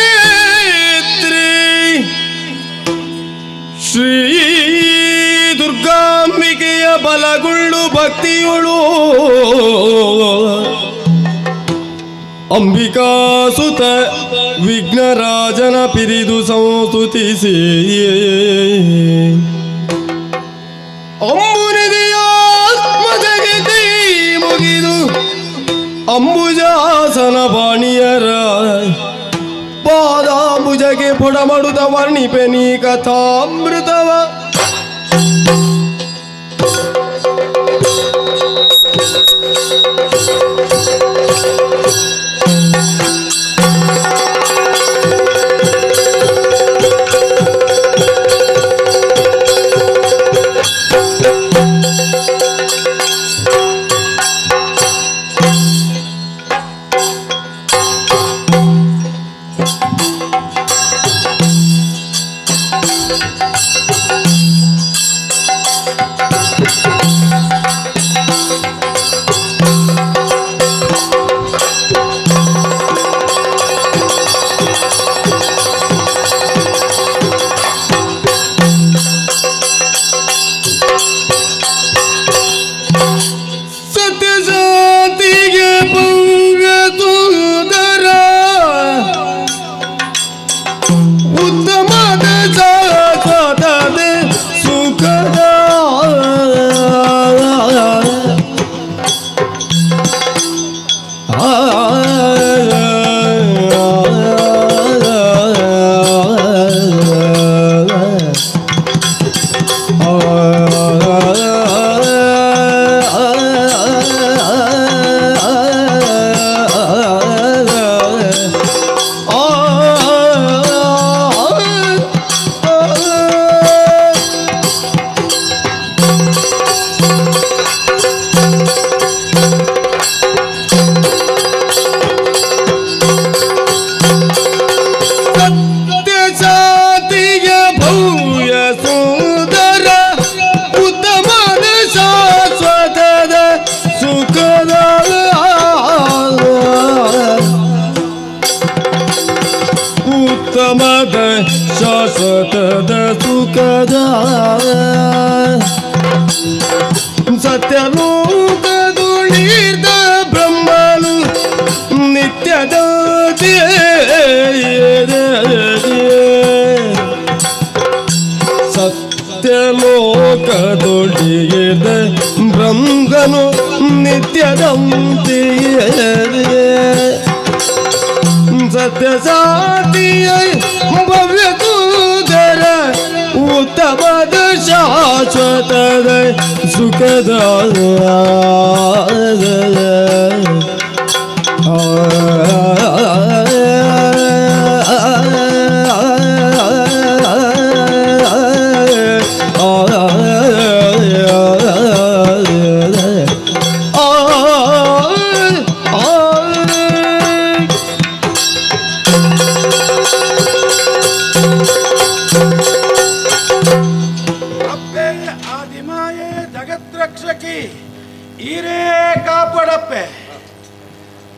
ಅಂಬುರುಗದಳನೇತ್ರಿ ಶ್ರೀ ದುರ್ಗಾಂಬಿಕೆಯ ಬಲಗುಳ್ಳು ಭಕ್ತಿಯುಳು ಅಂಬಿಕಾಸುತ ವಿಘ್ನರಾಜನ ಪಿರಿದು ಸಂಸ್ತುತಿಸಿ ಅಂಬುನಿಧಿಯಾತ್ಮಜಗೆ ಕೈ ಮುಗಿದು ಅಂಬುಜಾಸನ ಬಾಣಿಯರ ಪಾದಾಂಬುಜಗೆ ಪೊಡಮಡುತ್ತ ವರ್ಣಿಪೆ ನೀ ಕಥಾಮೃತವ. ಶಾಶ್ವತದ ಸುಖದ ಸತ್ಯಲೋಕದುಳಿದ ಬ್ರಹ್ಮನು ನಿತ್ಯದ ಸತ್ಯಲೋಕದೊಳಿದ ಬ್ರಹ್ಮನು ನಿತ್ಯದಂತೆಯೇ ಸತ್ಯಸಾತಿಯ ಭವ್ಯ ಸುಂದರ ಉತ್ತಮದ ಶಾಶ್ವತದ ಸುಖದ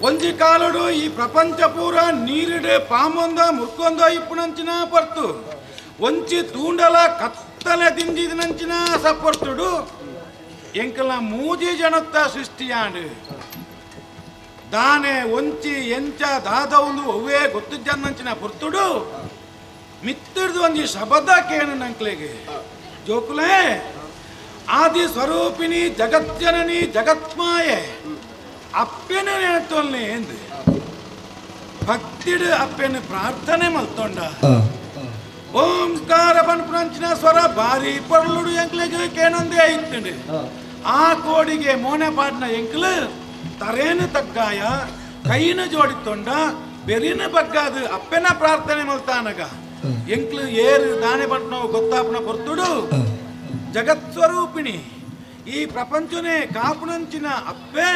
ಒಂಜಿ ಕಾಲಡು ಈ ಪ್ರಪಂಚ ಪೂರ ನೀರಿಡೆ ಪಾಮೊಂದ ಮುರ್ಕೊಂದ ಇಪ್ಪುನಂಚಿನ ಪರ್ತು ಒಂಚಿ ತೂಂಡಲ ಕತ್ತಲೆ ದಿಂಜಿದನಂಚಿನ ಸಪರ್ತುಡು ಎಂಕಲ ಮೂಜಿ ಜನತ್ತ ಸೃಷ್ಟಿಯಾಂಡು ದಾನೆ ಒಂಚಿ ಎಂಚ ದಾದ ಒಂದು ಒವ್ವೇ ಗೊತ್ತಿದ್ದನಂಚಿನ ಪೊರ್ತುಡು ಮಿತ್ತಿಡ್ದು ಒಂಜಿ ಶಬದ ಕೇನು ನಂಕ್ಲೆಗೆ ಜೋಕುಲೇ ಆದಿ ಸ್ವರೂಪಿಣಿ ಜಗಜ್ಜನನಿ ಜಗತ್ಮಾಯೆ ಅಪ್ಪೆನ ನೆನತೊಲ್ನೆ ಎಂದು ಭಕ್ತಿಡು ಅಪ್ಪೆನ ಪ್ರಾರ್ಥನೆ ಮಲ್ತೊಂಡ ಓಂಕಾರ ಪನ್ಪುನಂಚಿನ ಸ್ವರ ಬಾರಿ ಪೊರ್ಲುಡು ಎಂಕ್ಲೆಗ್ ಕೇನೊಂದೇ ಇತ್ತುಂಡು ಆ ಕೋಡಿಗೆ ಮೋನೆ ಪಾಡ್ನ ಎಂಕ್ಲು ತರೇನು ತಗ್ಗಾಯ ಕೈನ ಜೋಡಿತ್ತೊಂಡ ಬೆರಿನ ಬಗ್ಗಾದು ಅಪ್ಪೆನ ಪ್ರಾರ್ಥನೆ ಮಲ್ತಾನಗ ಎಂಕ್ಲು ಏರು ದಾನೆ ಪಂಟ್ನವು ಗೊತ್ತಾಪನ ಪೊರ್ತುಡು ಜಗತ್ಸ್ವರೂಪಿಣಿ ಈ ಪ್ರಪಂಚನೇ ಕಾಪುನಂಚಿನ ಅಪ್ಪೆ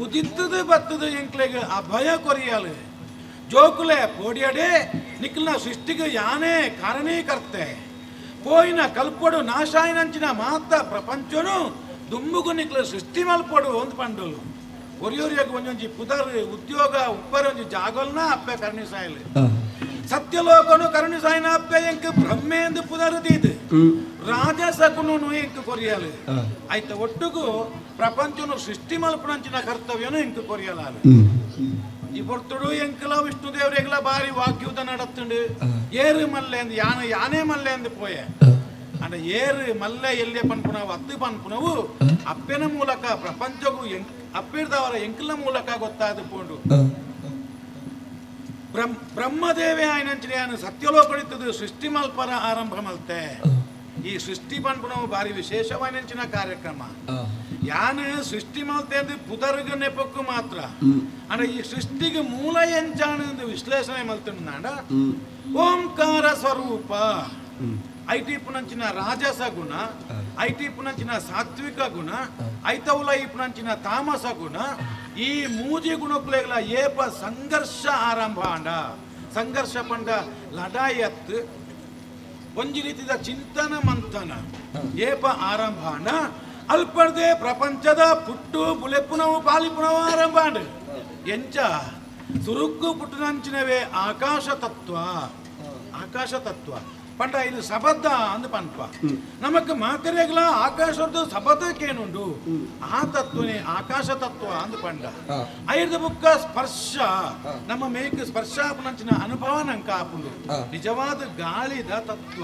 ಉದಿತ್ತದು ಬತ್ತದು ಎಂಕ್ಲೆಗ್ ಅಭಯ ಕೊರಿಯಲು ಜೋಕುಲೆ ಪೋಡಿಯಡೆ ನಿಕ್ಲಿನ ಸೃಷ್ಟಿಗೆ ಯಾನೇ ಕಾರಣೀಕರ್ತೆ ಪೋಯಿನ ಕಲ್ಪೊಡು ನಾಶಾಯಿನಂಚಿನ ಮಾತ ಪ್ರಪಂಚನು ದುಂಬುಗು ನಿಕ್ಲು ಸೃಷ್ಟಿ ಮಲ್ಪೊಡು ಒಂದು ಪಂಡಲು. ಒರಿಯೊರಿಯಾಗ ಒಂಜೊಂಜಿ ಪುದರ್ ಉದ್ಯೋಗ ಉಪ್ಪರೊಂಜಿ ಜಾಗಲ್ನ ಅಪ್ಪೆ ಕರುಣಿಸಾಯಲು ಸತ್ಯಲೋಕನು ಕರುಣಿಸಾಯಿನ ಅಪ್ಪೆ ಎಂಕ್ ಬ್ರಹ್ಮೇಂದು ಪುದರ್ ದೀದು ರಾಜಸ ಗುಣನು ಎಂಕ್ ಕೊರಿಯಲು ಆಯ್ತ ಒಟ್ಟುಗು ಪ್ರಪಂಚನು ಸೃಷ್ಟಿ ಮಲ್ಪುನಂಚಿನ ಕರ್ತವ್ಯನು ಎಂಕ್ ಕೊರಿಯಲಾರು ಈ ಪೊರ್ತುಡು ಎಂಕಲ ವಿಷ್ಣು ದೇವರೆಗ್ಲ ಬಾರಿ ವಾಕ್ಯೂತ ನಡತ್ತುಂಡು ಏರು ಮಲ್ಲೆ ಅಂದ್ ಯಾನೆ ಯಾನೇ ಮಲ್ಲೆ ಅಂದ್ ಪೋಯೆ ಅಂಡ ಏರು ಮಲ್ಲೆ ಎಲ್ಲೆ ಪನ್ಪುನವು ಅತ್ತು ಪನ್ಪುನವು ಅಪ್ಪೆನ ಮೂಲಕ ಪ್ರಪಂಚಗೂ ಅಪ್ಪಿರ್ದವರ ಎಂಕಲ ಮೂಲಕ ಗೊತ್ತಾದ ಪೋಂಡು ಬ್ರಹ್ಮದೇವೇ ಆಯ್ನಂಚಿನ ಸತ್ಯಲೋಕಡಿತ್ತದು ಸೃಷ್ಟಿ ಮಲ್ಪರ ಆರಂಭ ಮಲ್ತೆ ಈ ಸೃಷ್ಟಿ ಪನ್ಪುನವು ಬಾರಿ ವಿಶೇಷವಾಯಿನಂಚಿನ ಕಾರ್ಯಕ್ರಮ ಯಾನು ಸೃಷ್ಟಿ ಮಲ್ತೆ ಅಂದ್ರೆ ಪುದರ್ಗ ನೆಪಕ್ಕು ಮಾತ್ರ ಅಂದ್ರೆ ಈ ಸೃಷ್ಟಿಗೆ ಮೂಲ ಎಂಚಾಣ ವಿಶ್ಲೇಷಣೆ ಮಲ್ತುಂಡ ಓಂಕಾರ ಸ್ವರೂಪ ಐಟಿಪುನಂಚಿನ ರಾಜಸ ಗುಣ ಐಟಿಪುನಂಚಿನ ಸಾತ್ವಿಕ ಗುಣ ಐತೌಲ ಇಪ್ಪುನಂಚಿನ ತಾಮಸ ಗುಣ ಈ ಮೂಜಿ ಗುಣಕ್ಕುಲೆಗ್ಲ ಏಪ ಸಂಘರ್ಷ ಆರಂಭ ಆಂಡ ಸಂಘರ್ಷ ಪಂಡ ಲಡಾಯತ್ ಒಂಜಿ ರೀತಿದ ಚಿಂತನ ಮಂಥನ ಏಪ ಆರಂಭ ಆಂಡ ಅಲ್ಪರ್ದೆ ಪ್ರಪಂಚದ ಪುಟ್ಟು ಬುಲೆಪ್ಪುನವು ಪಾಲಿಪುನವು ಆರಂಭ ಆಂಡ ಎಂಚ ಸುರುಕ್ಕು ಪುಟ್ಟುನಂಚಿನವೇ ಆಕಾಶ ತತ್ವ ಆಕಾಶ ತತ್ವ ಪಂಡ ಇದು ಸಬದ್ಧ ಅಂದ್ ಪನ್ಪ ನಮಕ್ ಮಾತರೆಗ್ಲ ಆಕಾಶದ್ದು ಸಬದ್ಧಕ್ಕೇನುಂಡು ಆ ತತ್ವನೇ ಆಕಾಶ ತತ್ವ ಅಂದ್ ಪಂಡ ಐರ್ದ ಬುಕ್ಕ ಸ್ಪರ್ಶ ನಮ್ಮ ಮೇಕ್ ಸ್ಪರ್ಶ ಆಪುನಂಚಿನ ಅನುಭವ ನಂಕ ಆಪುಂಡು ನಿಜವಾದ ಗಾಳಿದ ತತ್ವ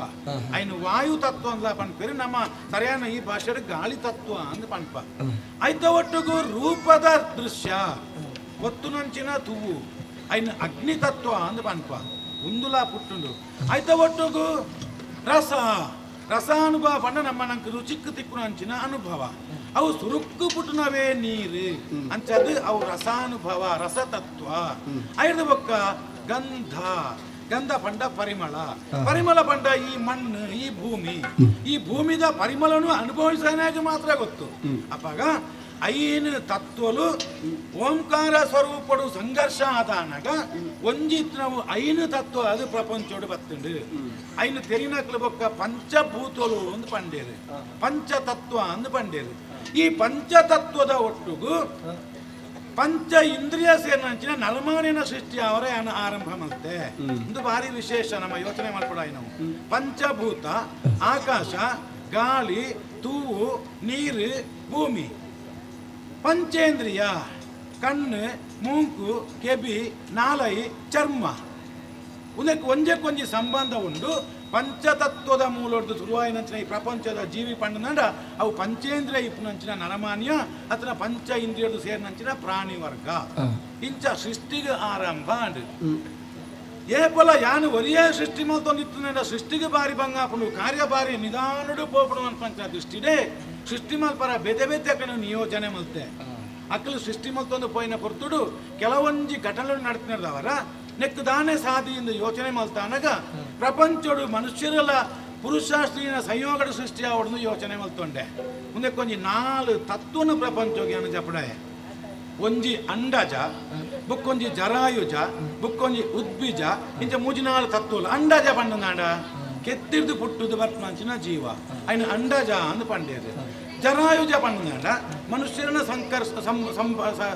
ಐನು ವಾಯು ತತ್ವ ಅಂದ್ಲ ಪನ್ಪೇರು ನಮ್ಮ ಸರಿಯಾನ ಈ ಭಾಷೆ ಗಾಳಿ ತತ್ವ ಅಂದ್ ಪನ್ಪ ಐತ ಒಟ್ಟುಗು ರೂಪದ ದೃಶ್ಯ ಒತ್ತುನಂಚಿನ ತುವು ಐನು ಅಗ್ನಿ ತತ್ವ ಅಂದ್ ಪನ್ಪ ಉಂದುಲಾ ಪುಟ್ಟುಂಡು ಐತ ಒಟ್ಟುಗು ರಸ ರಸಾನುಭವ ಪಂಡ ನಮ್ಮ ನಂಗೆ ರುಚಿಕ್ಕು ತಿಕ್ಕುನಂಚಿನ ಅನುಭವ ಅವು ಸುರುಕ್ಕು ಪುಟ್ಟುನವೇ ನೀರು ಅಂಚದು ಅವು ರಸಾನುಭವ ರಸತತ್ವ ಐರ್ದ ಬೊಕ್ಕ ಗಂಧ ಗಂಧ ಪಂಡ ಪರಿಮಳ ಪರಿಮಳ ಪಂಡ ಈ ಮಣ್ಣು ಈ ಭೂಮಿ ಈ ಭೂಮಿದ ಪರಿಮಳನು ಅನುಭವಿಸನಾಗ ಮಾತ್ರ ಗೊತ್ತು ಅಪ್ಪಾಗ ಐನು ತತ್ವಲು ಓಂಕಾರ ಸ್ವರೂಪಡು ಸಂಘರ್ಷ ಆದಾನಾಗ ಒಂಜಿತ್ ನಾವು ಐನು ತತ್ವ ಅದು ಪ್ರಪಂಚೋಡು ಬತ್ತುಂಡು ಐನು ತೆರಿನಕ್ಲು ಬೊಕ್ಕ ಪಂಚಭೂತಲು ಅಂದ್ ಪಂಡೇರು ಪಂಚತತ್ವ ಅಂದ್ ಪಂಡೇರು ಈ ಪಂಚತತ್ವದ ಒಟ್ಟುಗು ಪಂಚ ಇಂದ್ರಿಯ ಸೇರಿನಂಚಿನ ನಲಮಾನಿನ ಸೃಷ್ಟಿ ಅವರೇ ಆರಂಭ ಮಲ್ತೆ ಒಂದು ಭಾರಿ ವಿಶೇಷ ನಮ್ಮ ಯೋಚನೆ ಮಾಡ್ಕೊಡ ನಾವು ಪಂಚಭೂತ ಆಕಾಶ ಗಾಳಿ ತೂವು ನೀರು ಭೂಮಿ ಪಂಚೇಂದ್ರಿಯ ಕಣ್ಣು ಮೂಂಕು ಕೆಬಿ ನಾಲೈ ಚರ್ಮ ಒಂದಕ್ಕೆ ಒಂಜಕ್ಕೊಂಜಿ ಸಂಬಂಧ ಉಂಡು ಪಂಚತತ್ವದ ಮೂಲೊಡ್ದು ಶುರುವಾಯಿನಂಚಿನ ಈ ಪ್ರಪಂಚದ ಜೀವಿ ಪಂಡನಂಡ ಅವು ಪಂಚೇಂದ್ರಿಯ ಇಪ್ಪುನಂಚಿನ ನರಮಾನ್ಯ ಅಥವಾ ಪಂಚ ಇಂದ್ರಿಯದು ಸೇರಿನಂಚಿನ ಪ್ರಾಣಿ ವರ್ಗ ಇಂಚ ಸೃಷ್ಟಿಗೆ ಆರಂಭ ಅಂಡ್ ಏಪಲ ಯಾನು ಒರಿಯೇ ಸೃಷ್ಟಿ ಮಲ್ತೊಂದಿತ್ತು ಸೃಷ್ಟಿಗೆ ಬಾರಿ ಬಂಗಾಪುಂಡು ಕಾರ್ಯ ಬಾರಿ ನಿಧಾನುಡು ಪೋಪುಡು ಅನ್ಪಂಚಿನ ದೃಷ್ಟಿಡೆ ಸೃಷ್ಟಿ ಮಲ್ಪರ ಬೇತೆ ಬೇತೆ ಅಕ್ಕನು ನಿಯೋಜನೆ ಮಲ್ತೆ ಅಕ್ಕಲು ಸೃಷ್ಟಿ ಮಲ್ತೊಂದು ಪೋಯಿನ ಪೊರ್ತುಡು ಕೆಲವೊಂಜಿ ಘಟನೆಗಳು ನಡ್ತಿನದವರ ನೆಕ್ಕು ದಾನೆ ಸಾದಿಯಿಂದ ಯೋಚನೆ ಮಲ್ತಾನಗ ಪ್ರಪಂಚಡು ಮನುಷ್ಯರೆಲ್ಲ ಪುರುಷ ಸ್ತ್ರೀನ ಸಂಯೋಗದ ಸೃಷ್ಟಿ ಅವಡನ್ನು ಯೋಚನೆ ಮಲ್ತೊಂಡೆ ಮುಂದೆ ಕೊಂಜಿ ನಾಲು ತತ್ವನು ಪ್ರಪಂಚೋಗಿ ಅನ್ನ ಜಪಡಾಯ ಒಂಜಿ ಅಂಡಜ ಬುಕ್ಕೊಂಜಿ ಜರಾಯುಜ ಬುಕ್ಕೊಂಜಿ ಉದ್ಬೀಜ ಇಂಚ ಮೂಜಿ ನಾಲು ತತ್ವಲು ಅಂಡಜ ಪಂಡನಾಡ ಕೆತ್ತಿರ್ದು ಪುಟ್ಟುದು ಬರ್ಪಂಚಿನ ಜೀವ ಐನ ಅಂಡಜ ಅಂದ್ ಪಂಡೇರು ಜರಾಯುಜ ಪಂಡನಾಡ ಮನುಷ್ಯರನ್ನ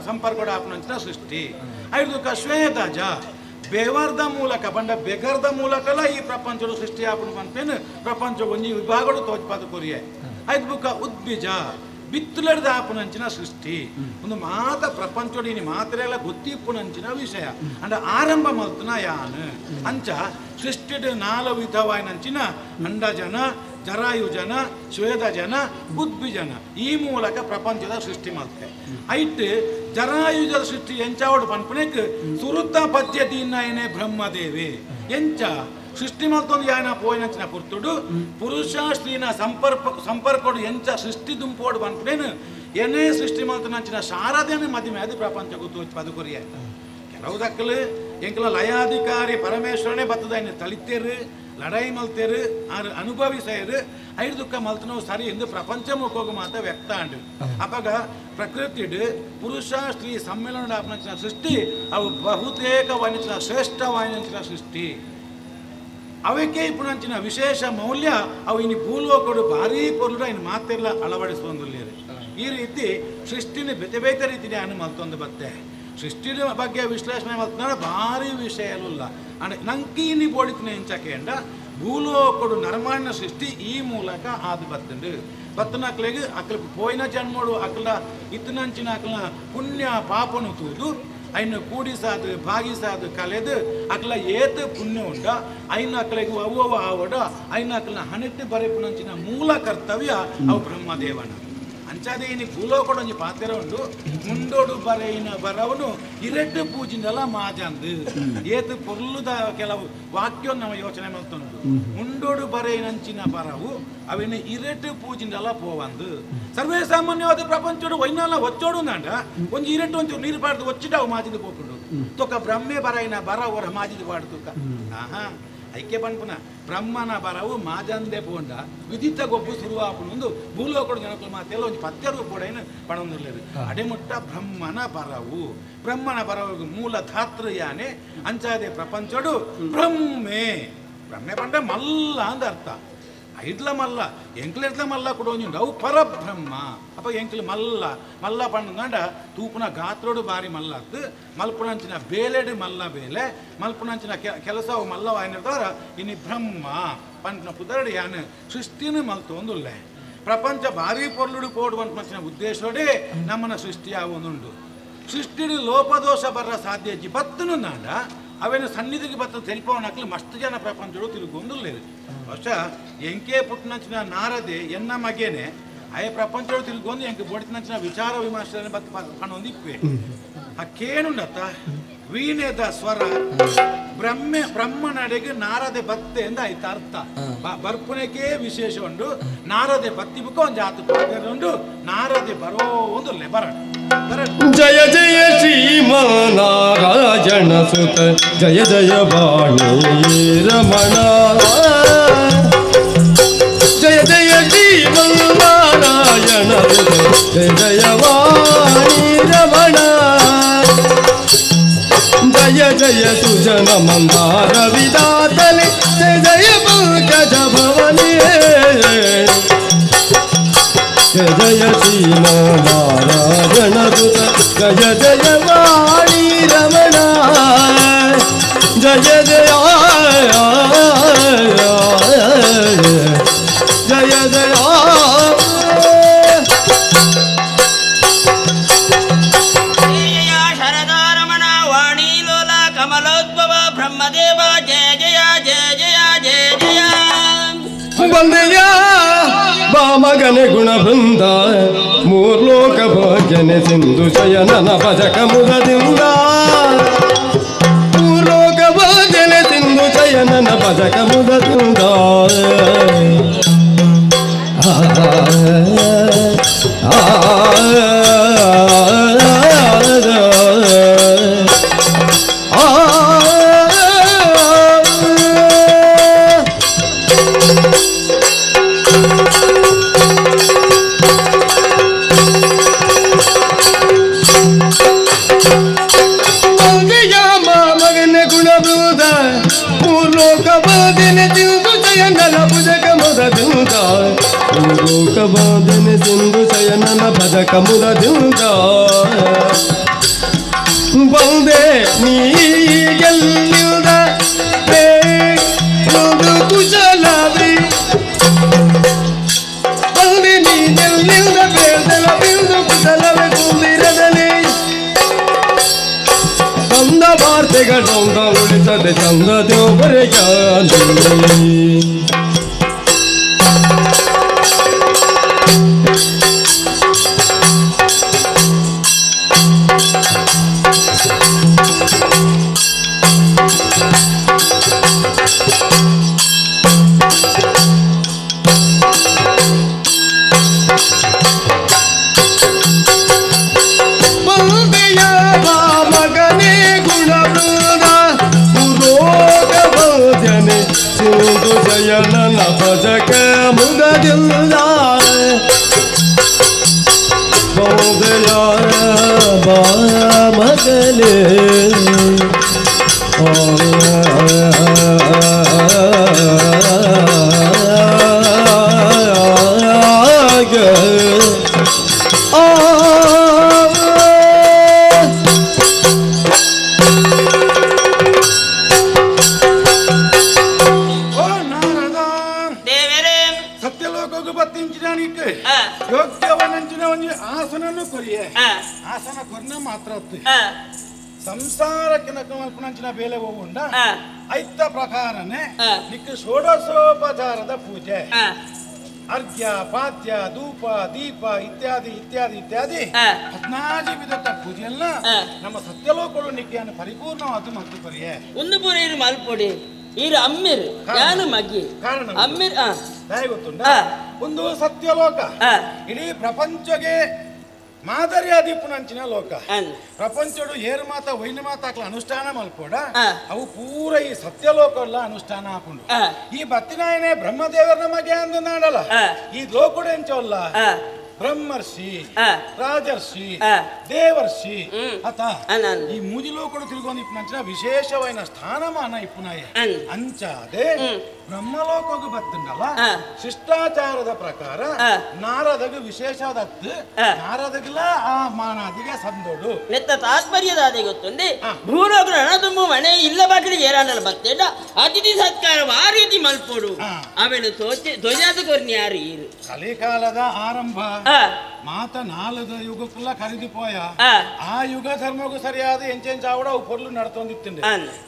ಸಂಪರ್ಕದ ಆಪನಂಚಿನ ಸೃಷ್ಟಿ ಐದು ಶ್ವೇತಜ ಬೇವರ್ದ ಮೂಲಕ ಪಂಡ ಬೆಗರ್ದ ಮೂಲಕಲ ಈ ಪ್ರಪಂಚದ ಸೃಷ್ಟಿ ಆಪಣ ಪಂಪೇನು ಪ್ರಪಂಚ ಒಂಜಿ ವಿಭಾಗಡು ತೋಜ್ಪಾದ ಕೊರಿಯೆ ಐದು ಬುಕ್ಕ ಉದ್ಬೀಜ ಬಿತ್ತುಲಡ್ದ ಆಪುನಂಚಿನ ಸೃಷ್ಟಿ ಒಂದು ಮಾತ ಪ್ರಪಂಚೋಡಿ ಮಾತ್ರೆಲ್ಲ ಗೊತ್ತಿಪ್ಪುನಂಚಿನ ವಿಷಯ ಅಂಡ ಆರಂಭ ಮಲ್ತನ ಯಾನು ಅಂಚ ಸೃಷ್ಟಿಡ್ ನಾಲು ವಿಧವಾಯಿನಂಚಿನ ಅಂಡಜನ ಜರಾಯುಜನ ಶ್ವೇತಜನ ಉದ್ಬಿಜನ ಈ ಮೂಲಕ ಪ್ರಪಂಚದ ಸೃಷ್ಟಿ ಮಲ್ತೆ ಐಟ್ ಜರಾಯುಜದ ಸೃಷ್ಟಿ ಎಂಚಾವಡು ಪನ್ಪುನೆಕ್ ಸುರುತ್ತ ಪದ್ಯತಿನ್ನಾಯನೆ ಬ್ರಹ್ಮದೇವಿ ಎಂಚ ಸೃಷ್ಟಿ ಮಲ್ತೊಂದು ಯಾಯನ ಪೋಯಿನಂಚಿನ ಪುರ್ತುಡು ಪುರುಷ ಸ್ತ್ರೀನ ಸಂಪರ್ಕಡು ಎಂಚ ಸೃಷ್ಟಿ ದುಂಪೋಡು ಪನ್ಪುನೇನು ಏನೇ ಸೃಷ್ಟಿ ಮಲ್ತನಂಚಿನ ಶಾರದೇನೆ ಮದಿಮೆ ಅದು ಪ್ರಪಂಚ ಗೊತ್ತು ಪದುಕೊರಿಯ ಕೆಲವು ದಕ್ಕಲು ಎಂಕಲ ಲಯಾಧಿಕಾರಿ ಪರಮೇಶ್ವರನೇ ಬತ್ತದ ತಳಿತೇರು ಲಡಾಯಿ ಮಲ್ತೇರು ಆರು ಅನುಭವಿಸೇರು ಐದು ದುಃಖ ಮಲ್ತನೋ ಸರಿ ಎಂದು ಪ್ರಪಂಚ ಮುಖೋಗ ಮಾತ ವ್ಯಕ್ತ ಅಂಡು ಅಪಗ ಪ್ರಕೃತಿಡು ಪುರುಷ ಸ್ತ್ರೀ ಸಮ್ಮೇಳನ ಆಪನಂಚಿನ ಸೃಷ್ಟಿ ಅವು ಬಹುತೇಕ ವಾಣಿಂಚಿನ ಶ್ರೇಷ್ಠ ವಾಣಿಂಚಿನ ಸೃಷ್ಟಿ ಅವಕ್ಕೆ ಇಪ್ಪುನಂಚಿನ ವಿಶೇಷ ಮೌಲ್ಯ ಅವು ಇನ್ನು ಭೂಲೋಕಡು ಭಾರೀ ಪೊರ್ಲು ಇನ್ನು ಮಾತೆಲ್ಲ ಅಳವಡಿಸುವಂದುಲ್ಲೇರು. ಈ ರೀತಿ ಸೃಷ್ಟಿನ ಬೇತೆ ಬೇತೆ ರೀತಿಯ ಅನು ಮಲ್ತೊಂದು ಬತ್ತೆ. ಸೃಷ್ಟಿನ ಬಗ್ಗೆ ವಿಶ್ಲೇಷಣೆ ಮಲ್ತಂದ್ರೆ ಭಾರಿ ವಿಷಯ ಅಲ್ಲ. ಅಂಡ್ ನಂಕೀನಿ ಬೋಡಿತಿನ ಇಂಚಕೇಂಡ ಭೂಲೋಕಡು ನರಮಾಣ್ಯ ಸೃಷ್ಟಿ ಈ ಮೂಲಕ ಆದು ಬತ್ತುಂಡು. ಬತ್ತನಕ್ಲೆಗ್ ಅಕ್ಲ ಪೋಯಿನ ಜನ್ಮೋಡು ಅಕ್ಲ ಇತ್ತನಂಚಿನ ಅಕ್ಲ ಪುಣ್ಯ ಪಾಪನು ತೂದು ಐನ ಕೂಡಿಸಾದು ಭಾಗಿಸಾದು ಕಲೆದು ಅಕ್ಲ ಏತು ಪುಣ್ಯ ಉಂಡ ಐನ ಅಕ್ಲೆಗು ಅವ್ವವ ಆವಡ ಐನ ಅಕ್ಲನ ಹಣೆಟ್ಟು ಬರೆಪುನಂಚಿನ ಮೂಲ ಕರ್ತವ್ಯ ಅವು ಬ್ರಹ್ಮದೇವನ. ಅಂಚಾದೆ ಇನಿ ಭೂಲೋಕಡೊಂಜಿ ಪಾತೆರ ಉಂಡು ಮುಂಡೋಡು ಬರೆಯಿನ ಬರವನು ಇರೆಡ್ಡು ಪೂಜಿಂದಲ ಮಾಜಂದು ಏತು ಪೊರ್ಲುದ ಕೆಲವು ವಾಕ್ಯ ನಮ್ಮ ಯೋಚನೆ ಮಲ್ತುಂಡು. ಮುಂಡೋಡು ಬರೆಯಿನಂಚಿನ ಬರವು ಅವಿನ ಇರೆಟ್ಟು ಪೂಜಿಂದಲ ಪೋವಂದು. ಸರ್ವೇ ಸಾಮಾನ್ಯವಾದ ಪ್ರಪಂಚೋಡು ಒಯ್ನಲ್ಲ ಒಚ್ಚೋಡು ಅಂಡ ಒಂಜಿ ಇರೆಟ್ಟು ಒಂಚೂರು ನೀರು ಪಾಡ್ದು ಒಚ್ಚಿಟ ಅವು ಮಾಜಿದು ಪೋಪುಂಡು. ತೊಕ್ಕ ಬ್ರಹ್ಮೆ ಬರಯಿನ ಬರ ಹೊರ ಮಾಜಿದು ಪಾಡ್ದು ತುಕ್ಕ. ಆಹಾ ಐಕ್ಯ ಪನ್ಪುನ ಬ್ರಹ್ಮನ ಬರವು ಮಾಜಂದೆ ಪೋಂಡ ವಿದಿತ ಗೊಬ್ಬು ಶುರುವಾಪುಂಡು ಭೂಲೋಕಡು ಜನಕುಲು ಮಾತೆಲ್ಲ ಒಂಜಿ ಪತ್ಯ ರೂಪೊಡೈನ ಪಣೊಂದುಲ್ಲೆರ್. ಅಡೆಮುಟ್ಟ ಬ್ರಹ್ಮನ ಬರವು ಬ್ರಹ್ಮನ ಬರವು ಮೂಲ ಧಾತೃ ಯಾನೆ ಅಂಚಾದೆ ಪ್ರಪಂಚಡು ಬ್ರಹ್ಮೆ ಬ್ರಹ್ಮೆ ಪಂಡ ಮಲ್ಲ ಅಂದ ಅರ್ಥ. ಐಡ್ಲ ಮಲ್ಲ ಎಂಕ್ಲೆಡ್ಲ ಮಲ್ಲ ಕೂಡ ಒಂಜಿ ಅವು ಪರಬ್ರಹ್ಮ. ಅಪ್ಪ ಎಂಕ್ಲು ಮಲ್ಲ ಮಲ್ಲ ಪಂಡ ತೂಪುನ ಗಾತ್ರೋಡು ಬಾರಿ ಮಲ್ಲತ್ತು ಮಲ್ಪುನಂಚಿನ ಬೇಲೆಡು ಮಲ್ಲ ಬೇಲೆ ಮಲ್ಪುನಂಚಿನ ಕೆಲಸ ಮಲ್ಲವಾಯಿನದವರ ಇನಿ ಬ್ರಹ್ಮ ಪಂಪನ ಪುದರಡು ಯಾನು ಸೃಷ್ಟಿನ ಮಲ್ತೊಂದುಲ್ಲೆ. ಪ್ರಪಂಚ ಭಾರಿ ಪೊರ್ಲುಡು ಪೋಡುವಂತ ಉದ್ದೇಶೋಡೆ ನಮ್ಮನ್ನ ಸೃಷ್ಟಿ ಆವೊಂದುಂಡು. ಸೃಷ್ಟಿಡು ಲೋಪದೋಷ ಬರ್ರ ಸಾಧ್ಯ ಇಜ್ಜಿ ಬತ್ತನು ನಾಡ ಅವೇನು ಸನ್ನಿಧಿಗೆ ಬತ್ತ ತೆಲಿಪವನಕ್ಲು ಮಸ್ತ್ ಜನ ಪ್ರಪಂಚಡು ತಿರುಗೊಂದುಲ್ಲೇರು. ಬಹುಶಃ ಎಂಕೆ ಪುಟ್ಟನಂಚಿನ ನಾರದೆ ಎನ್ನ ಮಗೇನೆ ಅಯ ಪ್ರಪಂಚಡು ತಿರುಗೊಂದು ಎಂಕೆ ಬೊಡಿತನಂಚಿನ ವಿಚಾರ ವಿಮರ್ಶನೆ ಬತ್ತ ಪಣೊಂದಿಪ್ಪೆ. ಆ ಕೇನುಂಡತ್ತ ವೀಣೆದ ಸ್ವರ ಬ್ರಹ್ಮೆ ಬ್ರಹ್ಮನಡೆಗೆ ನಾರದೆ ಬತ್ತೆ ಎಂದ ಆಯ್ತು ಅರ್ಥ. ಬರ್ಪುನಕ್ಕೆ ವಿಶೇಷ ಉಂಡು. ನಾರದೆ ಬತ್ತಿ ಬುಕ್ಕ ಒಂದು ಜಾತು ಉಂಡು ನಾರದೆ ಬರೋ ಒಂದು ಬರ. ಜಯ ಜಯ ಶ್ರೀಮನಾರಾಯಣ ಸುತ ಜಯ ಜಯ ವಾಣಿ ರಮಣ ಜಯ ಜಯ ಶ್ರೀಮನಾರಾಯಣ ಸುತ ಜಯ ಜಯ ವಾಣಿ ರಮಣ ಜಯ ಜಯ ಸುಜನ ಮಂದಾರ ವಿದಾತಲೆ ಜಯ ಜಯ ಪಂಕಜ ಭವನಿ ಜಯ ಜಯ ಶ್ರೀಮನಾರಾಯಣ ಸುತ ಜಯ ಜಯ ವಾಣಿ ರಮಣ ಜಯ ಜಯ ಜಯ ಜಯ. ಬಂದೆಯ ಬಾಮಗನೆ ಗುಣವೃಂದ ಮೂರ್ಲೋಕ ಭೋಜನೆ ಸಿಂಧು ಶಯನನ ಭಜಕ ಮುದದಿಂದ ಮೂರ್ಲೋಕ ಭೋಜನೆ ಸಿಂಧು ಶಯನನ ಭಜಕ ಮುದದಿಂದ ಸಿಂಧು ಶಯನನ ಭಜಕ ಮುದದಿಂದ ಬಂದೆ ನೀ ಗೆಲ್ಲಿದ ಕುಶಲವಿ ಬಂದೆ ನೀ ಗೆಲ್ಲಿದ ಬೇಡಲ ಬಿಂದು ಕುಶಲವೇ ಕುಂದಿರದಲ್ಲಿ ಬಂದ ವಾರ್ತೆಗಳೊಂದ ಉಳಿಸದೆ ಚಂದ ದೇವರಿಗೆ. ಯಾನಿಕ್ ಯೋಗ್ಯವನಂಚಿನ ಒಂಜಿ ಆಸನನು ಕೊರಿಯೆ ಆಸನ ಕೊರ್ನ ಮಾತ್ರ ಸಂಸಾರಕ್ಕೆ ನಕಮಲ್ಪನಂಚಿನ ಬೇಲೆ ಹೋಗುಂಡ ಐತ ಪ್ರಕಾರನೇ ನಿಕ್ಕ ಷೋಡಶೋಪಚಾರದ ಪೂಜೆ ಅರ್ಘ್ಯ ಪಾದ್ಯ ಧೂಪ ದೀಪ ಇತ್ಯಾದಿ ಇತ್ಯಾದಿ ಇತ್ಯಾದಿ 14 ವಿಧದ ಪೂಜೆಯನ್ನ ನಮ್ಮ ಸತ್ಯಲೋಕಗಳು ನಿಕ್ಕೆಯನ್ನು ಪರಿಪೂರ್ಣವಾದ ಮತ್ತು ಪರಿಯೆ ಒಂದು ಪೂರ ಇರು ಮಲ್ಪೊಡಿ ಇರು ಅಮ್ಮಿರು ಯಾನು ಮಗ್ಗಿ ಕಾರಣ ಅಮ್ಮಿರ್ ಗೊತ್ತುಂಟ ಒಂದು ಸತ್ಯಲೋಕ ಇಡೀ ಪ್ರಪಂಚಕ್ಕೆ ಮಾದರಿಯಾದಿಪ್ಪುನಂಚಿನ ಲೋಕ ಪ್ರಪಂಚಡು ಏರು ಮಾತ ವೈನ ಮಾತ ಅಕ್ಲ ಅನುಷ್ಠಾನ ಮಲ್ಪೋಡ ಅವು ಪೂರ ಈ ಸತ್ಯಲೋಕ ಎಲ್ಲ ಅನುಷ್ಠಾನ ಹಾಕೊಂಡು ಈ ಬತ್ತಿನಾಯನೇ ಬ್ರಹ್ಮದೇವರ ನಮಗೆ ಅಂದು ನಾಡಲ್ಲ ಈ ಲೋಕಡು ಎಂಚವಲ್ಲ ಬ್ರಹ್ಮರ್ಷಿ ರಾಜರ್ಷಿ ದೇವರ್ಷಿ ಅತ ಈ ಮೂಜಿ ಲೋಕಡು ತಿಳ್ಕೊಂಡು ಇಪ್ಪುನಂಚಿನ ವಿಶೇಷವಾದ ಸ್ಥಾನಮಾನ ಇಪ್ಪುನಾಯ ಅಂಚಾದೆ ಬ್ರಹ್ಮಲೋಕಗೂ ಬತ್ತುಂಡಲ್ಲ ಶಿಷ್ಟಾಚಾರದ ಪ್ರಕಾರ ನಾರದಗ ವಿಶೇಷವಾದದ್ದು ನಾರದಗಲ ಆ ಮಾನಾದಿಗೆ ಸಂದೋಡು ನೆತ್ತ ತಾತ್ಪರ್ಯದ ಅದೇ ಗೊತ್ತುಂಡೆ ಭೂಲೋಕದ ಹಣದುಂಬು ಮನೆ ಇಲ್ಲ ಬಾಗಿಲಿಗೆ ಏರಾನಲ್ಲ ಬತ್ತೇಡ ಅತಿಥಿ ಸತ್ಕಾರ ಆ ರೀತಿ ಮಲ್ಪೋಡು ಆಮೇಲೆ ಧ್ವಜಾದ ಕೊರ್ನಿ ಯಾರು ಈರು ಕಲಿಕಾಲದ ಆರಂಭ ಮಾತ ನಾಲದ ಯುಗಕ್ಕೆಲ್ಲ ಖರೀದಿ ಪೋಯ ಆ ಯುಗ ಧರ್ಮಕ್ಕೂ ಸರಿಯಾದ ಎಂಚೆಂಚಾವಡ ಅವು ಪೊರ್ಲು ನಡ್ತೊಂದಿತ್ತುಂಡೆ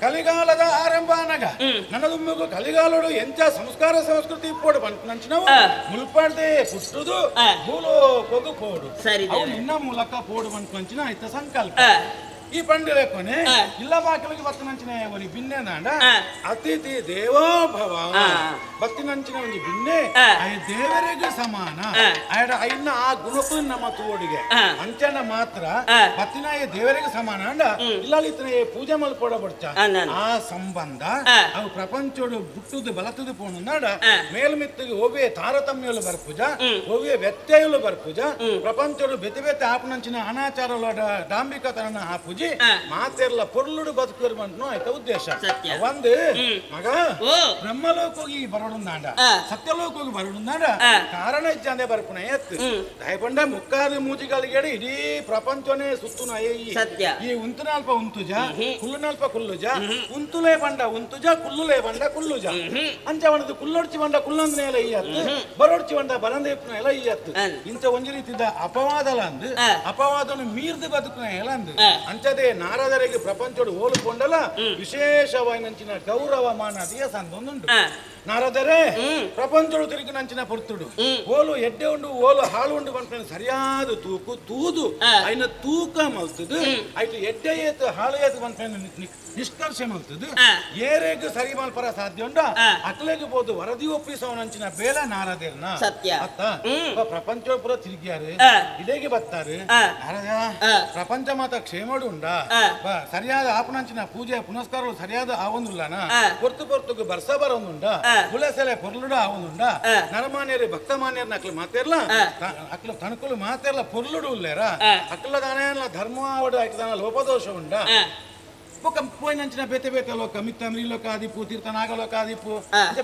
ಕಲಿಗಾಲದ ಆರಂಭ ಅನಗ ನನ್ನದುಮ್ಮಿಗೂ ಕಲಿಗಾಲೋಡು ಎಂಚ ಸಂಸ್ಕಾರ ಸಂಸ್ಕೃತಿ ಇಪ್ಪೋಡು ಬಂತನಂಚಿನವು ಮುಲ್ಪಾಡ್ದೆ ಪುಟ್ಟುದು ಭೂಲೋಕಗೂ ಪೋಡು ಅವು ನಿನ್ನ ಮೂಲಕ ಪೋಡು ಬಂತಂಚಿನ ಆಯ್ತ ಸಂಕಲ್ಪ ಈ ಪಂಡಿಲೆ ಕೊನೆ ಇಲ್ಲ ಬಾಕಲಿಗೆ ಬತ್ತಿನಂಚಿನ ಒರಿ ಬಿನ್ನೆ ನಾಡ ಅತಿಥಿ ದೇವೋ ಭವ ಬತ್ತಿನಂಚಿನ ಒಂಜಿ ಬಿನ್ನೆ I ದೇವರಿಗೆ ಸಮಾನ ಆಯಡ ಐನ ಆ ಗುಣಕ್ಕೂ ನಮ್ಮ ತೋಡಿಗೆ ಅಂಚನ ಮಾತ್ರ ಬತ್ತಿನಾಯ ದೇವರಿಗೆ ಸಮಾನ ಅಂಡ ಇಲ್ಲ ಪೂಜೆ ಮಲ್ಪೋಡ ಬಡ್ಚ ಆ ಸಂಬಂಧ ಅವು ಪ್ರಪಂಚೋಡು ಬುಟ್ಟುದು ಬಲತುದು ಪೋಣು ನಾಡ ಮೇಲ್ಮಿತ್ತಿಗೆ ಒವ್ವೇ ತಾರತಮ್ಯಲು ಬರ್ಪೂಜ ಒವ್ವೇ ವ್ಯತ್ಯಯಲು ಬರ್ಪೂಜ ಪ್ರಪಂಚೋಡು ಬೆತೆ ಬೆತೆ ಆಪನಂಚಿನ ಅನಾಚಾರ ಡಾಂಬಿಕತನ ಆಪೂಜಿ ಮಾತೆರ್ಲ ಪೊರ್ಲುಡು ಬದುಕುವರು ಬಂತು ಆಯ್ತ ಉದ್ದೇಶ ಒಂದು ಮಗ ಬ್ರಹ್ಮಲೋಕೋಗಿ ಬರೋಡುಂದಾಂಡ ಸತ್ಯಲೋಕೋಗಿ ಬರೋಡುಂದಾಂಡ ಕಾರಣ ಇಚ್ಚಾಂದೆ ಬರ್ಪುಣ ಎತ್ತು ದಯಪಂಡ ಮುಕ್ಕಾದು ಮೂಜಿಗಳಿಗೆ ಇಡೀ ಪ್ರಪಂಚನೇ ಸುತ್ತುನ ಈ ಉಂತುನಲ್ಪ ಉಂತುಜ ಕುಲ್ಲುನಲ್ಪ ಕುಲ್ಲುಜ ಉಂತುಲೇ ಬಂಡ ಉಂತುಜ ಕುಲ್ಲುಲೇ ಬಂಡ ಕುಲ್ಲುಜ ಅಂಚ ಅವನದು ಕುಲ್ಲೊಡ್ಚಿ ಬಂಡ ಕುಲ್ಲಂದನೇಲ ಈ ಅತ್ತು ಬರೋಡ್ಚಿ ಬಂಡ ಬರಂದೇಪುನ ಎಲ್ಲ ಈ ಅತ್ತು ಇಂಚ ಒಂಜಿ ರೀತಿದ ಅಪವಾದಲ ಅಂದು ಅಪವಾದನು ಮೀರ್ದು ಬದುಕುನ ಎಲ್ಲ ಅಂದು ಅಂಚ ನಾರದರಿಗೆ ಪ್ರಪಂಚೋಡು ಹೋಲುಕೊಂಡಲ ವಿಶೇಷವಾಯಿನಂಚಿನ ಗೌರವ ಮಾನದಿಯ ಸಂದೊಂದುಂಟು ನಾರದರೆ ಪ್ರಪಂಚೋಡು ತಿರುಗಿನಂಚಿನ ಪೊರ್ತುಡು ಓಲು ಎಡ್ಡೆ ಉಂಡು ಓಲು ಹಾಳು ಉಂಡು ಬಂತ ಸರಿಯಾದ ತೂಕು ತೂದು ಐನ ತೂಕ ಮಲ್ತದು ಐತು ಎಡ್ಡೆ ಏತು ಹಾಳು ಏತು ಬಂತ ನಿಷ್ಕರ್ಷೆ ಮಲ್ತದು ಏರೇಗು ಸರಿ ಮಲ್ಪರ ಸಾಧ್ಯ ಉಂಡ ಅಕ್ಲೆಗೆ ಬೋದು ವರದಿ ಒಪ್ಪಿಸವನಂಚಿನ ಬೇಲ ನಾರದೇರ್ನ ಅತ್ತ ಪ್ರಪಂಚ ಪೂರ ತಿರುಗಿಯಾರು ಇಡೇಗೆ ಬತ್ತಾರೆ ನಾರದ ಪ್ರಪಂಚ ಮಾತ ಕ್ಷೇಮಡು ಉಂಡ ಸರಿಯಾದ ಆಪನಂಚಿನ ಪೂಜೆ ಪುನಸ್ಕಾರಗಳು ಸರಿಯಾದ ಆವೊಂದುಲ್ಲನ ಪೊರ್ತು ಪೊರ್ತುಗು ಬರ್ಸ ಬರೋದುಂಡ ಹುಲಸೆಲೆ ಪೊರ್ಲುಡ ಆವೊಂದುಂಡ ನರಮಾನ್ಯರು ಭಕ್ತಮಾನ್ಯರ್ನ ಅಕ್ಲು ಮಾತೇರ್ಲ ಅಕ್ಲು ತಣಕುಲು ಮಾತೇರ್ಲ ಪೊರ್ಲುಡು ಉಲ್ಲೇರ ಅಕ್ಲ ದಾನ ಧರ್ಮ ಆವಡು ಆಯ್ತದಾನ ಲೋಪದೋಷ ಉಂಡ ಪೋಯಿನಂಚಿನ ಬೇತೆ ಬೇತೆ ಲೋಕ ಮಿತ್ತಮ್ರಿ ಲೋಕ ಆದಿಪ್ಪು ತೀರ್ಥ ನಾಗಲೋಕ ಆದಿಪ್ಪು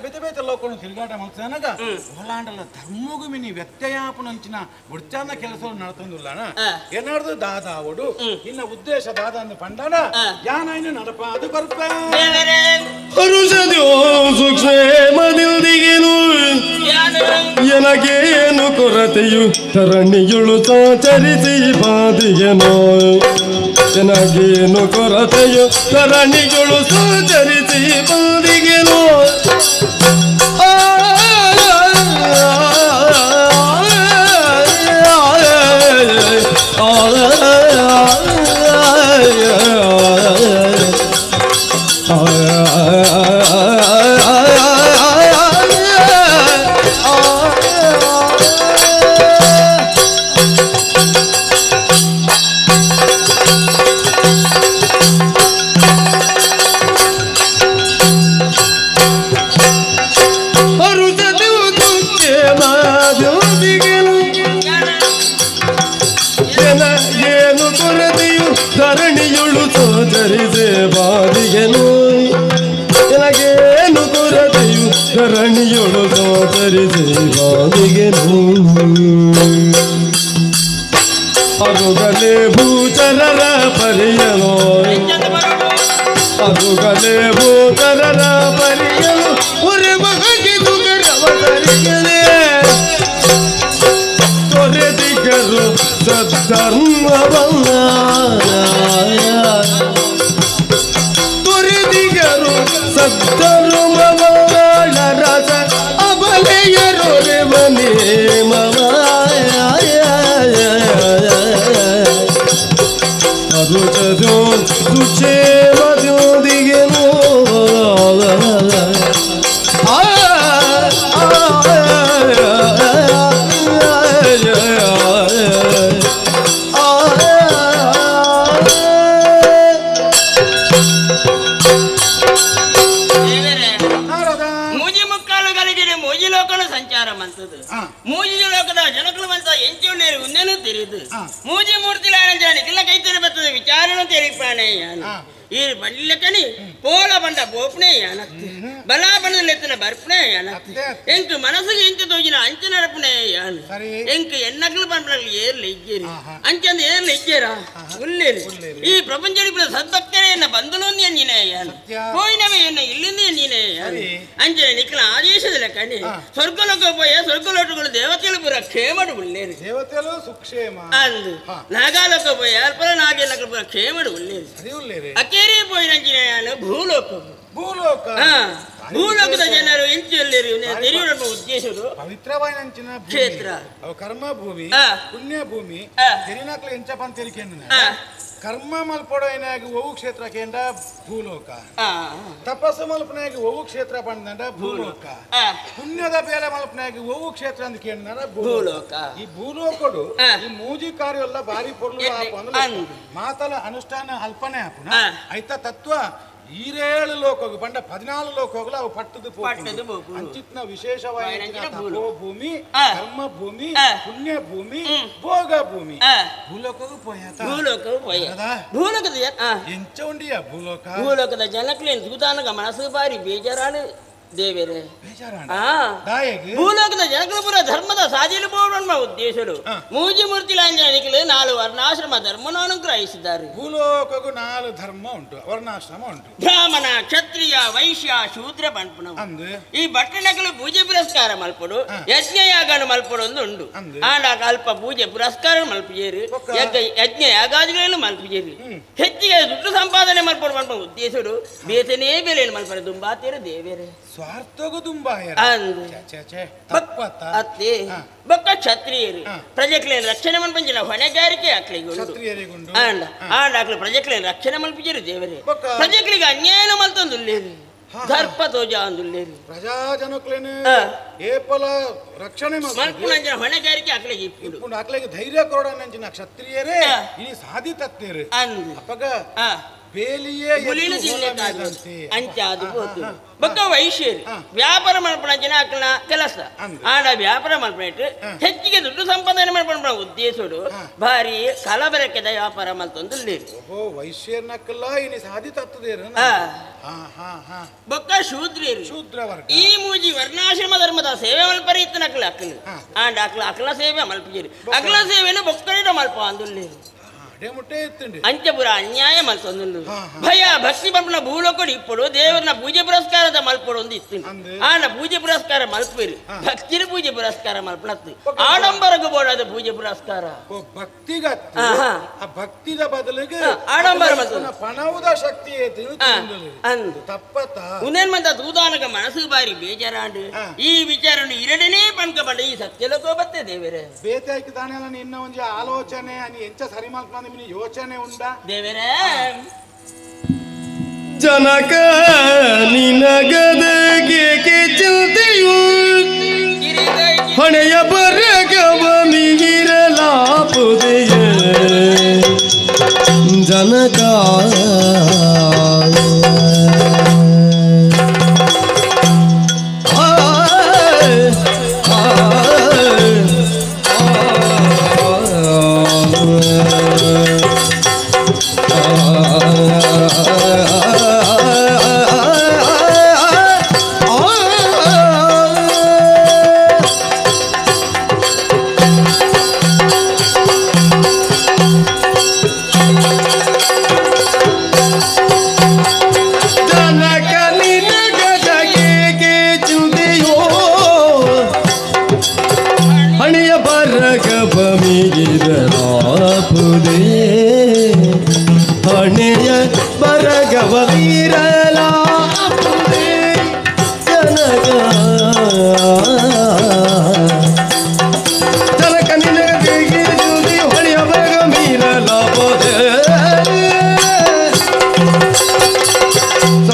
ಬೇತೆ ಬೇತೆ ಲೋಕನು ತಿರುಗಾಟ ಮಲ್ಸನಗ ಹೊಲಾಂಡಲ ಧರ್ಮಗು ಮಿನಿ ವ್ಯತ್ಯಯಾಪನಂಚಿನ ಬುಡ್ಚಾನ ಕೆಲಸ ನಡತೊಂದುಲ್ಲನ ಏನಾರ್ದು ದಾದಾವಡು ಇನ್ನ ಉದ್ದೇಶ ದಾದ ಅಂದು ಪಂಡಾನ ಯಾನಾಯ್ನು ನಡಪ ಅದು ಬರ್ಪ ಎನಗೇನು ಕೊರತೆಯು ತರಣಿಯುಳು ಚಾಚರಿಸಿ ಬಾದಿಯನೋ ಎನಗೇನು ಕೊರತೆಯು ತರಣಿಗಳು ಸಂಚರಿಸಿ ಬಾದಿಗೆನೋ ಧರಣಿಯುಳು ಸೋದರಿಸೆ ಬಾದಿಗೆನು ಎನಗೇನು ಕೊರತೆಯು ಧರಣಿಯುಳು ಸೋದರಿಸೆ ಬಾದಿಗೆನು ಅರುಗಲೆ ಭೂಚರರ ಪರಿಯನು ಅರುಗಲೆ ಭೂಚರರ ಪರಿಯನು ಒರೆ ಮಗಗೆ ದುಗರವ ಸರಿಗಲೆ. ಸದ್ಧರ್ಮವನ್ನ ತೊರೆದಿಗರು ಸದ್ಧರ್ಮವಳ ರಸ ಅಬಲೆಯರು ರೇವನೇಮವ ಸುಕ್ಷೇಮದಿಗೆನೋ ಮೂಜಿ ಮುಕ್ಕಾಲುಗಳಿಗೆ ಮೂಜಿ ಲೋಕನು ಸಂಚಾರ ಮಂತದ್ದು ಮೂಜಿ ಲೋಕದ ಜನಕಲು ಮಂತ ಎಂಚುಳ್ಳೇರು ಉನ್ನೇನು ತಿಳಿದು ಮೂಜಿ ಮೂರ್ತಿಲಾನ ಕೈ ತೆರೆ ಬರ್ತದೆ ವಿಚಾರನು ತೆರಿಪಾನೆ ಈ ಬಲ್ಲಕನಿ ಪೋಲ ಬಂಡ ಬೋಪ್ನೆ ಯಾನತ್ತೆ ಬಲ ಬಂಡಲೆತ್ತನ ಬರ್ಪಣೆ ಯಾನತ್ತೆ ಎಂಕ್ ಮನಸ್ಸಿಗೆ ಎಂಚ ತೋಜಿನ ಅಂಚ ನಡಪಣೆ ಯಾನು ಎಂಕ್ ಎನ್ನಕ್ಲು ಪಂಪಣಗಳು ಏರ್ಲ ಇಜ್ಜೇರಿ ಅಂಚಂದು ಏರ್ಲ ಇಜ್ಜೇರ ಉಲ್ಲೇರಿ ಈ ಪ್ರಪಂಚ ಸದ್ಭಕ್ತರೇ ಎನ್ನ ಬಂಧುಲು ನೀನೇ ಯಾನು ಹೋಯಿನವೇ ಎನ್ನ ಇಲ್ಲಿಂದ ನೀನೇ ಯಾನು ಅಂಚನೆ ನಿಕ್ಕಲ ಆದೇಶದ ಕಣಿ ಸ್ವರ್ಗಲೋಕ ಪೋಯ ಸ್ವರ್ಗಲೋಟಗಳು ದೇವತೆಗಳು ಪೂರ ಕ್ಷೇಮಡು ಉಲ್ಲೇರಿ ದೇವತೆಗಳು ಸುಕ್ಷೇಮ ಅಂದು ನಾಗಾಲೋಕ ಪೋಯ ಅಲ್ಪರ ನಾಗೇಲಕ ಪೂರ ಕ್ಷೇಮಡು ಉಲ್ಲೇರಿ ಅಕೇರಿ ಪೋಯಿನ ಭೂಲೋಕ ಭೂಲೋಕ ಭೂಲೋಕದ ಜನರು ಎಂಚುಲ್ಲೇರಿ ತೆರಿಯುವ ಉದ್ದೇಶಗಳು ಪವಿತ್ರವಾಯಿನಂಚಿನ ಕ್ಷೇತ್ರ ಕರ್ಮ ಭೂಮಿ ಪುಣ್ಯ ಭೂಮಿ ತೆರಿನಾಕ್ಲ ಎಂಚಪ್ಪ ಅಂತ ಹೇಳಿಕೆಂದು ಕರ್ಮ ಮಲ್ಪೊಡೈನಾಗಿ ಒವು ಕ್ಷೇತ್ರ ಕೇಂದ್ರ ಭೂಲೋಕ ತಪಸ್ಸು ಮಲ್ಪನಾಗಿ ಒವು ಕ್ಷೇತ್ರ ಪಂಡ ಭೂಲೋಕ ಪುಣ್ಯದ ಬೇಲೆ ಮಲ್ಪನಾಗಿ ಒವು ಕ್ಷೇತ್ರ ಅಂತ ಕೇಂದ್ರ ಭೂಲೋಕ ಈ ಭೂಲೋಕಡು ಈ ಮೂಜಿ ಕಾರ್ಯ ಎಲ್ಲ ಬಾರಿ ಪೊರ್ಲು ಮಾತಲ ಅನುಷ್ಠಾನ ಅಲ್ಪನೆ ಆಪುನ ಐತ ತತ್ವ ಈರೇಳು ಲೋಕಗು ಪಂಡ 14 ಲೋಕಗಳು ಅವು ಪಟ್ಟದು ಪೋಪುಂಡು ಅಂಚಿತ್ನ ವಿಶೇಷವಾದ ತಪೋ ಭೂಮಿ ಕರ್ಮ ಭೂಮಿ ಪುಣ್ಯ ಭೂಮಿ ಭೋಗ ಭೂಮಿ ಭೂಲೋಕಗೂ ಪೋಯಾತ ಭೂಲೋಕಗೂ ಪೋಯ ಭೂಲೋಕದ ಎಂಚ ಉಂಡಿಯ ಭೂಲೋಕ ಭೂಲೋಕದ ಜನಕ್ಲೇನ್ ಸೂದಾನಗ ಮನಸ್ಸು ಬಾರಿ ಬೇಜಾರಾನು ದೇವೇರೆ ಭೂಲೋಕದ ಜನಕಲು ಪೂರ ಧರ್ಮದ ಸಾಧಿಲು ಪೋವಣ ಉದ್ದೇಶಗಳು ಮೂಜಿ ಮೂರ್ತಿ ಲಾಂಜನಿಕಲು ನಾಲು ವರ್ಣಾಶ್ರಮ ಧರ್ಮನ ಅನುಗ್ರಹಿಸಿದ್ದಾರೆ. ಭೂಲೋಕಗೂ ನಾಲು ಧರ್ಮ ಉಂಟು, ವರ್ಣಾಶ್ರಮ ಉಂಟು. ಬ್ರಾಹ್ಮಣ, ಕ್ಷತ್ರಿಯ, ವೈಶ್ಯ, ಶೂದ್ರ ಪನ್ಪುನವು. ಈ ಭಟ್ಟನಕಲು ಪೂಜೆ ಪುರಸ್ಕಾರ ಮಲ್ಪಡು, ಯಜ್ಞಯಾಗನು ಮಲ್ಪಡು ಒಂದು ಉಂಡು. ಆಂಡ ಅಲ್ಪ ಪೂಜೆ ಪುರಸ್ಕಾರ ಮಲ್ಪುಜೇರು, ಯಜ್ಞ ಯಾಗಾದಿಗಳನ್ನು ಮಲ್ಪುಜೇರು. ಹೆಚ್ಚಿಗೆ ದುಡ್ಡು ಸಂಪಾದನೆ ಮಲ್ಪಡು ಪನ್ಪ ಉದ್ದೇಶಗಳು ಬೇತನೇ ಬೆಲೆಯನ್ನು ಮಲ್ಪಡು ದುಂಬಾತೇರು ದೇವೇರೆ ಸ್ವಾರ್ಥಗೂ ದುಂಬಾಯರ ಅತ್ತೆ ಬೊಕ್ಕ ಕ್ಷತ್ರಿಯರು ಪ್ರಜೆಕ್ಲೇನ ರಕ್ಷಣೆ ಮಲ್ಪಂಚಿನ ಹೊಣೆಗಾರಿಕೆ ಅಕ್ಲಿಗೆ ಆಂಡ ಆಂಡ ಅಕ್ಲು ಪ್ರಜೆಕ್ಲೇನ ರಕ್ಷಣೆ ಮಲ್ಪಿಜರು ದೇವರೇ. ಪ್ರಜೆಕ್ಲಿಗೆ ಅನ್ಯಾಯ ಮಲ್ತೊಂದುಲ್ಲೇರು, ದರ್ಪ ತೋಜ ಅಂದುಲ್ಲೇರು. ಪ್ರಜಾಜನಕ್ಲೇನ ಏಪಲ ರಕ್ಷಣೆ ಮಲ್ಪುನಂಚಿನ ಹೊಣೆಗಾರಿಕೆ ಅಕ್ಲಿಗೆ ಇಪ್ಪುಂಡು. ಅಕ್ಲಿಗೆ ಧೈರ್ಯ ಕೊಡನಂಚಿನ ಕ್ಷತ್ರಿಯರೇ ಇನಿ ಸಾಧಿತತ್ತೇರು ಅಪಗ ಅಂಚಾದು ಪೋತು. ಬೊಕ್ಕ ವೈಶ್ಯರು ವ್ಯಾಪಾರ ಮಲ್ಪುನಂಚಿನ ಅಕ್ಲನ ಕೆಲಸ. ಆಂಡ ವ್ಯಾಪಾರ ಮಲ್ಪನೆಟ್ ಹೆಚ್ಚಿಗೆ ದುಡ್ಡು ಸಂಪಾದನೆ ಮಲ್ಪುನ ಉದ್ದೇಶಡು ಭಾರಿ ಕಲಬೆರಕೆದ ವ್ಯಾಪಾರ ಮಲ್ತೊಂದುಲ್ಲೇರು. ವೈಶ್ಯರ್ನಕ್ಕಲ್ಲ ಇನಿ ಸಾಧಿತತ್ತದೇರು. ಬೊಕ್ಕ ಶೂದ್ರಿಯರು ಈ ಮೂಜಿ ವರ್ಣಾಶ್ರಮ ಧರ್ಮದ ಸೇವೆ ಮಲ್ಪರೆ ಇತ್ತನಕ್ಲ ಅಕ್ಲು. ಆಂಡ ಅಕ್ಲ ಅಕ್ಲ ಸೇವೆ ಮಲ್ಪುಜೇರು, ಅಕ್ಲ ಸೇವೆನು ಬೊಕ್ಕಡಿಡ ಮಲ್ಪ ಅಂದುಲ್ಲೇರು. ಅಂಚಪುರ ಅನ್ಯಾಯ ಮಲ್ತೊಂದುಂಡು. ಭಯ ಭಕ್ತಿ ಪಂಪನ ಭೂಲೋಕಡು ಇಪ್ಪಡು ದೇವರನ್ನ ಪೂಜೆ ಪುರಸ್ಕಾರದ ಮಲ್ಪಡು ಒಂದು ಇತ್ತು. ಆಂಡ ಪೂಜೆ ಪುರಸ್ಕಾರ ಮಲ್ಪೇರು, ಭಕ್ತಿನ ಪೂಜೆ ಪುರಸ್ಕಾರ ಮಲ್ಪನತ್ತು ಆಡಂಬರಗು ಬೋಡಾದ ಪೂಜೆ ಪುರಸ್ಕಾರ. ಭಕ್ತಿಗತ್ತು ಭಕ್ತಿದ ಬದಲಿಗೆ ಆಡಂಬರ ಪಣವುದ ಶಕ್ತಿ ಅಂದು ತಪ್ಪತ ಉನೇನ್ ಮಂತ ತೂದಾನಗ ಮನಸ್ಸು ಬಾರಿ ಬೇಜಾರಾಂಡು. ಈ ವಿಚಾರನು ಎರಡನೇ ಪನ್ಕ ಬಂಡ ಈ ಸತ್ಯಲೋಕ ಬತ್ತೆ ದೇವರೇ. ಬೇತಾಯ್ತು ತಾನೆಲ್ಲ ನಿನ್ನ ಒಂಜಿ ಆಲೋಚನೆ అని ಎಂಚ ಸರಿ ಮಲ್ಪನ ಯೋಚನೆ ಉಂಡ ದೇವರೇ. ಜನಕ ನಿನಗದಗೆ ಚಿಂತೆಯು ಹೊಣೆಯ ಬರಗವ ಮೀರಲಾಪುದೆಯೇ ಜನಕ.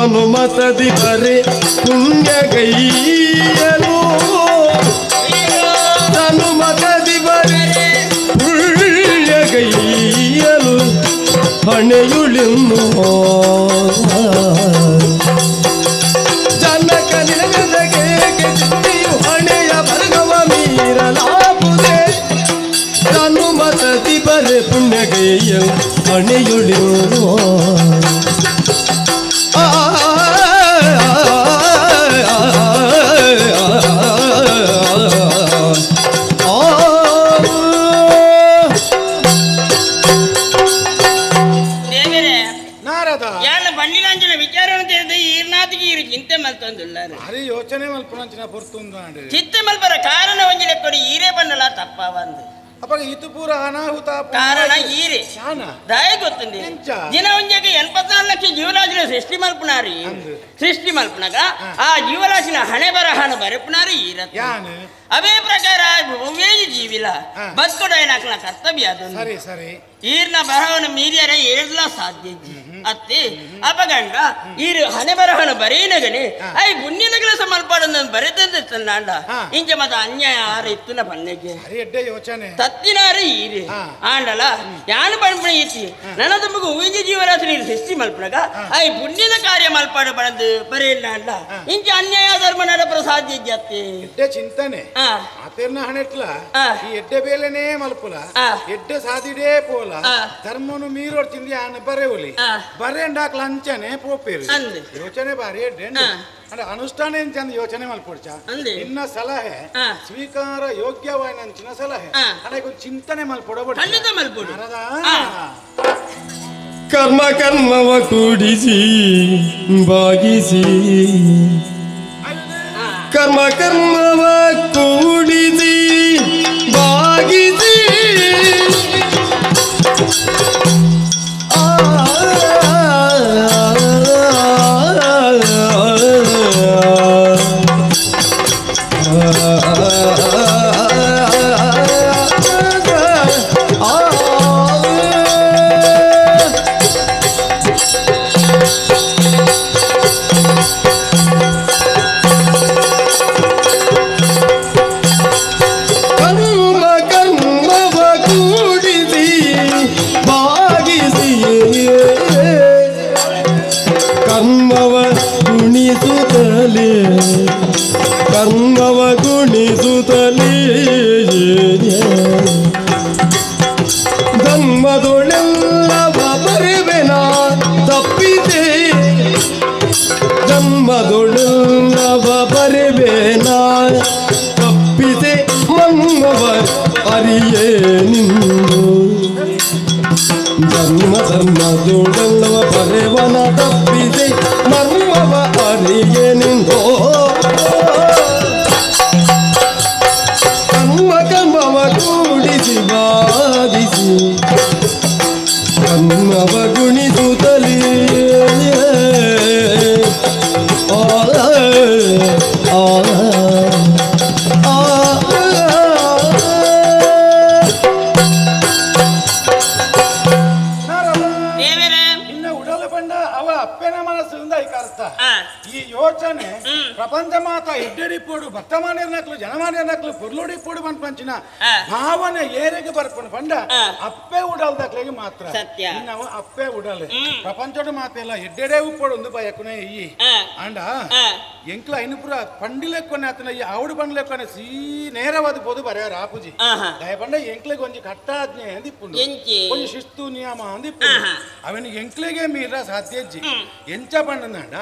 ತನುಮತದಿ ಬರೆ ಪುಣ್ಯಗೈಯಲು ತನುಮತದಿ ಬರೆ ಪುಣ್ಯಗೈಯಲು ಹಣೆಯುಳಿನ್ನು ಜನಕ ನಿನಗೆ ಚಿತ್ತಿಯು ಹಣೆಯ ಬರ್ಗವ ಮೀರಲಾಪುದೆ ತನುಮತದಿ ಬರೆ ಪುಣ್ಯಗೈಯಲು ಹಣೆಯುಳಿನ್ನು ಯೋಚನೆ ಚಿತ್ತೆ ಮಲ್ಪರ ಕಾರಣ ಒಂಜಿ ಲೆಕ್ಕಡಿ ಈರೇ ಬನ್ನಲ ತಪ್ಪ ಬಂದು ಅಪ್ಪ ಇತು ಪೂರ ಅನಾಹುತ ಕಾರಣ ಈರೆ ದಯ ಗೊತ್ತುಂದಿ ದಿನ ಒಂಜೆಗೆ 84 ಲಕ್ಷ ಜೀವರಾಶಿನ ಸೃಷ್ಟಿ ಮಲ್ಪುನಾರಿ ಸೃಷ್ಟಿ ಮಲ್ಪನಾಗ ಆ ಜೀವರಾಶಿನ ಹಣೆ ಬರಹನ ಬರೆಪುನಾರಿ ಈರ ಅವೇ ಪ್ರಕಾರ ಭೂಮಿಯ ಜೀವಿಲ ಬದುಕೊಡಾಕಲ ಕರ್ತವ್ಯ ಅದು ಸರಿ ಸರಿ ಈರ್ನ ಬರಹವನ್ನು ಮೀರಿಯರೆ ಏರ್ಲ ಸಾಧ್ಯ ಅತ್ತಿ ಅಪಗಂಡ ಈರು ಹಣೆ ಬರಹನು ಬರೀನಗನೆ I ಪುಣ್ಯದ ಕೆಲಸ ಮಲ್ಪಾಡನ್ನು ಬರೆದಂಡ ಇಂಚ ಮತ ಅನ್ಯಾಯ ಆರ ಇತ್ತುನ ಪನ್ನೆಗೆ ಎಡ್ಡೆ ಯೋಚನೆ ತತ್ತಿನಾರೆ ಈರೆ ಆಂಡಲ ಯಾನು ಪಣ್ಪಣ ಇತ್ತಿ ನನ್ನ ತಮಗೆ ಉವಿಂಜ ಜೀವರಾಶಿ ನೀರು ಸೃಷ್ಟಿ ಮಲ್ಪನಗ I ಪುಣ್ಯದ ಕಾರ್ಯ ಮಲ್ಪಾಡು ಬಣದು ಬರೆಯಿಲ್ಲ ಅಂಡ ಇಂಚ ಅನ್ಯಾಯ ಧರ್ಮ ನಡಪರ ಸಾಧ್ಯ ಅತ್ತಿ ಎಡ್ಡೆ ಚಿಂತನೆ ಆತೇರ್ನ ಹಣೆಟ್ಲ ಈ ಎಡ್ಡೆ ಬೇಲೆನೇ ಮಲ್ಪುಲ ಎಡ್ಡೆ ಸಾದಿಡೇ ಪೋಲ ಧರ್ಮನು ಮೀರೋಡ್ತಿಂದಿ ಆನ ಬರೆವುಲಿ ಬರೆಂಡಾಕ್ಲ ಅಂಚನೆ ಪೋಪೇರು ಯೋಚನೆ ಬಾರಿ ಎಡ್ಡೆ ಅಂದ್ರೆ ಅನುಷ್ಠಾನ ಎಂಚಂದ ಯೋಚನೆ ಮಲ್ಪೊಡ್ಚ ಇನ್ನ ಸಲಹೆ ಸ್ವೀಕಾರ ಯೋಗ್ಯವಾಯಿನಂಚಿನ ಸಲಹೆ ಅಂದ್ರೆ ಚಿಂತನೆ ಮಲ್ಪೊಡ ಕರ್ಮ ಕರ್ಮವ ಕೂಡಿಸಿ ಬಾಗಿಸಿ ಕರ್ಮ ಕರ್ಮವ ಕೂಡಿಸಿ ಬಾಗಿಸಿ ಕರ್ಮವ ಗುಣಿಸುತ್ತಲೇ ಧರ್ಮದೊಳೆಲ್ಲವ ಬರುವೆನ ತಪ್ಪಿದೆ ಧರ್ಮದೊಳೆಲ್ಲವ ಬರುವೆನ ತಪ್ಪಿದೆ ಮಮ್ಮವ ಅರಿಯೇ ನಿಂದು ಧರ್ಮ ಧರ್ಮದೊಳೆಲ್ಲವ ಬರುವನ ತಪ್ಪಿದೆ ಮರ್ಮವ ಅರಿಯೇ ನಿಂದು ಕರ್ಮ ಕರ್ಮವ ಕೂಡಿಸಿ ಬಾಧಿಸಿ ಕರ್ಮವ ಗುಣಿಸುತ್ತಲೇ ಈ ಯೋಚನೆ ಪ್ರಪಂಚ ಮಾತ ಎಡ್ಡೆಡಿಪೋಡು ಭಕ್ತಮಾನ್ಯರ್ನಕ್ಲು ಜನಮಾನ್ಯರ್ನಕ್ಲು ಪೊರ್ಲುಡಿಪೋಡು ಪಂಚಿನ ಭಾವನೆ ಏರೆಗೆ ಬರ್ಕೊಂಡು ಪಂಡ ಅಪ್ಪೆ ಉಡಲ್ದಕ್ಲೆಗೆ ಮಾತ್ರ ನಾವು ಅಪ್ಪೆ ಉಡಲ್ ಪ್ರಪಂಚದ ಮಾತೆಲ್ಲ ಎಡ್ಡೆಡೆ ಉಪ್ಪೋಡು ಒಂದು ಬಯಕುನೆ ಈ ಅಂಡ ಎಂಕ್ಲ ಐನುಪುರ ಪಂಡಿಲೆಕ್ಕೊನೆ ಆತನ ಈ ಆవుడు పండ్ಲೆಕ್ಕೊನೆ ಸೀ ನೇರವಾದ ಪೋದು ಬರೆಯಾರ ಆಪುಜಿ ದಯಪಂಡ ಎಂಕ್ಲೆಗೆ ಒಂಜಿ ಕಟ್ಟಾಜ್ಞೆ ಅಂದಿಪ್ಪುಂಡು ಒಂಜಿ ಶಿಸ್ತು ನಿಯಮ ಅಂದಿಪ್ಪುಂಡು ಅವನ ಎಂಕ್ಲೆಗೆ ಮೀರ ಸಾಧ್ಯಜ್ಜಿ ಎಂಚ ಪಂಡಂದ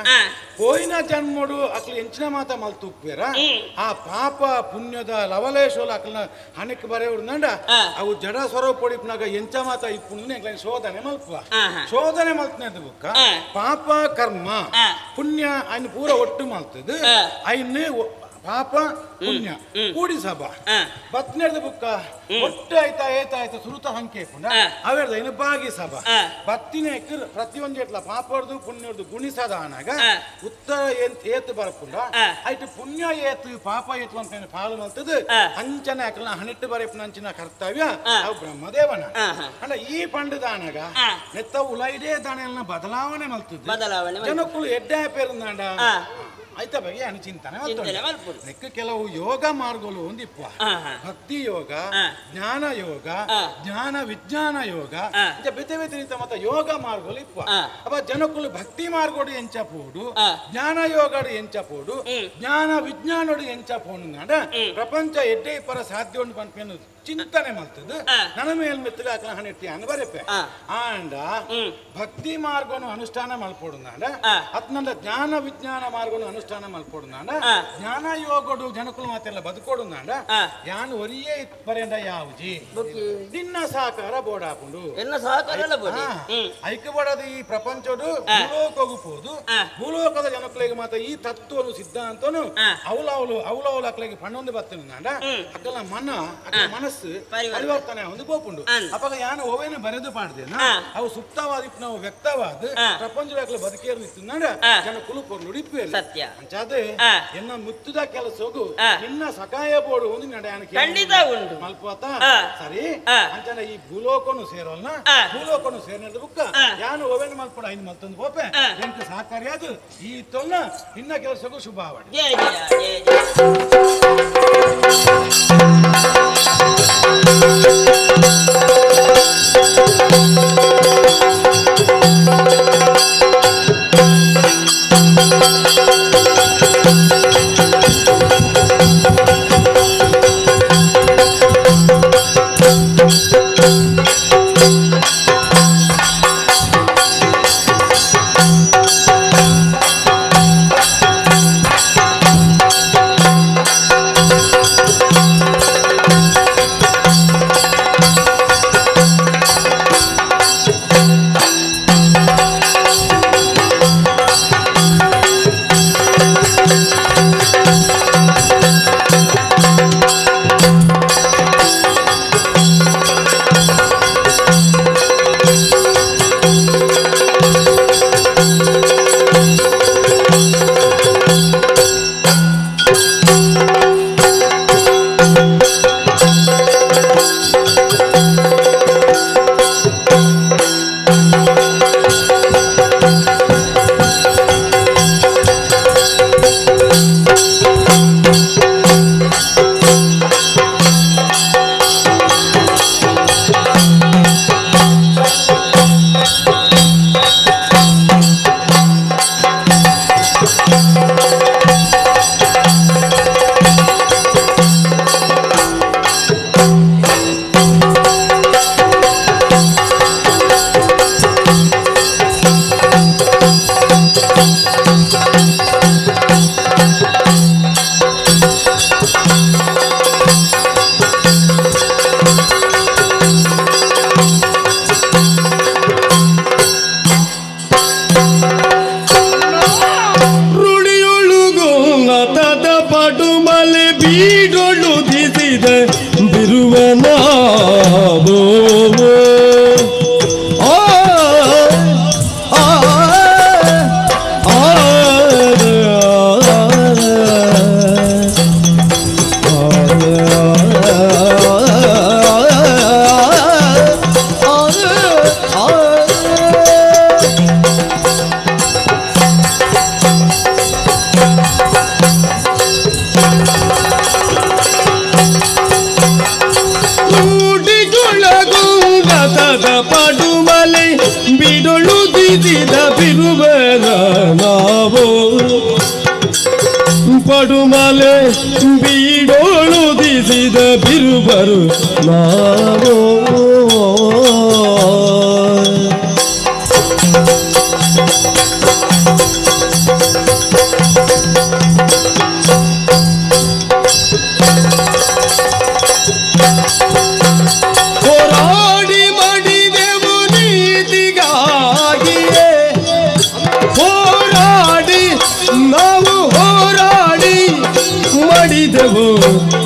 ಪೋಯಿನ ಜನ್ಮಡು ಅಕ್ಲು ಎಂಚಿನ ಮಾತ ಮಲ್ತುಪ್ಪೇರ ಆ ಪಾಪ ಪುಣ್ಯದ ಲವಲೇಶೋಲ ಅಕ್ಲನ ಹಣಕ್ಕೆ ಬರೆಯುಂಡ ಅವು ಜಡ ಸ್ವರೂಪ ಪೊಡಿಪುನಾಗ ಎಂಚ ಮಾತ ಇಪ್ಪುಂಡು ಎಂಕ್ಲ ಶೋಧನೆ ಮಲ್ಪುವ ಶೋಧನೆ ಮಲ್ತನೇದು ಬುಕ್ಕ ಪಾಪ ಕರ್ಮ ಪುಣ್ಯ ಅಯ್ನ ಪೂರ ಒಟ್ಟು ಮಲ್ತದು ಅಯ್ನ ಪಾಪ ಪುಣ್ಯ ಕೂಡಿ ಸಭಾ ಬತ್ನೆರ್ದ ಬುಕ್ಕ ಒಟ್ಟು ಆಯ್ತಾ ಏತ ಆಯ್ತಾ ಸುರುತ ಹಂಕೆ ಅವೆರ್ದ ಇನ್ನು ಬಾಗಿ ಸಭಾ ಬತ್ತಿನ ಪ್ರತಿಯೊಂದು ಪಾಪರ್ದು ಪುಣ್ಯರ್ದು ಗುಣಿಸದ ಅನಾಗ ಉತ್ತರ ಏತು ಬರಪುಂಡ ಆಯ್ತು ಪುಣ್ಯ ಏತು ಪಾಪ ಏತು ಅಂತ ಪಾಲು ಮಲ್ತದ ಅಂಚನೆ ಅಕಲ್ನ ಹಣಿಟ್ಟು ಬರಪುನ ಅಂಚಿನ ಕರ್ತವ್ಯ ಅವು ಬ್ರಹ್ಮದೇವನ ಅಂಡ ಈ ಪಂಡದ ಅನಾಗ ನೆತ್ತ ಉಲೈಡೇ ದಾನೆಲ್ಲ ಬದಲಾವಣೆ ಮಲ್ತದ ಬದಲಾವಣೆ ಜನಕ್ಕಳು ಎಡ್ಡೆ ಪೇರುಂದಾಂಡ ಆಯ್ತಾ ಬಗ್ಗೆ ಅನು ಚಿಂತನೆ ನೆಕ್ಕ ಕೆಲವು ಯೋಗ ಮಾರ್ಗಗಳು ಒಂದಿಪ್ಪ ಭಕ್ತಿ ಯೋಗ ಜ್ಞಾನ ಯೋಗ ಜ್ಞಾನ ವಿಜ್ಞಾನ ಯೋಗ ಬೇತೆ ಬೇತೆ ರೀತ ಮತ್ತ ಯೋಗ ಮಾರ್ಗಗಳು ಇಪ್ಪ ಅಪ್ಪ ಜನಕ್ಕಳು ಭಕ್ತಿ ಮಾರ್ಗೋಡು ಎಂಚ ಪೋಡು ಜ್ಞಾನ ಯೋಗಡು ಎಂಚ ಪೋಡು ಜ್ಞಾನ ವಿಜ್ಞಾನೋಡು ಎಂಚ ಪೋಡು ಪ್ರಪಂಚ ಎಡ್ಡೆ ಇಪ್ಪರ ಸಾಧ್ಯ ಉಂಡು ಪನ್ಪೇನು ಚಿಂತನೆ ಮಲ್ತದ ನನ್ನ ಮೇಲ್ ಮೆತ್ತಗ ಅಕಲ ಹಣಿಟ್ಟಿ ಅನ್ನ ಬರೆಪೆ ಆಂಡ ಭಕ್ತಿ ಮಾರ್ಗನು ಅನುಷ್ಠಾನ ಮಲ್ಪೋಡುಂದಾಂಡ ಅತ್ನಂದ ಜ್ಞಾನ ವಿಜ್ಞಾನ ಮಾರ್ಗನು ಅನುಷ್ಠಾನ ಮಲ್ಪೋಡುಂದಾಂಡ ಜ್ಞಾನ ಯೋಗಡು ಜನಕುಲು ಮಾತೆಲ್ಲ ಬದುಕೋಡುಂದಾಂಡ ಯಾನ್ ಒರಿಯೇ ಬರೆಂಡ ಯಾವುಜಿ ನಿನ್ನ ಸಹಕಾರ ಬೋಡಾಪುಂಡು ಎನ್ನ ಸಹಕಾರ ಬೋಡಿ ಐಕ್ಯ ಬೋಡದು ಈ ಪ್ರಪಂಚಡು ಭೂಲೋಕಗೂ ಪೋದು ಭೂಲೋಕದ ಜನಕುಲಿಗೆ ಮಾತ್ರ ಈ ತತ್ವನು ಸಿದ್ಧಾಂತನು ಅವಲವಲು ಅವಲವಲು ಅಕ್ಲಿಗೆ ಪಣ್ಣೊಂದು ಬತ್ತನುಂದಾಂಡ ಅಕ್ಕಲ ಮನ ಅಕ್ಕಲ ಮನಸ್ಸು ಪರಿವರ್ತನೆ ಒಂದು ಪೋಪುಂಡು ಅಪ್ಪಾಗ ಯಾನು ಒವೇನು ಬರೆದು ಪಾಡ್ದೇನ ಅವು ಸುಪ್ತವಾದ ನಾವು ವ್ಯಕ್ತವಾದ ಪ್ರಪಂಚದ ಬದುಕೇರು ಇತ್ತಂದ್ರ ಜನ ಕುಲು ಪೊರ್ಲು ಸತ್ಯ ಅಂಚಾದೆ ಎನ್ನ ಮುತ್ತುದ ಕೆಲಸಗು ನಿನ್ನ ಸಕಾಯ ಬೋಡು ಒಂದು ನಡೆಯಾನ ಖಂಡಿತ ಉಂಟು ಮಲ್ಪೋತ ಸರಿ ಅಂಚನ ಈ ಭೂಲೋಕನು ಸೇರೋಲ್ನ ಭೂಲೋಕನು ಸೇರಿದ ಬುಕ್ಕ ಯಾನು ಒವೇನು ಮಲ್ಪಡ ಐದು ಮಲ್ತಂದು ಪೋಪೆ ಎಂತ ಸಹಕಾರಿಯಾದ ಈ ತೊಲ್ನ ನಿನ್ನ ಕೆಲಸಕ್ಕೂ ಶುಭ ಆವಡಿ. ಜಯ ಜಯ ಜಯ ಜಯ. ಪಡುಮಲೆ ಬೀಡೋಳು ದಿಸಿದ ಬಿರುಬರು ನಾವೋ ಹೋರಾಡಿ ಮಡಿದೆವು ನೀತಿಗಾಗಿಯೇ ಹೋರಾಡಿ ನಾವು ಹೋರಾಡಿ ನುಡಿದೆವು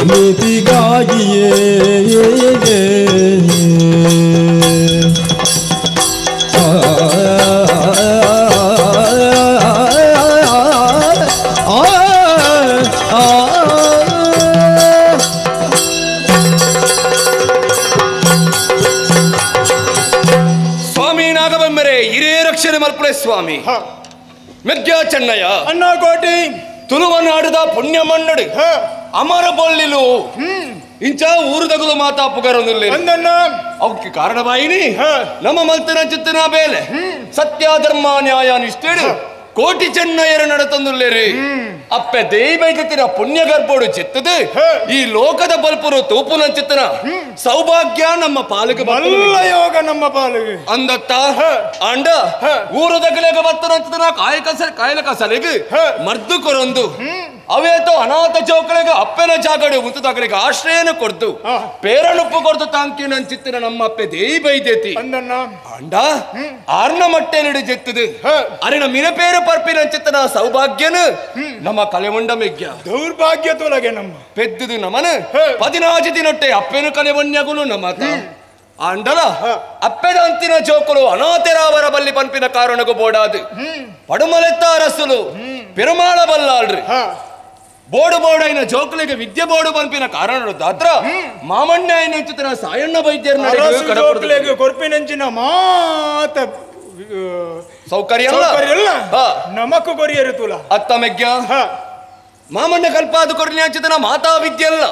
ನೀತಿಗಾಗಿಯೇ. ಸ್ವಾಮಿ ನಾಗಬೊಮ್ಮರೆ ಹಿರೇ ರಕ್ಷಣೆ ಮಲ್ಪುಳೆ ಸ್ವಾಮಿ ಮೆಗ್ಯ ಚೆನ್ನಯ್ಯ ಅಣ್ಣ ಕೋಟಿ ತುಳುವನಾಡುದ ಪುಣ್ಯ ಮಣ್ಣಡು ಅಮರ ಬೊಳ್ಳಿಲು ಇಂಚ ಊರುದಗುಲು ಮಾತಾ ಪುಗರೊಂದಿಲ್ಲ ಅವಕ್ಕೆ ಕಾರಣವಾಯಿನಿ ನಮ್ಮ ಮಲ್ತನ ಚಿತ್ತನ ಬೇಲೆ ಸತ್ಯ ಧರ್ಮ ನ್ಯಾಯ ನಿಷ್ಠೆಡು ಕೋಟಿ ಚೆನ್ನಯ್ಯರ ನಡತಂದುಲ್ಲೇರಿ ಅಪ್ಪೆ ದೇವೈತಿನ ಪುಣ್ಯ ಗರ್ಭೋಡು ಚಿತ್ತದು ಈ ಲೋಕದ ಬಲ್ಪುರು ತೂಪುನ ಚಿತ್ತನ ಸೌಭಾಗ್ಯ ನಮ್ಮ ಪಾಲಿಗೆ ಮಲ್ಲ ಯೋಗ ನಮ್ಮ ಪಾಲಿಗೆ ಅಂದತ್ತ ಅಂಡ ಊರುದಗಲೆಗ ಬತ್ತನ ಚಿತ್ತನ ಕಾಯಕ ಕಾಯಲಕ ಸಲೆಗೆ ಮರ್ದು ಕೊರೊಂದು ಅವೇತೋ ಅನಾಥ ಚೌಕಳಿಗೆ ಅಪ್ಪನ ಜಾಗಡೆ ಉಂತದಾಗಲಿಗೆ ಆಶ್ರಯನ ಕೊಡ್ದು ಪೇರನುಪ್ಪು ಕೊಡ್ದು ತಾಂಕಿನ ಚಿತ್ತಿನ ನಮ್ಮ ಅಪ್ಪೆ ದೇಯಿ ಬೈದೇತಿ ಅಂಡ ಆರ್ನ ಮಟ್ಟೆಲಿಡು ಜೆತ್ತದು ಅರಿನ ಮಿನಪೇರು ಪರ್ಪಿನ ಚಿತ್ತನ ಸೌಭಾಗ್ಯನ ನಮ್ಮ ಕಲೆವಂಡ ಮೆಗ್ಯ ದೌರ್ಭಾಗ್ಯ ತೋಲಗೆ ನಮ್ಮ ಪೆದ್ದುದು ನಮನ 14 ದಿನಟ್ಟೆ ಅಪ್ಪೆನು ಕಲೆವನ್ಯಗುಲು ನಮ್ಮ ಅಂಡಲ ಅಪ್ಪೆದ ಅಂತಿನ ಜೋಕುಲು ಅನಾಥರಾವರ ಬಲ್ಲಿ ಪಂಪಿನ ಕಾರಣಗೂ ಬೋಡಾದು ಪಡುಮಲೆತ್ತ ಅರಸುಲು ಪೆರುಮಾಳ ಬಲ್ಲಾಳ್ರಿ ಬೋಡು ಬೋಡೈನ ಜೋಕುಲಿಗೆ ವಿದ್ಯೆ ಬೋಡು ಪಂಪಿನ ಕಾರಣ ದಾತ್ರ ಮಾಮಣ್ಣ ಚಿತ್ರ ಸಾಯಣ್ಣ ವೈದ್ಯರ ಕೊರ್ಪಿನಂಚಿನ ಮಾತ ಸೌಕರ್ಯ ನಮಕು ಕೊರಿಯರು ತುಲ ಅತ್ತ ಮೆಗ್ಯ ಮಾಮಣ್ಣ ಕಲ್ಪಾದ ಕೊರ್ನ್ಯಾಂಚಿತನ ಮಾತಾ ವಿದ್ಯೆ ಅಲ್ಲ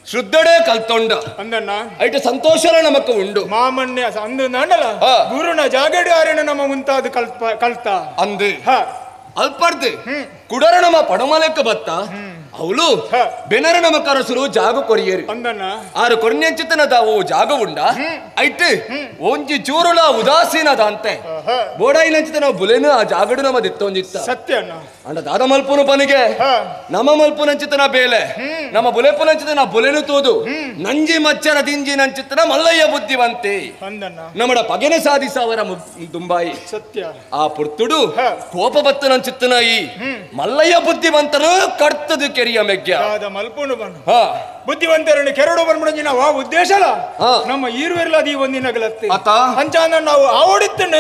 ಶುದ್ಧಡೇ ಕಲ್ತೊಂಡ ಅಂದಣ್ಣ ಐಟ ಸಂತೋಷ ನಮಕ್ ಉಂಡು ಮಾಮಣ್ಯ ಅಂದು ನಾಂಡಲ ಗುರುನ ಜಾಗಡಿ ಆರಣ ನಮ್ಮ ಮುಂತಾದ ಕಲ್ಪ ಕಲ್ತ ಅಂದು ಅಲ್ಪರ್ದು ಕುಡರ ನಮ್ಮ ಪಡಮಲೆಕ್ಕ ಬತ್ತ ಅವಳು ಬೆನರ ನಮ್ಮ ಕರಸುರು ಜಾಗ ಕೊರಿಯರು ಅಂದಣ್ಣ ಆರು ಕೊರ್ನ್ಯಂಚಿತನ ದಾವು ಜಾಗ ಉಂಡ ಐಟ್ ಒಂಜಿ ಚೂರುಲ ಉದಾಸೀನದ ಅಂತೆ ಬೋಡಾಯಿನಂಚಿತ ನಾವು ಬುಲೆನು ಆ ಜಾಗಡು ನಮ್ಮ ದಿತ್ತೊಂದಿತ್ತ ಸತ್ಯ ಅಣ್ಣ ಅಂಡ ದಾದ ಮಲ್ಪುನು ಪನಿಗೆ ನಮ್ಮ ಮಲ್ಪುನಂಚಿತನ ಬೇಲೆ ನಮ್ಮ ಬುಲೆಪುನಂಚಿತನ ಬುಲೆನು ತೋದು ನಂಜಿ ಮಚ್ಚರ ದಿಂಜಿ ನಂಚಿತನ ಮಲ್ಲಯ್ಯ ಬುದ್ಧಿವಂತೆ ನಮ್ಮಡ ಪಗೆನೆ ಸಾಧಿಸವರ ದುಂಬಾಯಿ ಸತ್ಯ ಆ ಪುರ್ತುಡು ಕೋಪ ಬತ್ತನಂಚಿತ್ತನ ಈ ಮಲ್ಲಯ್ಯ ಬುದ್ಧಿವಂತನು ಕರ್ತದು ಕೆರಿಯ ಮೆಗ್ಯ ಮಲ್ಪುನು ಬನ್ನು ಬುದ್ಧಿವಂತರನ್ನು ಕೆರಡು ಬಂದ್ಬಿಡ ನಾವು ಆ ಉದ್ದೇಶ ನಮ್ಮ ಈರ್ವೆರ್ಲ ಈ ಒಂದಿನಗಲತ್ತಿ ಅಂಚಾಂದ ನಾವು ಆವಡಿತ್ತಂಡೆ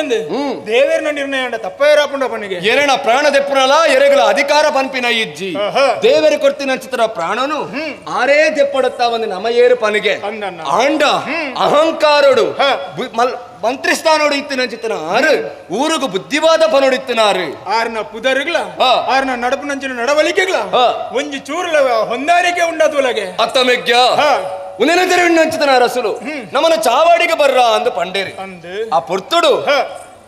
ದೇವೇರ್ನ ನಿರ್ಣಯ ಅಂಡ ತಪ್ಪೇರಾಪುಂಡ ಪನಿಗೆ ಎರೆನ ಪ್ರಾಣ ದೆಪ್ಪುನಲ ಎರೆಗಳ ಅಧಿಕಾರ ಪನ್ಪಿನ ಇಜ್ಜಿ ದೇವರ ಕೊಡ್ತಿನ ಚಿತ್ರ ಪ್ರಾಣನು ಆರೇ ದೆಪ್ಪಡುತ್ತಾ ಒಂದು ನಮ ಏರು ಪನಿಗೆ ಆಂಡ ಅಹಂಕಾರಡು ಮಂತ್ರಿ ಸ್ಥಾನೋಡು ಇತ್ತಿನ ಚಿತ್ರನ ಆರು ಊರುಗು ಬುದ್ಧಿವಾದ ಪನೋಡು ಇತ್ತಿನಾರು ಆರ್ನ ಪುದರುಗಳ ಆರ್ನ ನಡಪುನಂಚಿನ ನಡವಳಿಕೆಗಳ ಒಂಜಿ ಚೂರುಲ ಹೊಂದಾಣಿಕೆ ಉಂಡದುಲಗೆ ಅತ್ತಮೆಗ್ಯ ಉನೆನದೆರವಿನ ಅರಸುಲು ನಮ್ಮನ ಚಾವಾಡಿಗೆ ಬರ್ರ ಅಂದು ಪಂಡೇರಿ ಆ ಪೊರ್ತುಡು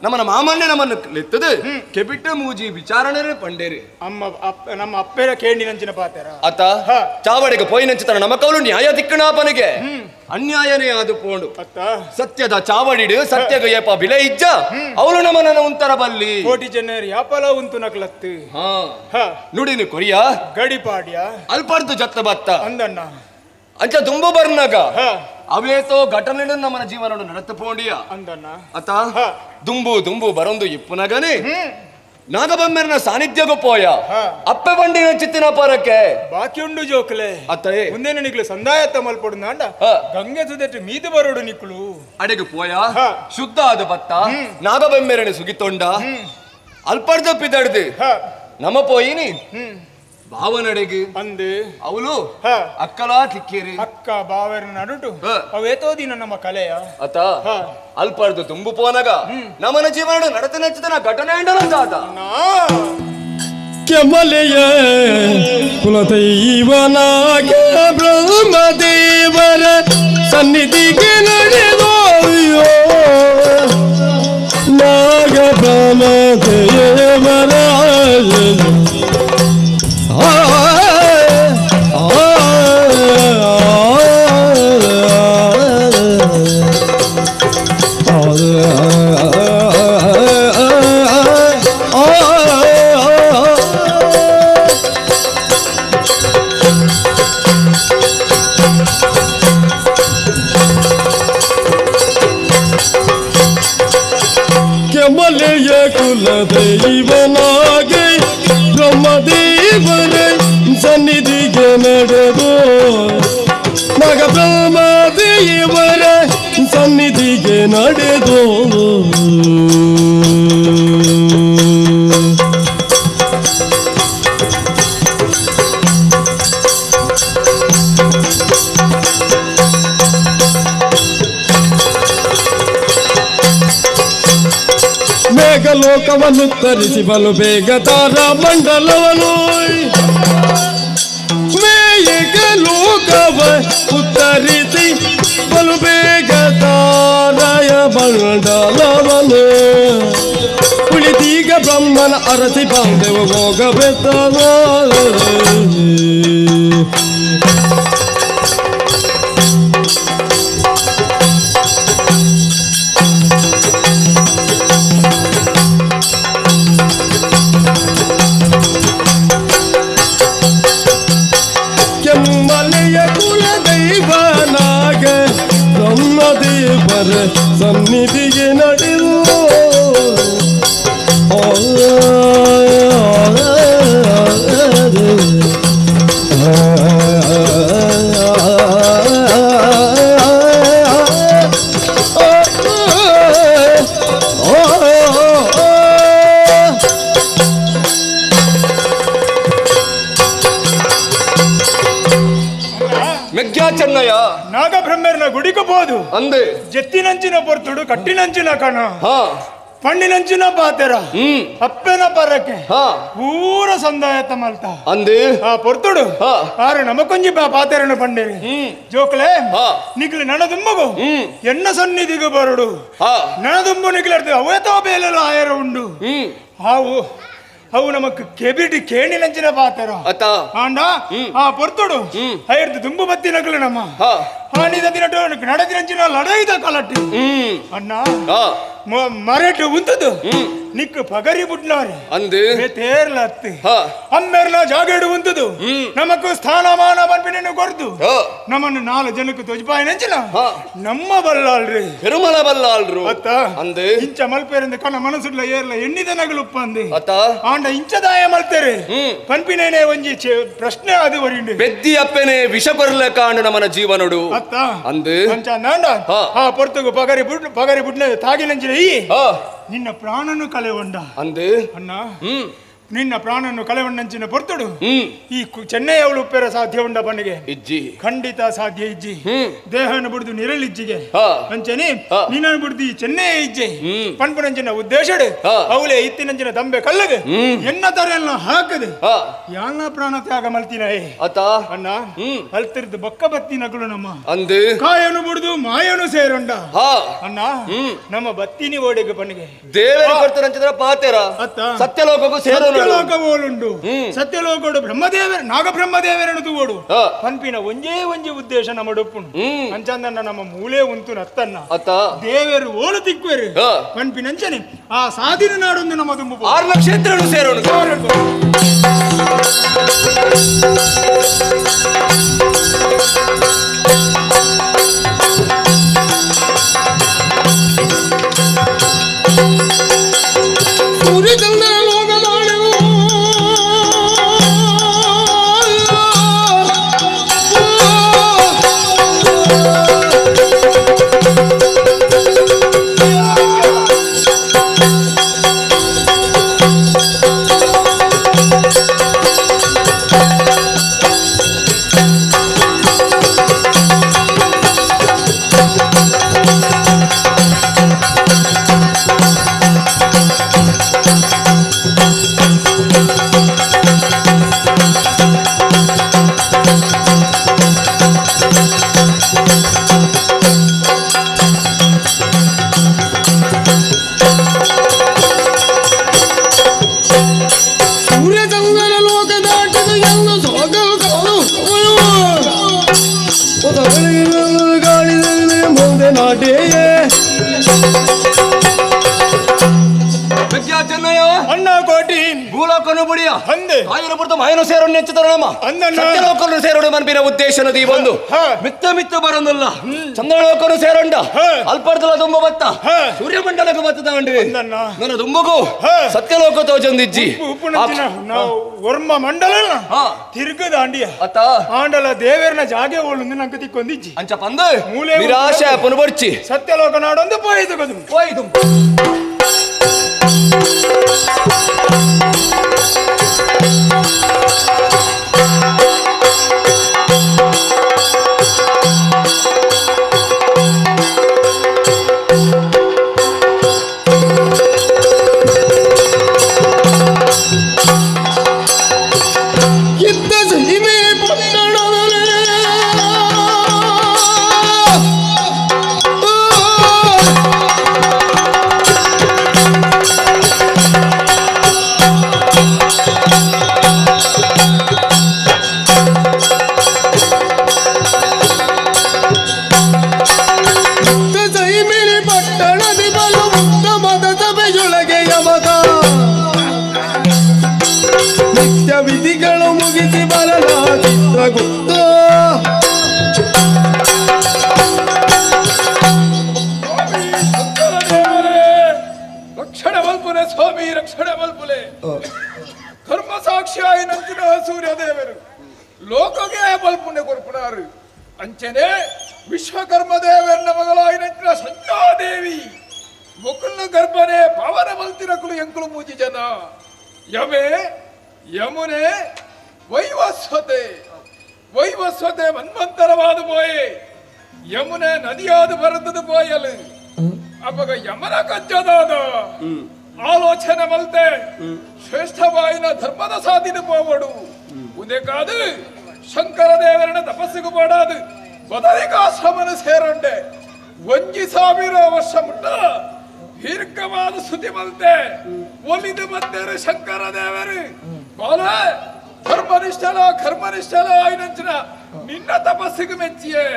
ನಮ್ಮನ ಮಾಮಣ್ಣ ನಮ್ಮನ್ನು ಲೆತ್ತದು ಕೆಬಿಟ್ಟ ಮೂಜಿ ವಿಚಾರಣೆ ಪಂಡೇರಿ ಅಮ್ಮ ನಮ್ಮ ಅಪ್ಪೆರ ಕೇಂಡಿನಂಚಿನ ಪಾತೆರ ಅತ ಚಾವಡಿಗೆ ಪೋಯಿನಂಚಿತನ ನಮ್ಮ ಕೌಲು ನ್ಯಾಯ ದಿಕ್ಕಣಾಪನಿಗೆ ಅನ್ಯಾಯನೇ ಅದು ಪೋಂಡು ಸತ್ಯದ ಚಾವಡಿಡು ಸತ್ಯಗ ಏಪ ಬಿಲೆ ಇಜ್ಜ ಅವಳು ನಮ್ಮನ ಉಂತರ ಬಲ್ಲಿ ಕೋಟಿ ಜನರು ಯಾಪಲ ಉಂತು ನಕಲತ್ತು ನುಡಿನು ಕೊರಿಯ ಗಡಿಪಾಡ್ಯ ಅಲ್ಪರ್ದು ಜತ್ತ ಬತ್ತ ಅಂದಣ್ಣ ಅಂಚ ತುಂಬು ಬರ್ನಾಗ ಅವೇತೋ ಘಟನೆ ನಮ್ಮನ ಜೀವನ ನಡತ ಪೋಂಡಿಯ ಅಂದಣ್ಣ ಅತ ದುಂಬು ದುಂಬು ಬರೊಂದು ಇಪ್ಪುನಗನೆ ನಾಗಬೊಮ್ಮೆರನ ಸಾನ್ನಿಧ್ಯಗೂ ಪೋಯ ಅಪ್ಪೆ ಬಂಡಿನ ಚಿತ್ತಿನ ಪರಕ್ಕೆ ಬಾಕಿ ಉಂಡು ಜೋಕ್ಲೆ ಅತ್ತೇ ಮುಂದೆ ನಿಕ್ಲು ಸಂದಾಯತ್ತ ಮಲ್ಪೊಡು ನಾಂಡ ಗಂಗೆ ಸುದೆಟ್ಟು ಮೀದು ಬರೋಡು ನಿಕ್ಲು ಅಡೆಗೆ ಪೋಯ ಶುದ್ಧ ಆದ ಬತ್ತ ನಾಗಬೊಮ್ಮೆರನ ಸುಗಿತೊಂಡ ಅಲ್ಪರ್ದ ಪಿದಡ್ದು ನಮ್ಮ ಪೋಯಿನಿ ಭಾವನಡೆಗೆ ಅಂದು ಅವಳು ಅಕ್ಕಲಾ ತಿಕ್ಕೇರಿ ಅಕ್ಕ ಬಾವರ ನಡುಟು ಅವೇತೋ ದಿನ ನಮ್ಮ ಕಲೆಯ ಅತ ಅಲ್ಪರ್ದು ತುಂಬು ಪೋನಗ ನಮ್ಮನ ಜೀವನ ನಡತೆ ನಚ್ಚಿದ ಘಟನೆ ಅಂಡಲಂದಾದ ಕೆಮಲೆಯ ಕುಲದೈವನಾಗ ಬ್ರಹ್ಮದೇವರ ಸನ್ನಿಧಿಗೆ ನಡೆದೋಯೋ ನಾಗ ಬ್ರಹ್ಮದೇವರ ನಡೆದು ಮಗ ಬ್ರಹ್ಮ ದೇವರ ಸನ್ನಿಧಿಗೆ ನಡೆದು ಮೇಘಲೋಕವನ್ನು ತರಿಸಿ ಬಲು ಬೇಗ ತಾರ ಮಂಡಲವನು ಮೇಘಲೋಕವ ಉತ್ತರಿಸಿ ಬಲು ಬೇಗ ತಾರಯ ಮಂಡಲವನು ಉಳಿದೀಗ ಬ್ರಹ್ಮನ ಅರಸಿ ಬಾಂಧವ ಹೋಗಬೇಕವ. ಕೆಮ್ಮಲೆಯ ಕುಲದೈವನಾಗ ಬ್ರಹ್ಮದೇವರ ಸನ್ನಿಧಿಗೆ ನಡೆದು ಚೆನ್ನಯ್ಯ ನಾಗಬ್ರಹ್ಮರನ ಗುಡಿಗೆ ಬೋದು ಅಂದೆ ಜೆತ್ತಿನಂಚಿನ ಪೊರ್ತುಡು ಕಟ್ಟಿನಂಚಿನ ಕಣ ಪಣ್ಣಿನಂಚಿನ ಪಾತೆರ ಅಪ್ಪೆನ ಪರಕ್ಕೆ ಪೂರ ಸಂದಾಯತ ಮಲ್ತ ಅಂದೆ ಆ ಪೊರ್ತುಡು ಆರು ನಮಕೊಂಜಿ ಪಾತೆರನು ಪಂಡೇರಿ ಜೋಕ್ಲೆ ನಿಕ್ಲು ನನದುಂಬಗು ಎನ್ನ ಸನ್ನಿಧಿಗೆ ಬರುಡು ನನದುಂಬು ನಿಕ್ಲರ್ದು ಅವೇತೋ ಬೇಲೆಲ್ಲ ಆಯರ ಉಂಡು ಹಾವು ಅವು ನಮಕ್ ಕೆಬಿಡಿ ಕೇಣಿನಂಚಿನ ಪಾತೆರ ಆಂಡ ಆ ಪೊರ್ತುಡು ಐರ್ದು ದುಂಬು ಬತ್ತಿ ನಗಲು ನಮ್ಮ ಹಾನಿದ ದಿನ ನಡೆದಿನಂಚಿನ ಲಡೈದ ಕಲಟ್ಟಿ ಅಣ್ಣ ಮರೆಟು ಉಂತದು ನಿಕ್ಕು ಪಗರಿ ಬುಡ್ನಾರೆ ಅಂದು ತೇರ್ಲ ಅತ್ತಿ ಅಮ್ಮೆರ್ಲ ಜಾಗೇಡು ಉಂತದು ನಮಕ್ ಸ್ಥಾನಮಾನ ಬನ್ಪಿನ ಕೊರ್ದು ನಮ್ಮನ್ನು ನಾಲ್ ಜನಕ್ಕೆ ತೊಜಪಾಯಿ ನಂಚಿನ ನಮ್ಮ ಬಲ್ಲಾಳ್ರಿ ಪೆರುಮಲ ಬಲ್ಲಾಳ್ರು ಅತ್ತ ಅಂದು ಇಂಚ ಮಲ್ಪೇರಿಂದ ಕಣ್ಣ ಮನಸ್ಸುಡ್ಲ ಏರ್ಲ ಎಣ್ಣಿದ ನಗಲುಪ್ಪ ಅಂದೆ ಅತ್ತ ಆಂಡ ಇಂಚದಾಯ ಮಲ್ತೇರೆ ಪನ್ಪಿನೇನೆ ಒಂಜಿ ಪ್ರಶ್ನೆ ಅದು ಒರಿಂಡು ಬೆದ್ದಿ ಅಪ್ಪೆನೆ ವಿಷ ಕೊರ್ಲ ಕಾಂಡ ನಮನ ಜೀವನಡು ಅತ್ತ ಅಂದು ಅಂಚ ನಾಂಡ ಆ ಪೊರ್ತುಗು ಪಗರಿ ಬುಡ್ ಪಗರಿ ಬುಡ್ನ ತಾಗಿನಂಚಿನ ಈ ನಿನ್ನ ಪ್ರಾಣನು ಕಳೆವಂಡ ಅಂದು ಅಣ್ಣ ನಿನ್ನ ಪ್ರಾಣನ್ನು ಕಳೆವಂಡಂಚಿನ ಪೊರ್ತುಡು ಈ ಚೆನ್ನೈ ಅವಳು ಉಪ್ಪೇರ ಸಾಧ್ಯ ಉಂಡ ಬನ್ನಿಗೆ ಇಜ್ಜಿ ಖಂಡಿತ ಸಾಧ್ಯ ಇಜ್ಜಿ ದೇಹವನ್ನು ಬಿಡುದು ನಿರಳಿಜ್ಜಿಗೆ ಅಂಚನೆ ನಿನ್ನನ್ನು ಬಿಡುದು ಈ ಚೆನ್ನೈ ಇಜ್ಜೆ ಪನ್ಪುನಂಚಿನ ಉದ್ದೇಶಡು ಅವಳೇ ಇತ್ತಿನಂಚಿನ ದಂಬೆ ಕಲ್ಲಗೆ ಎನ್ನ ತರೆಲ್ಲ ಹಾಕದೆ ಯಾನ ಪ್ರಾಣ ತ್ಯಾಗ ಮಲ್ತಿನ ಅಣ್ಣ ಅಲ್ತಿರ್ದು ಬೊಕ್ಕ ಬತ್ತಿ ನಗಲು ನಮ್ಮ ಅಂದು ಕಾಯನು ಬಿಡುದು ಮಾಯನು ಸೇರುಂಡ ಅಣ್ಣ ನಮ್ಮ ಬತ್ತಿನಿ ಓಡೆಗೆ ಬನ್ನಿಗೆ ದೇವರ ಕೊಡ್ತಾರಂಚಿದ್ರ ಪಾತೆರ ಸತ್ಯಲೋಕಕ್ಕೂ ಸೇರೋ ಸತ್ಯಲೋಕವೋಲುಂಡು ಸತ್ಯಲೋಕಡು ಬ್ರಹ್ಮದೇವರ ನಾಗಬ್ರಹ್ಮದೇವರನ್ನು ತೂವೋಡು ಪನ್ಪಿನ ಒಂಜೇ ಒಂಜಿ ಉದ್ದೇಶ ನಮ್ಮ ಡೊಪ್ಪುಂಡು ಅಂಚಂದನ್ನ ನಮ್ಮ ಮೂಲೆ ಉಂತು ನತ್ತನ್ನ ದೇವರು ಓಲು ತಿಕ್ವೇರು ಪನ್ಪಿನಂಚನೆ ಆ ಸಾಧಿನ ನಾಡೊಂದು ನಮ್ಮ ತುಂಬು 6 ಕ್ಷೇತ್ರನು ಸೇರೋಣ. ಬುಡಿಯ ಆಯನ ಬುಡ್ದು ಮಾಯನ ಸೇರೋಣ ಹೆಚ್ಚುತ್ತಾರಮ್ಮ ಸತ್ಯಲೋಕನು ಸೇರೋಣ ಮನ್ಪಿನ ಉದ್ದೇಶ ದೀಪೊಂದು ಮಿತ್ತ ಮಿತ್ತ ಬರೋದಿಲ್ಲ ಚಂದ್ರಲೋಕನು ಸೇರೋಂಡ ಅಲ್ಪರ್ದಲ ತುಂಬ ಬತ್ತ ಸೂರ್ಯಮಂಡಲಕ್ಕೆ ಬತ್ತದ ನನ್ನ ದುಂಬಗು ಸತ್ಯಲೋಕ ತೋಜೊಂದಿಜ್ಜಿ ವರ್ಮ ಮಂಡಲ ತಿರುಗದ ಅಂಡಿಯ ಅತ್ತ ಆಂಡಲ ದೇವರನ ಜಾಗೆ ಓಳುಂದು ನಂಗೆ ತಿಕ್ಕೊಂದಿಜ್ಜಿ ಅಂಚ ಪಂದು ನಿರಾಶೆ ಪುನಬರ್ಚಿ ಸತ್ಯಲೋಕ ನಾಡೊಂದು ಪೋಯಿತು ಪೋಯಿತು. ವಿಧಿಗಳು ಮುಗಿಸಿ ಬರಲ ಚಿತ್ರಗುಪ್ತ ರಕ್ಷಣೆ ಮಲ್ಪುಲೆ ಸ್ವಾಮಿ, ರಕ್ಷಣೆ ಮಲ್ಪುಲೆ. ಧರ್ಮ ಸಾಕ್ಷಿಯಾಗಿ ನಂತಿನ ಸೂರ್ಯದೇವರು ಲೋಕಗೆ ಬಲ್ಪುನೆ ಕೊರ್ಪುನಾರು. ಅಂಚನೆ ವಿಶ್ವಕರ್ಮ ದೇವರನ್ನ ಮಗಳಾಗಿ ನಂತಿನ ಸಂಜಾದೇವಿ ಮುಕುಲ್ನ ಗರ್ಭನೆ ಪಾವನ ಮಲ್ತಿರಕುಲು ಎಂಕುಲು ಮೂಜಿ ಜನ. ಯಮೆ ಯಮುನೆ ವೈವಸ್ವತೆ, ವೈವಸ್ವತೆ ಮನ್ವಂತರವಾದ ಪೋಯೆ, ಯಮುನೆ ನದಿಯಾದ ಬರುತ್ತದ ಪೋಯಲು. ಅಪ್ಪಗ ಯಮನ ಕಜ್ಜದಾದ ಆಲೋಚನೆ ಮಲ್ತೆ ಶ್ರೇಷ್ಠವಾಯಿನ ಧರ್ಮದ ಸಾಧಿನ ಪೋವಡು. ಉದೆಕಾದು ಶಂಕರ ದೇವರನ ತಪಸ್ಸಿಗೂ ಪಡಾದು ಬದರಿಕಾಶ್ರಮನ ಸೇರಂಡೆ 1000 ವರ್ಷ ಮುಟ್ಟ ದೀರ್ಘವಾದ ಸುತಿ ಮಲ್ತೆ ಒಲಿದು ಬಂದರು ಶಂಕರ ದೇವರು. ಬಾಲ ಧರ್ಮನಿಷ್ಠಲ ಕರ್ಮನಿಷ್ಠಲ ಆಯ್ನಂಚಿನ ನಿನ್ನ ತಪಸ್ಸಿಗೆ ಮೆಚ್ಚಿಯೇ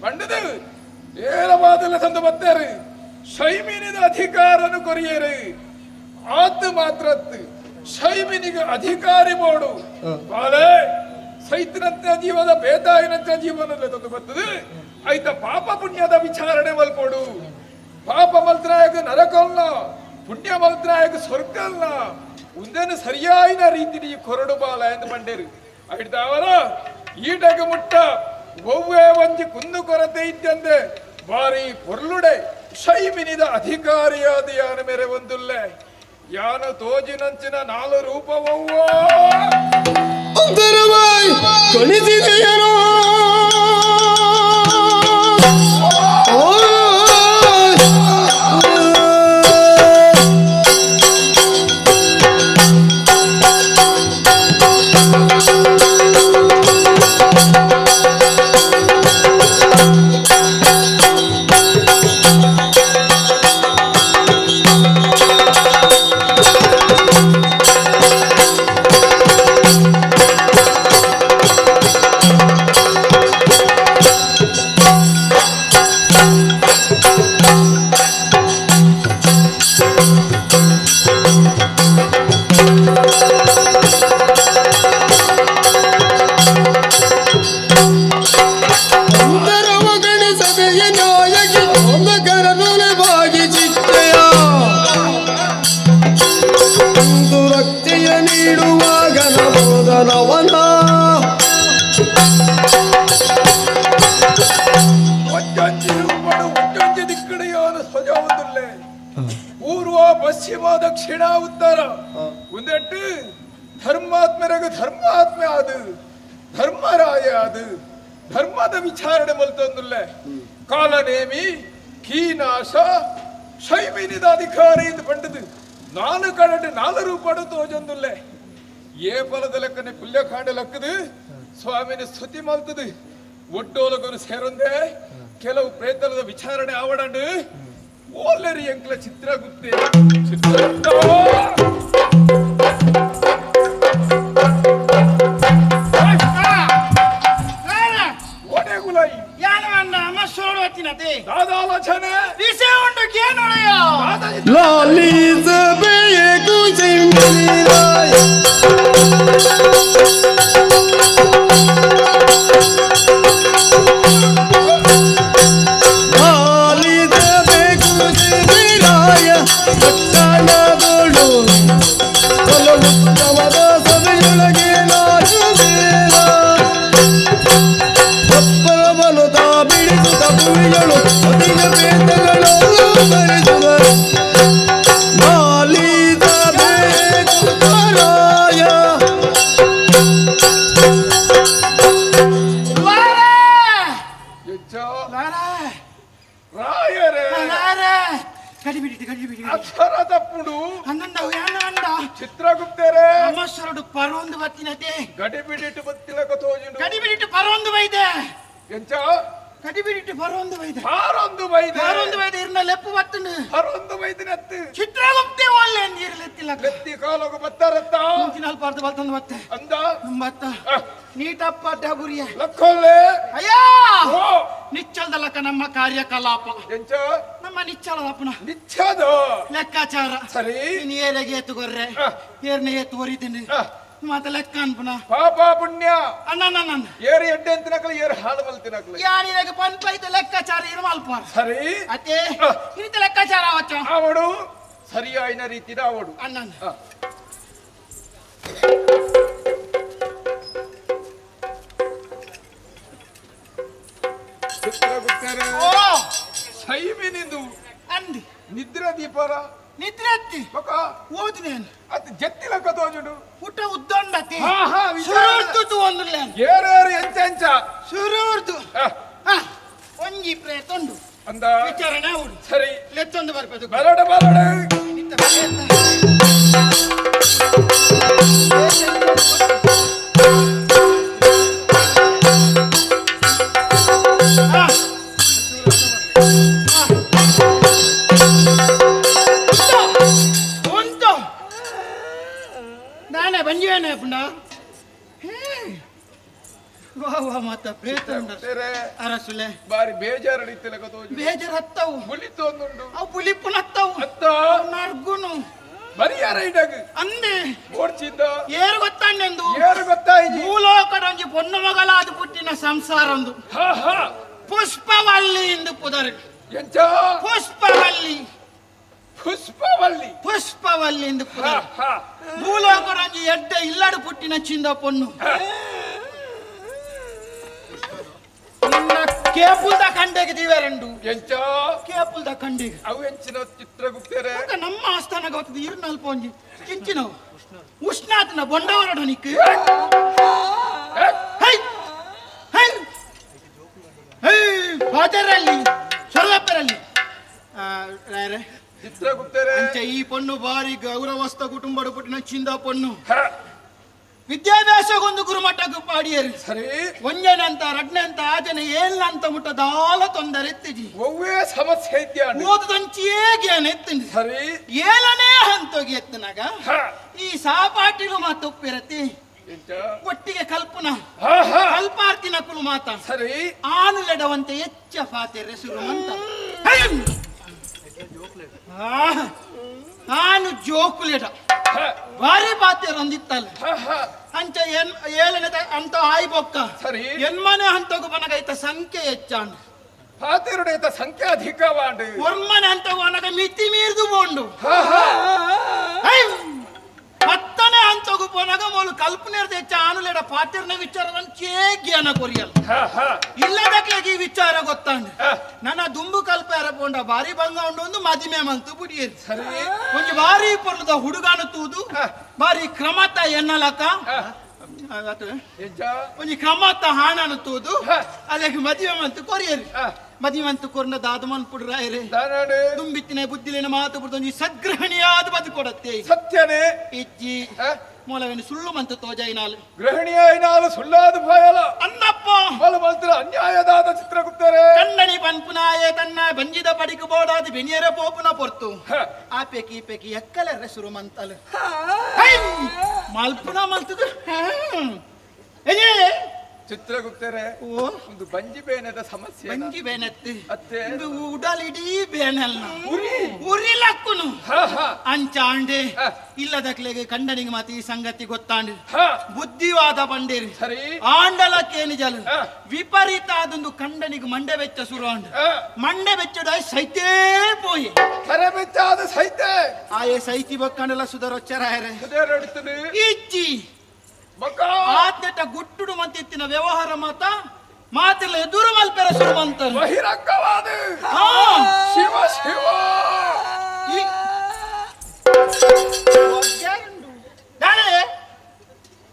ಪಂಡದು ಏರವಾದಲ್ಲ ತಂದು ಬತ್ತೇರು. ಶೈಮಿನಿದ ಅಧಿಕಾರನು ಕೊರಿಯರು ಆತು ಮಾತ್ರತ್ತು ಶೈಮಿನಿಗೆ ಅಧಿಕಾರಿ ಬೋಡು. ಬಾಲೆ ಸೈತನಂತ ಜೀವದ ಬೇತಾಯಿನಂತ ಜೀವನದಲ್ಲಿ ತಂದು ಬರ್ತದೆ. ಆಯ್ತ ಪಾಪ ಪುಣ್ಯದ ವಿಚಾರಣೆ ಮಲ್ಕೊಡು. ಪಾಪ ಮಲ್ತ್ರಾಯಕ ನರಕಲ್ಲ, ಪುಣ್ಯ ಮಲ್ತ್ರಾಯಕ ಸ್ವರ್ಗಲ್ಲ. ಉಂದೇನು ಸರಿಯಾಯಿನ ರೀತಿ ಕೊರಡು ಬಾಲ ಎಂದು ಬಂಡೇರು. ಆಯ್ತಾವರ ಈಟಗ ಮುಟ್ಟ ಒವ್ವೇ ಒಂಜಿ ಕುಂದು ಕೊರತೆ ಇದ್ದಂದೆ ಬಾರಿ ಪೊರ್ಲುಡೆ ಶೈಮಿನಿದ ಅಧಿಕಾರಿಯಾದ ಯಾನ ಮೇರೆ ಒಂದುಲ್ಲೆ ಯಾನ ತೋಜಿನಂಚಿನ ನಾಲು ರೂಪವವ್ವ ಕಣಿಸಿದೆಯನೋ ಪಶ್ಚಿಮ ದಕ್ಷಿಣ ಉತ್ತರ ಒಂದೆಟ್ಟು ಧರ್ಮಾತ್ಮರಾಗ ಧರ್ಮಾತ್ಮೆ ಅದು ಧರ್ಮರಾಯ ಅದು ಧರ್ಮದ ವಿಚಾರಣೆ ಮಲ್ತೊಂದುಲ್ಲೆ. ಕಾಲನೇಮಿ ಕೀನಾಶ ಶೈಮಿನಿದ ಅಧಿಕಾರಿ ಎಂದು ಪಂಡದು ನಾಲು ಕಡಟು ನಾಲು ರೂಪಡು ತೋಜೊಂದುಲ್ಲೆ. ಏ ಫಲದ ಲೆಕ್ಕನೆ ಪುಲ್ಯಕಾಂಡ ಲಕ್ಕದು ಸ್ವಾಮಿನ ಸ್ತುತಿ ಮಲ್ತದು ಒಡ್ಡೋಲಗರು ಸೇರೊಂದೆ ಕೆಲವು ಪ್ರೇತಲದ ವಿಚಾರಣೆ ಆವಡಂಡು ಓಲೆರಿ ಎಂಕ್ಲ ಚಿತ್ರಗುಪ್ತೆ ಚಿತ್ರಗುಪ್ತ ಲಾಲಿ ಸಬೆಯೇ ಕುಸಿಂದಿರಾಯ. ಪರೊಂದು ಬತ್ತಿನತೆ ಗಡಿಬಿಡಿಟ್ಟು ಬತ್ತಿಲಕ ತೋಜುಂಡು ಗಡಿಬಿಡಿಟ್ಟು ಪರೊಂದು ಬೈದೆ ಎಂಚ ಗಡಿಬಿಡಿಟ್ಟು ಪರೊಂದು ಬೈದೆ ಪರೊಂದು ಬೈದೆ ಪರೊಂದು ಬೈದೆ ಇರ್ನ ಲೆಪ್ಪು ಬತ್ತುಂಡು ಪರೊಂದು ಬೈದಿನತ್ತು ಚಿತ್ರಗುಪ್ತೆ ಒಲ್ಲೆ ನೀರು ಲೆತ್ತಿಲಕ ಲೆತ್ತಿ ಕಾಲೋಗ ಬತ್ತಾರತ್ತ ಮುಂಚಿನ ಪಾರ್ದು ಬಲ್ತಂದು ಬತ್ತೆ ಅಂದ ಬತ್ತ ನೀಟಪ್ಪ ಡಬುರಿಯ ಲಕ್ಕೊಲ್ಲೆ ಅಯ್ಯ ನಿಚ್ಚಲ್ದಲಕ ನಮ್ಮ ಕಾರ್ಯಕಲಾಪ ಎಂಚ ನಮ್ಮ ನಿಚ್ಚಲದಪ್ಪನ ನಿಚ್ಚದ ಲೆಕ್ಕಾಚಾರ ಸರಿ ನೀನು ಏರೆಗೆ ಏತುಗೊರ್ರೆ ಏರ್ನೆ ಏತು ಒರಿತೀನಿ ಮಾತ ಲೆಕ್ಕ ಅನ್ಪುನ ಪಾಪ ಪುಣ್ಯ ಅಣ್ಣ ನನ್ನ ಏರು ಎಡ್ಡೆ ಅಂತಿನಕಲ ಏರು ಹಾಳು ಮಲ್ತಿನಕಲ ಯಾನಿರಗೆ ಪಂಪೈತ ಲೆಕ್ಕಾಚಾರ ಇರು ಮಲ್ಪ ಸರಿ ಅತ್ತೆ ಇರಿತ ಲೆಕ್ಕಾಚಾರ ಅವಚ್ಚ ಅವಡು ಸರಿಯಾಯಿನ ರೀತಿದ ಅವಡು ಅಣ್ಣ ಚಿತ್ರಗುಪ್ತರೇ ಸೈಮಿನಿಂದು ಅಂದಿ ನಿದ್ರೆ ದೀಪರ ನಿದ್ರೆ ಅತ್ತಿ ಬಕ ಓದಿನೇನು ಅತ್ ಜತ್ತಿಲಕ ತೋಜುಡು ಪುಟ್ಟ ಉದ್ದೊಂಡತಿ ಹಾ ಹಾ ಸುರುರ್ದು ತೂವೊಂದುಲ್ಲೆ ಏರೇರು ಎಂಚ ಎಂಚ ಸುರುರ್ದು ಒಂಜಿ ಪ್ರೇತೊಂಡು ಅಂದ ವಿಚಾರಣೆ ಉಡು ಸರಿ ಲೆತ್ತೊಂದು ಬರ್ಪದು ಬರಡ ಬರಡ ಉಂಟು ನಾನೇ ಬಂಜಿವೇನೆ ಪುಂಡ ವಾ ವಾ ಮಾತ ಪ್ರೇತ ಅರಸುಲೆ ಬಾರಿ ಬೇಜಾರು ಹಿಡಿತಿಲಕ ತೋಜು ಬೇಜಾರು ಹತ್ತವು ಬುಲಿತು ಒಂದುಂಡು ಅವು ಬುಲಿಪುನ ಹತ್ತವು ಹತ್ತ ನರ್ಗುನು ಬರಿಯಾರ ಇಡಗ ಅಂದೆ ಓಡ್ಚಿದ್ದ ಏರು ಗೊತ್ತಾಂಡೆಂದು ಏರು ಗೊತ್ತಾಯ್ತು ಭೂಲೋಕದೊಂಜಿ ಪೊನ್ನು ಮಗಲಾದ ಪುಟ್ಟಿನ ಸಂಸಾರ ಒಂದು ಹಾ ಹಾ ಪುಷ್ಪವಲ್ಲಿ ಎಂದು ಪುದರು ಎಂಚ ಪುಷ್ಪವಲ್ಲಿ ಪುಷ್ಪವಲ್ಲಿ ಪುಷ್ಪವಲ್ಲಿ ಎಂದು ಪುದರು ಭೂಲೋಕದೊಂಜಿ ಎಡ್ಡೆ ಇಲ್ಲಡು ಪುಟ್ಟಿನ ಚಿಂದ ಪೊನ್ನು ಕೇಪುಲ್ದ ಕಂಡೆಗೆ ದಿವೇರಂಡು ಎಂಚ ಕೇಪುಲ್ದ ಕಂಡೆಗೆ ಅವು ಎಂಚಿನ ಚಿತ್ರಗುಪ್ತರೇ ನಮ್ಮ ಆಸ್ಥಾನ ಗೊತ್ತದ ಇರುನಲ್ಪ ಒಂಜಿ ಇಂಚಿನವು ಉಷ್ಣಾತನ ಬೊಂಡವರಡನಿಕ್ high high high ಫಾದರಲ್ಲಿ ಸೊರವಪ್ಪರಲ್ಲಿ ರಾಯರೇ ಚಿತ್ರಗುಪ್ತರೇ ಅಂಚೆ ಈ ಪೊಣ್ಣು ಬಾರಿ ಗೌರವಸ್ಥ ಕುಟುಂಬದ ಪುಟ್ಟಿನ ಚಿಂದ ಪೊಣ್ಣು ವಿದ್ಯಾಭ್ಯಾಸಗೊಂದು ಗುರುಮಟ್ಟಕ್ಕೆ ಪಾಡಿಯರು ಸರಿ ಒಂಜನಂತ ರಡ್ನಂತ ಆಜನ ಏಳ್ನಂತ ಮುಟ್ಟ ದಾಲ ತೊಂದರೆ ಎತ್ತಿಜಿ ಒವ್ವೇ ಸಮಸ್ಯೆ ಇದ್ಯಾ ಓದದಂಚಿಯೇ ಜ್ಞಾನ ಎತ್ತಿನಿ ಸರಿ ಏಳನೇ ಹಂತೋಗಿ ಎತ್ತನಾಗ ಈ ಸಾಪಾಟಿಲು ಮಾತೊಪ್ಪಿರತಿ ಒಟ್ಟಿಗೆ ಕಲ್ಪನಾ ಕಲ್ಪಾರ್ತಿನ ಕುಲು ಮಾತ ಸರಿ ಆನು ಲೆಡವಂತೆ ಎಚ್ಚ ಫಾತೆರೆ ಸುರುಮಂತ ಆನು ಜೋಕುಲೆಡ ಭಾರಿ ಪಾತೆರೊಂದಿತ್ತಲ್ಲ ಅಂಚ ಎನ್ ಏಳನೇ ಅಂತ ಆಯ್ ಬೊಕ್ಕ ಸರಿ ಎನ್ಮನೆ ಹಂತಗು ಬನಗೈತ ಸಂಖ್ಯೆ ಹೆಚ್ಚಾಂಡು ಪಾತೆರುಡೈತ ಸಂಖ್ಯೆ ಅಧಿಕವಾಂಡು ಒರ್ಮನೆ ಹಂತಗು ಅನಗ ಮಿತಿ ಮೀರ್ದು ಬೋಂಡು ಪತ್ತನೆ ಹಂತಗು ಪೋನಗ ಮೋಲು ಕಲ್ಪನೆರ್ದ ಹೆಚ್ಚ ಆನುಲೆಡ ಪಾತೆರ್ನ ವಿಚಾರದಂಚೇ ಜ್ಞಾನ ಕೊರಿಯಲ್ಲ ಇಲ್ಲದಕ್ಲೆಗೆ ಈ ವಿಚಾರ ಗೊತ್ತಾಂಡು ನನ್ನ ದುಂಬು ಕಲ್ಪೆರ ಪೋಂಡ ಬಾರಿ ಭಂಗ ಉಂಡು ಒಂದು ಮದಿಮೆ ಮಂತು ಬುಡಿಯರು ಸರಿ ಒಂಜಿ ಬಾರಿ ಪೊರ್ಲುದ ಹುಡುಗಾನು ತೂದು ಬಾರಿ ಕ್ರಮತ ಎನ್ನಲಕ ಒಂಜಿ ಕ್ರಮತ ಹಾಣನು ತೂದು ಅದಕ್ಕೆ ಮದುವೆ ಮಂತು ಕೊರಿಯರು ಮದುವೆ ಮಂತು ಕೊರ್ನ ದಾದಮನ್ ಪುಡ್ರಾಯರೆ ದುಂಬಿತ್ತಿನ ಬುದ್ಧಿಲಿನ ಮಾತು ಬಿಡ್ದು ಒಂಜಿ ಸದ್ಗ್ರಹಣಿಯಾದ ಬದು ಕೊಡತ್ತೆ ಸತ್ಯನೇ ಇಜ್ಜಿ ಮೂಲವೇನು ಸುಳ್ಳು ಮಂತು ತೋಜೈನಾಲು ಗೃಹಿಣಿಯಾಯಿನಾಲು ಸುಳ್ಳಾದ ಭಯಲ ಅನ್ನಪ್ಪ ಬಲು ಮಲ್ತರ ಅನ್ಯಾಯದಾದ ಚಿತ್ರಗುಪ್ತರೇ ಕಣ್ಣಣಿ ಪನ್ಪುನಾಯೆ ತನ್ನ ಬಂಜಿದ ಪಡಿಕು ಬೋಡಾದ ಬೆನಿಯರ ಪೋಪುನ ಪೊರ್ತು ಆ ಪೆಕಿ ಈ ಪೆಕಿ ಎಕ್ಕಲೆರ್ರೆ ಸುರು ಮಂತಲು ಮಲ್ಪುನ ಮಲ್ತದು ಚಿತ್ರಗುಪ್ತರೇ ಒಂದು ಬಂಜಿ ಬೇನದ ಸಮಸ್ಯೆ ಬಂಜಿ ಬೇನತ್ತಿ ಅತ್ತೆ ಒಂದು ಉಡಲ್ ಇಡೀ ಬೇನಲ್ಲ ಉರಿ ಉರಿಲಕ್ಕುನು ಅಂಚಾಂಡೆ ಇಲ್ಲದಕ್ಲೆಗೆ ಕಂಡನಿಗೆ ಮಾತು ಈ ಸಂಗತಿ ಗೊತ್ತಾಂಡು ಬುದ್ಧಿವಾದ ಬಂಡೇರಿ ಸರಿ ಆಂಡಲಕ್ಕೇನು ಜಲ ವಿಪರೀತ ಆದೊಂದು ಕಂಡನಿಗೆ ಮಂಡೆ ಬೆಚ್ಚ ಸುರು ಆಂಡು ಮಂಡೆ ಬೆಚ್ಚಡ ಸೈತೇ ಪೋಯಿ ಕರೆ ಬೆಚ್ಚಾದ ಸೈತೆ ಆಯೆ ಸೈತಿ ಬಕ್ಕಂಡಲ ಸುಧರೊಚ್ಚರಾಯರೆ ಸುಧರೊಡ್ತದೆ ಇಜ್ಜಿ ಆತ್ನೆಟ ಗುಟ್ಟುಡು ಮಂತಿತ್ತಿನ ವ್ಯವಹಾರ ಮಾತ ಮಾತಿಲ್ಲ ಎದುರು ಮಲ್ಪೆರ ಸುರು ಮಂತರು ಬಹಿರಂಗವಾದ ಶಿವ ಶಿವ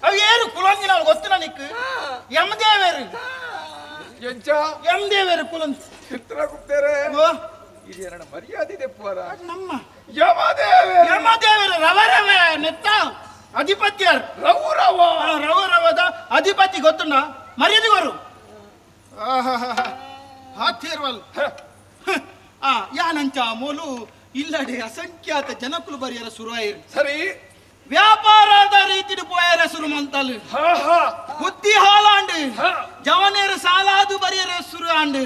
ಅವು ಏನು ಕುಲಂಗಿನ ಗೊತ್ತು ನನಗೆ ಯಮದೇವರು ಎಂಚ ಯಮದೇವರು ಕುಲಂಗಿ ಚಿತ್ರಗುಪ್ತರೇ ಇದು ನನ್ನ ಮರ್ಯಾದೆ ದೆಪ್ಪುವರ ನಮ್ಮ ಯಮದೇವರು ಯಮದೇವರು ರವರವ ನೆತ್ತ ಅಧಿಪತ್ಯರ್ ರೌರವ ರೌರವದ ಅಧಿಪತಿ ಗೊತ್ತುಂಡ ಮರ್ಯಾದೆ ಕೊರು ಹಾಥೇರ್ವಲ್ ಆ ಯಾನಂಚ ಮೂಲು ಇಲ್ಲಡೆ ಅಸಂಖ್ಯಾತ ಜನಕುಲು ಬರಿಯರ ಸುರುವಾಯಿರು ಸರಿ ವ್ಯಾಪಾರದ ರೀತಿ ಪೋಯರ ಸುರು ಮಂತಲು ಬುದ್ಧಿ ಹಾಲಾಂಡು ಜವನೇರು ಸಾಲಾದು ಬರಿಯರ ಸುರು ಆಂಡು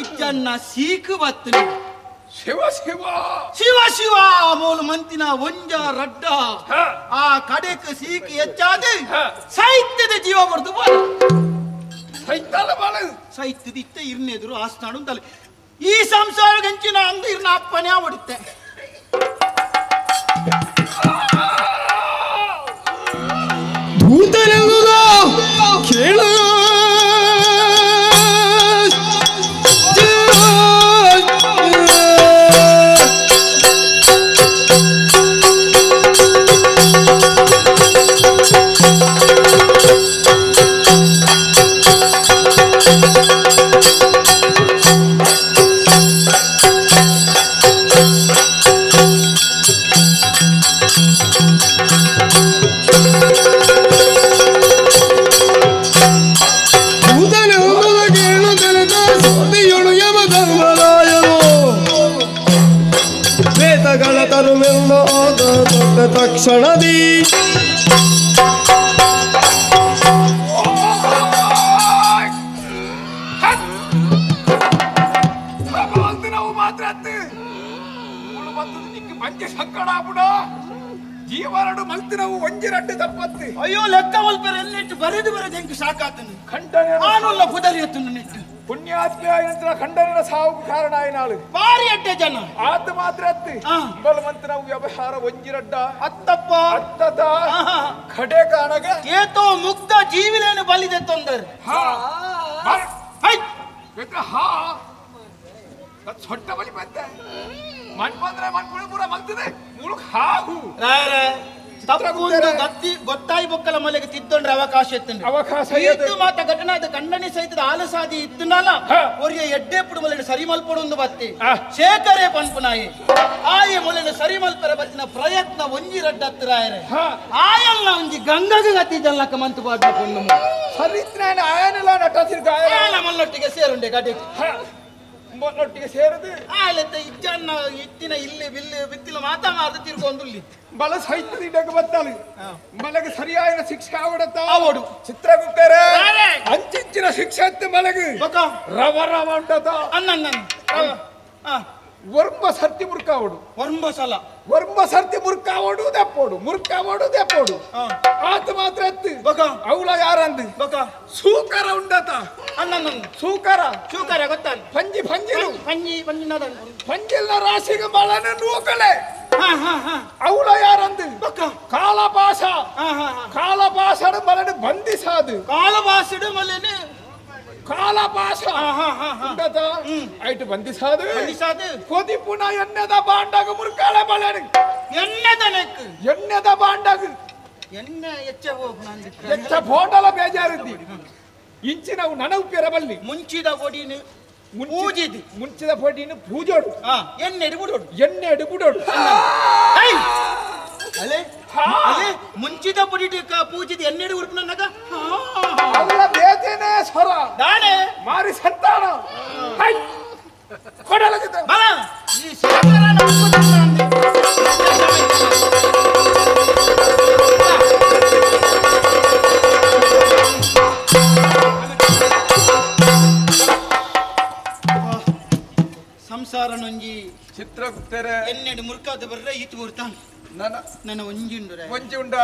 ಇಜ್ಜನ್ನ ಸೀಕು ಬತ್ತನು ಶಿವ ಶಿವ ಶಿವ ಶಿವ ಮೂಲು ಮಂತಿನ ಒಂಜ ರಡ್ಡ ಆ ಕಡೆಕ್ ಸೀಕು ಹೆಚ್ಚಾದ ಸಾಹಿತ್ಯದ ಜೀವ ಬರೆದು ಬೋಲ ಸಾಹಿತ್ಯದ ಇತ್ತ ಇರ್ನೆದುರು ಆಸ್ಥಾನ ಅಂತಲ್ಲ ಈ ಸಂಸಾರ ಗಂಚಿನ ಅಂದು ಇರ್ನ ಅಪ್ಪನೇ ಹೊಡಿತೆ ಭೂತನೆಂದುದ ಕೇಳ ತಕ್ಷಣದಿ ನಾವು ಮಾತ್ರ ಸಂಕಡ ಜೀವನಡು ಮಲ್ತಿನವು ಒಂಜಿ ರಡ್ಡು ತಪ್ಪತ್ತಿ ಅಯ್ಯೋ ಲೆಕ್ಕ ಮಲ್ಪೆರೆ ಎಲ್ಲಿಟ್ಟು ಬರೆದು ಬರೆದು ಹೆಂಗೆ ಸಾಕಾತನು ಖಂಡನೆ ಆನುಲ್ಲ ಪುದರಿ ಎತ್ತನು ನೆಟ್ಟು ಪುಣ್ಯಾತ್ಮ ಖಂಡನ ಸಾವು ಕಾರಣ ಆಯ್ನಾಳು ಬಾರಿ ಅಡ್ಡೆ ಜನ ಆತ ಮಾತ್ರ ಅತ್ತಿ ಬಲವಂತನ ವ್ಯವಹಾರ ಒಂಜಿರಡ್ಡ ಅತ್ತಪ್ಪ ಅತ್ತದ ಖಡೆ ಕಾಣಗ ಏತೋ ಮುಗ್ಧ ಜೀವಿಲೇನು ಬಲಿದೆ ತೊಂದರೆ ಹಾ ಹಾ ಸೊಟ್ಟ ಬಲಿ ಬಂತೆ ಮಣ್ ಬಂದ್ರೆ ಮಣ್ ಪೂರ ಮಲ್ತಿದೆ ಮುಳುಕ್ ಹಾಹು ತಪ್ಪು ಗೊತ್ತಾಯಿ ಬೊಕ್ಕಲ ಮಲೆಗೆ ತಿದ್ದೊಂಡ್ರೆ ಅವಕಾಶ ಇತ್ತು ಅವಕಾಶ ಇತ್ತು ಮಾತ ಘಟನೆ ಅದು ಖಂಡನೆ ಸಹಿತದ ಆಲಸಾದಿ ಇತ್ತುನಲ್ಲ ಒರಿಯ ಎಡ್ಡೆ ಪುಡು ಮೊಲೆಗೆ ಸರಿ ಮಲ್ಪಡು ಒಂದು ಬತ್ತಿ ಶೇಖರೇ ಪನ್ಪುನಾಯಿ ಆಯ ಮೊಲೆಗೆ ಸರಿ ಮಲ್ಪರ ಬತ್ತಿನ ಪ್ರಯತ್ನ ಒಂಜಿ ರಡ್ಡತ್ತಿರಾಯರೆ ಆಯಲ್ಲ ಒಂಜಿ ಗಂಗಗ ಗತಿ ಜಲ್ಲಕ ಮಂತು ಬಾಡ್ನ ಪೊಣ್ಣು ಸರಿತ್ನಾನ ಆಯನಲ್ಲ ನಟ ತಿರ್ಗಾಯ ಮಲ್ಲೊಟ್ಟಿಗೆ ಸೇರುಂಡೆ ಗಡಿ ಒಟ್ಟಿಗೆ ಸೇರದು ಆಯ್ಲತ್ತ ಇಜ್ಜನ್ನ ಇತ್ತಿನ ಇಲ್ಲಿ ಬಿಲ್ಲು ಬಿತ್ತಿಲ ಮಾತಾ ಮಾರ್ದು ತಿರ್ಗೊಂದುಲ್ಲಿ ಬಲ ಸಾಹಿತ್ಯದ ಬತ್ತಾಳು ಮಲಗ ಸರಿಯಾದ ಶಿಕ್ಷೆ ಆವಡತ್ತ ಆವಡು ಚಿತ್ರಗುಪ್ತರೇ ಅಂಚಿಂಚಿನ ಶಿಕ್ಷೆ ಅತ್ತ ಮಲಗ ರವ ರವ ಉಂಟದ ಅನ್ನ ವರ್ಮ ಸರ್ತಿ ಮುರ್ಕಾವಡು ವರ್ಮ ಸಲ ವರ್ಮ ಸರ್ತಿ ಮುರ್ಕಾವಡು ದೆಪ್ಪೋಡು ಮುರ್ಕಾವಡು ದೆಪ್ಪೋಡು ಆತ ಮಾತ್ರ ಅತ್ತು ಅವಳ ಯಾರಂದು ಸೂಕರ ಉಂಡತ ಅನ್ನ ಸೂಕರ ಸೂಕರ ಗೊತ್ತ ಪಂಜಿ ಪಂಜಿಲು ಪಂಜಿ ಪಂಜಿನ ಪಂಜಿಲ್ಲ ರಾಶಿಗೆ ಮಳನ ನೂಕಲೆ ಅವಳ ಯಾರಂದು ಕಾಲಪಾಶ ಕಾಲಪಾಶಡು ಮಲನು ಬಂಧಿಸಾದು ಕಾಲಪಾಶಡು ಮಲನು ಕಾಲಪಾಶ ಉಂಡತ ಐಟು ಬಂಧಿಸಾದು ಬಂಧಿಸಾದು ಕೊದಿಪುನ ಎಣ್ಣೆದ ಬಾಂಡಾಗ ಮುರ್ಕಾಳೆ ಮಲನು ಎಣ್ಣೆದ ನೆಕ್ ಎಣ್ಣೆದ ಬಾಂಡಾಗ ಎಣ್ಣೆ ಎಚ್ಚ ಎಚ್ಚ ಫೋಟಲ ಬೇಜಾರಿದ್ದಿ ಇಂಚಿನವು ನನವು ಪೆರಬಲ್ಲಿ ಮುಂಚಿದ ಕೊಡಿನು ಪೂಜಿದಿ ಮುಂಚಿದ ಪೊಡಿನು ಪೂಜೋಡು ಎಣ್ಣೆ ಎಡುಬುಡೋಡು ಎಣ್ಣೆ ಎಡುಬುಡೋಡು ಅಲೆ ಅಲೆ ಮುಂಚಿದ ಪೊಡಿ ಪೂಜಿದ ಎಣ್ಣೆ ಉಡುಪುನಗ ಅವಳ ಬೇಜೇನೆ ಸ್ವರ ದಾನೆ ಮಾರಿ ಸಂತಾನ ಹೈ ಕೊಡಲಗಿದ ಬಲ ಈ ಶೇಖರನ ಸಂಸಾರ ನೊಂಜಿ ಚಿತ್ರಗುಪ್ತರೇ ಎನ್ನೆಡು ಮುರ್ಕಾದ ಬರ್ರೆ ಈತು ಗುರ್ತಾನ ನನ್ನ ನನ್ನ ಒಂಜಿಂಡು ಒಂಜಿ ಉಂಡ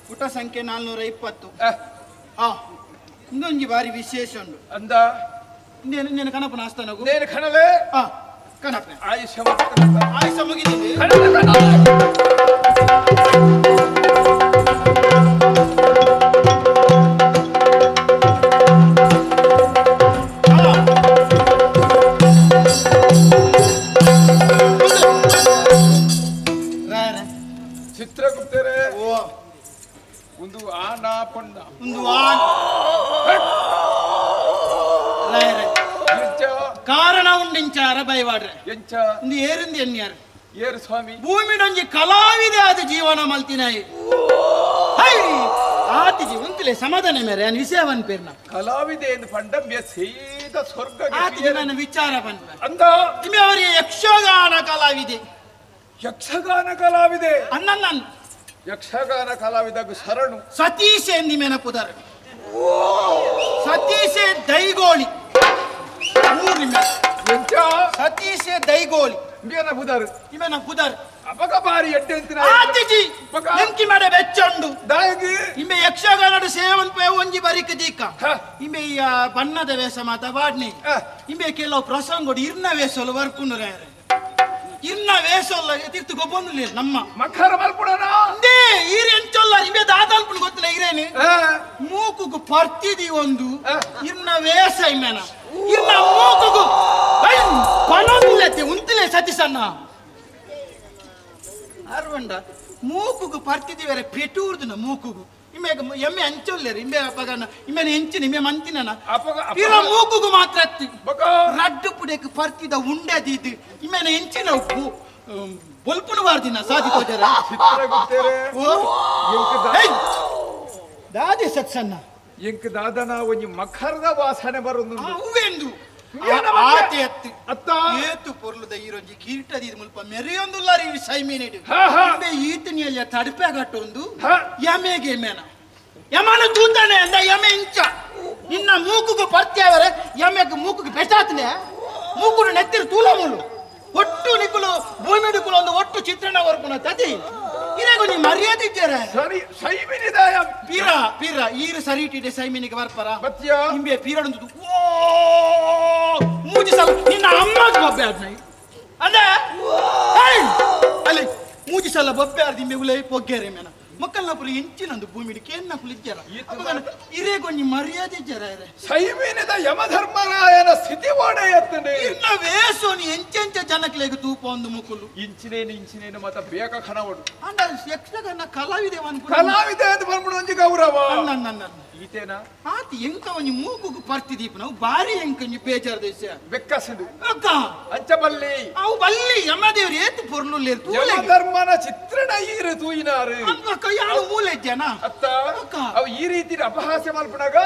ಪುಟ ಸಂಖ್ಯೆ 420 ಆ ಇನ್ನೊಂಜಿ ಬಾರಿ ವಿಶೇಷ ಉಂಡು ಅಂದ ಇನ್ನೇನು ಕಣಪನ ಆಸ್ಥಾನಗು ನೇನು ಕಣಲೆ ಆ ಕಣಪನ ಆಯುಷ್ಯ ಆಯುಷ್ಯ ಮುಗಿದಿದೆ ಚಿತ್ರಗುಪ್ತರೇ ಒಂದು ಆನ ಪೊಣ್ಣ ಒಂದು ಆನ ಕಾರಣ ಉಂಡಿಂಚಾರ ಬೈವಾಡ್ರೆ ಎಂಚ ಒಂದು ಏರಿಂದ ಎನ್ಯಾರು ಏರು ಸ್ವಾಮಿ ಭೂಮಿಡೊಂಜಿ ಕಲಾವಿದೆ ಅದು ಜೀವನ ಮಲ್ತಿನಾಯಿ ಉಂತಲೆ ಸಮಾಧಾನ ಮೇರೆ ಅನ್ ವಿಷಯ ಪನ್ಪೇರ್ನ ಕಲಾವಿದೆ ಎಂದು ಪಂಡ ಸೀದಾ ಸ್ವರ್ಗ ನನ್ನ ವಿಚಾರ ಪನ್ಪ ಅಂದ ನಿಮೆ ಅವರಿಗೆ ಯಕ್ಷಗಾನ ಕಲಾವಿದೆ ಯಕ್ಷಗಾನ ಕಲಾವಿದೆ ಅಣ್ಣ ನಾನು ಯಕ್ಷಗಾನ ಕಲಾವಿದಾಗ ಶರಣು ಸತೀಶೆ ನಿಮೇನ ಪುದರ್ ಸತೀಶೆ ದೈಗೋಳಿ ಸತೀಶೆ ದೈಗೋಳಿ ಇವೇನ ಪುದರ್ ಇವೇನ ಪುದರ್ ಅಪಕ ಬಾರಿ ಎಡ್ಡೆ ಅಂತಿನ ಆತಿಜಿ ನಿಂಕಿ ಮಾಡೆ ಬೆಚ್ಚೊಂಡು ದಾಯಗಿ ಇಂಬೆ ಯಕ್ಷಗಾನಡು ಸೇವನ್ ಪೇ ಒಂಜಿ ಬರಿಕ ದೀಕ ಇಂಬೆ ಈ ಬಣ್ಣದ ವೇಷ ಮಾತ ಬಾಡ್ನೆ ಇಂಬೆ ಕೆಲವು ಪ್ರಸಂಗೋಡು ಇರ್ನ ವೇಷಲು ವರ್ಪುನುರ ಇರ್ನ ವೇಷಲ್ಲ ತಿರ್ತು ಗೊಬ್ಬೊಂದು ನಮ್ಮ ಮಖರ ಮಲ್ಪುಡನ ಅಂದೇ ಈರ್ ಎಂಚೊಲ್ಲ ಇಂಬೆ ದಾದಲ್ಪುಣ ಗೊತ್ತಿಲ್ಲ ಇರೇನೆ ಮೂಕುಗು ಪರ್ತಿದಿ ಒಂದು ಇರ್ನ ವೇಷ ಇಮ್ಮೆನ ಇರ್ನ ಮೂಕುಗು ಪನೊಂದುಲೆತ್ತೆ ಉಂತಿಲೆ ಸತೀಶಣ್ಣ ಅರ್ವಂಡ ಮೂಕುಗು ಪರ್ತಿದಿ ಬೇರೆ ಪೆಟೂರ್ದುನ ಮೂಕುಗು ಇಮ್ಮೆ ಎಮ್ಮೆ ಅಂಚೊಲ್ಲೇರು ಇಂಬೆ ಅಪಗನ ಇಮ್ಮೆನ ಎಂಚಿನ ಇಮ್ಮೆ ಮಂತಿನ ಇರ ಮೂಕುಗು ಮಾತ್ರ ಅತ್ತಿ ರಡ್ಡು ಪುಡೆಕ್ ಪರ್ತಿದ ಉಂಡೆ ದೀದು ಇಮ್ಮೆನ ಎಂಚಿನ ಉಪ್ಪು ಬೊಲ್ಪುನು ಬಾರ್ದಿನ ಸಾಧಿ ತೋಜರ ದಾದೆ ಸತ್ಸನ್ನ ಎಂಕ್ ದಾದನ ಒಂಜಿ ಮಖರದ ವಾಸನೆ ಬರುಂದು ಹೂವೆಂದು ಆತೆ ಅತ್ತಿ ಅತ್ತ ಏತು ಪೊರ್ಲುದ ಈರೊಂಜಿ ಕಿರೀಟದ ಇದು ಮುಲ್ಪ ಮೆರೆಯೊಂದುಲ್ಲಾರಿ ಸೈಮೇನಿಡು ಇಂಬೆ ಈತನಿಯ ತಡಪೆ ಗಟ್ಟೊಂದು ಯಮೆಗೆ ಮೇನ ಯಮನ ತೂತಾನೆ ಅಂದ ಯಮೆ ಇಂಚ ನಿನ್ನ ಮೂಕುಗು ಪರ್ತ್ಯಾವರೆ ಯಮೆಗೆ ಮೂಕುಗು ಬೆಸಾತ್ನೆ ಮೂಕುಡು ನೆತ್ತಿರು ತೂಲಮುಲು ಒಟ್ಟು ನಿಕುಲು ಭೂಮಿಡುಕುಲು ಒಂದು ಒಟ್ಟು ಚಿತ್ರಣ ವರ್ಪುನ ತದಿ ಇರೆಗು ನೀ ಮರ್ಯಾದೆ ಇದ್ದೀರ ಸರಿ ಸೈಮಿನಿದಾಯ ಪೀರ ಪೀರ ಈರು ಸರಿ ಇಟ್ಟಿದೆ ಸೈಮಿನಿಗೆ ಬರ್ಪರ ಬತ್ತಿಯ ಇಂಬೆ ಪೀರಡೊಂದು ಓ ಮೂಜಿ ಸಲ ನಿನ್ನ ಅಮ್ಮಗೆ ಬೊಬ್ಬೆ ಆದ್ನ ಅಂದೆ ಅಲ್ಲಿ ಮೂಜಿ ಸಲ ಬೊಬ್ಬೆ ಆರ್ದು ಇಂಬೆ ಉಲೈ ಪೊಗ್ಗೆರೆ ಮೇನ ಮಕ್ಕಳನ್ನ ಪುಲಿ ಇಂಚಿನಂದು ಭೂಮಿಡಿ ಕೇನ್ನ ಪುಲಿ ಇಜ್ಜರ ಇರೇಗೊಂಜಿ ಮರ್ಯಾದೆ ಇಜ್ಜರ ಸೈಮಿನಿದ ಯಮಧರ್ಮರಾಯನ ಸ್ಥಿತಿ ಓಡೆ ಎತ್ತಂಡೆ ಇನ್ನ ವೇಸೋನಿ ಎಂಚೆಂಚ ಜನಕ್ಲೆಗ್ ತೂಪ ಒಂದು ಮುಕುಲು ಇಂಚಿನೇನು ಇಂಚಿನೇನು ಮತ ಬೇಗ ಕನವಡು ಅಂಡ ಯಕ್ಷಗಾನ ಕಲಾವಿದೆ ಕಲಾವಿದೆ ಅಂತ ಬಂದ್ಬಿಡು ಒಂಜಿ ಗೌರವ ನನ್ನ ಈತೇನಾ ಆತ ಎಂಕ ಒಂಜಿ ಮೂಕುಗು ಪರ್ತಿ ದೀಪ ನಾವು ಬಾರಿ ಎಂಕೊಂಜಿ ಬೇಜಾರ್ ದೇಶ ಬೆಕ್ಕಸದು ಅಕ್ಕ ಅಂಚಬಲ್ಲಿ ಅವು ಬಲ್ಲಿ ಯಮದೇವ್ರು ಏತು ಪೊರ್ಲುಲ್ಲೇರು ಯಮಧರ್ಮನ ಚಿತ್ರಣ ಈರು ತೂಯಿನಾರು ಅಕ್ಕ ಯಾವ ಮೂಲೆ ಜನ ಅತ್ತ ಅವು ಈ ರೀತಿ ಅಪಹಾಸ್ಯ ಮಲ್ಪನಾಗ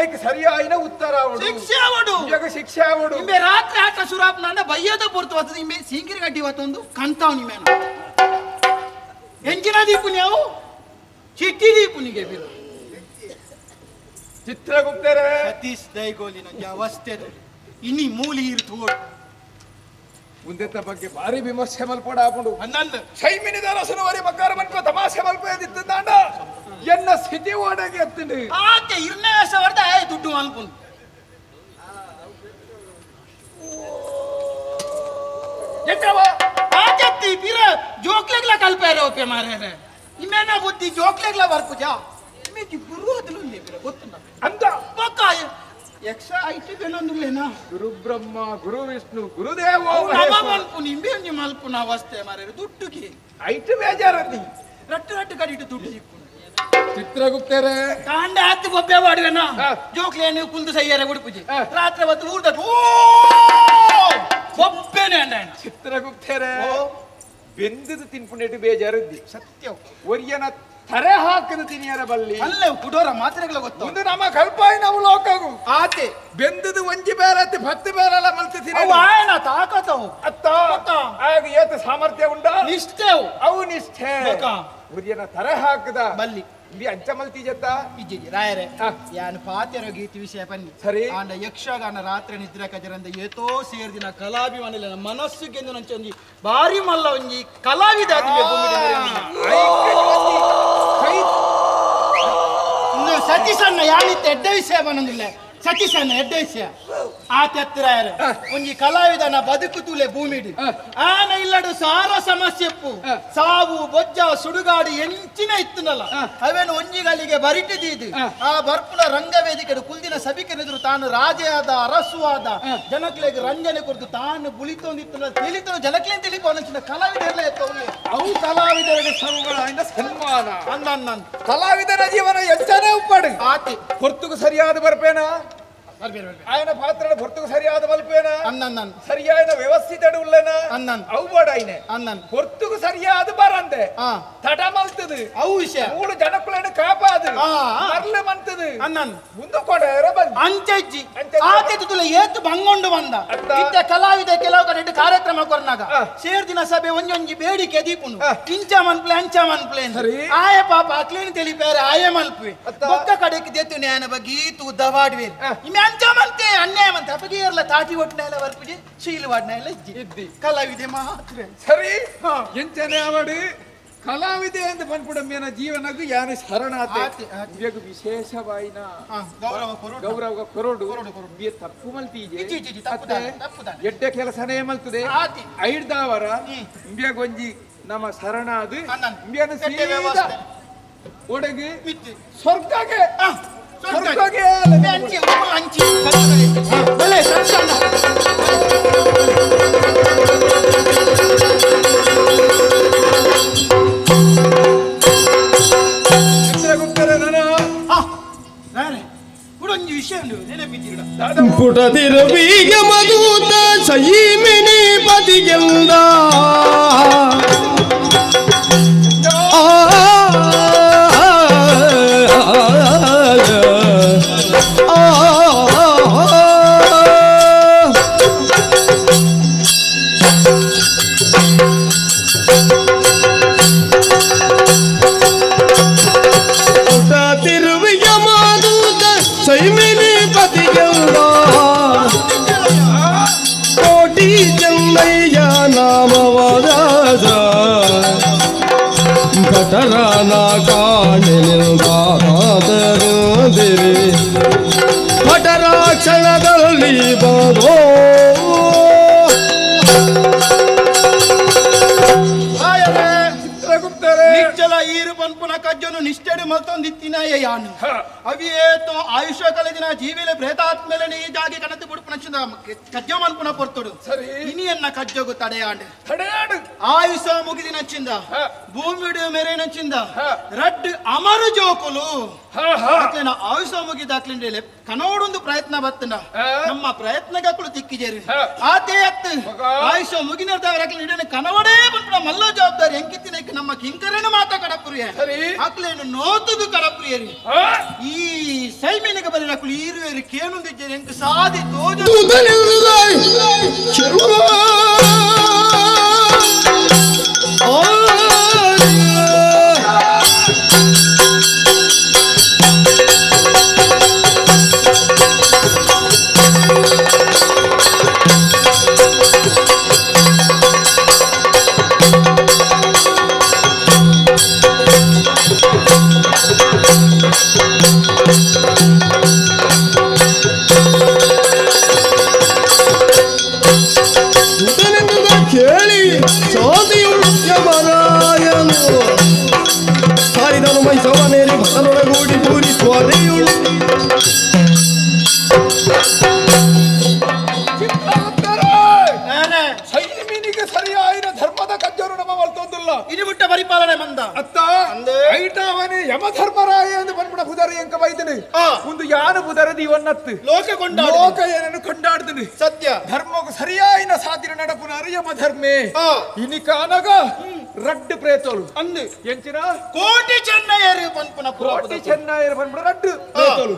ಐಕ್ ಸರಿಯಾಯಿನ ಉತ್ತರ ಅವಡು ಶಿಕ್ಷೆ ಅವಡು ಇವಾಗ ಶಿಕ್ಷೆ ಅವಡು ಇಂಬೆ ರಾತ್ರಿ ಆಟ ಸುರಾಪ್ನ ಬಯ್ಯದ ಪೊರ್ತು ವತ್ತದ ಇಂಬೆ ಸೀಂಗಿರಿ ಗಡ್ಡಿ ವತ್ತೊಂದು ಕಂತಾವ್ ನಿಮೇನ ಎಂಚಿನ ದೀಪು ನೀವು ಚಿಟ್ಟಿ ದೀಪುನಿಗೆ ಬಿರು ಚಿತ್ರಗುಪ್ತರೇ ಸತೀಶ್ ದೈಗೋಲಿನ ಅವಸ್ಥೆ ಇನಿ ಮೂಲಿ ಇರ್ತು ಉಂದೆತ್ತ ಬಗ್ಗೆ ಭಾರಿ ವಿಮರ್ಶೆ ಮಲ್ಪಡ ಆಪುಂಡು ಅಂದಂದು ಸೈಮಿನಿದ ರಸನವರಿ ಬಗ್ಗಾರ ಮನ್ಪ ತಮಾಷೆ ಮಲ್ಪ ಎದ್ದಿತ್ತಾಂಡ ಎನ್ನ ಸ್ಥಿತಿ ಓಡಾಗಿ ಎತ್ತಂಡು ಆಕೆ ಇರ್ನ ವೇಷ ವರ್ದ ಆಯ್ ದುಡ್ಡು ಮಲ್ಪುಂಡು ಆಚತ್ತಿ ಪಿರ ಜೋಕ್ಲೆಗ್ಲ ಕಲ್ಪೇರೆ ಓಪೆ ಮಾರೇರೆ ಇಮ್ಮೇನ ಬುದ್ಧಿ ಜೋಕ್ಲೆಗ್ಲ ಬರ್ಪುಜಾ ಇಮ್ಮೇಜಿ ಗುರು ಅದಲು ಪಿರ ಗೊತ್ತುಂಡ ಅಂತ ಪಕ್ಕ ಯಕ್ಷ ಐಟಿ ಬೇನೊಂದುಲೇನಾ ಗುರು ಬ್ರಹ್ಮ ಗುರು ವಿಷ್ಣು ಗುರುದೇವೋ ನಮ ಮಲ್ಪುನಿ ಇಂಬೆ ಒಂಜಿ ಮಲ್ಪುನ ಅವಸ್ಥೆ ಮಾರೇರೆ ದುಡ್ಡುಗೆ ಐಟು ಬೇಜಾರದ್ದಿ ರಟ್ಟು ರಟ್ಟು ಕಡಿಟು ದುಡ್ಡು ಸಿಕ್ಕು ಚಿತ್ರಗುಪ್ತರೇ ಕಾಂಡ ಹತ್ತು ಬೊಬ್ಬೆ ಮಾಡುವೆನಾ ಜೋಕ್ಲೇನು ಕುಲ್ದು ಸೈಯರೆ ಉಡುಪುಜಿ ರಾತ್ರಿ ಹೊತ್ತು ಊರ್ದ ಬೊಬ್ಬೆನೆ ಅಂಡ ಚಿತ್ರಗುಪ್ತರೇ ಬೆಂದದು ತಿನ್ಪುಂಡೇಟು ಬೇಜಾರದ್ದಿ ಸತ್ಯ ಒರಿಯನ ತರೆ ಹಾಕದ ತಿನಿಯರ ಬಲ್ಲಿ ಅಲ್ಲೇ ಕುಡೋರ ಮಾತ್ರೆಗಳ ಗೊತ್ತು ಒಂದು ನಮ್ಮ ಕಲ್ಪಾಯಿನವು ಲೋಕಗು ಆತೆ ಬೆಂದದು ಒಂಜಿ ಬೇರತ್ತಿ ಪತ್ತು ಬೇರಲ್ಲ ಮಲ್ತಿ ತಿನ್ನ ಅವು ಆಯನ ತಾಕತವು ಅತ್ತ ಆಗ ಏತ ಸಾಮರ್ಥ್ಯ ಉಂಡ ನಿಷ್ಠೆವು ಅವು ನಿಷ್ಠೆ ಉರಿಯನ ತರೆ ಹಾಕದ ಬಲ್ಲಿ ಇಂಬಿ ಅಂಚ ಮಲ್ತಿ ಜತ್ತ ಇಜ್ಜಿ ರಾಯರೇ ಯಾನು ಪಾತೆರೋ ಗೀತಿ ವಿಷಯ ಬನ್ನಿ ಸರಿ ಆಂಡ ಯಕ್ಷಗಾನ ರಾತ್ರಿ ನಿದ್ರೆ ಕಜರಂದ ಏತೋ ಸೇರ್ದಿನ ಕಲಾಭಿಮಾನಿಲ ಮನಸ್ಸುಗೆಂದು ನಂಚ ಒಂಜಿ ಬಾರಿ ಮಲ್ಲ ಒಂಜಿ ಕಲಾವಿದ ಸತೀಶಣ್ಣ ಯಾನಿತ್ತ ಎಡ್ಡ ವಿಷಯ ಬನ್ನೊಂದಿಲ್ಲ ಸತೀಶಣ್ಣ ಎಡ್ಡ ವಿಷಯ ಆತ ಎತ್ತರಾಯರು ಒಂಜಿ ಕಲಾವಿದನ ಬದುಕು ತೂಲೆ ಭೂಮಿಡಿ ಆನ ಇಲ್ಲಡು ಸಾರ ಸಮಸ್ಯೆಪ್ಪು ಸಾವು ಬೊಜ್ಜ ಸುಡುಗಾಡು ಎಂಚಿನ ಇತ್ತನಲ್ಲ ಅವೇನು ಒಂಜಿಗಳಿಗೆ ಬರಿಟಿದೀದು ಆ ಬರ್ಪುನ ರಂಗವೇದಿಕೆ ಕುಲ್ದಿನ ಸಭಿಕನೆದುರು ತಾನು ರಾಜೆಯಾದ ಅರಸುವಾದ ಜನಕ್ಲೆಗೆ ರಂಜನೆ ಕೊಡ್ತು ತಾನು ಬುಳಿತೊಂದಿತ್ತು ತಿಳಿತು ಜನಕ್ಲೇನ್ ತಿಳಿಪೋನ ಕಲಾವಿದರಲ್ಲ ಎತ್ತವ್ಲೆ ಅವು ಕಲಾವಿದರಿಗೆ ಸನ್ಮಾನ ಸನ್ಮಾನ ಅಂದ ಕಲಾವಿದರ ಜೀವನ ಎಂಚನೇ ಉಪ್ಪಾಡು ಆತಿ ಹೊರ್ತುಗು ಸರಿಯಾದ ಬರ್ಪೇನಾ ఆయన ಪಾತ್ರ ಹೊರ್ತುಗು ಸರಿಯಾದ ಮಲ್ಪೇನ ಸರಿಯಾದ ವ್ಯವಸ್ಥಿತ ಉಳ್ಳೇನ ಅವು ಬೋಡ ಆಯ್ನೆ ಹೊರ್ತುಗು ಸರಿಯಾದ ಬರಂದೆ ತಡ ಮಲ್ತದು ಅವು ವಿಷಯ ಮೂಳು ಜನಕುలను ಕಾಪಾದು ಮರ್ಲು ಮಂತದು ಮುಂದೆ ಕೊಡರ ಬಂದು ಅಂಚೆಜ್ಜಿ ಆತೆತ್ತುಲ ಏತು ಬಂಗೊಂಡು ಬಂದ ಇತ್ತ ಕಲಾವಿದ ಕೆಲವು ಕಡೆ ಕಾರ್ಯಕ್ರಮ ಕೊರ್ನಾಗ ಸೇರ್ದಿನ ಸಭೆ ಒಂಜೊಂಜಿ ಬೇಡಿಕೆ ದೀಪುನು ಇಂಚ ಮನ್ಪ್ಲೆ ಅಂಚ ಮನ್ಪ್ಲೆ ಆಯ ಪಾಪ ಅಕ್ಲೇನು ತಿಳಿಪೇರೆ ಆಯ ಮಲ್ಪೆ ಬೊಕ್ಕ ಕಡೆಗೆ ದೆತ್ತು ನ್ಯಾಯನ ಬಗ್ಗೆ ಈತು ಉದ್ದವಾಡುವೆ ಇಮೆ ಅಂಚ ಮಂತೆ ಅನ್ಯಾಯ ಮಂತೆ ಅಪ್ಪಗೆ ಏರ್ಲ ತಾಟಿ ಒಟ್ಟಿನ ವರ್ಪುಜಿ ಶೀಲು ವಾಡ್ನ ಎಲ್ಲ ಇದ್ದಿ ಕಲಾವಿದೆ ಮಾತ್ರ ಸರಿ ಎಂಚನೆ ಅವಡು ಕಲಾವಿದೆ ಅಂತ ಬಂದ್ಬಿಡ ಜೀವನಕ್ಕೂ ಯಾರು ಶರಣಾತೆ ವಿಶೇಷವಾಯಿನ ಗೌರವ ಕೊರಡು ತಪ್ಪು ಮಲ್ತೀಜೆ ಎಡ್ಡೆ ಕೆಲಸನೇ ಮಲ್ತದೆ ಐಡ್ದಾವರ ಇಂಬಿಯಾಗೊಂಜಿ ನಮ್ಮ ಶರಣಾದು ಇಂಬಿಯನ ಸೀದಾ ಒಡಗಿ ಸ್ವರ್ಗಗೆ ಸ್ವರ್ಗಗೆ ಅಂಚಿ ಬಲೆ ಸಣ್ಣ ಪುಟತಿರವಿಗೆ ಮಧುತ ಸೈಮಿನಿ ಪತಿಗೆಲ್ದ ಪುಟತಿರುವಿಗೆ ಮಧುತ ಸೈಮಿನಿ ಪತಿಗೆಲ್ದ ಕೋಟಿ ಚೆನ್ನಯ್ಯ ನಾಮವಾದ ಭಟರನ ಕಾಣಿನಿಂದಾದರುದಿರಿ ಭಟರ ಕ್ಷಣದಲ್ಲಿ ಬರೋ ನಿಚ್ಚಲ ಈರು ಪನ್ಪುನ ಕಜ್ಜನು ನಿಷ್ಠೆಡು ಮತ್ತೊಂದಿತ್ತಿನಾಯ ಯಾನು ಅವಿಯೇತೋ ಆಯುಷ್ಯ ಕಲೆದಿನ ಜೀವಿಲೆ ಪ್ರೇತಾತ್ಮೇಲೆ ಈ ಜಾಗೆ ಕಣத்து ಬುಡುಪುನ ಕಜ್ಜ ಮನ್ಪುನ ಪೊರ್ತುಡು ಇನಿಯನ್ನ ಕಜ್ಜಗು ತಡೆಯಾಂಡು ತಡೆಯಾಡು ಆಯುಷ ಮುಗಿದಿನ ಚಿಂದ ಭೂಮಿಡು ಮೆರೇನ ಚಿಂದ ರಡ್ಡು ಅಮರು ಜೋಕುಲು ಅಕ್ಲೇನ ಆಯುಷ ಮುಗಿದಾಕ್ಲಿಂಡೇಲೆ ಕನೋಡೊಂದು ಪ್ರಯತ್ನ ಬತ್ತನ ನಮ್ಮ ಪ್ರಯತ್ನಗಳು ತಿಕ್ಕಿಜೇರಿ ಆತೇ ಅತ್ತು ಆಯುಷ ಮುಗಿನರ್ದವರ ಅಕ್ಲಿನ ಕನವಡೇ ಬಂಪುನ ಮಲ್ಲ ಜವಾಬ್ದಾರಿ ಎಂಕಿತ್ತಿನಕ್ಕೆ ನಮ್ಮ ಕಿಂಕರೇನು ಮಾತ ಕಡಪುರಿಯ ಅಕ್ಲೇನು ನೋತುದು ಕಡಪುರಿಯರಿ ಈ ಸೈಮಿನಿಗೆ ಬರಿ ನಕುಲು ಈರುವೇರಿ ಕೇನುಂದಿದ್ದೇನೆ ಎಂಕು ಸಾದಿ ತೋಜ ಕೇಳಿ ಸಾದಿಯುಳ್ಯಮರಾಯನು ಸಾರಿದನು ಮೈಸವನೇರಿ ಭಟನೊಡಗೂಡಿ ಪೂರಿ ಸ್ವಾದಿಯುಳು ಸೈಮಿನಿಗೆ ಸರಿಯಾಯಿನ ಧರ್ಮದ ಕಜ್ಜರು ನಮ್ಮ ಮಲ್ತೊಂದಿಲ್ಲ ಇನಿ ಬಿಟ್ಟ ಪರಿಪಾಲನೆ ಮಂದ ಅತ್ತ ಐಟಾವನೇ ಯಮಧರ್ಮರಾಯ ಎಂದು ಬಂದ್ಬಿಡ ಬುಧರ ಎಂಕ ಬೈದನು ಒಂದು ಯಾನು ಬುಧರ ದಿವನ್ನತ್ತು ಲೋಕ ಕೊಂಡಾಡ ಲೋಕ ಏನನ್ನು ಕೊಂಡಾಡ್ದನು ಸತ್ಯ ಧರ್ಮకు ಸರಿಯಾಯಿನ ಸಾಧಿನ ನಡಪುನಾರು ಯಮಧರ್ಮೇ ಇನಿ ಕಾನಗ ರಡ್ಡು ಪ್ರೇತೋಲು ಅಂದು ಎಂಚಿನ ಕೋಟಿ ಚೆನ್ನಯ್ಯರು ಪನ್ಪುನ ಕೋಟಿ ಚೆನ್ನಯ್ಯರು ಪನ್ಪುನ ರಡ್ಡು ಪ್ರೇತೋಲು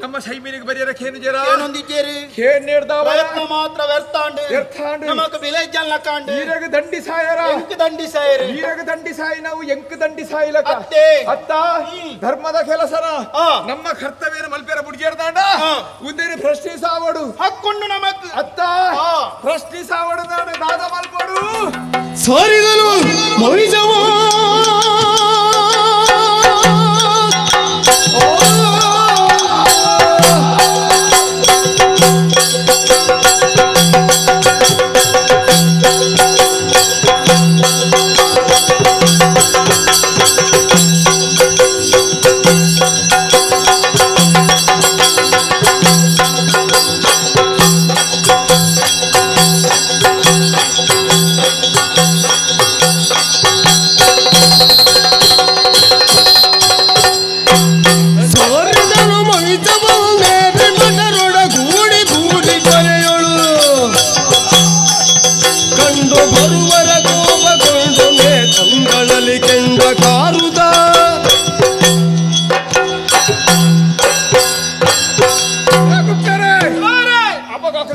ನಮ್ಮ ಸೈಮಿನಿಗೆ ಬರಿಯರ ಕೇನು ಜರ ಏನೊಂದಿದ್ದೇರಿ ಕೇನೇರ್ದಾವ ಪ್ರಯತ್ನ ಮಾತ್ರ ವ್ಯರ್ಥಾಂಡು ವ್ಯರ್ಥಾಂಡು ನಮಕ್ ವಿಲೇಜ್ ಕಾಂಡು ಈರಗ ದಂಡಿಸಾಯರ ಎಂಕ್ ದಂಡಿಸಾಯರು ಈರಗ ದಂಡಿಸಾಯಿ ನಾವು ಎಂಕ್ ದಂಡಿಸಾಯಿಲಕ ಅತ್ತೆ ಅತ್ತ ಧರ್ಮದ ಕೆಲಸನ ನಮ್ಮ ಕರ್ತವ್ಯನ ಮಲ್ಪೆರ ಬುಡ್ಗೇರ್ದಾಂಡ ಉಂದೇನು ಪ್ರಶ್ನಿಸಾವಡು ಹಕ್ಕೊಂಡು ನಮಕ್ ಅತ್ತ ಪ್ರಶ್ನಿಸಾವಡು ದಾದ ಮಲ್ಪಡು ಸಾರಿದನು ಮೈಸವ ಆ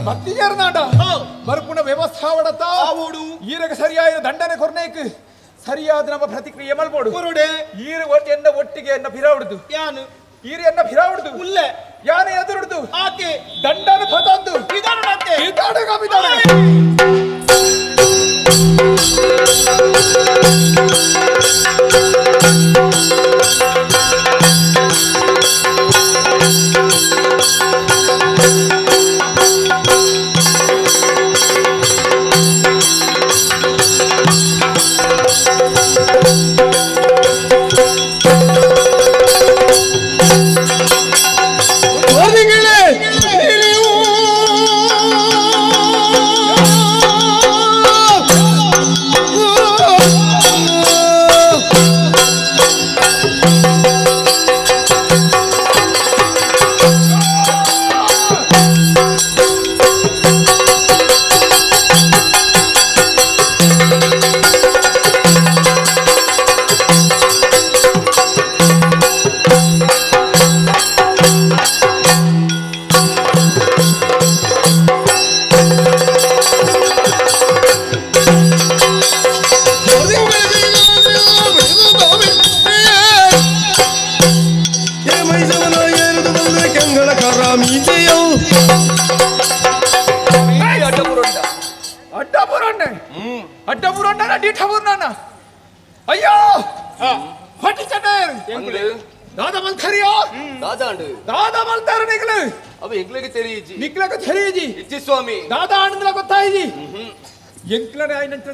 ಬತ್ತಿಜೇರ್ನಾಂಡ ಬರ್ಪುಣ ವ್ಯವಸ್ಥೆ ಅವಡತ್ತ ಈರಗ ಸರಿಯಾದ ದಂಡನೆ ಕೊರ್ನೇಕ್ ಸರಿಯಾದ ನಮ್ಮ ಪ್ರತಿಕ್ರಿಯೆ ಮಲ್ಬೋಡು ಕೊರುಡೆ ಈರು ಎನ್ನ ಒಟ್ಟಿಗೆ ಎನ್ನ ಫಿರಾವುಡುದು ಯಾನು ಈರು ಎನ್ನ ಫಿರಾವುಡುದು ಉಲ್ಲೆ ಯಾನೆ ಎದುರುಡುದು ಆಕೆ ದಂಡನ ಪತಂದು ಇದಾಡುಡತ್ತೆ ಇದಾಡುಗ ಬಿದಾಡುಗ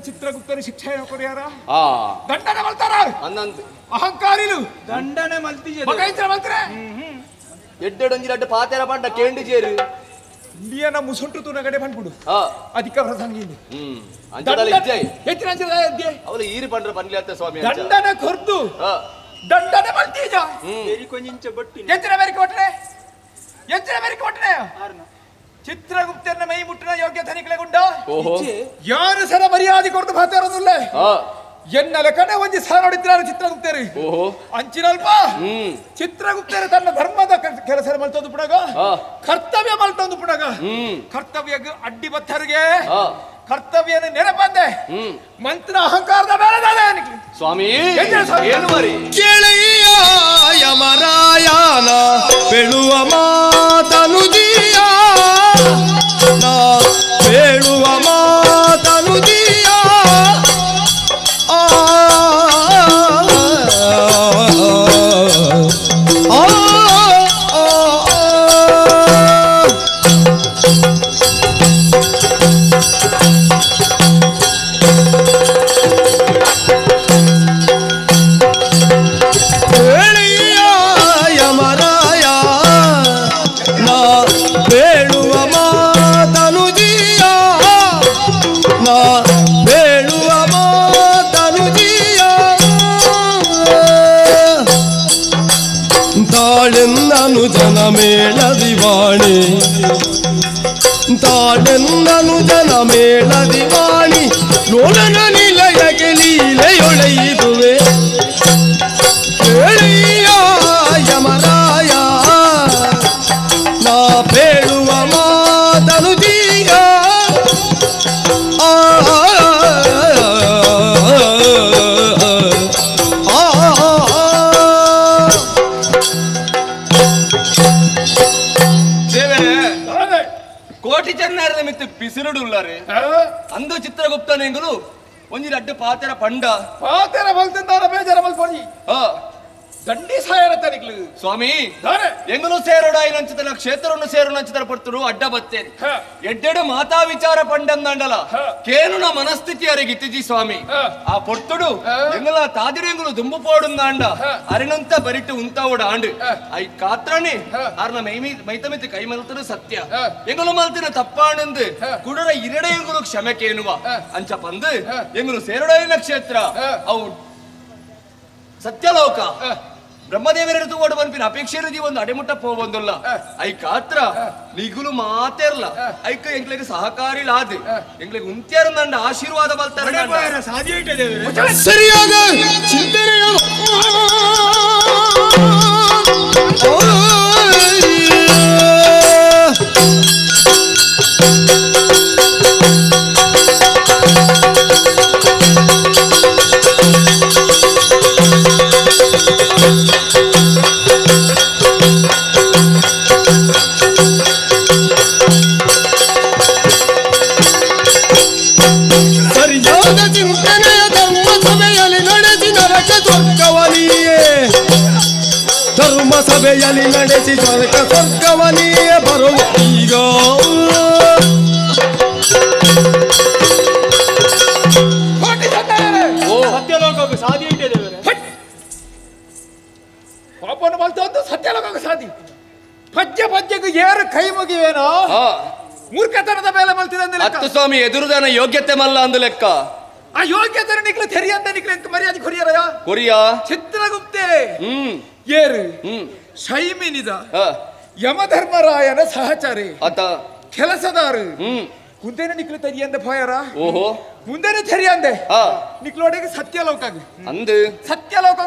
ಚಿತ್ರಗುಪ್ತನ ಶಿಕ್ಷೆ ಕೊರಿಯಾರ ದಂಡನೆ ಮಲ್ತಾರ ಅಹಂಕಾರಿಲು ದಂಡನೆ ಮಲ್ತಿಜೆ ಮಗೈತ್ರ ಮಲ್ತಾರೆ ಎಡ್ಡೆಡೊಂಜಿ ಅಡ್ಡ ಪಾತೆರ ಪಂಡ ಕೇಂಡಿ ಜೇರು ಇಂಡಿಯನ ಮುಸುಂಟು ತುನಗಡೆ ಬಂದ್ಬಿಡು ಅಧಿಕ ಪ್ರಸಂಗಿ ಅವಳು ಈರು ಪಂಡ್ರ ಪನ್ಲಿ ಅತ್ತ ಸ್ವಾಮಿ ದಂಡನೆ ಕೊರ್ದು ದಂಡನೆ ಮಲ್ತಿಜ ಎತ್ತಿನ ಮೇರೆ ಕೊಟ್ರೆ ಎತ್ತಿನ ಮೇರೆ ಕೊಟ್ರೆ ಚಿತ್ರಗುಪ್ತನ ಮೈ ಮುಟ್ಟಿನ ಯೋಗ್ಯ ಧನಿಕಳೆಗುಂಡ ಯಾರು ಸರ ಮರ್ಯಾದೆ ಕೊಡ್ದು ಭಾತಾರದಿಲ್ಲ ಎನ್ನ ಲೆಕ್ಕನೆ ಒಂಜಿ ಸಾರ ನೋಡಿದ್ರ ಚಿತ್ರಗುಪ್ತರು ಅಂಚಿನಲ್ಪ ಚಿತ್ರಗುಪ್ತರು ತನ್ನ ಧರ್ಮದ ಕೆಲಸ ಮಲ್ತೊಂದು ಪುಡಗ ಕರ್ತವ್ಯ ಮಲ್ತೊಂದು ಪುಡಗ ಕರ್ತವ್ಯ ಅಡ್ಡಿ ಬತ್ತರಿಗೆ ಕರ್ತವ್ಯನ ನೆನಪಂದೆ ಮಂತ್ರ ಅಹಂಕಾರದ ಮೇಲೆ ಸ್ವಾಮಿ ಏನು ಮರಿ ಕೆಳೆಯ ಯಮರಾಯನ ಪೆಳುವ ಮಾತನು ಜಿಯ ನಾ ಪೇಳುವ ಮಾತನು ಜಿಯ ಆ ಆ ಮೇಳದಿವಾಣಿ ತಾಳೆನ್ನನು ಜನ ಮೇಳದಿವಾಣಿ ನೋಡನ ನಿಲಯಕ್ಕೆ ಲೀಲೆಯೊಳೆಯಿದುವೆ ಕೇಳಿಯ ಯಮರಾಯ ನಾ ಬೇಳುವ ಮಾತನು ಜೀಯ ಆ ಕೋಟಿ ಚೆನ್ನಾರದ ಮಿತ್ತು ಪಿಸಿರುಡು ಉಲ್ಲಾರೆ ಅಂದು ಚಿತ್ರಗುಪ್ತನೆಂಗುಲು ಒಂಜಿ ಅಡ್ಡ ಪಾತೆರ ಪಂಡ ಪಾತೆರ ಬಲ್ತಿದ್ದಾರ ಬೇಜಾರ ಮಲ್ಪೊಡಿ ದಂಡಿ ಸಾಯರ ತನಿಕ್ಲು ಸ್ವಾಮಿ ಎಂಗುಲು ಸೇರೋಡ ಏನಂಚಿತನ ಕ್ಷೇತ್ರವನ್ನು ಸೇರೋಣ ಪಡ್ತರು ಅಡ್ಡ ಬತ್ತೇನೆ ಎಡ್ಡೆಡು ಮಾತಾ ವಿಚಾರ ಪಂಡಂದಂಡಲ ಕೇನುನ ಮನಸ್ಥಿತಿ ಅರೆಗಿತ್ತಿಜಿ ಸ್ವಾಮಿ ಆ ಪೊರ್ತುಡು ಎಂಗಲ ತಾದಿರೆಂಗುಲು ದುಂಬು ಪೋಡುಂದಾಂಡ ಅರಿನಂತ ಬರಿಟ್ಟು ಉಂತಾವೋಡ ಆಂಡು I ಕಾತ್ರಣಿ ಆರ್ನ ಮೈಮಿ ಮೈತಮಿತಿ ಕೈ ಮಲ್ತನು ಸತ್ಯ ಎಂಗುಲು ಮಲ್ತಿನ ತಪ್ಪಾಣಂದು ಕುಡರ ಇರಡೆ ಎಂಗುಲು ಕ್ಷಮೆ ಕೇನುವ ಅಂಚ ಪಂದು ಎಂಗುಲು ಸೇರೋಡೈನ ಕ್ಷೇತ್ರ ಅವು ಸತ್ಯಲೋಕ ಬ್ರಹ್ಮದೇವರ ತೂವಡು ಬನ್ಪಿನ ಅಪೇಕ್ಷೆ ಒಂದು ಅಡೆಮುಟ್ಟ ಪೋವೊಂದುಲ್ಲ I ಕಾತ್ರ ನಿಗುಲು ಮಾತೇರ್ಲ ಐಕ ಎಂಗ್ಲಿಗೆ ಸಹಕಾರಿ ಲಾದ್ ಎಂಗ್ಲಿಗೆ ಉಂತ್ಯಾರು ನಂಡ ಆಶೀರ್ವಾದ ಬಲ್ತಾರೆ ಸರಿಯಾದ ಚಿಂತನೆಯ ಬಯಸಿ ಸ್ವರ್ಗ ಸ್ವರ್ಗವನಿಯ ಬರುವ ಈಗ ಸತ್ಯಲೋಕಕ್ಕೆ ಸಾಧಿ ಇಟ್ಟಿದ್ದೇವೆ. ಪಾಪವನ್ನು ಮಲ್ತದ್ದು ಸತ್ಯಲೋಕಕ್ಕೆ ಸಾಧಿ. ಪಜ್ಜೆ ಪಜ್ಜೆಗೆ ಏರು ಕೈ ಮುಗಿವೇನೋ ಮೂರ್ಖತನದ ಮೇಲೆ ಮಲ್ತಿದೆ. ಅತ್ತು ಸ್ವಾಮಿ ಎದುರುದಾನ ಯೋಗ್ಯತೆ ಮಲ್ಲ ಅಂದು ಲೆಕ್ಕ. ಆ ಯೋಗ್ಯತೆ ನಿಕ್ಲು ತೆರಿ ಅಂತ ನಿಕ್ಲು ಮರ್ಯಾದೆ ಕೊರಿಯರ ಕೊರಿಯಾ ಚಿತ್ರಗುಪ್ತೆ ಏರು ಶೈಮಿನಿದ ಯಮಧರ್ಮರಾಯನ ಸಹಚಾರಿ ಆತ ಕೆಲಸದಾರು ಮುಂದೆನೆ ನಿಕ್ಲು ತೆರಿಯಂದ ಭಯರ. ಓಹೋ ಮುಂದೆನೆ ತೆರಿಯಂದೆ ನಿಕ್ಲೋಡೆಗೆ ಸತ್ಯಲೋಕ ಅಂದು ಸತ್ಯಲೋಕ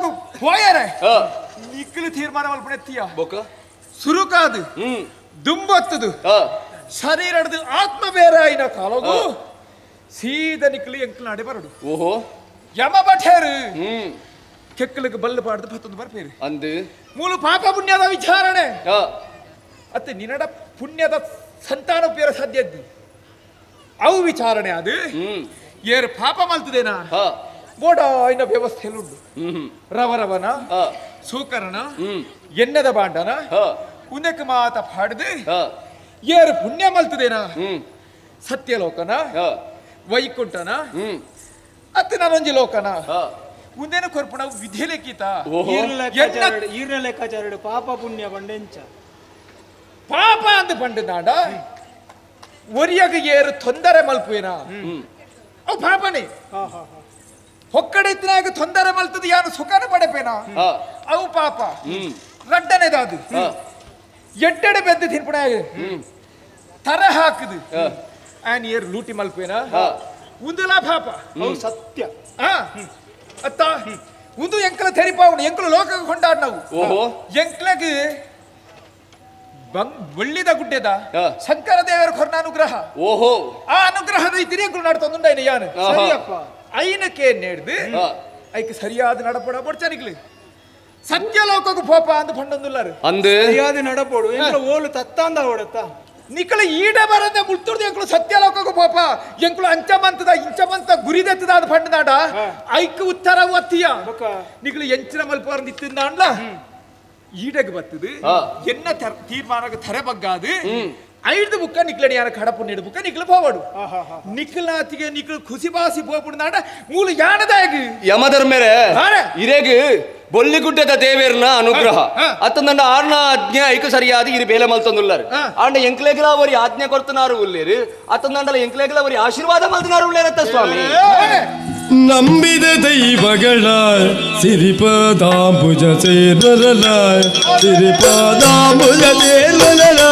ಹೋಯರೆ ನಿಕ್ಲು ತೀರ್ಮಾನ ಮಲ್ಪಣೆತ್ತೀಯ ಸುರುಕಾದು ದುಂಬತ್ತದು ಶರೀರದ ಆತ್ಮ ಬೇರೆ ಆಯ್ನ ಕಾಲಗು ಸೀದ ನಿಕ್ಲು ಎಂಕ್ಲು ನಾಡೆ ಬರಡು. ಓಹೋ ಯಮ ಬಠೇರು ಕೆಕ್ಕಲಿಗೆ ಬಲ್ಲು ಪಾಡ್ದು ಪತ್ತೊಂದು ಬರ್ಪೇರು ಅಂದು ಮೂಲ ಪಾಪ ಪುಣ್ಯದ ವಿಚಾರಣೆ ಅತ್ತೆ ನಿನ್ನಡ ಪುಣ್ಯದ ಸಂತಾನ ಉಪಯೋಗ ಸಾಧ್ಯ ಅವು ವಿಚಾರಣೆ ಅದು ಏರು ಪಾಪ ಮಲ್ತದೇನಾ ಬೋಡ ಇನ್ನ ವ್ಯವಸ್ಥೆಯಲ್ಲಿ ಉಂಟು. ರವರವನ ಸೂಕರನ ಎನ್ನದ ಬಾಂಡನ ಉಂದಕ್ಕೆ ಮಾತ ಪಾಡ್ದು ಏರು ಪುಣ್ಯ ಮಲ್ತದೇನಾ ಸತ್ಯಲೋಕನ ವೈಕುಂಠನ ಅತ್ತೆ ನಾನೊಂಜಿ ಲೋಕನ ಮುಂದೇನು ಕೊರ್ಪುಣ ವಿಧಿ ಲೆಕ್ಕಿತ ಈರ್ನ ಲೆಕ್ಕಾಚಾರ ಪಾಪ ಪುಣ್ಯ ಪಂಡೆಂಚ ಪಾಪ ಅಂದ ಪಂಡನಾಡ ಒರಿಯಾಗ ಏರು ತೊಂದರೆ ಮಲ್ಪುವೇನ ಅವು ಪಾಪನೇ. ಹೊಕ್ಕಡೆ ಇತ್ತನಾಗ ತೊಂದರೆ ಮಲ್ತದ ಯಾನು ಸುಖನ ಪಡೆಪೇನ ಅವು ಪಾಪ. ರಡ್ಡನೇದಾದು ಎಡ್ಡೆಡೆ ಬೆದ್ದು ತಿನ್ಪುಣ ತರ ಹಾಕುದು ಆನ್ ಏರು ಲೂಟಿ ಮಲ್ಪುವೇನ ಉಂದುಲಾ ಪಾಪ ಸತ್ಯ. ಅತ್ತ ಉಂದು ಎಂಕಲ ತೆರಿಪಾವಣು ಎಂಕಲು ಲೋಕ ಕೊಂಡಾಡ್ ನಾವು. ಎಂಕ್ಲಗೆ ಬೆಳ್ಳಿದ ಗುಡ್ಡೆದ ಶಂಕರ ದೇವರ ಕೊರ್ನ ಅನುಗ್ರಹ. ಓಹೋ ಆ ಅನುಗ್ರಹದ ಇತಿರಿ ಎಂಕಲು ನಾಡ್ತೊಂದುಂಡೈನ ಯಾನು ಸರಿಯಪ್ಪ ಐನಕ್ಕೆ ನೇಡ್ದು ಐಕ್ ಸರಿಯಾದ ನಡಪಡ ಬೊಡ್ಚನಿಗ್ಲಿ ಸತ್ಯಲೋಕಕ್ಕೆ ಪೋಪ ಅಂದು ಪಂಡೊಂದುಲ್ಲಾರು ಅಂದು ಸರಿಯಾದ ನಡಪೋಡು ಎಂಕಲ ಓಲು ತತ್ತಾಂದ ಓಡತ್ತ ನಿಕಲ ಈಡ ಬರದ ಮುಳ್ತುರ್ದು ಎಂಕಲು ಸತ್ಯಲೋಕಕ್ಕೆ ಪೋಪ ಎಂಕಲು ಅಂಚಮಂತದ ಇಂಚಮಂತ ಗುರಿದೆತ್ತದ ಅದು ಪಂಡನಾಡ ಐಕ್ ಉತ್ತರ ಒತ್ತಿಯ ನಿಕಲು ಎಂಚಿನ ಮಲ್ಪವರ ನಿತ್ತಿಂದಾಂಡ್ಲ ಈಡಗೆ ಬರ್ತದೆ ಎನ್ನ ತೀರ್ಮಾನಕ್ಕೆ ತರೆ ಬಗ್ಗಾದು ಐದು ಬುಕ್ಕ ನಿಕ್ಲಡಿ ಯಾರ ಕಡಪು ನೀಡು ಬುಕ್ಕ ನಿಕ್ಲು ಪೋವಾಡು ನಿಕ್ಲಾತಿಗೆ ನಿಕ್ಲು ಖುಷಿ ಬಾಸಿ ಪೋಪುಡು ಮೂಲ ಯಾನದಾಗಿ ಯಮಧರ್ಮರೇ ಇರೇಗ್ ಬೊಲ್ಲಿಗುಡ್ಡದ ದೇವೇರ್ನ ಅನುಗ್ರಹ ಅತ್ತಂದಂಡ ಆರ್ನ ಆಜ್ಞೆ ಐಕು ಸರಿಯಾದ ಇರು ಬೇಲೆ ಮಲ್ತೊಂದುಲ್ಲಾರು ಆಂಡ ಎಂಕ್ಲೇಗ್ಲ ಅವರಿ ಆಜ್ಞೆ ಕೊಡ್ತನಾರು ಉಲ್ಲೇರು ಅತ್ತಂದಂಡಲ ಎಂಕ್ಲೇಗ್ಲ ಅವರಿ ಆಶೀರ್ವಾದ ಮಲ್ತನಾರು ಉಳ್ಳೇರತ್ತ ಸ್ವಾಮಿ. ನಂಬಿದ ದೈವಗಳ ಸಿರಿಪದಾಂಬುಜ ಸೇರಲ ಸಿರಿಪದಾಂಬುಜ ಸೇರಲ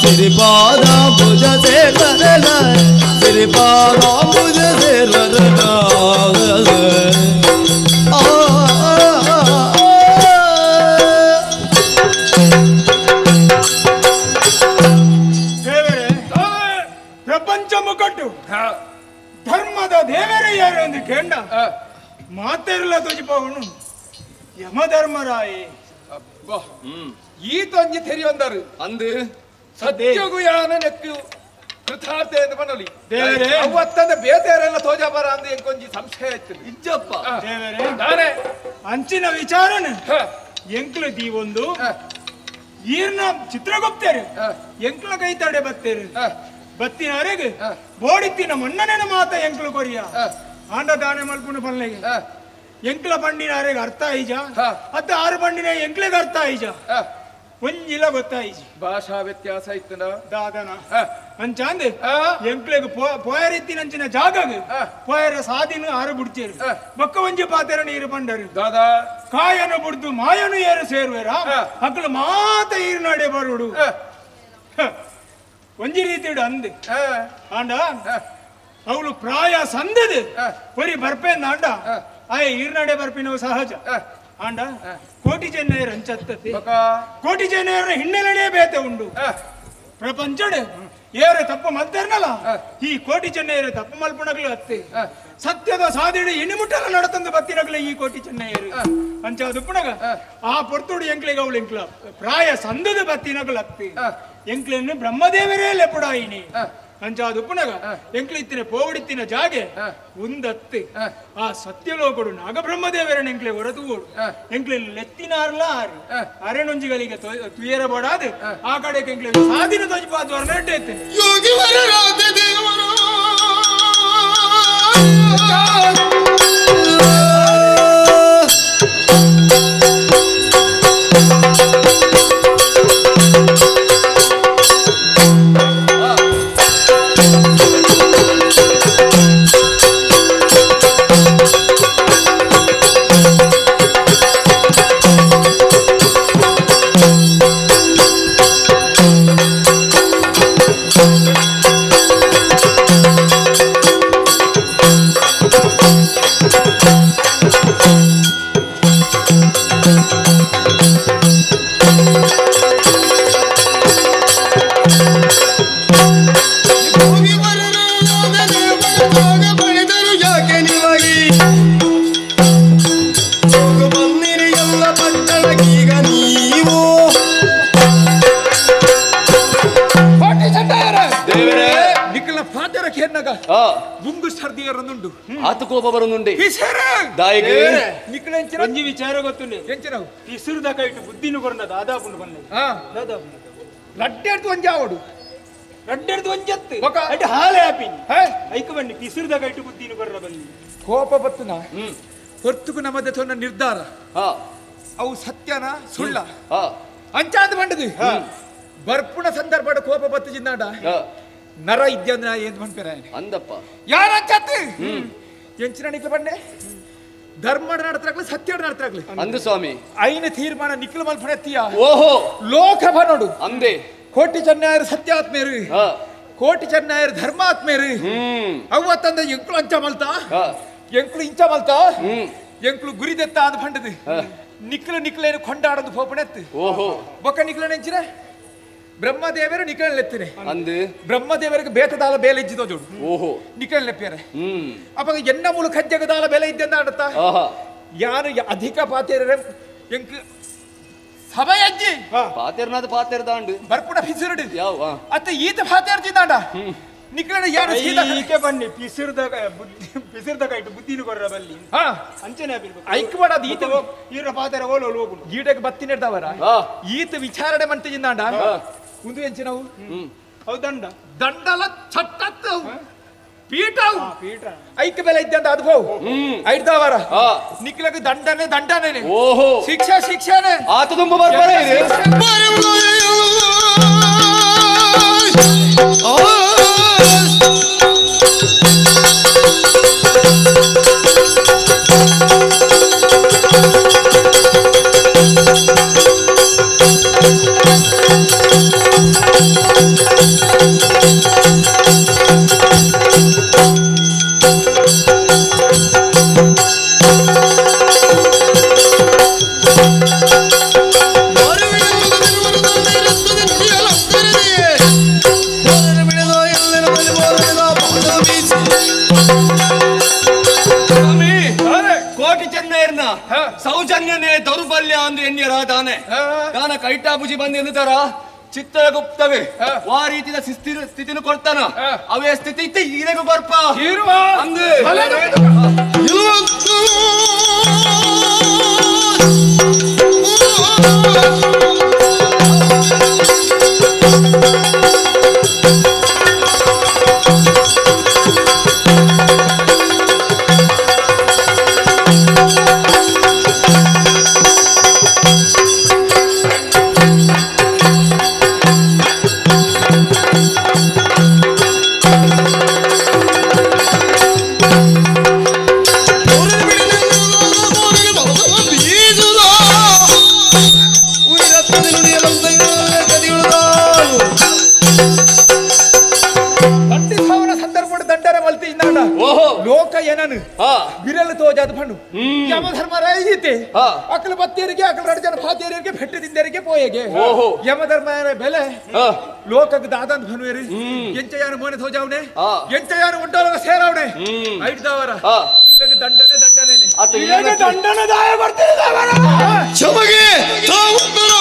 ಸಿರಿಪಾದಾಂಬುಜ ಸೇರಲ ಸಿರಿಪಾದಾಂಬುಜ ಸೇರಲ. ದೇವರೇ, ಪ್ರಪಂಚ ಮುಖಟ್ಟು ಧರ್ಮದ ದೇವರೇ ಯಾರು ಎಂದು ಕೇಂಡ ಮಾತೆಲ್ಲ ತೋಜಿಪವನು ಯಮಧರ್ಮರಾಯೇ. ಈ ತೊಂಜಿ ತೆರಿಯೊಂದರು ಅಂದು ಸತ್ಯಗೂ ಯಾನ ನೆಕ್ಕು ಕೃತಾರ್ಥ ಎಂದು ಬನ್ನಲಿ ದೇವರೇ ಅವತ್ತಂದ ಬೇತೆಯರೆಲ್ಲ ತೋಜಾಬಾರ ಅಂದು ಎಂಕೊಂಜಿ ಸಂಶಯ ಇತ್ತು ಇಜ್ಜಪ್ಪ ದೇವರೇ ನಾನೇ ಅಂಚಿನ ವಿಚಾರಣೆ ಎಂಕ್ಲು ದೀವೊಂದು ಈರ್ನ ಚಿತ್ರಗುಪ್ತರು ಎಂಕ್ಲ ಕೈ ತಡೆ ಬತ್ತೇರು ಬತ್ತಿನ ಅರೆಗೆ ಬೋಡಿತ್ತಿನ ಮೊನ್ನನೆನ ಮಾತ ಎಂಕ್ಲು ಕೊರಿಯ ಆಂಡ ದಾನೆ ಮಲ್ಪುನ ಪಲ್ಲೆಗೆ ಎಂಕ್ಲ ಬಂಡಿನ ಅರೆಗೆ ಅರ್ಥ ಐಜ ಅತ್ತ ಆರು ಬಂಡಿನ ಎಂಕ್ಲೆಗೆ ಅರ್ಥ ಐಜ ಒಂಜಿಲ ಗೊತ್ತಾಯಿಜಿ ಭಾಷಾ ವ್ಯತ್ಯಾಸ ಇತ್ತನ ದಾದನ ಅಂಚಾಂದೆ ಎಂಕ್ಲೆಗ್ ಪೋಯರಿತ್ತಿನಂಚಿನ ಜಾಗಗ್ ಪೋಯರ ಸಾದಿನ ಆರು ಬುಡ್ಚೇರು ಬೊಕ್ಕ ಒಂಜಿ ಪಾತೆರ ನೀರು ಪಂಡರು ದಾದಾ ಕಾಯನು ಬುಡ್ದು ಮಾಯನು ಏರು ಸೇರುವೆರ ಅಕ್ಲು ಮಾತ ಈರ್ನಾಡೆ ಬರುಡು ಒಂಜಿ ರೀತಿಡು ಅಂದೆ ಆಂಡ ಅವಳು ಪ್ರಾಯ ಸಂದದು ಒರಿ ಬರ್ಪೇಂದ ಆಂಡ ಆಯ ಈರ್ನಾಡೆ ಬರ್ಪಿನವು ಸಹಜ ಆಂಡ ಕೋಟಿ ಚೆನ್ನೈಯರ್ ಅಂಚತ್ತತಿ ಕೋಟಿ ಚೆನ್ನೈಯರ ಹಿನ್ನೆಲೆನೇ ಬೇತೆ ಉಂಡು ಪ್ರಪಂಚಡ್ ಏರು ತಪ್ಪು ಮಲ್ತೇರ್ನಲ್ಲ ಈ ಕೋಟಿ ಚೆನ್ನೈಯರು ತಪ್ಪು ಮಲ್ಪುಣಗ್ಲು ಅತ್ತೆ ಸತ್ಯದ ಸಾದಿಡು ಎಣಿಮುಟ್ಟಲ ನಡತಂದು ಬತ್ತಿನಗ್ಲೆ ಈ ಕೋಟಿ ಚೆನ್ನೈಯರು ಅಂಚ ದುಪ್ಪುಣಗ ಆ ಪೊರ್ತುಡು ಎಂಕ್ಲೆಗ್ ಅವಳು ಎಂಕ್ಲ ಪ್ರಾಯ ಸಂದದ ಬತ್ತಿನಗ್ಲು ಅತ್ತಿ ಎಂಕ್ಲೆನ್ನು ಬ್ರಹ್ಮದೇವರೇ ಲೆಪುಡಾಯಿನಿ ಅಂಚ ದುಪ್ಪುಣಗ ಎಂಕ್ಲಿತ್ತಿನ ಪೋವಡಿತ್ತಿನ ಜಾಗೆ ಉಂದತ್ತಿ ಆ ಸತ್ಯಲೋಕಡು ನಾಗಬ್ರಹ್ಮದೇವರನ್ನ ಎಂಕ್ಲೆ ಹೊರತು ಓಡು ಎಂಕ್ಲೆ ಲೆತ್ತಿನಾರ್ಲ ಆರು ಅರೆನೊಂಜಿಗಳಿಗೆ ತುಯರ ಬೋಡಾದು ಆ ಕಡೆಗೆ ಎಂಕ್ಲೆ ಸಾದಿನ ತೋಜಿಪಾದು ನೆಟ್ಟೈತೆ ಯೋಗಿ ವರರಾದ ದೇವರ ಆತ ಕೋಪ ಬರುನುಂಡೆ ಒಂಜಿ ವಿಚಾರ ಗೊತ್ತುಂಡೆ ಪಿಸುರುದ ಕೈಟು ಬುದ್ಧಿನು ಕೊರ್ನ ದಾದಾಪುಂಡು ಬನ್ನೆ ದಾದಾಪುಂಡು ರಡ್ಡೆಡ್ದು ಒಂಜಾವಡು ರಡ್ಡೆಡ್ದು ಒಂಜತ್ತು ಅಡ್ಡ ಹಾಲೆ ಆಪಿನಿ ಐಕ ಬನ್ನಿ ಪಿಸುರುದ ಕೈಟು ಬುದ್ಧಿನು ಕೊರ್ನ ಬನ್ನಿ ಕೋಪ ಬತ್ತುನ ಹೊರ್ತುಕು ನಮ್ಮದೆ ತೊನ್ನ ನಿರ್ಧಾರ ಅವು ಸತ್ಯನ ಸುಳ್ಳ ಅಂಚಾದ ಬಂಡದು ಬರ್ಪುಣ ಸಂದರ್ಭ ಕೋಪ ಬತ್ತು ಜಿನ್ನಾಡ ನರ ಇದ್ಯಂದ್ರ ಏನ್ ಪನ್ಪೇರ ಅಂದಪ್ಪ ಯಾರ ಅಂಚತ್ತು ಎಂಚಿನ ನಿಕ್ಲ ಬಂಡೆ ಧರ್ಮಡ ನಡತ್ರಾಗ್ಲಿ ಸತ್ಯಡ ನಡತ್ರಾಗ್ಲಿ ಅಂದು ಸ್ವಾಮಿ ಐನ ತೀರ್ಮಾನ ನಿಕ್ಲ ಮಲ್ಪಣೆತ್ತೀಯ ಓಹೋ ಲೋಕ ಬನೋಡು ಅಂದೆ ಕೋಟಿ ಚೆನ್ನಯರು ಸತ್ಯಾತ್ಮೇರು ಕೋಟಿ ಚೆನ್ನಯರು ಧರ್ಮಾತ್ಮೇರು ಅವ್ವತ್ತಂದ ಎಂಕ್ಲು ಅಂಚ ಮಲ್ತಾ ಎಂಕ್ಲು ಇಂಚ ಮಲ್ತಾ ಎಂಕ್ಲು ಗುರಿದೆತ್ತ ಅಂದ್ ಪಂಡದು ನಿಕ್ಲು ನಿಕ್ಲೇನು ಕೊಂಡಾಡೋದು ಪೋಪಣೆತ್ತು ಓಹೋ ಬೊಕ್ಕ ನಿಕ್ಲ ನೆಂಚಿನ ಬ್ರಹ್ಮದೇವರು ನಿಕಲನೆತ್ತೀನಿ ಅಂದು ಬ್ರಹ್ಮದೇವರಿಗೆ ಬೇತದಾಲ ಬೇಲೆ ಇಜ್ಜಿದೋ ಜೋಡು ಓಹೋ ನಿಕಲನೆಪ್ಪಿಯಾರೆ ಅವಾಗ ಎನ್ನ ಮೂಲ ಕಜ್ಜಗದಾಲ ಬೆಲೆ ಇದ್ದಂದ ಆಡತ್ತ ಯಾರು ಅಧಿಕ ಪಾತೇರ ಎಂಕ್ ಸಭೆಯಜ್ಜಿ ಪಾತೇರ್ನಾದ ಪಾತೇರ್ ದಾಂಡು ಬರ್ಪುಣ ಪಿಸುರುಡು ಯಾವ ಅತ್ತ ಈತ ಪಾತೇರ್ಜಿದಾಂಡ ನಿಕಲನ ಯಾರು ಸೀದಾ ಈಕೆ ಬನ್ನಿ ಪಿಸುರುದಾಗ ಬುದ್ಧಿ ಪಿಸುರುದಾಗ ಇಟ್ಟು ಬುದ್ಧಿನು ಕೊರ್ರ ಬಲ್ಲಿ ಅಂಚನೆ ಐಕ್ ಮಾಡದು ಈತ ಈರ ಪಾತೆರ ಓಲೋಲು ಹೋಗುನು ಗೀಟಕ್ಕೆ ಬತ್ತಿ ನೆಡ್ದವರ ಈತ ವಿಚಾರಣೆ ಮಂತಿಜಿಂದಾಂಡ ಉಂದು ಎಂಚಿನವು ಅವು ದಂಡ ದಂಡಲ ಚಟ್ಟತ್ತು ಪೀಠ ಪೀಠ ಐಕ್ ಬೆಲೆ ಇದ್ದಂತ ಅದು ಹೋವು ಐಡ್ದವರ ನಿಕ್ಲಗ ದಂಡನೆ ದಂಡನೆ ಓಹೋ ಶಿಕ್ಷೆ ಶಿಕ್ಷೆನೆ ಆತ ತುಂಬ ಬರ್ಬಾರ ಇದೆ ಸೌಜನ್ಯನೇ ದೌರ್ಬಲ್ಯ ಅಂದು ಎನ್ಯರ ತಾನೆ ತಾನ ಕೈಟಾಬುಜಿ ಬಂದು ಎನ್ನುತ್ತಾರ ಚಿತ್ರಗುಪ್ತವೇ ಆ ರೀತಿಯ ಸ್ಥಿತಿನ ಕೊಡ್ತಾನ ಅವೇ ಸ್ಥಿತಿ ಇತ್ತೆ ಈರೆಗೂ ಬರ್ಪ ಅಂದು ಲೋಕ ಏನನು ಬಿರಲು ತೋಜಾದ ಪಣ್ಣು ಯಮಧರ್ಮರಾಯ ಈತೆ ಅಕಲ ಬತ್ತೇರಿಗೆ ಅಕಲ ಎರಡು ಜನ ಪಾತೇರಿಗೆ ಭೆಟ್ಟದಿಂದರಿಗೆ ಪೋಯೆಗೆ ಯಮಧರ್ಮರ ಬೆಲೆ ಲೋಕಕ್ಕೆ ದಾದಂತ ಭನುವೇರಿ ಎಂಚಯಾನು ಮೋನೆ ತೋಜಾವನೆ ಎಂಚಯಾನು ಉಂಟೋಲಗ ಸೇರಾವನೆ ಐಡ್ದವರ ದಂಡನೆ ದಂಡನೆ ದಂಡನೆ ದಾಯ ಬರ್ತೀರಿ ಕ್ಷಮಗೆ ತಾವುತ್ತರ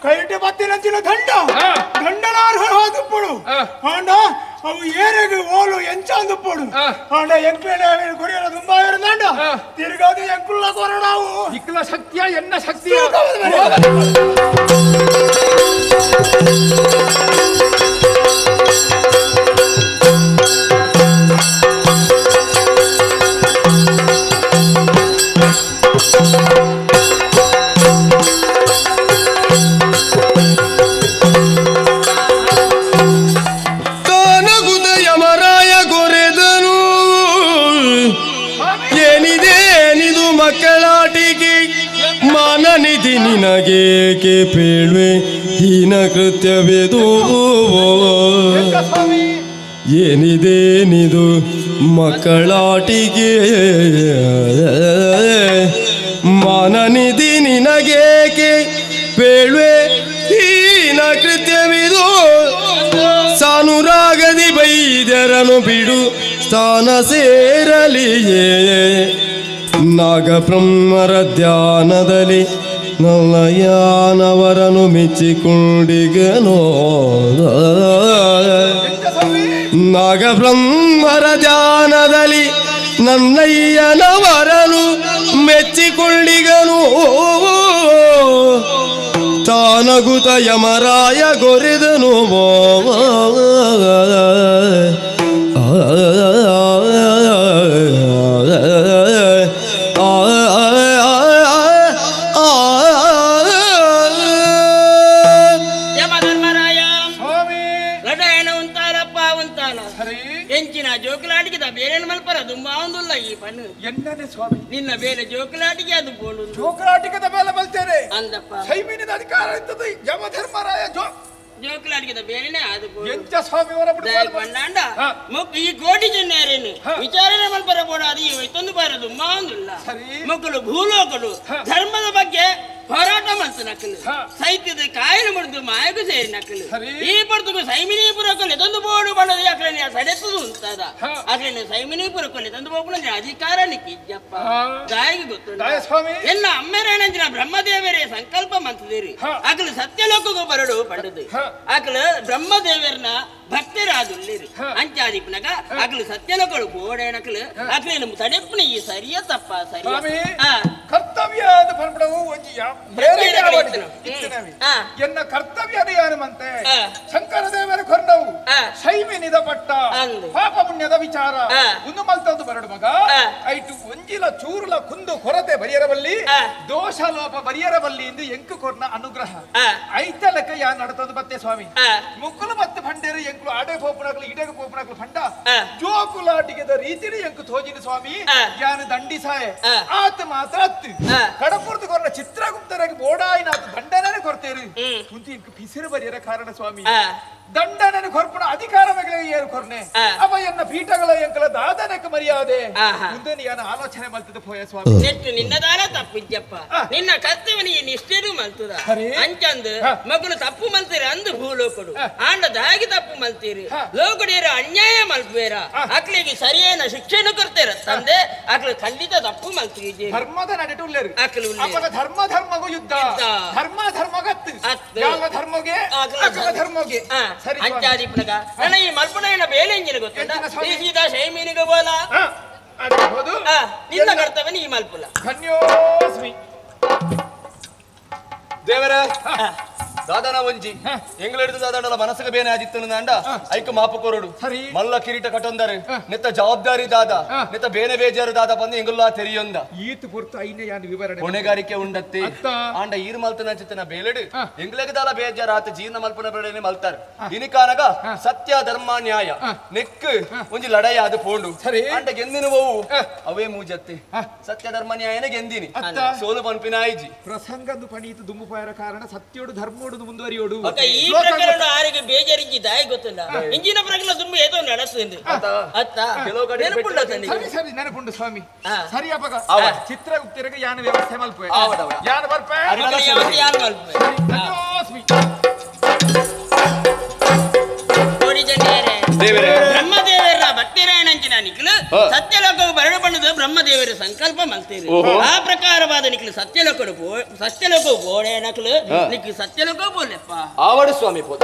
ಕೈಟೆ ಬತ್ತಿನಂಚಿನ ದಂಡ ದಂಡನಾರ್ಹವಾದುಪ್ಪುಡು ಆಂಡ ಅವು ಏರೆಗೆ ಓಲು ಎಂಚಾಂದುಪ್ಪುಡು ಆಂಡ ಎಂಕ್ಲೇನೆ ಕೊರಿಯರ ತುಂಬಾ ಇರಂದಾಂಡ ತಿರುಗಾದು ಎಂಕುಲ್ಲ ಕೊರಡಾವು ಇಕ್ಕಲ ಶಕ್ತಿಯ ಎನ್ನ ಶಕ್ತಿಯ ಮಾನನಿಧಿ ನಿನಗೇಕೆ ಪೇಳ್ವೆ ಹೀನ ಕೃತ್ಯವೆದು ಏನಿದೇನಿದು ಮಕ್ಕಳಾಟಿಗೆ ಮಾನನಿಧಿ ನಿನಗೇಕೆ ಪೇಳ್ವೆ ಹೀನ ಕೃತ್ಯವಿದು ಸಾನುರಾಗದಿ ಬೈದ್ಯರನು ಬಿಡು ಸ್ಥಾನ ಸೇರಲಿಯೇ ನಾಗಬ್ರಹ್ಮರ ಧ್ಯಾನದಲ್ಲಿ ನಲ್ಲಯಾನವರನು ಮೆಚ್ಚಿಕೊಂಡಿಗನೋ ನಾಗಬ್ರಹ್ಮರ ಧ್ಯಾನದಲ್ಲಿ ನನ್ನಯ್ಯನವರನು ಮೆಚ್ಚಿಕೊಂಡಿಗನು ತಾನಗುತ ಯಮರಾಯ ಗೊರೆದನು ನಿನ್ನ ಬೇಲೆ ಜೋಕಲಾಟಿಗೆ ಅದು ಬೋಳು ಜೋಕಲಾಟಿಕದ ಮೇಲೆ ಬಲ್ತೇನೆ ಅಂದಪ್ಪ ಸೈಮಿನಿದ ಅಧಿಕಾರ ಇದ್ದದ್ದು ಯಮಧರ್ಮರಾಯ ಜೋಕಲಾಟಿಕದ ಬೇಲೆನೆ ಅದು ಎಂಚ ಸ್ವಾಮಿಯವರ ಬಂಡಾಂಡ ಈ ಕೋಟಿ ಜನರೇನು ವಿಚಾರಣೆ ಮಲ್ಪರ ಬೋಡ ಅದು ಈ ಒಯ್ತೊಂದು ಬಾರದು ಮಾಂದುಲ್ಲ ಮಕ್ಕಳು ಭೂಲೋಕಡು ಧರ್ಮದ ಬಗ್ಗೆ ಹೋರಾಟ ಮಾಡ್ತು ನಕಲು ಸೈತ್ಯದ ಕಾಯಿಲೆ ಮುರಿದು ಮಾಯಗೂ ಸೇರಿ ನಕಲು ಈ ಪರ್ತకు ಸೈಮಿನಿ ಪುರಕೊಲೆ ತಂದು ಬೋಡು ಬಣ್ಣದ ಅಕ್ರನೆ ಸಡೆತ್ತದು ಉಂತಾದ ಅಕ್ರನೆ ಸೈಮಿನಿ ಪುರಕೊಲೆ ತಂದು ಹೋಗುಣ ಅಧಿಕಾರ ನಿಕ್ಕಿಜ್ಜಪ್ಪ ದಾಯಿಗೆ ಗೊತ್ತು ಎಲ್ಲ ಅಮ್ಮೇರೇನಂಚಿನ ಬ್ರಹ್ಮದೇವರೇ ಸಂಕಲ್ಪ ಮಂತದಿರಿ ಅಕಲು ಸತ್ಯಲೋಕಗೂ ಬರಡು ಪಡದು ಅಕಲು ಬ್ರಹ್ಮದೇವರನ ಭಕ್ತರಾದುಲ್ಲಿರಿ ಅಂಚಾದಿಪ್ಪನಗ ಅಕಲು ಸತ್ಯಲೋಕಡು ಬೋಡೇನಕಲು ಅಕ್ಲೇನು ತಡೆಪ್ಪನ ಈ ಸರಿಯ ತಪ್ಪ ಸರಿ ಕರ್ತವ್ಯ ಎನ್ನ ಕರ್ತವ್ಯ ಯಾನುಮಂತೆ ಶಂಕರ ದೇವರ ಕೊರ್ನವು ಸೈಮಿನಿದ ಪಟ್ಟ ಪಾಪ ಪುಣ್ಯದ ವಿಚಾರ ಒಂದು ಮಲ್ತಂದು ಬರಡು ಮಗ ಐಟು ಒಂಜಿಲ ಚೂರುಲ ಕುಂದು ಕೊರತೆ ಬರಿಯರಬಲ್ಲಿ ದೋಷ ಲೋಪ ಬರಿಯರಬಲ್ಲಿ ಎಂದು ಎಂಕು ಕೊರ್ನ ಅನುಗ್ರಹ ಐತ ಲೆಕ್ಕ ಯಾ ನಡತಂದು ಬತ್ತೆ ಸ್ವಾಮಿ ಮುಕ್ಕುಲು ಮತ್ತೆ ಭಂಡೇರು ಎಂಕುಲು ಆಡೆ ಪೋಪುನಕ್ಲು ಇಡೆಗೆ ಪೋಪುನಕ್ಲು ಭಂಡ ಜೋಕುಲಾಟಿಗೆದ ರೀತಿಲಿ ಎಂಕು ತೋಜಿನ ಸ್ವಾಮಿ ಯಾನು ದಂಡಿಸಾಯ ಆತ ಮಾತ್ರ ಅತ್ತು ಕಡಪುರ್ದು ಕೊರ್ನ ಚಿತ್ರಗುಪ್ತರಾಗಿ ಬೋಡಾಯಿನಾಥ ದಂಡನೇ ಕೊರ್ತೇರು ಕುಂತಿ ಇಂಕು ಪಿಸಿರು ಬರಿಯರ ಕಾರಣ ಸ್ವಾಮಿ ದಂಡನನ್ನು ಕೊರ್ಪಣ ಅಧಿಕಾರ ಏನು ಕೊರ್ನೆ ಅವ ಎನ್ನ ಪೀಠಗಳ ಎಂಕಲ ದಾದನಕ್ಕೆ ಮರ್ಯಾದೆ ಮುಂದೆ ಯಾನ ಆಲೋಚನೆ ಮಲ್ತದ ಪೋಯ ಸ್ವಾಮಿ ನೆಟ್ಟು ನಿನ್ನದಾನ ತಪ್ಪಿಜ್ಜಪ್ಪ ನಿನ್ನ ಕರ್ತವ್ಯ ನೀ ನಿಷ್ಠೆರು ಮಲ್ತದ ಅಂಚಂದು ಮಗನು ತಪ್ಪು ಮಲ್ತೀರಿ ಅಂದು ಭೂಲೋಕಡು ಆಂಡ ದಾಗಿ ತಪ್ಪು ಮಲ್ತೀರಿ ಲೋಕಡೇರ ಅನ್ಯಾಯ ಮಲ್ಪೇರ ಅಕ್ಲಿಗೆ ಸರಿಯಾದ ಶಿಕ್ಷೆಯನ್ನು ಕೊಡ್ತೇರ ತಂದೆ ಅಕ್ಲು ಖಂಡಿತ ತಪ್ಪು ಮಲ್ತೀರಿ ಧರ್ಮದ ನಡೆಟು ಉಲ್ಲೇರು ಅಕ್ಲು ಅಪಗ ಧರ್ಮ ಧರ್ಮಗೂ ಯುದ್ಧ ಧರ್ಮ ಧರ್ಮಗತ್ತು ಯಾವ ಧರ್ಮಗೆ ಅಕಲ ಧರ್ಮಗೆ ಅಂಚಾದಿಪ್ಪನಗ ನನ್ನ ಈ ಮಲ್ಪನ ಬೇಲೆ ಎಂಜಿನ ಗೊತ್ತುಂಟ ಈ ಸೀದಾ ಶೈಮೀನಿಗೆ ಬೋಲ ಕರ್ತವ್ಯ ನೀ ಮಲ್ಪುಲ ಧನ್ಯೋಸ್ಮಿ ದೇವರ ದಾದನ ಒಂಜಿ ಎಂಗ್ಲೆಡ್ದು ದಾದನ ಮನಸ್ಸಿಗೆ ಬೇನೆ ಆದಿತ್ತನು ಅಂಡ ಐಕ ಮಾಪು ಕೊರಡು ಮಲ್ಲ ಕಿರೀಟ ಕಟೊಂದರೆ ನೆತ್ತ ಜವಾಬ್ದಾರಿ ದಾದ ನೆತ್ತ ಬೇನೆ ಬೇಜಾರು ದಾದ ಬಂದು ಎಂಗುಲ್ಲ ತೆರಿಯೊಂದ ಈತು ಪೊರ್ತು ಐನೆ ಯಾನ್ ವಿವರಣೆ ಹೊಣೆಗಾರಿಕೆ ಉಂಡತ್ತೆ ಆಂಡ ಈರ್ ಮಲ್ತನ ಚಿತ್ತನ ಬೇಲೆಡು ಎಂಗ್ಲೆಗ್ ದಾಲ ಬೇಜಾರು ಆತ ಜೀರ್ಣ ಮಲ್ಪನ ಬೇಡನೆ ಮಲ್ತಾರೆ ಇನಿಕಾನಗ ಸತ್ಯ ಧರ್ಮ ನ್ಯಾಯ ನೆಕ್ ಒಂಜಿ ಲಡಾಯಿ ಅದು ಪೋಂಡು ಆಂಡ ಗೆಂದಿನ ಹೋವು ಅವೇ ಮೂಜತ್ತೆ ಸತ್ಯ ಧರ್ಮ ನ್ಯಾಯನ ಗೆಂದಿನಿ ಸೋಲು ಪನ್ಪಿನ ಆಯ್ಜಿ ಪ್ರಸಂಗದ್ದು ಪಣೀತು ದುಂಬು ಕಾರಣ ಸತ್ಯೋಡು ಧರ್ಮೋಡು ಮುಂದುವರಿಯೋಡು ಈ ಪ್ರಕರಣ ಆರಿಗೆ ಬೇಜಾರಿಜ್ಜಿ ದಾಯಿ ಗೊತ್ತಿಲ್ಲ ಇಂಜಿನ ಪ್ರಕರಣ ತುಂಬ ಏತೋ ನಡೆಸುಂದು ಅತ್ತ ನೆನಪುಂಡ ಸರಿ ಸರಿ ನೆನಪುಂಡು ಸ್ವಾಮಿ ಸರಿ ಅಪಗ ಚಿತ್ರಗುಪ್ತರಿಗೆ ಯಾನ ವ್ಯವಸ್ಥೆ ಮಲ್ಪೆ ಯಾನ ಬರ್ಪೆ ಯಾನ ಮಲ್ಪೆ ಧನ್ಯೋಸ್ಮಿ ಬ್ರಹ್ಮದೇವರ ಭಕ್ತರಾಯಣಂಚಿನ ನಿಖಲು ಸತ್ಯಲೋಕವು ಬರಡು ಬಣ್ಣದ ಬ್ರಹ್ಮದೇವರ ಸಂಕಲ್ಪ ಮಲ್ತೇರು ಆ ಪ್ರಕಾರವಾದ ನಿಖಲು ಸತ್ಯಲೋಕಡು ಸತ್ಯಲೋಕವು ಬೋಡೆ ನಕಲು ನಿಖಲು ಸತ್ಯಲೋಕ ಬೋಲೆಪ್ಪ ಆವಡು ಸ್ವಾಮಿ ಪೋತ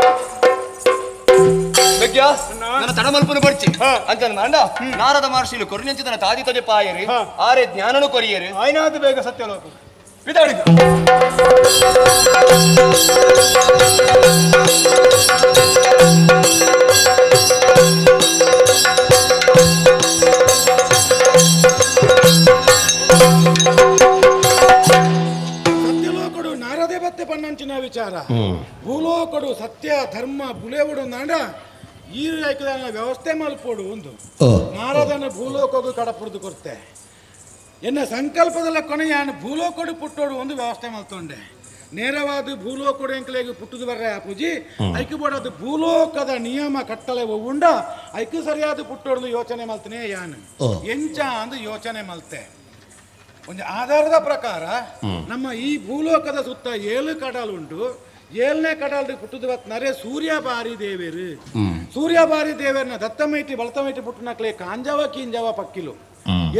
ನನ್ನ ತಡಮಲ್ಪನು ಬರ್ಚಿ ಅಂತ ಅಂಡ ನಾರದ ಮಹರ್ಷಿಲು ಕೊರಿನಂಚಿತನ ತಾದಿ ತೊಜೆ ಪಾಯರು ಆರೆ ಜ್ಞಾನನು ಕೊರಿಯರು ಆಯ್ನಾದ ಬೇಗ ಸತ್ಯಲೋಕ ಪಿತಾಡಿ ಸತ್ಯಲೋಕಡು ನಾರದೇವತೆ ಪನ್ನಂಚಿನ ವಿಚಾರ ಭೂಲೋಕಡು ಸತ್ಯ ಧರ್ಮ ಬುಲೆವುಡು ನಾಡ ಈ ವ್ಯವಸ್ಥೆ ಮಲ್ಪೋಡು ಒಂದು ನಾರದನ ಭೂಲೋಕಗೂ ಕಡಪುಡ್ದು ಕೊರ್ತೆ ಎನ್ನ ಸಂಕಲ್ಪದಲ್ಲ ಕೊನೆಯಾನು ಭೂಲೋಕಡು ಪುಟ್ಟೋಡು ಒಂದು ವ್ಯವಸ್ಥೆ ಮಲ್ತೊಂಡೆ ನೇರವಾದ ಭೂಲೋಕಡು ಎಂಕಲೆಗೆ ಪುಟ್ಟುದು ಬರ್ರೆ ಆ ಪೂಜಿ ಐಕು ಬೋಡದು ಭೂಲೋಕದ ನಿಯಮ ಕಟ್ಟಳೆ ಉಂಡ ಐಕು ಸರಿಯಾದ ಪುಟ್ಟೋಡು ಯೋಚನೆ ಮಲ್ತನೆ ಯಾನು ಎಂಚ ಅಂದು ಯೋಚನೆ ಮಲ್ತೆ ಒಂದು ಆಧಾರದ ಪ್ರಕಾರ ನಮ್ಮ ಈ ಭೂಲೋಕದ ಸುತ್ತ 7 ಕಡಲು ಉಂಟು. 7ನೇ ಕಡಲು ಪುಟ್ಟುದು ಬತ್ನಾರೆ ಸೂರ್ಯಬಾರಿ ದೇವರು. ಸೂರ್ಯಬಾರಿ ದೇವರನ್ನ ದತ್ತಮೈಟಿ ಬಳತಮೈಟಿ ಪುಟ್ಟನಕ್ಲೆ ಕಾಂಜವ ಕಿಂಜವ ಪಕ್ಕಿಲು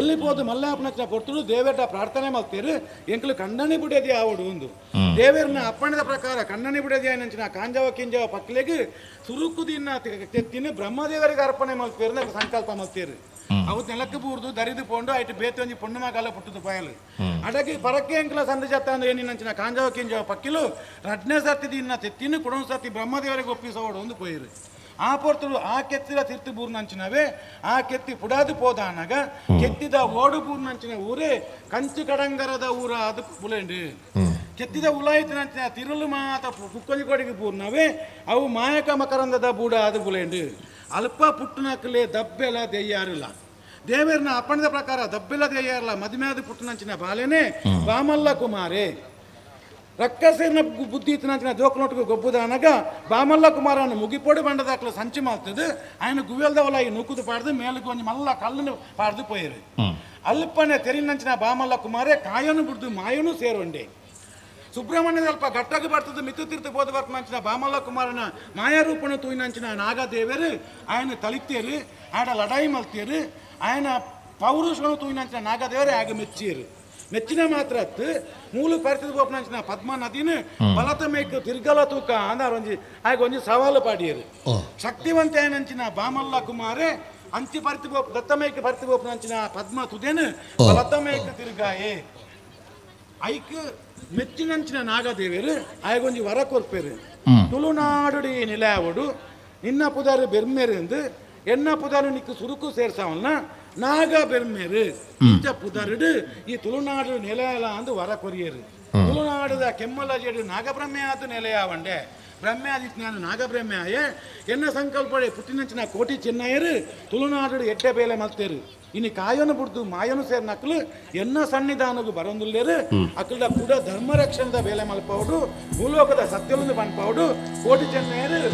ಎಲ್ಲಿ ಪೋದು ಮಲ್ಲಾಪನ ಪೊರ್ತುಡು ದೇವರ ಪ್ರಾರ್ಥನೆ ಮಲ್ತೇರು ಎಂಕಲು ಕಣ್ಣನಿ ಬುಡೇದಿ ಆವಡು ಒಂದು ದೇವರನ್ನ ಅಪ್ಪಣದ ಪ್ರಕಾರ ಕಣ್ಣನಿ ಬುಡೇದಿ ನಂಚಿನ ಕಾಂಜವ ಕಿಂಜವ ಪಕ್ಕಿಲೆಗ್ ಸುರುಕು ದಿನ ತೆತ್ತಿನ ಬ್ರಹ್ಮದೇವರಿಗೆ ಅರ್ಪಣೆ ಮಲ್ತೇರು ಸಂಕಲ್ಪ ಮಲ್ತೇರು. ಅವು ನೆಲಕ್ಕೆ ಬೂರ್ದು ದರಿದು ಪೋಂಡು ಐಟ್ ಬೇತೆ ಒಂಜಿ ಪೊಣ್ಣು ಮಗಾಲ ಪುಟ್ಟುದು ಪಾಯಲು ಅಡಗಿ ಪರಕ್ಕೆ ಎಂಕಲ ಸಂದ ಜತ್ತ ಅಂದ್ರೆ ಏನಿನಂಚಿನ ಕಾಂಜವ ಕಿಂಜವ ಪಕ್ಕಿಲು ರಡ್ನೇ ಸರ್ತಿ ದಿನ ತೆತ್ತಿನ ಕೊಡೊಂದು ಸರ್ತಿ ಬ್ರಹ್ಮದೇವರಿಗೆ ಒಪ್ಪಿಸೋಡು ಒಂದು ಪೋಯಿರು. ಆ ಪೊರ್ತುಡು ಆ ಕೆತ್ತಿದ ತಿರ್ತು ಬೂರ್ನಂಚಿನವೇ ಆ ಕೆತ್ತಿ ಪುಡಾದು ಪೋದಾನಗ ಕೆತ್ತಿದ ಓಡು ಬೂರ್ನಂಚಿನ ಊರೇ ಕಂಚು ಕಡಂಗರದ ಊರ ಅದು ಬುಲೆಂಡು ಕೆತ್ತಿದ ಉಲಾಯಿತನಂಚಿನ ತಿರುಳು ಮಾತ ಕುಕ್ಕೊಂಜಿ ಕೊಡಿಗೆ ಬೂರ್ನವೇ ಅವು ಮಾಯಕ ಮಕರಂದದ ಬೂಡ ಅದು ಬುಲೆಂಡು. ಅಲ್ಪ ಪುಟ್ಟನಕಲೆ ದಬ್ಬೆಲ ದೆಯ್ಯಾರಿಲ್ಲ ದೇವರನ್ನ ಅಪ್ಪಣದ ಪ್ರಕಾರ ದಬ್ಬೆಲ ದೆಯ್ಯಾರಲ್ಲ ಮದುಮೆಯಾದ ಪುಟ್ಟನಂಚಿನ ಬಾಲೆನೆ ಬಾಮಲ್ಲ ಕುಮಾರೇ ರಕ್ಕಸೇನ ಬುದ್ಧಿ ಇತ್ತನಂಚಿನ ಜೋಕನೊಟ್ಟಿಗೆ ಗೊಬ್ಬುದಾನಗ ಬಾಮಲ್ಲ ಕುಮಾರನ ಮುಗಿಪೊಡಿ ಬಂಡದಾಕ್ಲ ಸಂಚು ಮಾಡ್ತದೆ ఆయన ಗುವ್ವೆಲ್ದವಲ ಈ ನೂಕುದು ಪಾಡ್ದು ಮೇಲಕ್ಕೆ ಒಂಜಿ ಮಲ್ಲ ಕಲ್ಲನ್ನು ಪಾಡ್ದು ಪೋಯಿರು. ಅಲ್ಪನೆ ತೆರಿನಂಚಿನ ಬಾಮಲ್ಲ ಕುಮಾರೇ ಕಾಯನು ಬಿಡ್ದು ಮಾಯನು ಸೇರೊಂಡೆ. ಸುಬ್ರಹ್ಮಣ್ಯದ ಅಲ್ಪ ಗಟ್ಟಾಗಿ ಬರ್ತದೆ ಮಿತ್ತು ತೀರ್ಥ ಬೋಧ ಬರ್ತನಂಚಿನ ಬಾಮಲ್ಲ ಕುಮಾರನ ಮಾಯಾರೂಪಣ ತೂಯಿನಂಚಿನ ನಾಗದೇವರು ఆయన ತಳಿತೇರು ಆಡ ಲಡಾಯಿ ಮಲ್ತೇರು ఆయన ಪೌರುಷನು ತೂಯಿನಂಚಿನ ನಾಗದೇವರು ಆಗ ಮೆಚ್ಚಿರು. ಮೆಚ್ಚಿನ ಮಾತ್ರ ಅತ್ತು ಮೂಲ ಪರಿಸ್ಥಿತಿ ಬೋಪನಂಚಿನ ಪದ್ಮ ನದಿನ ಬಲತ ಮೇಕ್ ತಿರ್ಗಲ ತೂಕ ಅಂದಾರ ಒಂಜಿ ಆಗ ಒಂಜಿ ಸವಾಲು ಪಾಡಿಯರು. ಶಕ್ತಿವಂತ ಏನಂಚಿನ ಬಾಮಲ್ಲ ಕುಮಾರೇ ಅಂಚಿ ಪರಿತಿ ಬೋಪ್ ದತ್ತಮೇಕ ಪರಿತಿ ಬೋಪನಂಚಿನ ಪದ್ಮ ತುದೇನು ಬಲತ ಮೇಕ್ ತಿರ್ಗಾಯೇ ಐಕ್ ಮೆಚ್ಚಿನಂಚಿನ ನಾಗದೇವರು ಆಯಗೊಂಜಿ ವರ ಕೊರ್ಪೇರು. ತುಳುನಾಡುಡಿ ನಿಲಾವಡು ನಿನ್ನ ಪುದಾರು ಬೆರ್ಮೇರೆಂದು ಎನ್ನ ಪುದಾರು ನಿಕ್ಕು ಸುರುಕು ಸೇರ್ಸವನ್ನ ನಾಗ ಬೆರ್ಮೇರು ಇಂಚ ಪುದರುಡು ಈ ತುಳುನಾಡು ನೆಲೆಯಲ ಅಂದು ವರ ಕೊರಿಯರು. ತುಳುನಾಡುದ ಕೆಮ್ಮಲ ಜೇಡು ನಾಗಬ್ರಹ್ಮೆ ಆತು ನೆಲೆಯಾವಂಡೆ ಬ್ರಹ್ಮೆ ಆದಿತ್ತು ನಾನು ನಾಗಬ್ರಹ್ಮೆ ಆಯೆ ಎನ್ನ ಸಂಕಲ್ಪ ಪುಟ್ಟಿನಂಚಿನ ಕೋಟಿ ಚೆನ್ನಯರು ತುಳುನಾಡು ಎಡ್ಡೆ ಬೇಲೆ ಮಲ್ತೇರು. ಇನ್ನು ಕಾಯನು ಬುಡ್ದು ಮಾಯನು ಸೇರ್ ನಕಲು ಎನ್ನ ಸನ್ನಿಧಾನಗು ಬರೊಂದುಲ್ಲೇರು ಅಕ್ಕಲ್ದ ಕೂಡ ಧರ್ಮ ರಕ್ಷಣದ ಬೇಲೆ ಮಲ್ಪೌಡು ಭೂಲೋಕದ ಸತ್ಯಲೊಂದು ಪನ್ಪೌಡು ಕೋಟಿ ಚೆನ್ನಯರು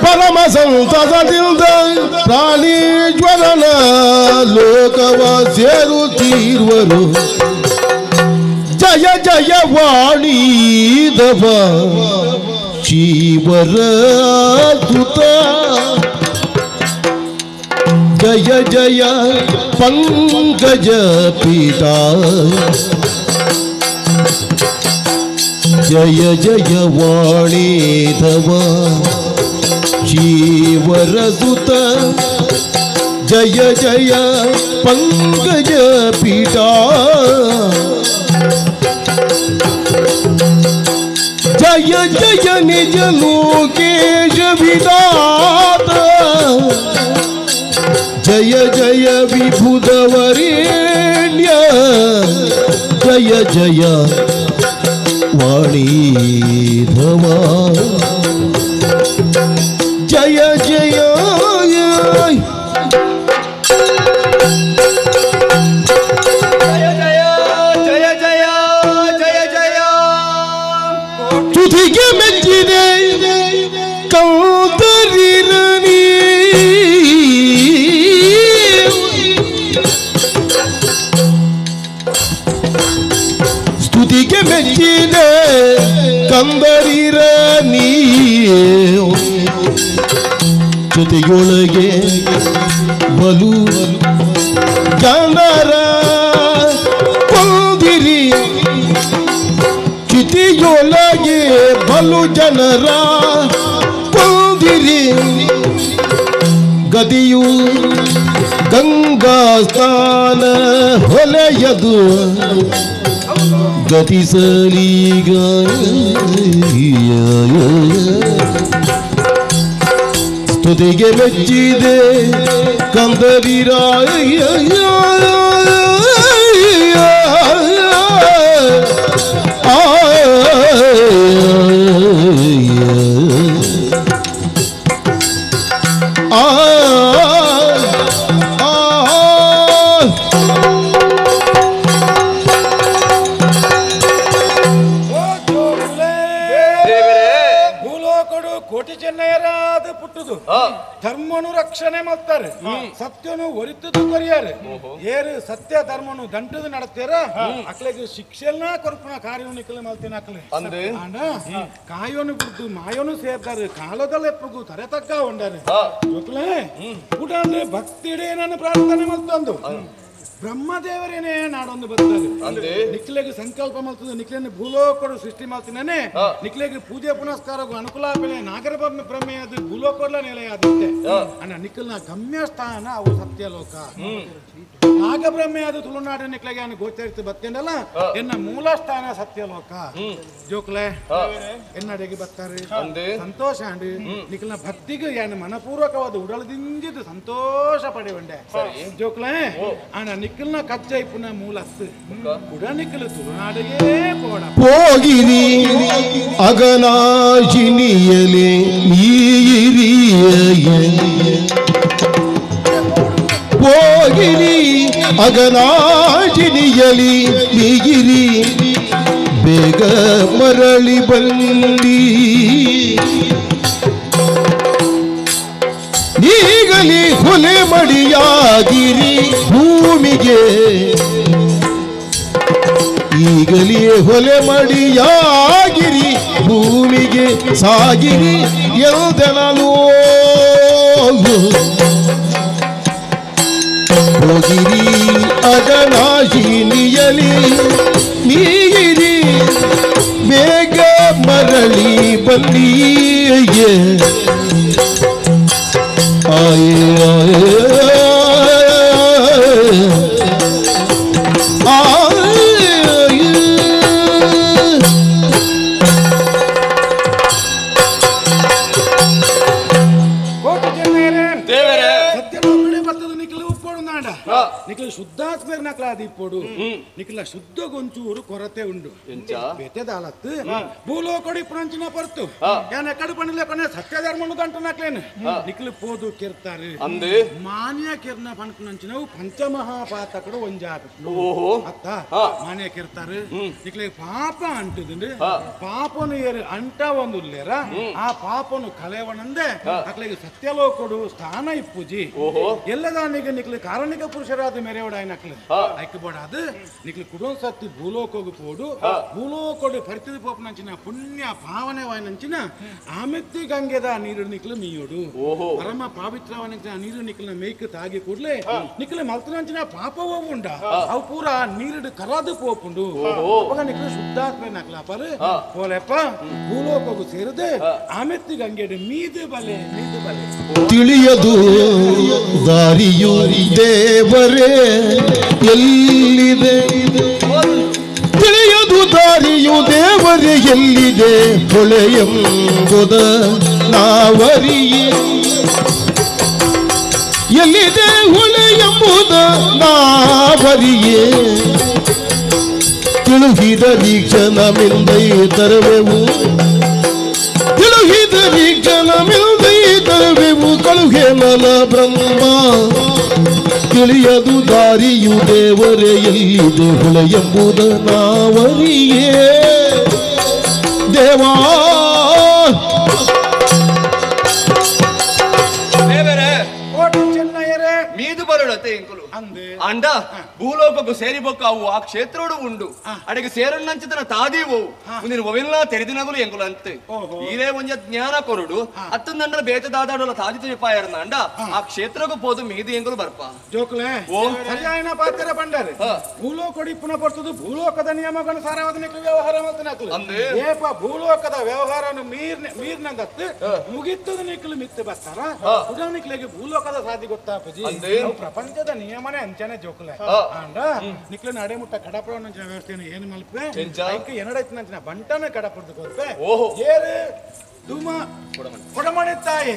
ಪರಮ ಸಂತಸದಿಂದ ಪ್ರಾಣೀಶ್ವರನ ಲೋಕವ ಸೇರುತ್ತೀರುವರು. ಜಯ ಜಯ ವಾಣೀದವ ಶಿವರ ದುತ ಜಯ ಜಯ ಪಂಕಜ ಪೀಠ ಜಯ ಜಯ ವಾಣೀಧವ ಶಿವರ ಸುತ ಜಯ ಜಯ ಪಂಕಜ ಪೀಠ ಜಯ ಜಯ ನಿಜ ಲೋಕೇಶ ವಿಧಾತ ಜಯ ಜಯ ವಿಭುಧವರೇಣ್ಯ ಜಯ ಜಯ ವಾಣೀಧವ ಜಯ ಜಯ ಜಯ ಜಯ ಜಯ ಜಯ ಜಯ ತುದಿಗೆ ಮೆಚ್ಚಿದೆ ಕೌದರಿರನಿ ಸ್ತುತಿಗೆ ಮೆಚ್ಚಿದೆ ಕಂದರಿರನಿ ಜೊತೆಯೊಳಗೆ ಬಲು ಜನರ ಕೊಂದಿರಿ ಚಿತಿಯೊಳಗೆ ಬಲು ಜನರ ಕೊಂದಿರಿ ಗದಿಯು ಗಂಗಾ ಸ್ನಾನ ಹೊಲೆಯದು ಗತಿಸಲೀಗ ಸ್ತುತಿಗೆ ಮೆಚ್ಚಿದೆ ಕಂದರಿರಾಯ ಆ ಆ ಭೂಲೋಕಡು ಕೋಟಿ ಚೆನ್ನಯರಾದ ಪುಟ್ಟುದು ಧರ್ಮನು ರಕ್ಷಣೆ ಮಾಡ್ತಾರೆ ಸತ್ಯನು ಒರಿತದು ಕೊರಿಯಾರೆ ಏರು ಸತ್ಯ ಧರ್ಮನು ದಂಟದು ನಡತ್ತೀರ ಅಕ್ಲೆಗೆ ಶಿಕ್ಷೆನ ಕೊರ್ಪುನ ಕಾರ್ಯನು ನಿಕ್ಕಲು ಮಲ್ತಿನ ಅಕ್ಲೆ ಆಂಡ ಕಾಯೋನು ಬಿಡ್ದು ಮಾಯೋನು ಸೇರ್ತಾರೆ ಕಾಲದಲ್ಲಿ ಎಪ್ಪಗು ತರೆ ತಗ್ಗ ಉಂಡಾರೆ ಜೋಕ್ಲೆ ಪುಟಾಂದ್ರೆ ಭಕ್ತಿಡೇ ನಾನು ಪ್ರಾರ್ಥನೆ ಮಲ್ತಂದು ಬ್ರಹ್ಮದೇವರೇನೇ ನಾಡೊಂದು ಬರ್ತಾರೆ ನಿಕ್ಲೆಗೆ ಸಂಕಲ್ಪ ಮಲ್ತದೆ ನಿಕ್ಲೆನ ಭೂಲೋಕಡು ಸೃಷ್ಟಿ ಮಾಡ್ತೀನೇ ನಿಕ್ಲೆಗೆ ಪೂಜೆ ಪುನಸ್ಕಾರಗೂ ಅನುಕೂಲ ಆಪಲೆ ನಾಗರ ಬ್ರಹ್ಮೆ ಅದು ಭೂಲೋಕಡ್ಲ ನೆಲೆಯಾದಿತ್ತೆ ಅಣ್ಣ ನಿಕ್ಕಲ್ನ ಗಮ್ಯ ಸ್ಥಾನ ಅವು ಸತ್ಯಲೋಕ ನಾಗಬ್ರಹ್ಮೆ ಅದು ತುಳುನಾಡು ನಿಕ್ಲೆಗೆ ಅನ್ನು ಗೋಚರಿಸಿ ಬತ್ತೇನಲ್ಲ ಎನ್ನ ಮೂಲ ಸ್ಥಾನ ಸತ್ಯಲೋಕ ಜೋಕ್ಲೆ ಎನ್ನಡೆಗೆ ಬರ್ತಾರೆ ಸಂತೋಷ ಅಂಡ್ ನಿಕ್ಲನ ಭಕ್ತಿಗೆ ಏನು ಮನಪೂರ್ವಕವಾದ ಉಡಲದಿಂಜಿದ್ದು ಸಂತೋಷ ಪಡೆಯುವಂಡೆ ಜೋಕ್ಲೆ ಅಣ್ಣ ನಿಕ್ಕಲ್ನ ಕಚ್ಚ ಇಪ್ಪುನ ಮೂಲಸ್ತು ಕುಡ ನಿಕ್ಕಲು ತುಳುನಾಡಿಗೆ ಪೋಡ ಹೋಗಿರಿ ಅಗನಾಶಿನಿಯಲೆ ನೀರಿಯ ಹೋಗಿರಿ ಅಗನಾಶಿನಿಯಲಿ ನೀಗಿರಿ ಬೇಗ ಮರಳಿ ಬಂದಿ ಈಗಲಿ ಹುಲೆ ಮಡಿಯಾಗಿರಿ ಭೂಮಿಗೆ ಈಗಲೇ ಹೊಲೆ ಮಡಿಯಾಗಿರಿ ಭೂಮಿಗೆ ಸಾಗಿರಿ ಎಲ್ದೆನಲೋ ಹೋಗಿರಿ ಅಗನಾಶಿನಿಯಲಿ ನೀಗಿರಿ ಬೇಗ ಮರಳಿ ಬನ್ನಿಯೇ ಆಯೇ ನಿಖಿಲ ಶುದ್ಧಾತ್ಮರ್ ನಕಲಾದಿ ಪೊಡು ನಿಖಿಲ ಶುದ್ಧ ಗೊಂಚೂರು ಕೊರತೆ ಉಂಡು ಬೇತೆದಾಲತ್ತು ಭೂಲೋಕಡಿ ಪುಣಂಚಿನ ಪರ್ತು ಯಾನ ಎಕಡು ಪಣಿಲೆ ಕೊನೆ ಸತ್ಯ ಧರ್ಮನು ಗಂಟು ನಕ್ಲೇನು ನಿಖಿಲ ಪೋದು ಕಿರ್ತಾರೆ ಮಾನ್ಯ ಕಿರ್ನ ಪಣಪುಣಂಚಿನವು ಪಂಚಮಹಾಪಾತಕಡು ಒಂಜಾಪು ಅತ್ತ ಮಾನ್ಯ ಕಿರ್ತಾರೆ ನಿಖಿಲ ಪಾಪ ಅಂಟುದುಂಡು ಪಾಪನು ಏರು ಅಂಟ ಒಂದು ಉಲ್ಲೇರ ಆ ಪಾಪನು ಕಲೆವನಂದೆ ಅಕ್ಲಿಗೆ ಸತ್ಯಲೋಕಡು ಸ್ಥಾನ ಇಪ್ಪುಜಿ ಎಲ್ಲದಾನಿಗೆ ನಿಖಿಲ ಕಾರಣಿಕ ಪುರುಷರಾದ ಮೆರೆವಡ ನಕ್ಲು ನಿಕ್ಲು ಐಕ್ ಬೋಡಾದು ನಿಕ್ಲು ಕುಡೋನ್ ಸತ್ತಿ ಭೂಲೋಕೋಗು ಪೋಡು ಭೂಲೋಕೋಡು ಪರಿತಿದ ಪೋಪನಂಚಿನ ಪುಣ್ಯ ಪಾವನೆ ವಾಯಿನಂಚಿನ ಆಮೆತ್ತಿ ಗಂಗೆದ ನೀರು ನಿಕ್ಲು ಮೀಯೋಡು ಪರಮ ಪಾವಿತ್ರವನಂಚಿನ ನೀರು ನಿಕ್ಲಿನ ಮೇಯ್ಕ್ ತಾಗಿ ಕೂಡ್ಲೆ ನಿಕ್ಲು ಮಲ್ತನಂಚಿನ ಪಾಪವೂ ಉಂಡ ಅವು ಪೂರ ನೀರುಡು ಕರಾದು ಪೋಪುಂಡು ಅವಾಗ ನಿಕ್ಲು ಶುದ್ಧಾತ್ಮ ನಕ್ಲಾಪರು ಪೋಲೆಪ್ಪ ಭೂಲೋಕೋಗು ಸೇರದೆ ಆಮೆತ್ತಿ ಗಂಗೆಡು ಮೀದು ಬಲೆ ಮೀದು ಬಲೆ ತಿಳಿಯದು ದಾರಿಯು ದೇವರೇ ಎಲ್ಲಿದೆ ತಿಳಿಯದು ದಾರಿಯು ದೇವರೇ ಎಲ್ಲಿದೆ ಹೊಳೆಯೆಂಬುದ ನಾವರಿಯೇ ಎಲ್ಲಿದೆ ಹೊಳೆಯೆಂಬುದ ನಾವರಿಯೇ ತಿಳುಹಿದ ಕ್ಷಣಮಿಂದೈ ತರುವೆವು ತಿಳುಹಿದ ಕ್ಷಣಮಿಂದೈ ತರುವೆವು ಕಳುಹೆ ನಲ ಬ್ರಹ್ಮ ತಿಳಿಯದು ದಾರಿಯು ದೇವರೇ ಎಲ್ಲಿದೆ ಹೊಳೆಯೆಂಬುದ ನಾವರಿಯೇ ದೇವಾ ಮೀದು ಬರೋಣತೆ ಇಂಕುಲು ಅಂಡ ಭೂಲೋಕಕ್ಕೂ ಸೇರಿಬೊಕ್ಕ ಅವು ಆ ಕ್ಷೇತ್ರೋಡು ಉಂಡು ಅಡಿಗೆ ಸೇರಣ್ಣಂಚಿತನ ತಾದೀವು ಮುಂದಿನ ಒವೆಲ್ಲ ತೆರೆದಿನಗುಲು ಎಂಕುಲು ಅಂತೆ ಈರೇ ಒಂಜ ಜ್ಞಾನ ಕೊರುಡು ಅತ್ತಂದಂಡ್ರ ಬೇತ ದಾದಾಡೋಲ ತಾದಿ ತುಪಾಯರ್ನ ಅಂಡ ಆ ಕ್ಷೇತ್ರಕ್ಕೂ ಪೋದು ಮೀದು ಎಂಕುಲು ಬರ್ಪ ಜೋಕ್ಲೆ ಸರಿಯಾಯನ ಪಾತ್ರ ಬಂಡಾರೆ ಭೂಲೋಕಡಿ ಪುನಃ ಬರ್ತದು ಭೂಲೋಕದ ನಿಯಮಕ್ಕನುಸಾರವಾದ ನಿಕ್ಲು ವ್ಯವಹಾರ ಮಾಡ್ತಾನೆ ಏಪ ಭೂಲೋಕದ ವ್ಯವಹಾರವನ್ನು ಮೀರ್ನಂದತ್ತು ಮುಗಿತ್ತದ ನಿಕ್ಲು ಮಿತ್ತು ಬರ್ತಾರ ಉದಾಹರಣೆಗೆ ಭೂಲೋಕದ ಸಾಧಿ ಗೊತ್ತಾಪಜಿ ಪ್ರಪಂಚದ ನಿಯಮನೇ ಅಂಚನೆ ಜೋಕುಲೆ ಅಂಡ ನಿಕ್ಲು ನಡೆ ಮುಟ್ಟ ಕಡಪಡ ವ್ಯವಸ್ಥೆಯನ್ನು ಏನು ಮಲ್ಪೆ ಐಕ್ ಎನಡೈತಿನಂಚಿನ ಬಂಟನ ಕಡಪಡ್ದು ಕೊರ್ಪೆ ಏರು ಧೂಮ ಕೊಡಮಣಿ ತಾಯಿ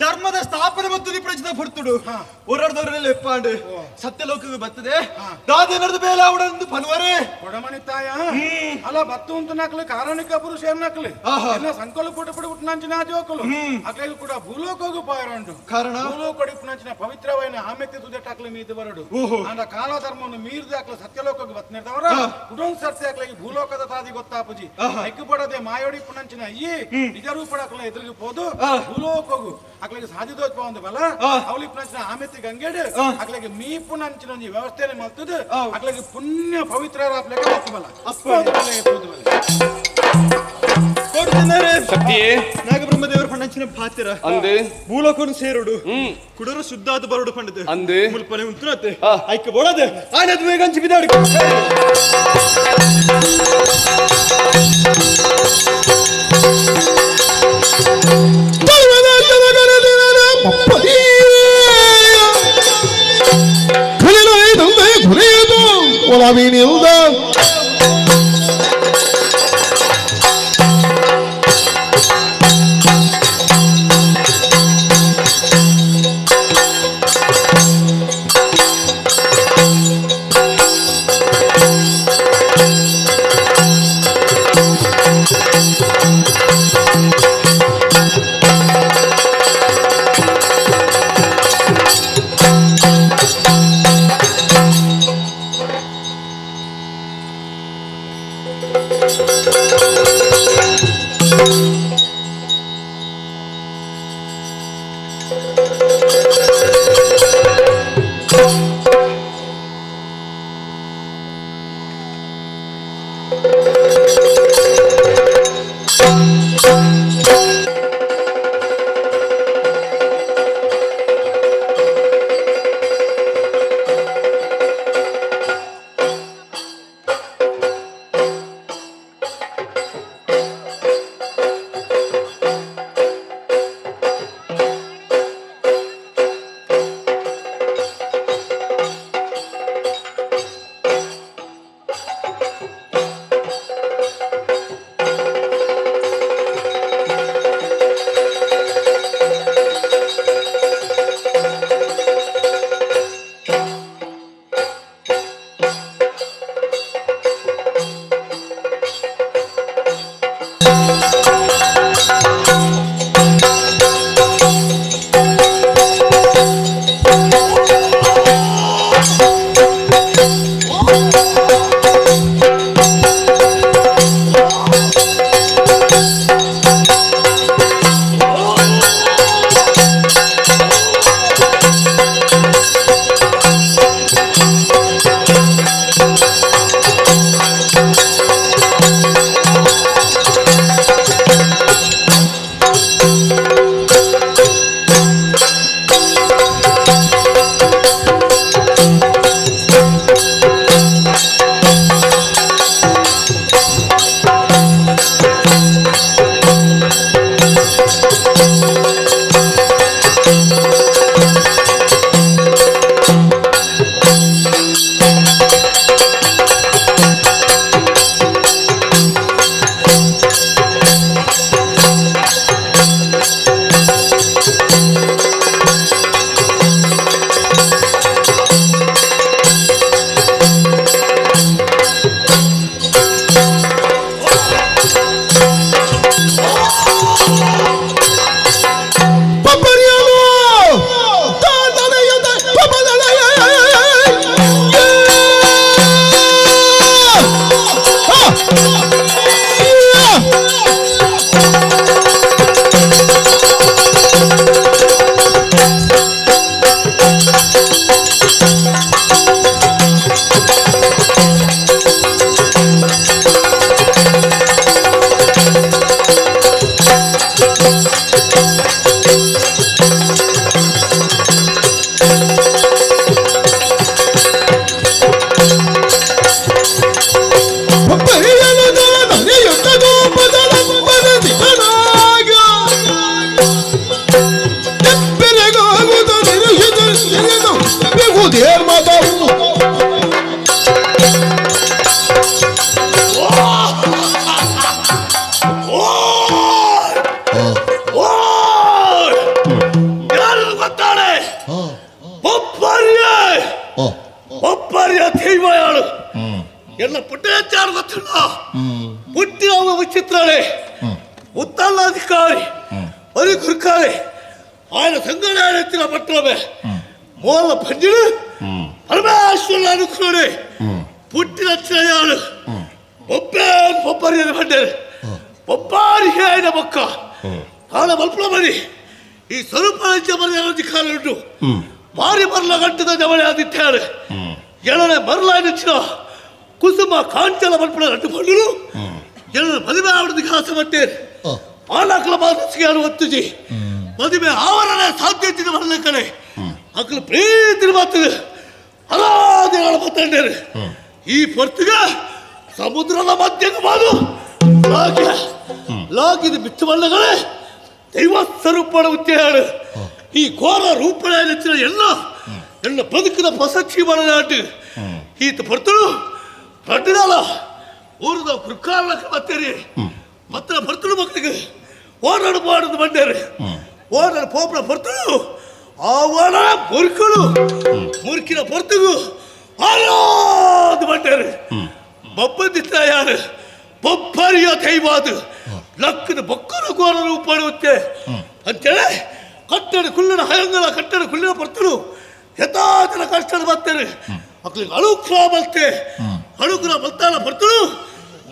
ಧರ್ಮದ ಸ್ಥಾಪನೆ ಮತ್ತು ನಿಪ್ರಚಿತ ಪಡ್ತುಡು ಹೋರಾಡದವರೆಲ್ಲ ಎಪ್ಪಾಂಡು ಸತ್ಯಲೋಕಕ್ಕೆ ಬರ್ತದೆ ದಾದೆ ನಡೆದ ಬೇಲ ಅವಡಂದು ಪನ್ವರೇ ಕೊಡಮಣಿ ತಾಯ ಅಲ್ಲ ಬತ್ತು ಉಂಟು ನಕ್ಲು ಕಾರಣಿಕ ಪುರುಷ ನಕ್ಲು ಎಲ್ಲ ಸಂಕಲ್ಪ ಪುಟ ಪುಡ ಉಟ್ಟನಂಚಿನ ಜೋಕುಲು ಅಕ್ಲೆಗ್ ಕೂಡ ಭೂಲೋಕಗೂ ಪಾಯರಂಡು ಕಾರಣ ಭೂಲೋಕ ಇಪ್ಪನಂಚಿನ ಪವಿತ್ರವೈನ ಆಮೆತ್ತಿ ತುದೆಟಾಕ್ಲು ಮೀದು ಬರಡು ಅಂಡ ಕಾಲಧರ್ಮವನ್ನು ಮೀರಿದ ಅಕ್ಲು ಸತ್ಯಲೋಕಕ್ಕೆ ಬತ್ನಿರ್ದವರ ಕುಟುಂಬ ಸರ್ತಿ ಅಕ್ಲಿಗೆ ಭೂಲೋಕದ ತಾದಿ ಗೊತ್ತಾಪುಜಿ ಐಕ್ಕು ಪಡದೆ ಮಾಯೋಡಿ ಪುನಂಚಿನ ಈ ನಿಜ ರೂಪಡಕ್ಲ ಎದುರಿಗೆ ಪೋದು ಭೂಲೋಕಗು ಅಕ್ಲಿಗೆ ಸಾಧಿದೋತ್ಪ ಒಂದು ಬಲ ಅವಳಿ ಪುನಂಚಿನ ಆಮೆತ್ತಿ ಗಂಗೆಡು ಅಕ್ಲಿಗೆ ಮೀಪುನಂಚಿನ ಒಂಜಿ ವ್ಯವಸ್ಥೆಯನ್ನು ಮಲ್ತದು ಅಕ್ಲಿಗೆ ಪುಣ್ಯ ಪವಿತ್ರ ಬಲ ಶಕ್ತಿಯೇ ನಾಗಬ್ರಹ್ಮದೇವರ ಪಂಡಂಚಿನ ಪಾತ್ರ ಅಂದೆ ಭೂಲೋಕನು ಸೇರುಡು ಕುಡರು ಶುದ್ಧಾದ ಬರುಡು ಪಂಡದು ಅಂದೆ ಮುಲ್ಪನೆ ಉಂಟುನತ್ತೆ ಐಕ ಬೋಡದೆ ಆನದ ಬೇಗಂಚಿ ಬಿದಾಡು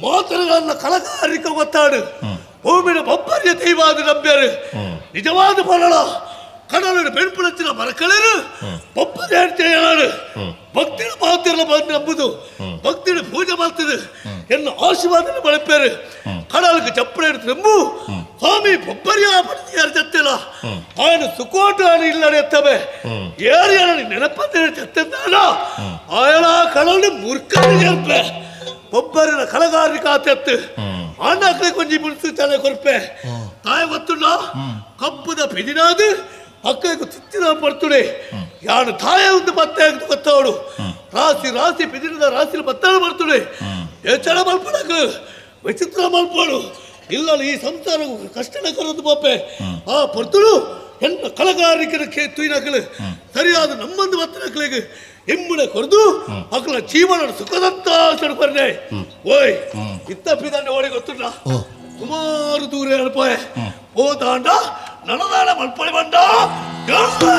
ಮಾತುಗಳನ್ನ ಕಲಕಾರಿಕ ಗೊತ್ತಾಡು ಭೂಮಿನ ಬೊಬ್ಬರಿಯ ದೈವಾದ ನಂಬ್ಯಾರು ನಿಜವಾದ ಫಲ ಕಡಲಿನ ಬೆಂಪುಳಚ್ಚಿನ ಮರಕಳರು ಬೊಬ್ಬರಿ ಹೇಳ್ತಾರೆ ಭಕ್ತಿನ ಮಾತಿರಲ ಬಂದು ನಂಬುದು ಭಕ್ತಿನ ಪೂಜೆ ಮಾಡ್ತದೆ ಎನ್ನ ಆಶೀರ್ವಾದನ ಬಳಪೇರು ಕಡಲಿಗೆ ಚಪ್ಪಳೆ ನಂಬು ಸ್ವಾಮಿ ಬೊಬ್ಬರಿಯ ಪಡೆದಿಯಾರು ಜತ್ತಿಲ್ಲ ఆయన ಸುಕೋಟು అని ಇಲ್ಲಡೆ ಎತ್ತವೆ ಏರು ಏಳು ನೆನಪಂದ್ರೆ ಜತ್ತಿದ್ದಾನ ఆయన ಕಡಲು ಮುರ್ಕಲ್ಲಿ ಏರ್ಪೆ ಬೊಬ್ಬರಿನ ಕಲಗಾರಿಕ ಆತೆತ್ತು ಅಣ್ಣಕ್ಲೆ ಕೊಂಚ ಮುನ್ಸು ತಲೆ ಕೊರ್ಪೆ ತಾಯಿ ಗೊತ್ತುಂಡ ಕಪ್ಪುದ ಪೆದಿನಾದು ಅಕ್ಕಗೆ ತಿತ್ತಿನ ಪಡ್ತುಡೆ ಯಾನು ತಾಯ ಒಂದು ಪತ್ತೆ ಗೊತ್ತವಳು ರಾಸಿ ರಾಸಿ ಪೆದಿನದ ರಾಸಿ ಬತ್ತಾಳು ಬರ್ತುಡೆ ಎಚ್ಚರ ಮಲ್ಪಡಕು ವಿಚಿತ್ರ ಮಲ್ಪಡು ಇಲ್ಲ ಈ ಸಂಸಾರ ಕಷ್ಟನ ಕರೋದು ಪಾಪೆ ಆ ಪರ್ತುಡು ಎನ್ನ ಕಲಗಾರಿಕೆನ ತುಯ್ನಕಲು ಸರಿಯಾದ ನಮ್ಮಂದು ಬತ್ತನಕಲಿಗೆ ಎಮ್ಮುನೆ ಕೊರದು ಅಕಲ ಜೀವನ ಸುಖದಂತ ಸಡ್ಕೊರ್ನೆ ಓಯ್ ಇತ್ತಪ್ಪಿದಂಡೆ ಓಡಿ ಗೊತ್ತುಂಡ ಸುಮಾರು ದೂರ ಅಲ್ಪೋಯೆ ಹೋದಾಂಡ ನನದಾನ ಮಲ್ಪಳಿ ಬಂಡ ಯಾರು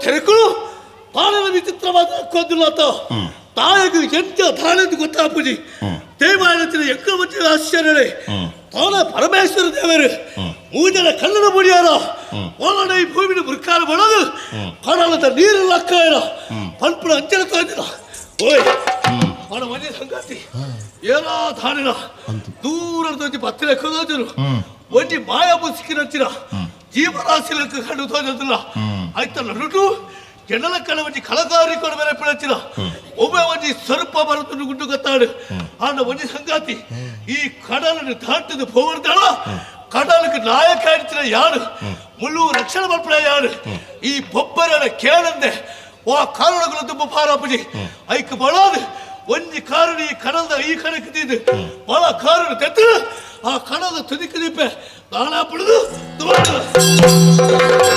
ತೆರಕಳು ತಾನನ ವಿಚಿತ್ರವಾದ ಕೊಂದಿಲ್ಲ ತಾಯಿಗೆ ಎಂತ ತಾಳೆಂದು ಗೊತ್ತಾಪುಜಿ ದೇವಾಲಯದ ಎಕ್ಕ ಮಧ್ಯೆ ಆಶ್ಚರ್ಯ ತಾನ ಪರಮೇಶ್ವರ ದೇವರು ಮೂಜನ ಕಣ್ಣನ ಮುಡಿಯಾರ ಒಳಗಡೆ ಈ ಭೂಮಿನ ಮೃಕ್ಕಾರ ಮಾಡೋದು ಕಡಲದ ನೀರು ಲಕ್ಕಾಯರ ಪಲ್ಪುನ ಅಂಚನ ತೋದಿಲ್ಲ ಓಯ್ ಅವನ ಮನೆ ಸಂಗಾತಿ ಏನೋ ತಾನಿನ ದೂರ ತೋಜಿ ಪತ್ತೆ ಲೆಕ್ಕ ಒಂಜಿ ಮಾಯ ಮುಸುಕಿನಂಚಿನ ಜೀವರಾಶಿ ಲೆಕ್ಕ ಕಂಡು ತೋಜದಿಲ್ಲ ಆಯ್ತಲ್ಲ ನಡುಟು ಜನಲ ಕಣ ಒಂಜಿ ಕಳಗಾರಿ ಕೊಡ ಮೇಲೆ ಪಿಳಚಿನ ಒಮ್ಮೆ ಒಂಜಿ ಸ್ವರೂಪ ಬರುತ್ತನ್ನು ಗುಂಡು ಗೊತ್ತಾಡು ಆಂಡ ಒಂಜಿ ಸಂಗಾತಿ ಈ ಕಡಲನ್ನು ದಾಟದು ಪೋವರ್ದಾಳ ಕಡಲಕ್ಕೆ ನಾಯಕ ಆಡ್ತಿನ ಯಾರು ಮುಳ್ಳು ರಕ್ಷಣೆ ಮಲ್ಪಡ ಯಾರು ಈ ಬೊಬ್ಬರನ ಕೇಳಂದೆ ವಾ ಕಾರಣಗಳು ತುಂಬ ಪಾರಾಪುಜಿ ಐಕ್ ಬಳಾದು ಒಂಜಿ ಕಾರಣ ಈ ಕಡಲದ ಈ ಕಣಕ್ಕೆ ತೀದು ಬಳ ಕಾರಣ ತೆತ್ತು ಆ ಕಡಲದ ತುದಿக்கு ದೀಪೆ ನಾನಾ ಪಡೆದು ಇಲ್ಲ.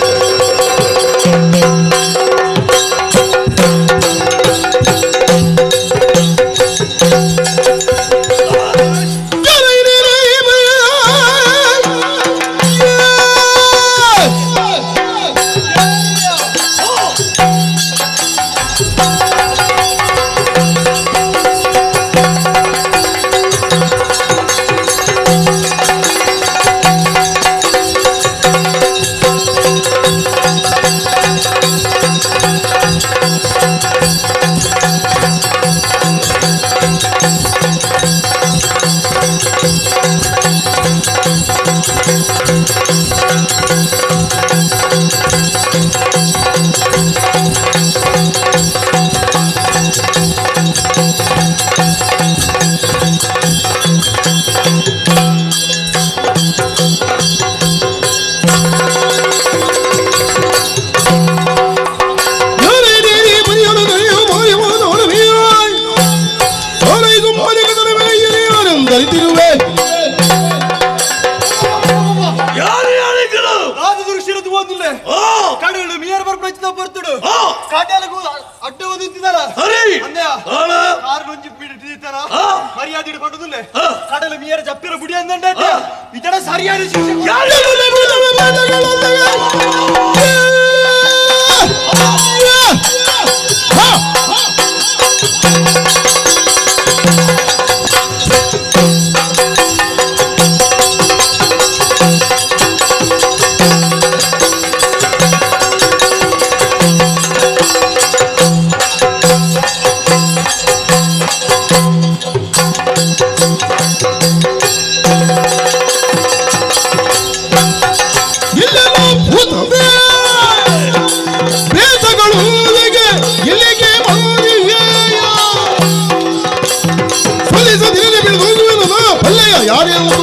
ಯಾರೆಂದು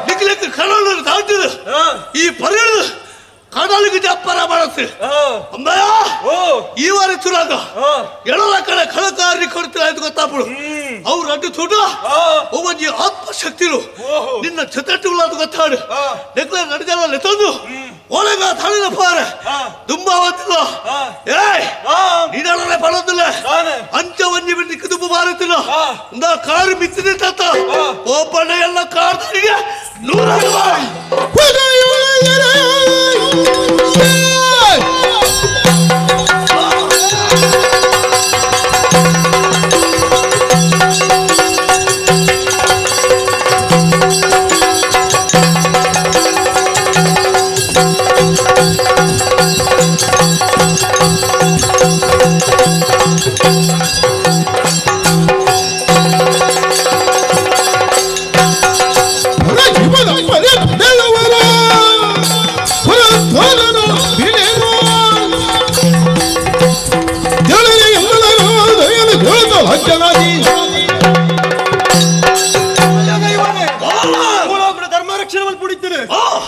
ನಿಕ್ಲೆಕ್ ಕಡಲು ದಾಟಿದ ಈ ಪರಿಳು ಕಡಲಿಗೆ ಜಪ್ಪರ ಮಾಡತ್ತೆ ಅಂಬಯ್ಯ ಈ ವಾರ ತುರಾಗ ಎಳಲ ಕಡೆ ಕಳಕಾರಿ ಕೊಡ್ತೀರ ಅಂತ ಗೊತ್ತಾಪಳು ಅವ್ರು ಅಡ್ಡು ತುಡ ಒಬ್ಬ ಆತ್ಮಶಕ್ತಿರು ನಿನ್ನ ಜೊತೆಟುಗಳ ಅಂತ ಗೊತ್ತಾಡು ನೆಕ್ಲೆ ನಡಗಲ್ಲ ತಂದು ಒಳಗ ತಳಿದ ಪಾರೆ ದುಂಬಾವತ್ತಿಲ್ಲ ಏಯ್ ನೀನಲ್ಲೇ ಪಡೋದಿಲ್ಲ ಅಂಚ ಒಂಜಿ ಬಿಟ್ಟು ದುಂಬು ಬಾರುತ್ತಿಲ್ಲ ಇಂದ ಕಾರು ಬಿತ್ತಿದೆ ತಾತ ಓಪಣ್ಣ ಎಲ್ಲ ಕಾರ್ ನೂರಾರು ಬಾರಿ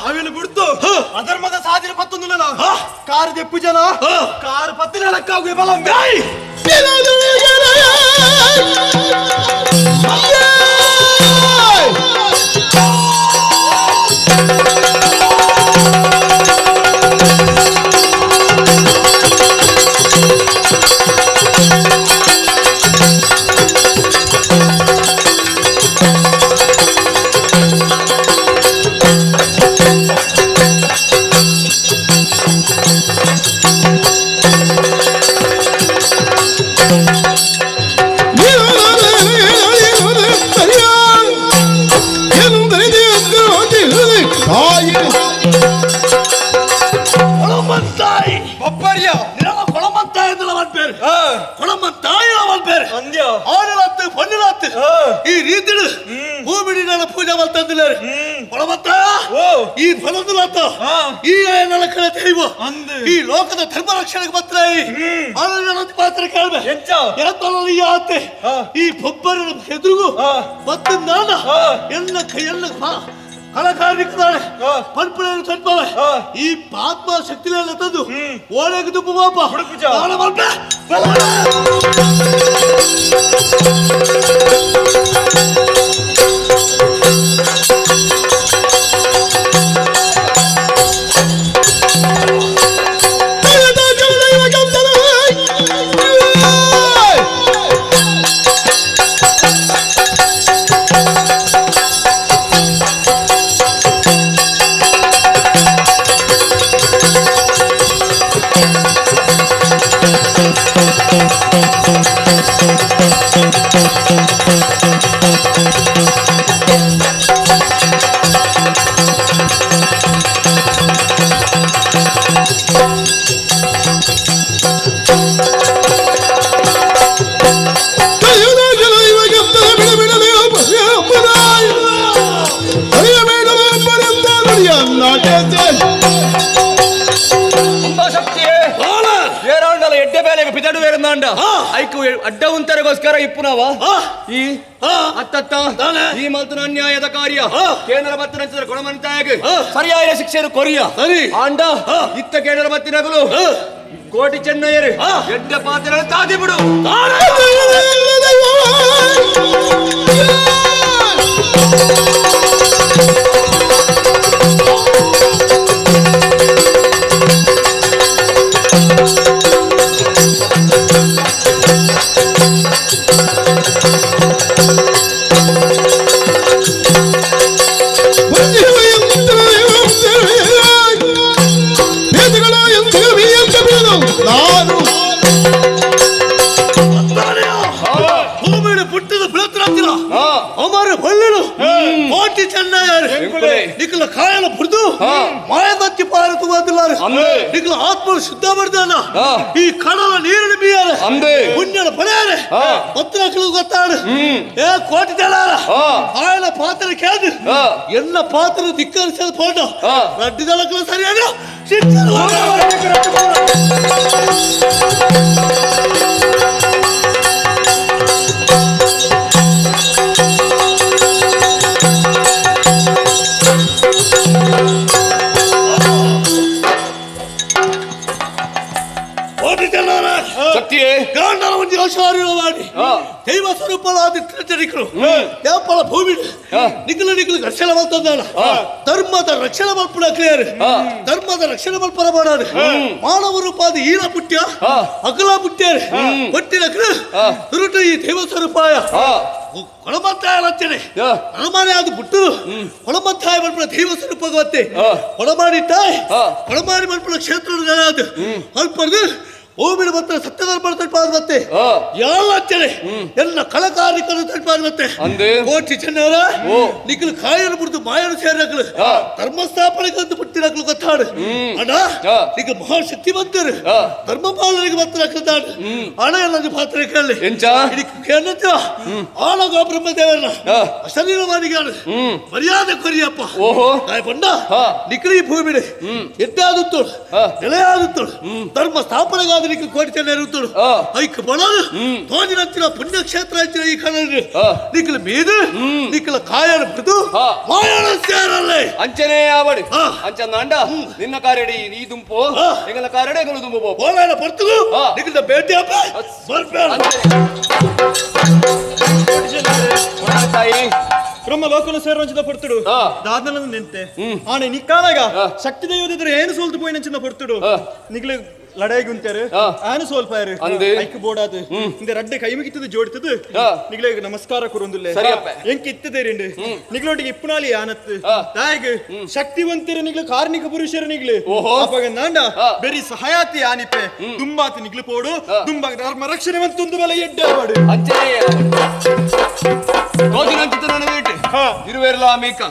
ಅವಿನ ಬಿಡ್ತು ಅಧರ್ಮದ ಸಾಧನೆ ಪತ್ತೊಂದು ಕಾರು ದೆಪ್ಪು ಜನ ಕಾರು ಪತ್ತಿನ ಲೆಕ್ಕಾಗುವೆ ಬಲಂಬೆ. ಈ ರೀತಿ ಭೂಮಿಡಿ ನಾನು ಪೂಜೆ ಮಾಡ್ತಂದಿಲ್ಲ ಈ ಫಲದುಲಾತ ಈ ಕಡೆ ದೈವ ಈ ಲೋಕದ ಧರ್ಮ ರಕ್ಷಣೆಗೆ ಮಾತ್ರ ಪಾತ್ರ ಕೇಳ್ಬೆ ಈ ಆತೆ ಈ ಬೊಬ್ಬರ ಎದುರಿಗೂ ಮತ್ತು ನಾನು ಎಲ್ಲ ಕೈಯೆಲ್ಲ ಕಲಾಕಾರ್ಮಿಕದಾಳೆ ಪನ್ಪುರ ತನ್ಪವೆ ಈ ಆತ್ಮ ಶಕ್ತಿಲೆಲ್ಲ ತಂದು ಓಡಕ್ಕೆ ದುಪ್ಪು ಬಾಪ ಅಡ್ಡ ಉಂತರಗೋಸ್ಕರ ಇಪ್ಪುನವ ಈ ಅತ್ತತ್ತ ಈ ಮಲ್ತನ ಅನ್ಯಾಯದ ಕಾರ್ಯ ಕೇಂದ್ರ ಮತ್ತಿನ ಕೊಣಮಂತಾಯಗ ಸರಿಯಾದ ಶಿಕ್ಷೆಯನ್ನು ಕೊರಿಯ ಆಂಡ ಇತ್ತ ಕೇಂದ್ರ ಮತ್ತಿನಗಲು ಕೋಟಿ ಚೆನ್ನಯ್ಯರು ಎಡ್ಡ ಪಾತ್ರ ತಾದಿ ಬಿಡು. ಆತ್ಮ ಶುದ್ಧ ಮಾಡ್ದಾನ ಈ ಕಡಲ ನೀರಿನ ಬೀಯಾರ ಪುಣ್ಯನ ಪಡೆಯಾರೆ ಪತ್ರಗಳು ಗೊತ್ತಾಡು ಏ ಕೋಟಿ ಜಲಾರ ಆಯನ ಪಾತ್ರ ಕೇಳಿದ್ರು ಎಲ್ಲ ಪಾತ್ರ ಧಿಕ್ಕರಿಸಲು ಪೋಟ ರಡ್ಡು ಜಲಕ್ಕೂ ಸರಿಯಾದ ಶಿಕ್ಷಣ. ಅಶಾರೀರವಾಣಿ ದೈವ ಸ್ವರೂಪವಾದ ಚರಿಕರು ಯಾಪಲ ಭೂಮಿ ನಿಖಲ ನಿಖಲ ರಕ್ಷಣೆ ಮಾಡ್ತಂದಾನ ಧರ್ಮದ ರಕ್ಷಣೆ ಮಲ್ಪುಣ ಕ್ರಿಯರು ಧರ್ಮದ ರಕ್ಷಣೆ ಮಲ್ಪರ ಮಾಡಾರು ಮಾನವ ರೂಪಾದ ಈನ ಪುಟ್ಯ ಅಗಲ ಪುಟ್ಯರು ಪಟ್ಟಿನ ತುರುಟು ಈ ದೈವ ಸ್ವರೂಪಾಯ ಕೊಳಮತ್ತಾಯ ಅರಮಾನೆ ಅದು ಪುಟ್ಟು ಕೊಳಮತ್ತಾಯ ಮಲ್ಪುಣ ದೈವ ಸ್ವರೂಪ ಗೊತ್ತೆ ಕೊಳಮಾಡಿಟ್ಟಾಯ್ ಕೊಳಮಾಡಿ ಮಲ್ಪುಣ ಕ್ಷೇತ್ರ ಅದು ಅಲ್ಪರ್ದು ಓಮಿನ ಮತ್ತೆ ಸತ್ಯಧರ್ಮ ತಡ್ಪಾದ ಮತ್ತೆ ಎಲ್ಲ ಅಂಚನೆ ಎಲ್ಲ ಕಳಕಾರಿಕರು ತಡ್ಪಾದ ಮತ್ತೆ ಕೋಟಿ ಚೆನ್ನವರ ನಿಖಲು ಕಾಯಲು ಬಿಡ್ದು ಮಾಯನು ಸೇರಕಲು ಧರ್ಮಸ್ಥಾಪನೆಗೆ ಅಂತ ಪುಟ್ಟಿನಕಲು ಗೊತ್ತಾಡು ಅಣ್ಣ ನಿಖಲು ಮಹಾಶಕ್ತಿ ಬಂದರು ಧರ್ಮ ಪಾಲನೆಗೆ ಮತ್ತೆ ನಕಲ್ದಾಡು ಹಣ ಎಲ್ಲ ಪಾತ್ರ ಕೇಳಿ ಕೇಳತ್ತ ಆಳಗ ಬ್ರಹ್ಮದೇವರನ್ನ ಅಶರೀರವಾದಿಗಾಡು ಮರ್ಯಾದೆ ಕೊರಿಯಪ್ಪ ಬಣ್ಣ ನಿಖಲಿ ಭೂಮಿ ಎದ್ದಾದುತ್ತೋಳು ನೆಲೆಯಾದುತ್ತೋಳು ಧರ್ಮ ಸ್ಥಾಪನೆಗಾದ ಐಕ್ ಪುಣ್ಯಕ್ಷೇತ್ರ ಈ ನಿಖಲ ಮೀದು ನಿಖಲ ಕಾಯನ ಬಿದ್ದು ಮಾಯಣ ಸೇರಲ್ಲೇ ಅಂಚನೆ ಆವಡಿ ಅಂಚಂದ ನಿನ್ನ ಕಾರಡಿ ನೀ ದುಂಪು ಎಂಗಲ ಕಾರಡಿ ಎಂಗಲ ದುಂಬು ಬೋಲಾನ ಬರ್ತಗು ನಿಖಲ ಭೇಟಿ ಅಪ್ಪ ಬರ್ಬೇಡ ತಾಯಿ ಬ್ರಹ್ಮ ಲೋಕನ ಸೇರೋಂಚಿದ ಪೊರ್ತುಡು ದಾದನನ್ನು ನಿಂತೆ ಆನೆ ನಿಕ್ಕಾನಾಗ ಶಕ್ತಿ ದೈವದಿದ್ರೆ ಏನು ಸೋಲ್ತು ಪೋಯಿನಂಚಿನ ಪೊರ್ತುಡು ನಿಗ್ಲು ಲಡಾಯಿಗೆ ಉಂಟಾರು ಆನು ಸೋಲ್ಪಾರು ಐಕ್ ಬೋಡಾದು ಇಂದ ರಡ್ಡೆ ಕೈ ಮುಗಿತದ ಜೋಡಿತದು ನಿಗ್ಲೆ ನಮಸ್ಕಾರ ಕೊರೊಂದುಲ್ಲೆ ಎಂಕ್ ಇತ್ತದೇರಿಂಡು ನಿಗ್ಲೊಟ್ಟಿಗೆ ಇಪ್ಪುನಾಲಿ ಆನತ್ತು ತಾಯಿಗೆ ಶಕ್ತಿವಂತರು ನಿಗ್ಲು ಕಾರ್ಣಿಕ ಪುರುಷರು ನಿಗ್ಲು ಅಪಗ ನಾಂಡ ಬೆರಿ ಸಹಾಯತಿ ಆನಿಪೆ ದುಂಬಾತಿ ನಿಗ್ಲು ಪೋಡು ದುಂಬಾಗ ಧರ್ಮ ರಕ್ಷಣೆ ಒಂದು ಬಲ ಎಡ್ಡೆ ಮಾಡು ಇರುವೆರ್ಲ ಮೇಕ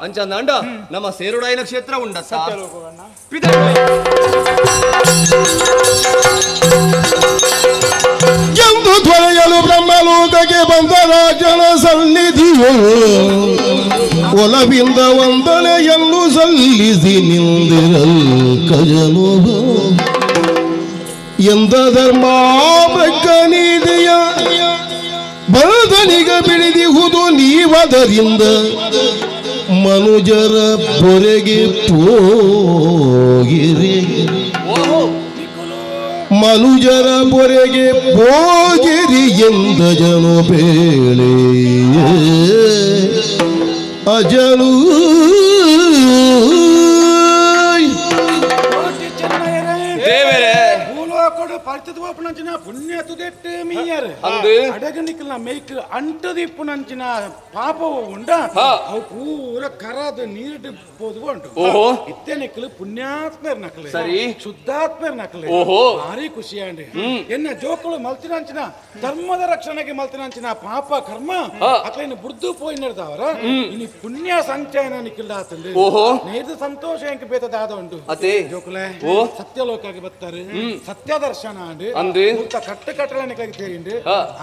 ಅಂಚಂದಾಂಡ ನಮ್ಮ ಸೇರುಡಾಯಿನ ಕ್ಷೇತ್ರ ಉಂಡ ಎಂದು ತ್ವರೆಯಲು ಬ್ರಹ್ಮಲೋಕಕ್ಕೆ ಬಂದ ರಾಜನ ಸನ್ನಿಧಿಯು ಒಲವಿಂದ ವಂದನೆಯನ್ನು ಸಲ್ಲಿಸಿ ನಿಂದಿರಲ್ ಕಜನು ಎಂದ ಧರ್ಮಾಮೃಗನಿದೆಯ ಬರದನಿಗ ಬಿಳಿದಿಹುದು ನೀವದರಿಂದ ಮನುಜರ ಪೊರೆಗೆ ಪೋಗಿರಿ ಮನುಜರ ಪೊರೆಗೆ ಪೋಗಿರಿ ಎಂದ ಜನು ಬೇಳೆ ಅಜನು ಪರಿಚಿತ ಪುಣ್ಯ ತುದೆಟ್ಟು ಮೀಯರು ಅಡಗನಿಕಲ್ನ ಮೇಕ್ ಅಂಟದಿಪ್ಪುನಂಚಿನ ಪಾಪವು ಉಂಡ ಅವು ಪೂರ ಕರಾದ ನೀರು ಪೋದು ಉಂಟು ಇತ್ತೆ ನಿಕ್ಕಲು ಪುಣ್ಯಾತ್ಮರ್ ನಕಲು ಸರಿ ಶುದ್ಧಾತ್ಮರ್ ನಕಲು ಭಾರಿ ಖುಷಿಯಾಂಡು ಎನ್ನ ಜೋಕುಳು ಮಲ್ತಿನಂಚಿನ ಧರ್ಮದ ರಕ್ಷಣೆಗೆ ಮಲ್ತಿನಂಚಿನ ಪಾಪ ಕರ್ಮ ಅಕ್ಲೇನು ಬುಡ್ದು ಪೋಯಿನರ್ದವರ ಇನಿ ಪುಣ್ಯ ಸಂಚಯನ ನಿಕ್ಕಲ್ದಾತಂದು ನೇರ್ದ ಸಂತೋಷ ಎಂಕ್ ಬೇತದಾದ ಉಂಟು ಜೋಕುಲೆ ಸತ್ಯಲೋಕಕ್ಕೆ ಬರ್ತಾರೆ ಸತ್ಯ ದರ್ಶನ ಕಟ್ಟ ಕಟ್ಟಡ ತೇರಿಂಡು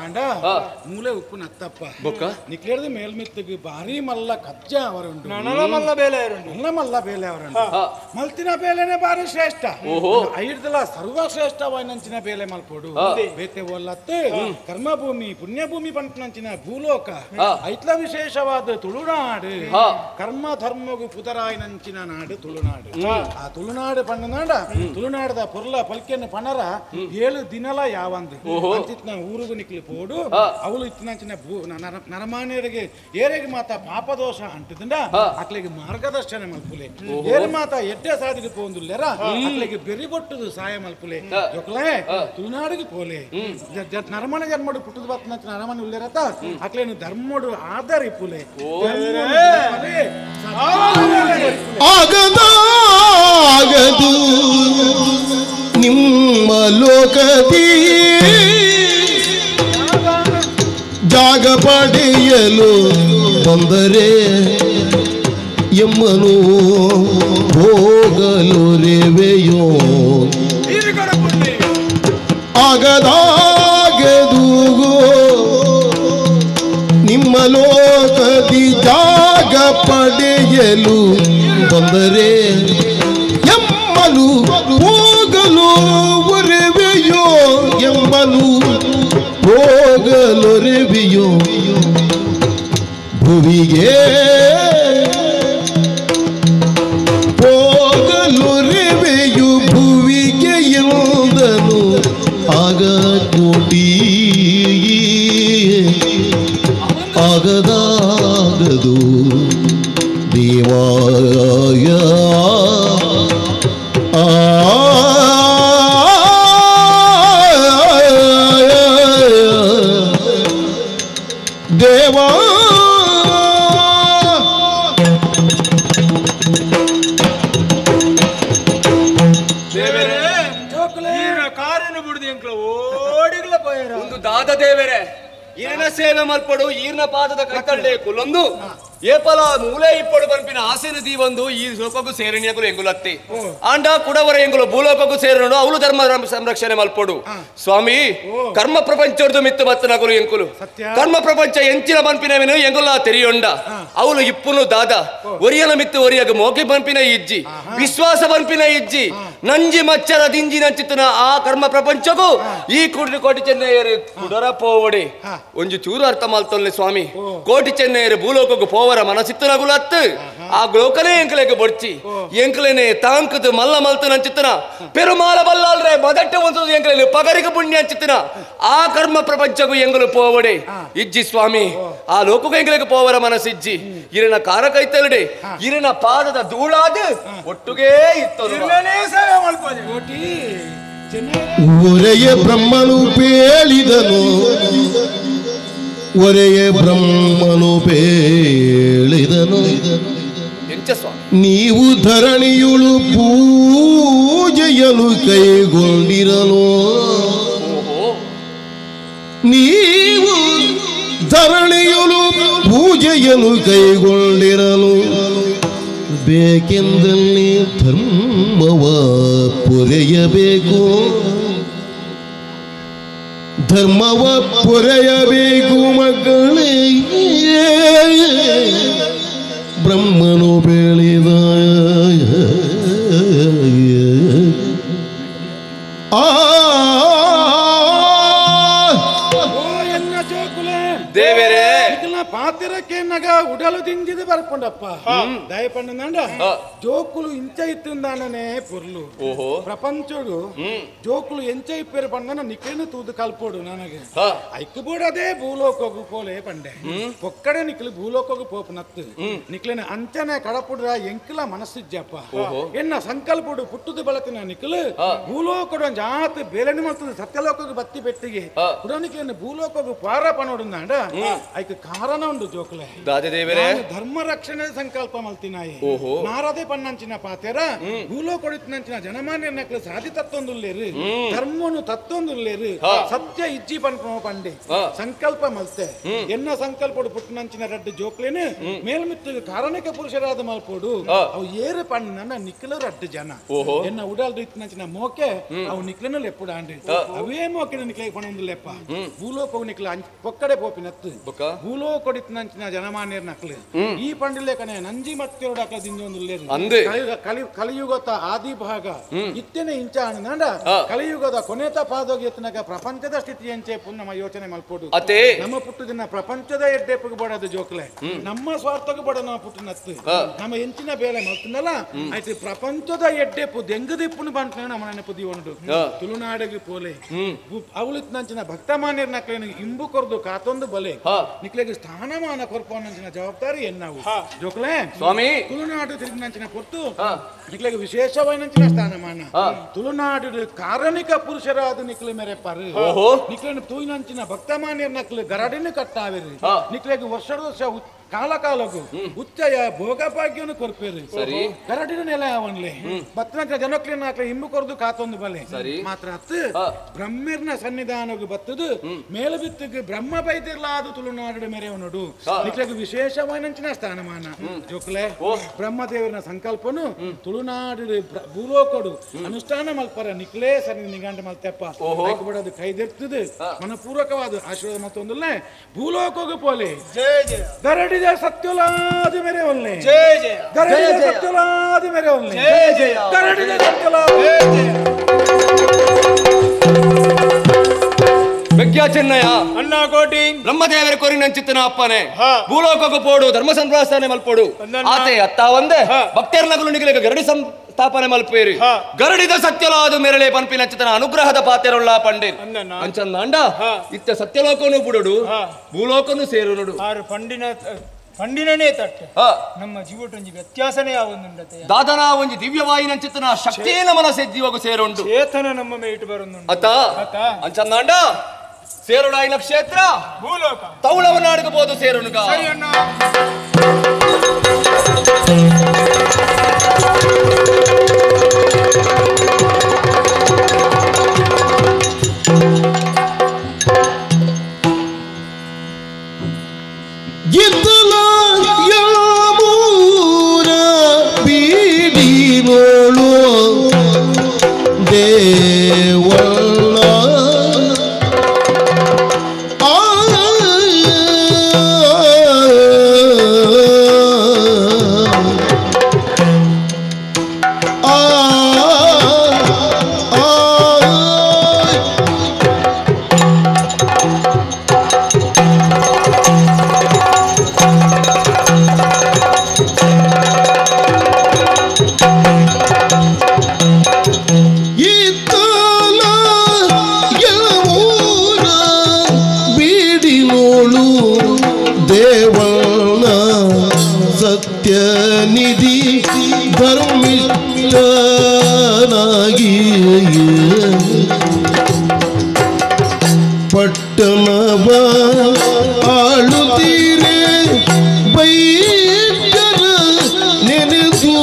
ಆಂಡ ಮೂಲೆ ಉಪ್ಪು ನತ್ತಪ್ಪ ನಿಕ್ಲೇರ್ದು ಮೇಲ್ಮಿತ್ತಿಗೆ ಭಾರಿ ಮಲ್ಲ ಕಜ್ಜ ಅವರುಂಡು ಮಲ್ಲ ಬೇಲೆ ಮಲ್ಲ ಮಲ್ಲ ಬೇಲೆ ಅವರುಂಡು ಮಲ್ತಿನ ಬೇಲೆನೆ ಭಾರಿ ಶ್ರೇಷ್ಠ ಐರ್ದಲ ಸರ್ವಶ್ರೇಷ್ಠವಾಯಿನಂಚಿನ ಬೇಲೆ ಮಲ್ಪೋಡು ಬೇತೆ ಒಲ್ಲತ್ತೆ ಕರ್ಮಭೂಮಿ ಪುಣ್ಯಭೂಮಿ ಪಂಟನಂಚಿನ ಭೂಲೋಕ ಐತ್ಲ ವಿಶೇಷವಾದ ತುಳುನಾಡು ಕರ್ಮ ಧರ್ಮಗು ಪುದರಾಯಿನಂಚಿನ ನಾಡು ತುಳುನಾಡು ಆ ತುಳುನಾಡು ಪಣ್ಣನಾಡ ತುಳುನಾಡದ ಪೊರ್ಲ ಪಲ್ಕೆಯನ್ನು ಪಣರ 7 ದಿನಲ ಯಾವಂದು ಅಂತಿತ್ನ ಊರುಗು ನಿಕ್ಲು ಪೋಡು ಅವಳು ಇತ್ತಿನಂಚಿನ ನರಮಾನ್ಯರಿಗೆ ಏರೆಗೆ ಮಾತ ಪಾಪದೋಷ ಅಂಟದಿಂದ ಅಕ್ಲಿಗೆ ಮಾರ್ಗದರ್ಶನ ಮಲ್ಪುಲೆ ಏರು ಮಾತ ಎಡ್ಡೆ ಸಾದಿಗೆ ಪೋಂದುಲ್ಲೆರ ಅಕ್ಲಿಗೆ ಬೆರಿ ಬೊಟ್ಟುದು ಸಹಾಯ ಮಲ್ಪುಲೆ ಜೊಕ್ಲೆ ತುಳುನಾಡಿಗೆ ಪೋಲೆ ನರಮನೆ ಜನ್ಮಡು ಪುಟ್ಟದ ಬತ್ತನಂಚಿನ ನರಮನೆ ಉಲ್ಲೆರತ ಅಕ್ಲೇನು ಧರ್ಮಡು ಆಧರಿಪುಲೆ ಆಗದಾಗದು ನಿಮ್ಮ ಲೋಕದಿ ಜಾಗ ಪಡೆಯಲು ಬಂದರೆ ಎಮ್ಮನು ಹೋಗಲು ರೆವೆಯೋ ಆಗದಾಗದು ನಿಮ್ಮ ಲೋಕದಿ ಜಾಗ ಪಡೆಯಲು ಬಂದರೆ ಎಮ್ಮಲು ಹೋಗಲು ಒರೆವೆಯೋ ಎಂಬಲು ಹೋಗಲೊರೆವಿಯೋ ಭುವಿಗೆ ಹೋಗಲೊರೆವೆಯು ಭುವಿಗೆ ಎಂದನು ಆಗ ಕೋಟಿ ಆಗದಾಗದು ದೇವಾಯ ಆ ದೇವಾ ದಾದ ದೇವರೇ ಈರನ ಸೇವೆ ಮಲ್ಪಡು ಈರ್ನ ಪಾದದ ಕೈತಳ್ಳೆ ಕುಲೊಂದು ಏಪಲ ಮೂಲೆ ಇಪ್ಪಡು ಪನ್ಪಿನ ಆಸೆನ ದೀವೊಂದು ಈ ಲೋಕಕ್ಕೂ ಸೇರಣಿಯಕುಲು ಎಂಗುಲತ್ತಿ ಆಂಡ ಕುಡವರ ಎಂಗುಲು ಭೂಲೋಕಕ್ಕೂ ಸೇರನು ಅವಳು ಧರ್ಮ ಸಂರಕ್ಷಣೆ ಮಲ್ಪಡು ಸ್ವಾಮಿ. ಕರ್ಮ ಪ್ರಪಂಚದ ಮಿತ್ತು ಬತ್ತನಕುಲು ಎಂಕುಲು ಕರ್ಮ ಪ್ರಪಂಚ ಎಂಚಿನ ಪನ್ಪಿನವೇನು ಎಂಗುಲ ತೆರಿಯೊಂಡ ಅವಳು ಇಪ್ಪುನು ದಾದ ಒರಿಯನ ಮಿತ್ತು ಒರಿಯಗ ಮೋಕೆ ಪನ್ಪಿನ ಇಜ್ಜಿ ವಿಶ್ವಾಸ ಪನ್ಪಿನ ಇಜ್ಜಿ ನಂಜಿ ಮಚ್ಚರ ದಿಂಜಿ ನಂಚಿತನ ಆ ಕರ್ಮ ಪ್ರಪಂಚಕ್ಕೂ ಈ ಕುಡ್ರಿ ಕೋಟಿ ಚೆನ್ನಯ್ಯರು ಕುಡರ ಪೋವಡೆ ಒಂಜಿ ಚೂರು ಅರ್ಥ ಮಲ್ತೊಲ್ಲೆ ಸ್ವಾಮಿ. ಕೋಟಿ ಚೆನ್ನಯ್ಯರು ಭೂಲೋಕಕ್ಕೂ ಪೋವರ ಮನಸ್ಸಿತ್ತನ ಗುಲತ್ತು ಆ ಲೋಕನೇ ಎಂಕಲೆಗೆ ಬೊಡ್ಚಿ ಎಂಕಲೇನೆ ತಾಂಕದು ಮಲ್ಲ ಮಲ್ತು ನಂಚಿತ್ತನ ಪೆರುಮಾಲ ಬಲ್ಲಾಲ್ರೆ ಮದಟ್ಟೆ ಒಂದು ಎಂಕಲೆ ಪಗರಿಗ ಪುಣ್ಯ ಅಂಚಿತ್ತನ ಆ ಕರ್ಮ ಪ್ರಪಂಚಕ್ಕೂ ಎಂಗಲು ಪೋವಡೆ ಇಜ್ಜಿ ಸ್ವಾಮಿ. ಆ ಲೋಕಕ್ಕೂ ಎಂಕಲೆಗೆ ಪೋವರ ಮನಸ್ಸಿಜ್ಜಿ ಇರನ ಕಾರ ಕೈತಲ್ಡೆ ಇರನ ಪಾದದ ಧೂಳಾದ ಒಟ್ಟುಗೇ ಇತ್ತು. ಒರೆಯ ಬ್ರಹ್ಮನು ಪೇಳಿದನು ಒರೆಯ ಬ್ರಹ್ಮನು ಪೇಳಿದನು ನೀವು ಧರಣಿಯುಳು ಪೂಜೆಯಲು ಕೈಗೊಂಡಿರಲು ನೀವು ಧರಣಿಯುಳು ಪೂಜೆಯಲು ಕೈಗೊಂಡಿರಲು ಬೇಕೆಂದಲ್ಲಿ ಧರ್ಮವ ಪೊರೆಯಬೇಕು ಧರ್ಮವ ಪೊರೆಯಬೇಕು ಮಕ್ಕಳೇ ಬ್ರಹ್ಮನು ಬೆಳೆದ ಆ ದೇವರೇ ಪಾತಿರಕ್ಕೆ ನಗ ಉಡಲು ದಿಂಜಿದ ಬರ್ಕೊಂಡಪ್ಪ ದಯಪಂಡ ಜೋಕುಲು ಇಂಚ ಇತ್ತಿಂದಾನನೇ ಪೊರ್ಲು ಪ್ರಪಂಚಡು ಜೋಕುಲು ಎಂಚ ಇಪ್ಪೇರು ಪಂಡನ ನಿಕ್ಕೇನು ತೂದು ಕಲ್ಪೋಡು ನನಗೆ ಐಕ್ಬೋಡದೇ ಭೂಲೋಕೋಗು ಪೋಲೆ ಪಂಡೆ ಒಕ್ಕಡೆ ನಿಕ್ಲು ಭೂಲೋಕೋಗು ಪೋಪನತ್ತು ನಿಕ್ಲೇನ ಅಂಚನೆ ಕಡಪುಡ್ರ ಎಂಕಲ ಮನಸ್ಸಿಜ್ಜಪ್ಪ ಎನ್ನ ಸಂಕಲ್ಪಡು ಪುಟ್ಟುದು ಬಳತಿನ ನಿಕ್ಲು ಭೂಲೋಕಡು ಜಾತ ಬೇಲೆನೆ ಮಲ್ತದ ಸತ್ಯಲೋಕಗು ಬತ್ತಿ ಪೆಟ್ಟಿಗೆ ಕುಡನಿಕ್ಲೇನ ಭೂಲೋಕೋಗು ಪಾರ ಪನೋಡುಂದಾಂಡ ಐಕ್ ಕಾರಣ ಉಂಡು ಜೋಕುಲೆ ಧರ್ಮ ರಕ್ಷಣೆ ಸಂಕಲ್ಪ ಮಲ್ತಿನಾಯಿ ನಾರದೆ ಪನ್ನಂಚಿನ ಪಾತೆರ ಭೂಲೋಕೊಡಿತಿನಂಚಿನ ಜನಮಾನ್ಯ ನಕ್ಲು ಸಾಧಿ ತತ್ತೊಂದುಲ್ಲೇರು ಧರ್ಮನು ತತ್ತೊಂದುಲ್ಲೇರು ಸತ್ಯ ಇಜ್ಜಿ ಪನ್ಪೋ ಪಂಡೆ ಸಂಕಲ್ಪ ಮಲ್ತೆ ಎನ್ನ ಸಂಕಲ್ಪಡು ಪುಟ್ಟನಂಚಿನ ರಡ್ಡು ಜೋಕ್ಲೇನು ಮೇಲ್ಮಿತ್ತು ಕಾರಣಿಕ ಪುರುಷರಾದ ಮಲ್ಪೋಡು ಅವು ಏರು ಪಣ್ಣ ನಿಕ್ಲು ರಡ್ಡು ಜನ ಎನ್ನ ಉಡಲ್ದು ಇತ್ತಿನಂಚಿನ ಮೋಕೆ ಅವು ನಿಕ್ಲೇನು ಲೆಪ್ಪುಡ ಅಂಡಿ ಅವೇ ಮೋಕೆ ನಿಕ್ಲೆ ಪಣೊಂದು ಲೆಪ್ಪ ಭೂಲೋಕ ನಿಕ್ಲ ಪೊಕ್ಕಡೆ ಪೋಪಿನತ್ತು ಭೂಲೋಕೊಡಿತಿನಂಚಿನ ಜನಮಾನ್ಯರ ನಕ್ಲು ಈ ಪಂಡಿಲೇಖನೆ ನಂಜಿ ಮತ್ತೆರಡು ಅಕ್ಲ ದಿಂಜೊಂದು ಕಲಿಯುಗದ ಆದಿ ಭಾಗ ಇತ್ತೇನೆ ಇಂಚ ಅಣ್ಣ ಕಲಿಯುಗದ ಕೊನೆತ ಪಾದೋಗಿ ಎತ್ತನಗ ಪ್ರಪಂಚದ ಸ್ಥಿತಿ ಎಂಚೆ ನಮ್ಮ ಯೋಚನೆ ಮಲ್ಪೋಡು ನಮ್ಮ ಪುಟ್ಟು ದಿನ ಪ್ರಪಂಚದ ಎಡ್ಡೆಪ್ಪಗೆ ಬಡದು ಜೋಕ್ಲೆ ನಮ್ಮ ಸ್ವಾರ್ಥಕ್ಕೆ ಬಡ ನಮ್ಮ ಪುಟ್ಟಿನತ್ತು ನಮ್ಮ ಎಂಚಿನ ಬೇಲೆ ಮಲ್ತಿನಲ್ಲ ಆಯ್ತು ಪ್ರಪಂಚದ ಎಡ್ಡೆಪ್ಪು ದೆಂಗದಿಪ್ಪುನು ಬಂತ ನಮ್ಮ ನೆನಪು ದೀವನುಡು ತುಳುನಾಡಿಗೆ ಪೋಲೆ ಅವಳಿತ್ನಂಚಿನ ಭಕ್ತಮಾನ್ಯರ ನಕ್ಲೇನು ಇಂಬು ಕೊರ್ದು ಕಾತೊಂದು ಬಲೆ ನಿಕ್ಲೆಗೆ ಸ್ಥಾನಮಾನ ಕೊರ್ಪೋನಂಚಿನ ಜವಾಬ್ದಾರಿ ಎನ್ನಾವು ಜೋಕ್ಲೆ ಸ್ವಾಮಿ. ತುಳುನಾಡು ತಿರುಗಿನಂಚಿನ ಪೊರ್ತು ನಿಕ್ಲೆಗೆ ವಿಶೇಷವಾಯಿನಂಚಿನ ಸ್ಥಾನಮಾನ ತುಳುನಾಡು ಕಾರಣಿಕ ಪುರುಷರಾದ ನಿಕ್ಲೆ ಮೇರೆ ಪರು ನಿಕ್ಲೆನ ತೂಯಿನಂಚಿನ ಭಕ್ತಮಾನ್ಯರ ನಕ್ಲು ಗರಡಿನ ಕಟ್ಟಾವಿರಿ ನಿಕ್ಲೆಗೆ ವರ್ಷದ ವರ್ಷ ಕಾಲ ಕಾಲಗು ಉಚ್ಚಯ ಭೋಗಭಾಗ್ಯನು ಕೊರ್ಪೇರು ಗರಡಿನ ನೆಲೆ ಅವನ್ಲೆ ಬತ್ತನಂಚಿನ ಜನಕ್ಲೇನ ಹಾಕ್ಲೆ ಇಂಬು ಕೊರ್ದು ಕಾತೊಂದು ಬಲೆ ಮಾತ್ರ ಹತ್ತು ಬ್ರಹ್ಮಿರ್ನ ಸನ್ನಿಧಾನಗು ಬತ್ತದು ಮೇಲು ಬಿತ್ತಿಗೆ ಬ್ರಹ್ಮ ಬೈದಿರ್ಲಾದ ತುಳುನಾಡು ಮೇರೆವನುಡು ನಿಕ್ಲೆಗೆ ವಿಶೇಷವಾಯಿನಂಚಿನ ಸ್ಥಾನಮಾನ ಜೋಕ್ಲೆ ಬ್ರಹ್ಮದೇವರನ ಸಂಕಲ್ಪನು ತುಳುನಾಡು ಭೂಲೋಕಡು ಅನುಷ್ಠಾನ ಮಲ್ಪರ ನಿಕ್ಲೇ ಸರಿ ನಿಗಂಟ ಮಲ್ತೆಪ್ಪ ಬಿಡೋದು ಕೈದೆರ್ತದೆ ಮನಪೂರ್ವಕವಾದ ಆಶೀರ್ವಾದ ಮತ್ತೊಂದಲ್ಲೇ ಭೂಲೋಕೋಗು ಪೋಲೆ ಗರಡಿ ಸತ್ಯಲಾದಿ ಮೇರೆ ಒಲ್ಲೆ ಜಯ ಜಯ ಗರಡಿದ ಸತ್ಯಲಾದಿ ಮೇರೆ ಒಲ್ಲೆ ಜಯ ಜಯ ಗರಡಿದ ಸತ್ಯಲಾದಿ ಬೆಗ್ಯ ಚೆನ್ನಯ್ಯ ಅಣ್ಣ ಕೋಟಿ ಬ್ರಹ್ಮದೇವರ ಕೊರಿನಂಚಿತ್ತನ ಅಪ್ಪನೆ ಭೂಲೋಕಕ್ಕೂ ಪೋಡು ಧರ್ಮ ಸಂಪ್ರಾಸನೆ ಮಲ್ಪೋಡು ಆತೆ ಅತ್ತ ಒಂದೇ ಭಕ್ತರ ನಗಲು ನಿಗಲಿಗೆ ಗರಡಿ ಸ್ಥಾಪನೆ ಮಲ್ಪೇರಿ ಗರಡಿದ ಸತ್ಯಲಾದು ಮೆರಳೆ ಪನ್ಪಿನ ಚಿತನ ಅನುಗ್ರಹದ ಪಾತೆರುಳ್ಳ ಪಂಡೆ ಅಂಚಂದಾಂಡ ಇತ್ತ ಸತ್ಯಲೋಕನು ಬುಡಡು ಭೂಲೋಕನು ಸೇರುನುಡು ಆರು ಪಂಡಿನ ಪಂಡಿನನೇ ತಟ್ಟೆ ನಮ್ಮ ಜೀವಟೊಂಜಿ ವ್ಯತ್ಯಾಸನೇ ಆವೊಂದುಂಡತೆ ದಾದನ ಒಂಜಿ ದಿವ್ಯವಾಯಿನ ಚಿತ್ತನ ಶಕ್ತಿಯೇ ಮನಸ್ಸೆ ಜೀವಗು ಸೇರುಂಡು ಚೇತನ ನಮ್ಮ ಮೇಟು ಬರುಂದುಂಡು ಅತ್ತ ಅಂಚಂದಾಂಡ ಸೇರುಡಾಯಿನ ಕ್ಷೇತ್ರ ಭೂಲೋಕ ತೌಳವನಾಡಬಹುದು ಸೇರುನುಗ ಸರಿ ಅಣ್ಣ. ಗಿದ್ದಲ ಯಾಮೂರ ಬೀಡಿನೋಳು ದೇವಳ್ಳ ಆ ಆ ಆ ಇತ್ತಲ ಯಮೂನ ಬೀಡಿನೋಳು ದೇವಣ್ಣ ಸತ್ಯನಿಧಿ ಧರ್ಮಿಷ್ಠನಾಗಿ ಪಟ್ಟಣವ ಆಳುತ್ತೀರೆ ಬೈಜರ ನೆನೆದು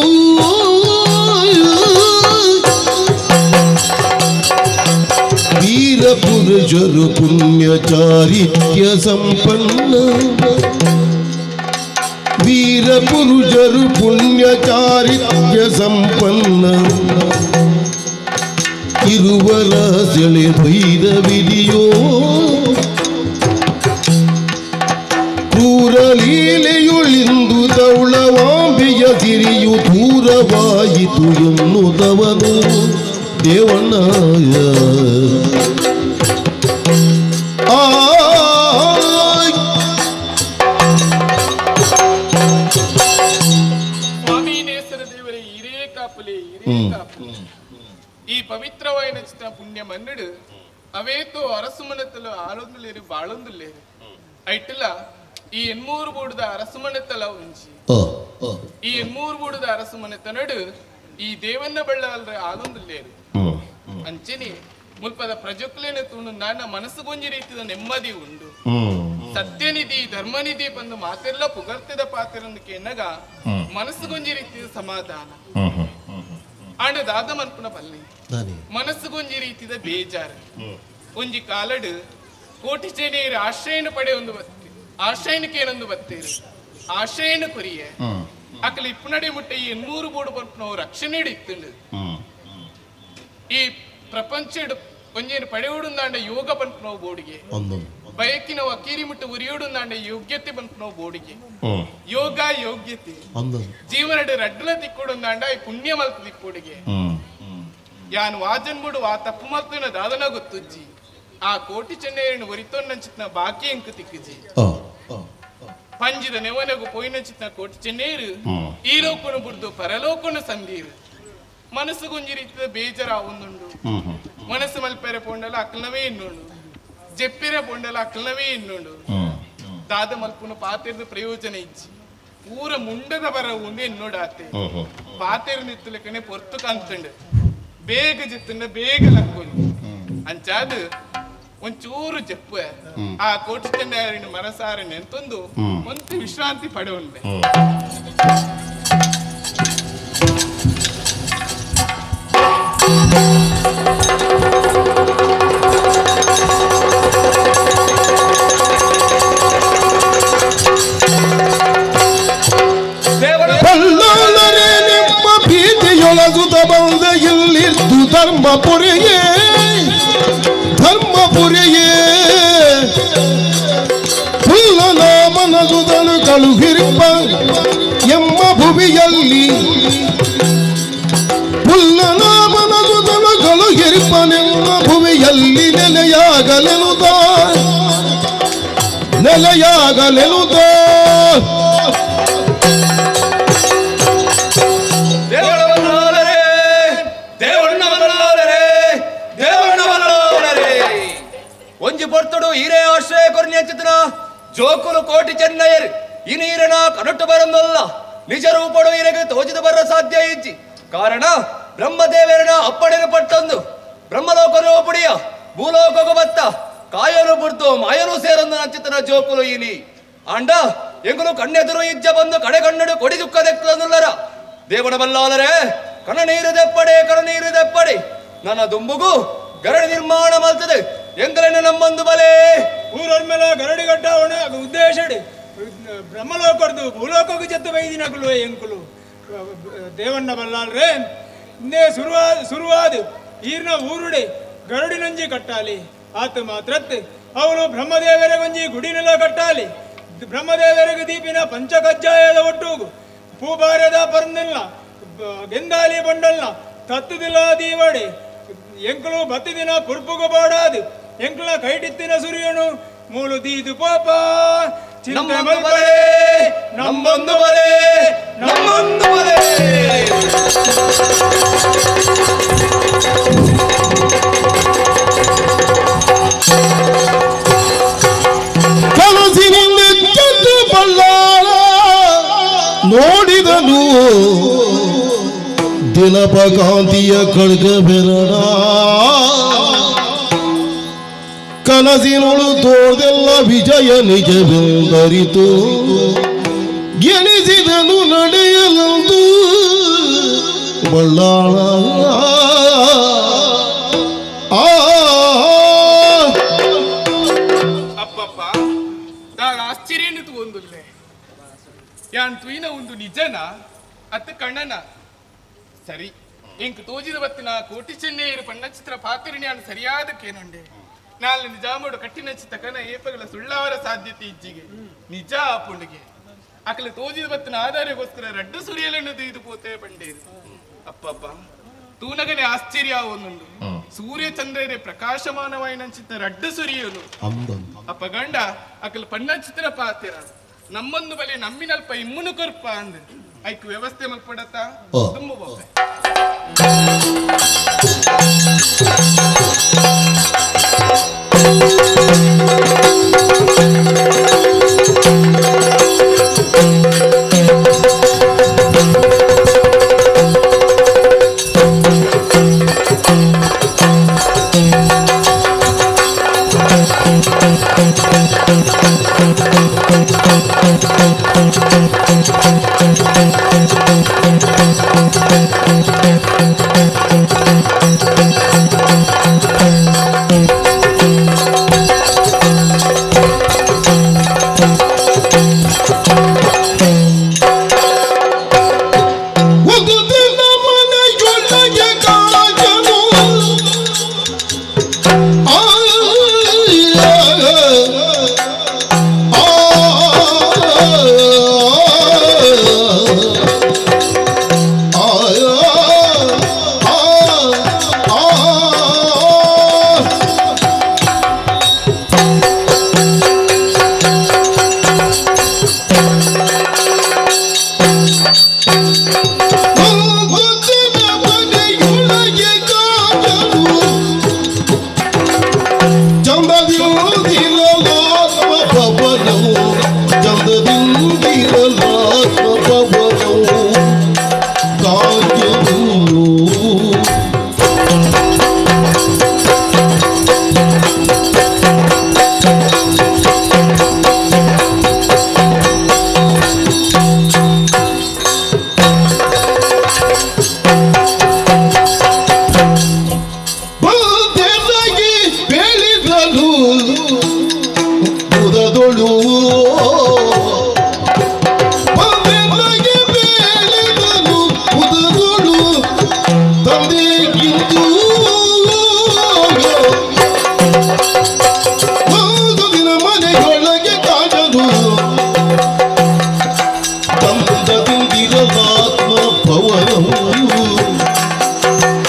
ವೀರ ಪುರುಷರು ಪುಣ್ಯ ಚಾರಿತ್ಯ ಸಂಪನ್ನ ವೀರ ಪುರುಷರು ಪುಣ್ಯ ಚಾರಿತ್ಯ ಸಂಪನ್ನ ಇರುವರ ಸೆಳೆ ಭೈರವಿದೆಯೋ ಕ್ರೂರ ಲೀಲೆಯುಳಿಂದು ದೌಳವಾಂಬೆಯ ಸಿರಿಯು ದೂರವಾಯಿತು ಎನ್ನುವುದವನು ದೇವಣ್ಣ. ಆ ಸ್ವಾಮಿ ನೇಸರ ದೇವರೇ ಹಿರೇ ಕಾಪುಲೆ ಹಿರೇ ಕಾಪುಲೆ. ಈ ಪವಿತ್ರವಾಯಿನ ಚಿತ್ರ ಪುಣ್ಯ ಮನ್ನಡು ಅವೇತೋ ಅರಸುಮನತ್ತಲು ಆಳೊಂದುಲೇರು ಬಾಳೊಂದುಲೇರು ಐಟಲ ಈ ಎನ್ಮೂರು ಬೂಡುದ ಅರಸುಮನೆತ್ತಲ ಉಂಚಿ ಈ ಎನ್ಮೂರು ಬೂಡುದ ಅರಸುಮನೆತನಡು ಈ ದೇವನ್ನ ಬಳ್ಳಾಲ್ರೆ ಆಲೊಂದುಲೇರು ಅಂಚನೆ ಮುಲ್ಪದ ಪ್ರಜೊಕ್ಲೇನ ತೂಣು ನಾನ ಮನಸ್ಸುಗೊಂಜಿ ರೀತಿದ ನೆಮ್ಮದಿ ಉಂಡು ಸತ್ಯನಿಧಿ ಧರ್ಮನಿಧಿ ಬಂದು ಮಾತೆಲ್ಲ ಪುಗರ್ತಿದ ಪಾತಿರೊಂದಕ್ಕೆ ಎನ್ನಗ ಮನಸ್ಸುಗೊಂಜಿ ರೀತಿಯ ಸಮಾಧಾನ ಆಂಡ ದಾದ ಮನ್ಪುನ ಪಲ್ಲೆ ಮನಸ್ಸುಗೊಂಜಿ ರೀತಿದ ಬೇಜಾರು ಒಂಜಿ ಕಾಲಡು ಕೋಟಿ ಚೇನೇರು ಆಶ್ರಯನ ಪಡೆ ಒಂದು ಬತ್ತಿ ಆಶ್ರಯನಕ್ಕೆ ಏನೊಂದು ಬತ್ತೀರು ಆಶ್ರಯನ ಕೊರಿಯೆ ಅಕಲ ಇಪ್ಪುನಡೆ ಮುಟ್ಟೆ ಈ 800 ಬೋಡು ಪಂಪನವು ರಕ್ಷಣೆ ಇತ್ತುಂಡು ಈ ಪ್ರಪಂಚ ಒಂಜೇನು ಪಡೆಯುಡುಂದಾಂಡ ಯೋಗ ಪಂಪನವು ಬೋಡಿಗೆ ಬಯಕಿನ ಅಕೀರಿ ಮುಟ್ಟು ಉರಿಯುಡುಂದಾಂಡ ಯೋಗ್ಯತೆ ಪಂಪನವು ಬೋಡಿಗೆ ಯೋಗ ಯೋಗ್ಯತೆ ಜೀವನಡು ರಡ್ಡಲ ತಿಕ್ಕೊಡುಂದಾಂಡ ಈ ಪುಣ್ಯ ಮಲ್ತ ತಿಕ್ಕೊಡಿಗೆ ಯಾನು ವಾಜನ್ ಬುಡು ಆ ತಪ್ಪು ಮಲ್ತಿನ ದಾದನ ಗೊತ್ತುಜ್ಜಿ ಆ ಕೋಟಿ ಚೆನ್ನೆಯನ್ನು ಒರಿತೊನ್ನಂಚಿತ್ನ ಬಾಕಿ ಎಂಕು ತಿಕ್ಕುಜಿ ಪಂಜಿದ ನೆವನಗು ಪೋಯಿನಂಚಿತ್ನ ಕೋಟಿ ಚೆನ್ನೇರು ಈ ಲೋಕನು ಬುಡ್ದು ಪರಲೋಕನು ಸಂದೀರು ಮನಸ್ಸು ಗುಂಜಿ ರೀತಿಯ ಬೇಜಾರ ಒಂದುಂಡು ಮನಸ್ಸು ಮಲ್ಪೆರೆ ಪೋಂಡಲ ಅಕ್ಲವೇ ಇನ್ನುಂಡು ಜೆಪ್ಪಿರೆ ಪೋಂಡಲ ಅಕ್ಲವೇ ಇನ್ನುಂಡು ದಾದ ಮಲ್ಪುನ ಪಾತಿರ್ದ ಪ್ರಯೋಜನ ಇಜ್ಜಿ ಪೂರ ಮುಂಡದ ಬರ ಒಂದು ಎನ್ನೋಡಾತೆ ಪಾತಿರ್ ನಿತ್ತಲಕನೆ ಪೊರ್ತು ಕಂತುಂಡು ಬೇಗ ಜಿತ್ತುಂಡ ಬೇಗ ಲಕ್ಕೊಂಡು ಅಂಚಾದು ಒಂಚೂರು ಜಪ್ಪ ಆ ಕೋಟಿ ಚೆಂಡಾರಿನ ಮನಸಾರ ನೆಂತೊಂದು ಒಂತು ವಿಶ್ರಾಂತಿ ಪಡೆಯುಂಡೆ. ಬಲ್ಲಾಳರೇ ನಿಮ್ಮ ಭೀತಿಯೊಳಗುದ ಬಂದ ಇಲ್ಲಿದ್ದು ಧರ್ಮಪುರಿಯೇ ಧರ್ಮಪುರಿಯೇ ಪುಲ್ಲನ ಮನಸುದಳು ಕಳುಹಿರಿಪ್ಪ ಎಮ್ಮ ಭುವಿಯಲ್ಲಿ ಪುಲ್ಲನ ಮನಸುದಳು ಕಳುಹಿರಿಪ್ಪನೆಮ್ಮ ಭುವಿಯಲ್ಲಿ ನೆಲೆಯಾಗಲೆನುದ ನೆಲೆಯಾಗಲೆನುದ. ದೇವಳವನ್ನಾದರೆ ರೂಪಡು ಈರೇ ಆಶ್ರಯ ಕೊರ್ನ್ಯಂಚಿತನ ಜೋಕುಲು ಕೋಟಿ ಚೆನ್ನಯರು ಇನೀರನ ಕನಟು ಬರಂದಲ್ಲ ನಿಜ ರೂಪಡು ಈರೆಗೆ ತೋಜಿದ ಬರ ಸಾಧ್ಯ ಇಜ್ಜಿ ಕಾರಣ ಬ್ರಹ್ಮದೇವರನ ಅಪ್ಪಣೆನು ಪಟ್ಟೊಂದು ಬ್ರಹ್ಮಲೋಕನು ಪುಡಿಯ ಭೂಲೋಕಗು ಬತ್ತ ಕಾಯನು ಬುಡ್ದು ಮಾಯನು ಸೇರೊಂದು ನಂಚಿತನ ಜೋಕುಲು ಇನಿ ಆಂಡ ಎಂಗುಲು ಕಣ್ಣೆದುರು ಇಜ್ಜ ಬಂದು ಕಡೆ ಕಣ್ಣಡು ಕೊಡಿ ದುಃಖ ದೆಕ್ಕಲನ್ನುಲ್ಲರ ದೇವನ ಬಲ್ಲಾಲರೆ ಕಣ ನೀರು ದೆಪ್ಪಡೆ ಕಣ ನೀರು ದೆಪ್ಪಡೆ ನನ್ನ ದುಂಬುಗು ಗರಡಿ ನಿರ್ಮಾಣ ಮಲ್ತದೆ ಎಂಗಲನ್ನು ನಮ್ಮೊಂದು ಬಲೆ ಊರೊರ್ಮೆಲ ಗರಡಿ ಗಡ್ಡವಣೆ ಉದ್ದೇಶ ಬ್ರಹ್ಮಲೋಕರ್ದು ಭೂಲೋಕಕ್ಕೂ ಜತ್ತು ಬೈದಿನಕುಲು ಎಂಕುಲು ದೇವಣ್ಣ ಬಲ್ಲಾಲ್ರೆ ಇಂದೇ ಸುರುವಾದ ಈರ್ನ ಊರುಡೆ ಗರಡಿನಂಜಿ ಕಟ್ಟಾಲಿ ಆತ ಮಾತ್ರತ್ ಅವನು ಬ್ರಹ್ಮದೇವರಿಗೊಂಜಿ ಗುಡಿನೆಲ್ಲ ಕಟ್ಟಾಲಿ ಬ್ರಹ್ಮದೇವರಿಗೆ ದೀಪಿನ ಪಂಚಕಜ್ಜಾಯದ ಒಟ್ಟುಗು ಪೂಬಾರ್ಯದ ಪರಂದಿಲ್ಲ ಗೆಂದಾಲಿ ಬಂಡಲ್ನ ತತ್ತುದಿಲ್ಲ ದೀವಡೆ ಎಂಕುಲು ಬತ್ತಿದಿನ ಪುರ್ಪುಗು ಬಾಡಾದು ಎಂಕುಲ ಕೈಟಿತ್ತಿನ ಸುರಿಯನು ಮೂಲು ದೀದು ಪಾಪ ಚಿಂತೆ ಮಲ್ಪಡೆ ನಮ್ಮೊಂದು ಬಲೆ ನಮ್ಮೊಂದು ಬಲೆ ಕನಸಿನಿಂದ ಎದ್ದು ಬಲ್ಲಾಳ ನೋಡಿದನು ದಿನಪ ಕಾಂತಿಯ ಖಡ್ಗ ಬೆರಡ ಕನಸಿನೊಳು ತೋರ್ದೆಲ್ಲ ವಿಜಯ ನಿಜವೆಂದರಿತು ಗೆಣಿಸಿದನು ನಡೆಯಲಂದು ಬಲ್ಲಾಳ ಆ ಅಪ್ಪಪ್ಪ ನಾನು ಆಶ್ಚರ್ಯನು ತಗೊಂದುಲ್ಲೆ ಯಾನ್ ತುಯಿನ ಒಂದು ನಿಜನ ಅತ್ತ ಕಣ್ಣನ ಸರಿ ಇಂಕ್ ತೋಜಿದ ಬತ್ತಿನ ಕೋಟಿ ಚೆನ್ನೆಯರು ಪಣ್ಣಚಿತ್ರ ಪಾತಿರಿಣಿಯಾನ್ ಸರಿಯಾದಕ್ಕೇನುಂಡೆ ನಾಲ್ ನಿಜಾಮೋಡು ಕಟ್ಟಿನ ಚಿತ್ತಕನ ಏಪಗಳ ಸುಳ್ಳಾವರ ಸಾಧ್ಯತೆ ಇಜ್ಜಿಗೆ ನಿಜ ಆಪುಂಡಿಗೆ ಅಕಲ ತೋಜಿದ ಬತ್ತಿನ ಆಧಾರಕ್ಕೋಸ್ಕರ ರಡ್ಡು ಸುರಿಯಲನ್ನು ಇದು ಪೋತೆ ಪಂಡೇರು ಅಪ್ಪಬ್ಬ ತೂನಗನೆ ಆಶ್ಚರ್ಯ ಒಂದುಂಡು ಸೂರ್ಯ ಚಂದ್ರರೇ ಪ್ರಕಾಶಮಾನವಾಯಿನಂಚಿತ್ತ ರಡ್ಡು ಸುರಿಯಲು ಅಪ್ಪ ಗಂಡ ಅಕಲ ಪಣ್ಣ ಚಿತ್ರ ಪಾತಿರ ನಮ್ಮೊಂದು ಬಲೆ ನಮ್ಮಿನಲ್ಪ ಇಮ್ಮುನು ಕೊರ್ಪ ಅಂದ ಐಕ್ ವ್ಯವಸ್ಥೆ ಮಲ್ಪಡತ್ತ ತುಂಬ ಬೋಪೆ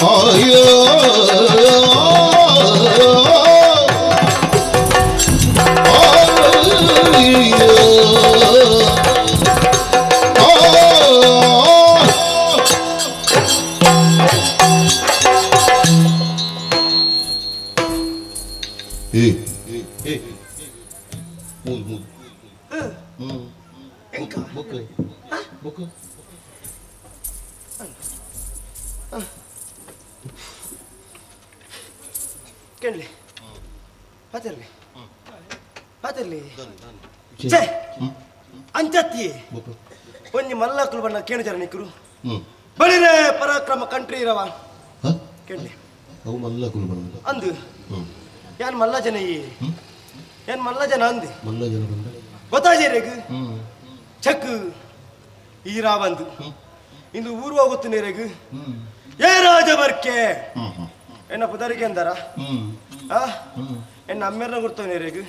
ಆಯ ಮೂಲ್ ಮೂಲ್ ಎಂಕ ಬೊಕ್ಕ ಬೊಕ್ಕ ಕೇಳಲಿ ಪಾತಿರ್ಲಿ ಪಾತಿರ್ಲಿ ಛೇ ಅಂಚತ್ತಿ ಒಂಜಿ ಮಲ್ಲಕ್ಕಲು ಬಣ್ಣ ಕೇಳಿದಾರ ನಿಕ್ಕರು ಬಳಿರೆ ಪರಾಕ್ರಮ ಕಂಟ್ರಿ ಇರವ ಕೇಳಲಿ ಅವು ಮಲ್ಲಕ್ಕಲು ಬಣ್ಣ ಅಂದು ಯಾನ್ ಮಲ್ಲ ಜನ ಈ ಏನ್ ಮಲ್ಲ ಜನ ಅಂದೆ ಮಲ್ಲ ಜನ ಬಂದ ಗೊತ್ತಾಜೇರೇಗು ಚಕ್ ಈರಾ ಬಂದು ಇಂದು ಊರು ಹೋಗುತ್ತೇನೆ ಏ ರಾಜ ಬರ್ಕೆ ಎನ್ನ ಪುದರಿಗೆ ಅಂದಾರ ಎನ್ನ ಅಮ್ಮೇರ್ನ ಗುರ್ತವನೇರೇಗು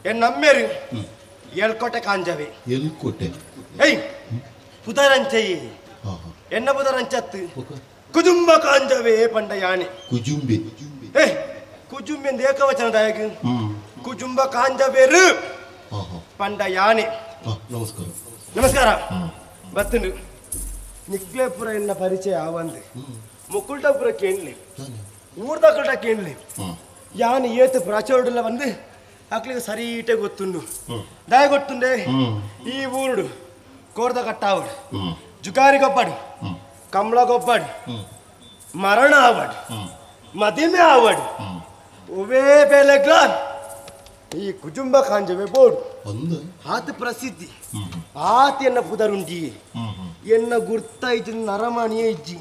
ಎನ್ನ ಅಮ್ಮೇರು ಎಳ್ಕೋಟೆ ಕಾಂಜವೆ ಎಲ್ಕೋಟೆ ಏಯ್ ಪುದರಂಚಯಿ ಎನ್ನ ಪುದರಂಚತ್ತು ಕುಜುಂಬ ಕಾಂಜವೆ ಪಂಡ ಯಾನೆ ಕುಜುಂಬೆ ಏ ಕುಜುಂಬೆ ಎಂದು ಏಕವಚನದಾಯಕ ಕುಜುಂಬ ಕಾಂಜವೇರು ಪಂಡ ಯಾನೆ. ನಮಸ್ಕಾರ ನಮಸ್ಕಾರ ಬತ್ತನು ನಿಕ್ಲೇಪುರ ಎನ್ನ ಪರಿಚಯ ಆವಂದೆ ಮುಕ್ಕುಲ್ಟಾಪುರ ಕೇಳಲಿ ಊರ್ದಾಕುಲ್ಟ ಕೇಳಲಿ ಯಾನ್ ಏತು ಪ್ರಾಚೋರ್ಡುಲ್ಲ ಬಂದು ಅಕ್ಲಿಗೆ ಸರಿಟೆ ಗೊತ್ತುಂಡು ದಾಯ ಗೊತ್ತುಂಡೆ ಈ ಊರುಡು ಕೋರ್ದ ಕಟ್ಟಾವಡು ಜುಕಾರಿ ಗೊಬ್ಬಾಡು ಕಮಲ ಗೊಬ್ಬಾಡು ಮರಣ ಆವಡು ಮದಿಮೆ ಆವಡು ಒವೇ ಬೇಲೆಗ್ಲ ಈ ಕುಜುಂಬ ಕಾಂಜವೆ ಬೋರ್ಡು ಆತ ಪ್ರಸಿದ್ಧಿ ಆತ ಎನ್ನ ಪುದರುಂಡಿ ಎನ್ನ ಗುರ್ತ ಇಜ್ಜಿ ನರಮಣಿಯೇ ಇಜ್ಜಿ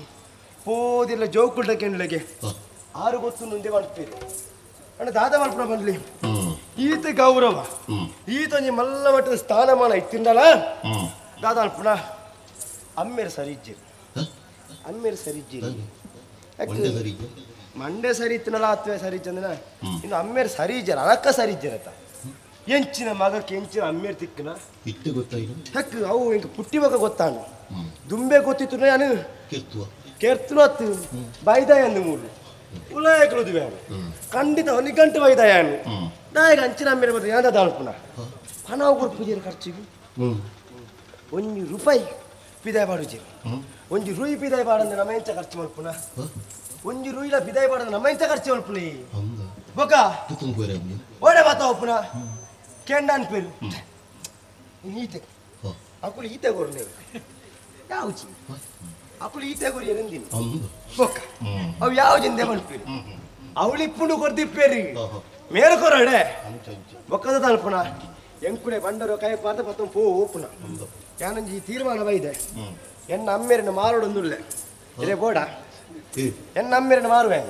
ಪೋದಿಲ್ಲ ಜೋಕುಲ್ಟ ಕೆಂಡ್ಲಗೆ ಆರು ಗೊತ್ತು ಮುಂದೆ ಮಾಡ್ತೀರಿ ಅಣ್ಣ ದಾದ ಮಲ್ಪುರ ಬಂದ್ಲಿ ಈತ ಗೌರವ ಈತ ಒಂಜಿ ಮಲ್ಲ ಮಟ್ಟದ ಸ್ಥಾನಮಾನ ಇತ್ತಿಂದಲ್ಲ ದಾದ ಅಲ್ಪುಣ ಅಮ್ಮೇರು ಸರಿ ಇಜ್ಜಿರಿ ಅಮ್ಮೇರು ಸರಿ ಇಜ್ಜಿರಿ ಮಂಡೆ ಸರಿ ಇತ್ತನಲ್ಲ ಅಥವಾ ಸರಿ ಇಜ್ಜಂದಿನ ಇನ್ನು ಅಮ್ಮೇರು ಸರಿ ಇಜ್ಜರ ಅಳಕ್ಕ ಸರಿ ಇಜ್ಜಿರತ್ತ ಎಂಚಿನ ಮಗಕ್ಕೆ ಎಂಚಿನ ಅಮ್ಮೇರು ತಿಕ್ಕನ ಇಟ್ಟು ಗೊತ್ತಾಯ್ತು ಹಕ್ಕು ಅವು ಇಂಕ ಪುಟ್ಟಿವಾಗ ಗೊತ್ತಾನು ದುಂಬೆ ಗೊತ್ತಿತ್ತು ನಾನು ಕೆರ್ತನು ಅತ್ತು ಬೈದಾಯ ಅಂದು ಮೂರು ಉಲಾಯಕಳುದುವೆ ಖಂಡಿತ ಒಂದು ಗಂಟೆ ಬೈದಾಯ ನಾಯಕ ಅಂಚಿನ ಅಮ್ಮೇರು ಬರ್ತದೆ ಯಾವ್ದು ಅಲ್ಪುನ ಹಣ ಕೊಡ್ಪುಜೀರ ಖರ್ಚಿಗೆ ಒಂಜಿ ರೂಪಾಯಿ ಪಿದಾಯ ಪಾಡುಜೀರು ಒಂಜಿ ರೂಯಿ ಪಿದಾಯ ಪಾಡಂದ್ರೆ ನಮ್ಮ ಎಂಚ ಖರ್ಚು ಮಲ್ಪುನ ಒಂಜಿ ರೂಯಿಲ ಪಿದಾಯ ಪಾಡಂದ್ರೆ ನಮ್ಮ ಎಂಚ ಖರ್ಚು ಮಲ್ಪುನ ಬೊಕ ಓಡೆ ಬಾತ ಒಪ್ಪುನ ಕೆಂಡಾನ್ ಪೇರು ಈತೆ ಅಕುಲು ಈತೆ ಕೊರ್ನೆ ಯಾವ್ಜಿ ಅಕುಲು ಈತೆ ಕೊರಿ ಎರಂದಿನಿ ಬೊಕ ಅವು ಯಾವ ಜಿಂದೆ ಮಲ್ಪೇರು ಅವಳು ಇಪ್ಪುಂಡು ಕೊರ್ದಿಪ್ಪೇರಿ ಮೇರು ಕೊರಡೆ ಬೊಕ್ಕದ ತಲ್ಪುನ ಎಂಕುಡೆ ಬಂಡರು ಕೈ ಪಾತ ಪತ್ತ ಪೋ ಓಪುನ ಯಾನಂಜಿ ತೀರ್ಮಾನ ಬೈದೆ ಎನ್ನ ಅಮ್ಮೇರನ್ನ ಮಾರೋಡೊಂದುಳ್ಳೆ ಇದೇ ಬೋಡ ಎನ್ನ ಅಮ್ಮೇರನ್ನ ಮಾರುವೆ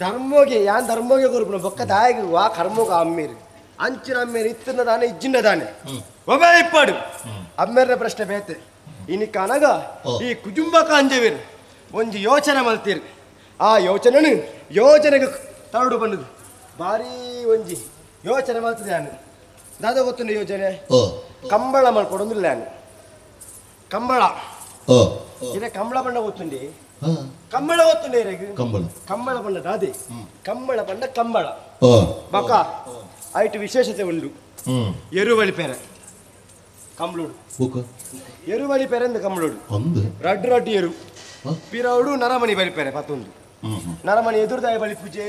ಧರ್ಮೋಗೆ ಯಾನ್ ಧರ್ಮೋಗೆ ಕೊರ್ಪುನ ಬೊಕ್ಕ ದಾಯಗ ವಾ ಕರ್ಮೋಗ ಅಮ್ಮೇರು ಅಂಚಿನ ಅಮ್ಮೇರು ಇತ್ತಿನ ದಾನೆ ಇಜ್ಜಿನ ದಾನೆ ಒಬ್ಬ ಇಪ್ಪಾಡು ಅಮ್ಮೇರನ ಪ್ರಶ್ನೆ ಬೇತೆ ಇನಿ ಕಾನಗ ಈ ಕುಜುಂಬ ಕಾಂಜವೇರು ಒಂಜಿ ಯೋಚನೆ ಮಲ್ತೀರಿ ಆ ಯೋಚನೆ ಯೋಜನೆಗೆ ತರಡು ಬಂದದು ಭಾರಿ ಒಂಜಿ ಯೋಚನೆ ಮಲ್ತದೆ ನಾನು ದಾದ ಗೊತ್ತುಂಡು ಯೋಜನೆ ಕಂಬಳ ಮಲ್ಕೊಡೊಂದಿಲ್ಲ ನಾನು ಕಂಬಳ ಇದೇ ಕಂಬಳ ಬಣ್ಣ ಗೊತ್ತುಂಡಿ ಕಂಬಳ ಗೊತ್ತುಂಡೆ ಕಂಬಳ ಕಂಬಳ ಬಣ್ಣ ದಾದೆ ಕಂಬಳ ಬಣ್ಣ ಕಂಬಳ ಬಕ ಐಟು ವಿಶೇಷತೆ ಉಂಡು ಎರುವಳಿ ಪೇರೆ ಕಂಬಳೋಡು ಎರುವಳಿ ಪೇರೆ ಅಂದ ಕಂಬಳೋಡು ರಡ್ಡು ರಡ್ಡು ಎರು ಪಿರೌಡು ನರಮಣಿ ಬಲಿಪೇರೆ ಪತ್ತೊಂದು ನರಮಣಿ ಎದುರುದಾಯ ಬಲಿ ಪೂಜೆ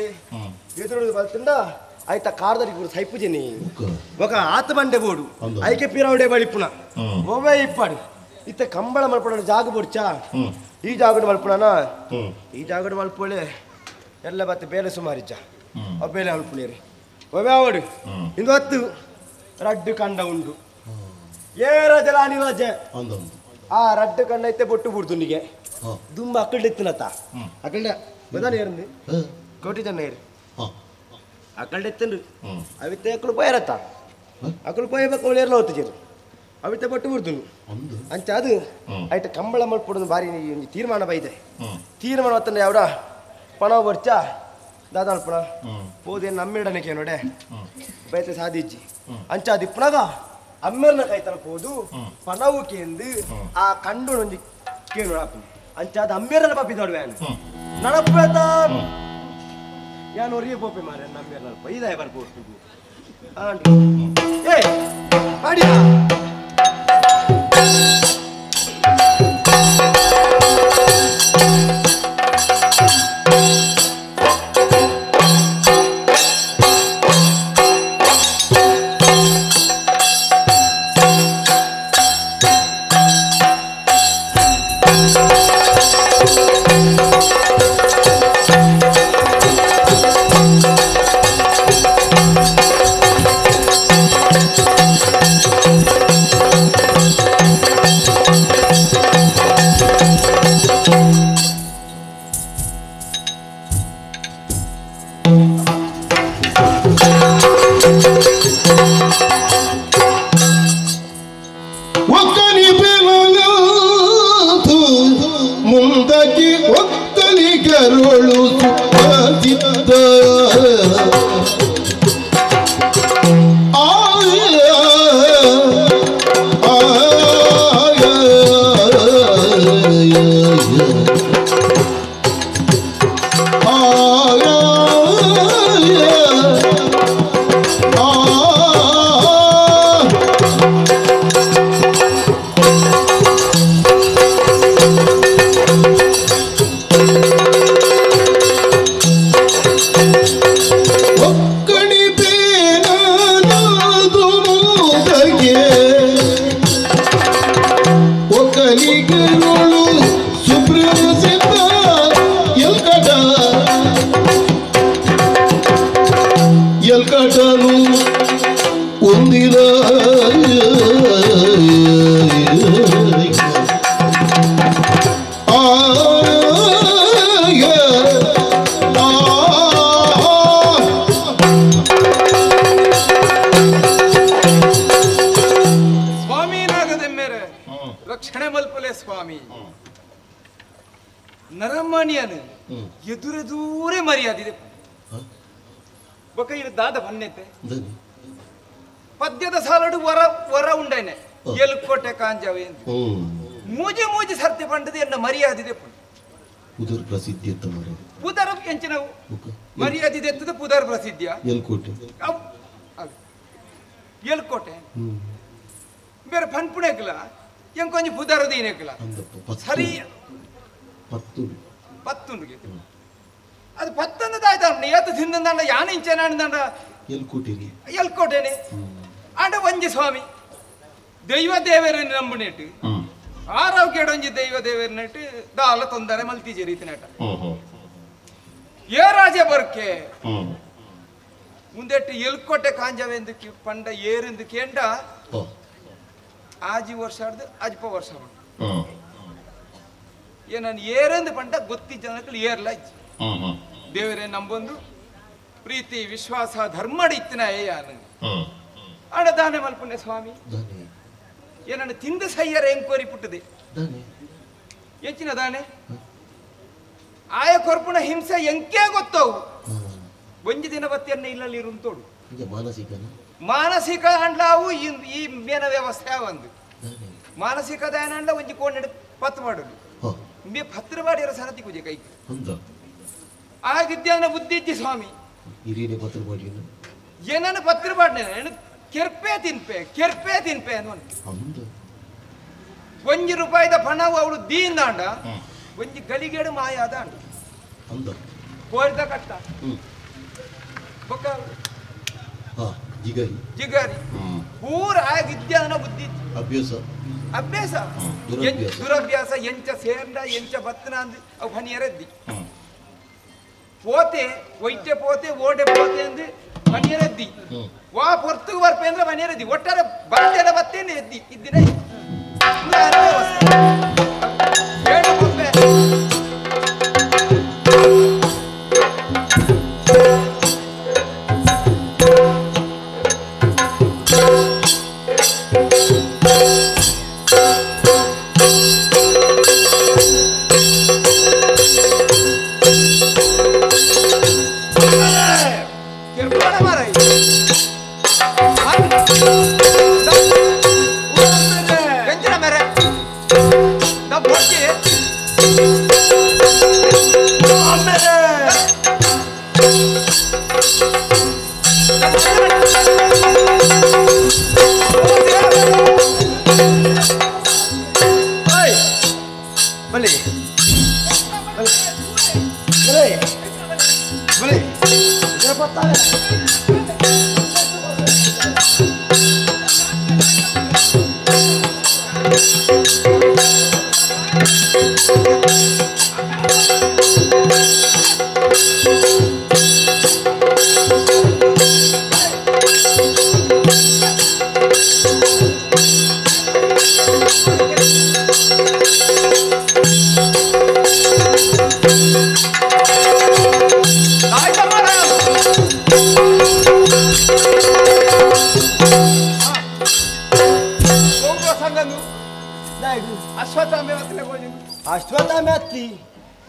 ಎದುರು ಬಲ್ತುಂಡ ಆಯ್ತಾ ಕಾರ್ದರಿಗೆ ಪೂರ ಸೈಪುಜೆನಿ ಬೊಕ ಆತ ಬಂಡೆ ಬೋಡು ಐಕೆ ಪಿರೌಡೆ ಬಳಿಪುನ ಒವ್ವೆ ಇಪ್ಪಾಡು ಇತ್ತ ಕಂಬಳ ಮಲ್ಪಡ ಜಾಗ ಬೋಡ್ಚಾ ಈ ಜಾಗಡು ಮಲ್ಪುಣನ ಈ ಜಾಗಡು ಮಲ್ಪೋಳೆ ಎಲ್ಲ ಬತ್ತೆ ಬೇಲೆ ಸುಮಾರಿಜ್ಜ ಅವ್ ಬೇಲೆ ಮಲ್ಪುಣೇರಿ ಒವ್ವೆ ಅವಡು ಇಂದು ಹೊತ್ತು ರಡ್ಡು ಕಂಡ ಉಂಡು ಏ ರಜೆ ಲಾನಿ ರಜೆ ಆ ರಡ್ಡು ಕಂಡ ಐತೆ ಬೊಟ್ಟು ಬುಡ್ದುನಿಗೆ ದುಂಬ ಅಕ್ಕಲ್ಡ ಎತ್ತಿನತ್ತ ಅಕ್ಕಲ್ಡ ಬದಾನೆ ಏರಂದು ಕೋಟಿ ಜನ ಏರು ಅಕ್ಕಲ್ಡ ಎತ್ತನ್ರು ಅವಿತ್ತೆ ಅಕ್ಕಳು ಪೋಯರತ್ತ ಅಕ್ಕಳು ಪೋಯಬೇಕು ಅವಳು ಏರ್ಲ ಹೊತ್ತಿಜೇರು ಅವಿತ್ತೆ ಬೊಟ್ಟು ಬುಡ್ದುನು ಅಂಚ ಅದು ಐಟ ಕಂಬಳ ಮಲ್ಪೊಡೊಂದು ಬಾರಿ ಒಂಜಿ ತೀರ್ಮಾನ ಬೈದೆ ತೀರ್ಮಾನ ಹೊತ್ತಂಡ ಯಾವಡ ಪಣ ಬರ್ಚಾ ದಾದ ಅಲ್ಪಣ ಪೋದೆ ನಮ್ಮಿಡನಕ್ಕೆ ನೋಡೆ ಬೈತೆ ಸಾಧಿಜ್ಜಿ ಅಂಚ ಅದು ಇಪ್ಪನಾಗ ಅಮ್ಮೇರ್ನ ಕೈ ತಲುಪೋದು ಪಣವು ಕೇಂದು ಆ ಕಂಡು ಒಂಜಿ ಕೇಳು ಅಂಚ ಅದು ಅಮ್ಮೇರಲ್ಲ ಪಾಪಿ ದೊಡ್ಡ ನಡಪ್ಪ ಯಾನು ಒರಿಯ ಪೋಪೆ ಮಾರೆ ನಮ್ಮೇರಲ್ಲ ಇದಾಯ ಬರ್ಬೋದು ಏ ಮಾಡಿಯಾ ಒಂದಿರ ಸ್ವಾಮಿ ನಾಗದೆಮ್ಮೆರೆ ರಕ್ಷಣೆ ಮಲ್ಪಲೆ ಸ್ವಾಮಿ ನರಮಾಣಿಯನು ಎದುರೆದೂರೇ ಮರ್ಯಾದಿದೆ ಬೊಕ ಇದು ದಾದ ಬನ್ನೆತ್ತೆ ಪದ್ಯದ ಸಾಲಡು ವರ ವರ ಉಂಡೈನೆ ಎಲ್ಕೋಟೆ ಕಾಂಜಾವೆ ಎಂದು ಮೂಜಿ ಮೂಜಿ ಸರ್ತಿ ಪಂಡದ ಎನ್ನ ಮರ್ಯಾದಿದೆ ಉದರ್ ಪ್ರಸಿದ್ಧಿ ಅಂತ ಪುದರ್ ಎಂಚಿನವು ಮರ್ಯಾದಿದೆ ಎತ್ತದ ಪುದರ್ ಪ್ರಸಿದ್ಧಿಯ ಎಲ್ಕೋಟೆ ಎಲ್ಕೋಟೆ ಬೇರೆ ಪನ್ಪುಣೆಕ್ಲ ಎಂಕೊಂಜಿ ಪುದರ್ ದೀನೆಕ್ಲ ಸರಿ ಪತ್ತುಂಡು ಅದು ಪತ್ತೊಂದು ಆಯ್ತಾ ಏತ ತಿಂದಂಡ ಯಾನ ಇಂಚನ ಎಲ್ಕೋಟೆನೆ ಎಲ್ಕೋಟೆನೆ ಆಂಡ ಒಂಜಿ ಸ್ವಾಮಿ ದೈವ ದೇವರನ್ನು ನಂಬುನೇಟು ಆರಾವ್ ಕೇಡೊಂಜಿ ದೈವ ದೇವರನ್ನಿಟ್ಟು ದಾಲ ತೊಂದರೆ ಮಲ್ತಿಜೆ ರೀತಿ ನೆಟ ಏ ರಾಜ ಬರ್ಕೆ ಮುಂದೆಟ್ಟು ಎಲ್ಕೋಟೆ ಕಾಂಜವೆಂದು ಪಂಡ ಏರೆಂದು ಕೇಂಡ ಆಜಿ ವರ್ಷ ಆಡ್ದು ಅಜ್ಪ ವರ್ಷ ಏ ನಾನು ಏರೆಂದು ಪಂಡ ಗೊತ್ತಿ ಜನಕ್ಕೆ ಏರ್ಲ ದೇವರೇ ನಂಬೊಂದು ಪ್ರೀತಿ ವಿಶ್ವಾಸ ಧರ್ಮಡ ಇತ್ತಿನ ಏಯಾನು ಆಡ ದಾನೆ ಮಲ್ಪುಣೆ ಸ್ವಾಮಿ ಏನನ್ನು ತಿಂದ ಸಯ್ಯರ ಎಂಕ್ವರಿ ಪುಟ್ಟದೆ ಹೆಚ್ಚಿನ ದಾನೆ ಆಯ ಕೊರ್ಪುಣ ಹಿಂಸೆ ಎಂಕೇ ಗೊತ್ತವು ಒಂಜಿ ದಿನ ಬತ್ತಿಯನ್ನ ಇಲ್ಲಲ್ಲಿ ಇರುಂತೋಡು ಮಾನಸಿಕ ಅಂಡ್ಲಾವು ಈ ಮೇನ ವ್ಯವಸ್ಥೆ ಒಂದು ಮಾನಸಿಕ ದಾನ ಅಂಡ್ಲ ಒಂಜಿ ಕೋಣೆಡ್ ಪತ್ತು ಮಾಡೋದು ಮೇ ಪತ್ರ ಮಾಡಿರೋ ಸರತಿ ಪೂಜೆ ಕೈ ಆಗಿದ್ಯಾನ ಬುದ್ಧಿ ಇಜ್ಜಿ ಸ್ವಾಮಿ ಏನನ್ನು ಪತ್ರ ಮಾಡಿನ ಕೆರ್ಪೆ ತಿನ್ಪೆ ಕೆರ್ಪೆ ತಿನ್ಪೆ ಅನ್ನೋ ಒಂಜಿ ರೂಪಾಯಿದ ಪಣವು ಅವಳು ದೀಂದಾಂಡ ಒಂಜಿ ಗಲಿಗೇಡು ಮಾಯಾದ ಅಂಡ ಕೋರಿದ ಕಟ್ಟ ಬೊಕ್ಕ ಜಿಗರಿ ಪೂರ ಆಗಿದ್ಯಾನ ಬುದ್ಧಿ ಅಭ್ಯಾಸ ಅಭ್ಯಾಸ ದುರಭ್ಯಾಸ ಎಂಚ ಸೇರ್ಂಡ ಎಂಚ ಬತ್ತನ ಅಂದ್ ಅವು ಹನಿಯರದ್ದಿ ಪೋತೆ ಒಯ್ಟೆ ಪೋತೆ ಓಡೆ ಪೋತೆ ಅಂದು ಹನಿಯರದ್ದಿ ವಾ ಪೊರ್ತುಗು ಬರ್ಪೆ ಅಂದ್ರೆ ಮನೆಯರದ್ದಿ ಒಟ್ಟಾರೆ ಬತ್ತೇನ ಬತ್ತೇನೆ ಎದ್ದಿ ಇದ್ದಿನ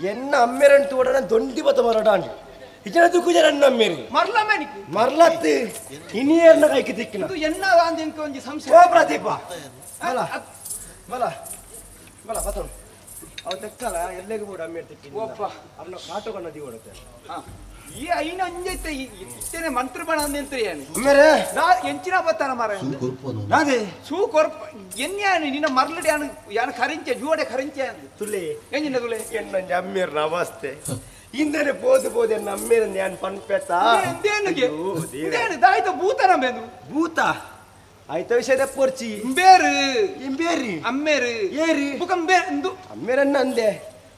ಎನ್ನ ಅಮ್ಮೆರನ್ ತೋಡನ ದೊಂಡಿ ಬತ್ತ ಮರಡಾಂಡಿ ಇಜನ ದುಕ್ಕು ಜನ ಅಮ್ಮೇರಿ ಮರ್ಲ ಮೇನಿಕ್ ಮರ್ಲತ್ತಿ ಇನಿಯರ್ನ ಕೈకి ತಿಕ್ಕಿನ ಇದು ಎನ್ನ ಅಂದ ಒಂಜಿ ಸಂಶಯ ಓ ಪ್ರದೀಪ ಬಲ ಬಲ ಬಲ ಬತ್ತನು ಅವ ತೆಕ್ಕಲ ಎಲ್ಲೆಗೂ ಬೋಡ ಅಮ್ಮೇರ್ ತಿಕ್ಕಿನ ಒಪ್ಪ ಅವನ ಕಾಟುಕೊಂಡ ನದಿ ಓಡುತ್ತೆ ಈ ಐನ ಅಂಜೈತೆ ಇತ್ತೇನೆ ಮಂತ್ರ ಬಣ ಅಂದೆಂತ್ರಿ ಏನು ಅಮ್ಮೇರೆ ನಾ ಎಂಚಿನ ಬತ್ತಾನ ಮಾರ ನಾದೇ ಸೂ ಕೊರ್ಪ ಎನ್ಯಾನು ನಿನ್ನ ಮರ್ಲಡಿ ಯಾನು ಯಾನು ಕರಿಂಚೆ ಜೋಡೆ ಕರಿಂಚೆ ಅಂದು ತುಲೆ ಎಂಜಿನ ತುಲೆ ಎನ್ನಂಜ ಅಮ್ಮೇರ್ನ ಅವಸ್ಥೆ ಇಂದನೆ ಪೋದು ಪೋದು ಎನ್ನ ಅಮ್ಮೇರ ನಾನು ಪನ್ಪೆತ ಎಂದೇನುಗೆ ಇಂದೇನು ದಾಯ್ತ ಭೂತ ನಂಬೆಂದು ಭೂತ ಆಯ್ತ ವಿಷಯದ ಪೊರ್ಚಿ ಇಂಬೇರು ಇಂಬೇರಿ ಅಮ್ಮೇರು ಏರಿ ಬುಕಂಬೇ ಅಂದು ಅಮ್ಮೇರನ್ನ ಅಂದೆ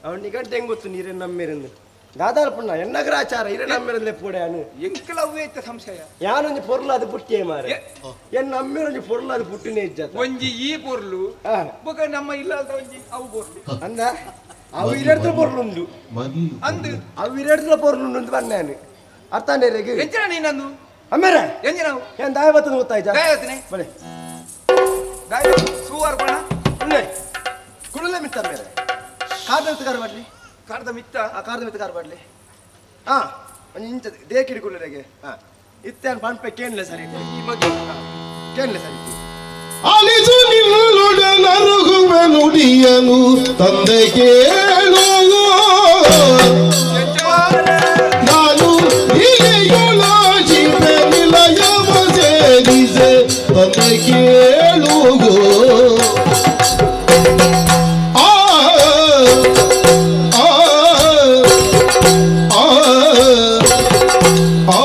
ಅವನಿಗೆ ಗಂಟೆ ಹೆಂಗ್ ಗೊತ್ತು ನೀರನ್ನ ಅಮ್ಮೇರಂದು ದಾದಾಲ್ ಪುಣ್ಣ ಎನ್ನಗರಾಚಾರ ಇರ ನಮ್ಮೆರಲೆ ಪೋಡೆ ಎಂಕಲ ಅವ್ವೇತ ಸಂಶಯ ಯಾನೊಂಜಿ ಪೊರ್ಲು ಅದು ಪುಟ್ಟಿಯೇ ಮಾರೆ ಎನ್ನ ಅಮ್ಮೆರೊಂಜಿ ಪೊರ್ಲು ಅದು ಪುಟ್ಟಿನೇ ಇಜ್ಜ ಒಂಜಿ ಈ ಪೊರ್ಲು ಬೊಕ ನಮ್ಮ ಇಲ್ಲದ ಒಂಜಿ ಅವು ಪೊರ್ಲು ಅಂದ ಅವು ಇರಡ್ದ ಪೊರ್ಲುಂಡು ಅಂದು ಅವು ಇರಡ್ದ ಪೊರ್ಲುಂಡು ಅಂತ ಬನ್ನಾನು ಅರ್ಥ ನೇರೆಗೆ ಎಂಚಿನ ನೀನಂದು ಅಮ್ಮೆರೆ ಎಂಜಿನ ಏನ್ ದಾಯ ಬತ್ತದ ಗೊತ್ತಾಯ್ತಾ ದಾಯ ಬಲೆ ದಾಯ ಸೂವರ್ ಬಣ ಉಳ್ಳೆ ಕುಡಲೆ ಮಿತ್ತ ಅಮ್ಮೆರೆ ಕಾರ್ದ ಕಾರ ಮಾಡ್ಲಿ ಕಾರ್ದ ಮಿತ್ತ ಆ ಕಾರ್ದ ಮಿತ್ತ ಕಾರ ಮಾಡ್ಲಿ ಹಾ ಒಂಜಿ ಇಂಚ ದೇಕಿಡಿ ಕುಳ್ಳರೆಗೆ ಹಾ ಇತ್ತೆ ಪಂಪೆ ಕೇನ್ಲೆ ಸರಿ ಈ ಬಗ್ಗೆ ಕೇನ್ಲೆ ಸರಿ ಅಲಿಸು ನಿಲ್ಲೊಡನರುಗುವೆ ನುಡಿಯನು ತಂದೆ ಕೇಳು ನಾನು ಹೀಗೆಯುಳಾಜಿಪೆ ನಿಲಯವ ಸೇರಿಸೆ ತಂದೆ ಕೇಳು ಆ ಆ ಆ ಆ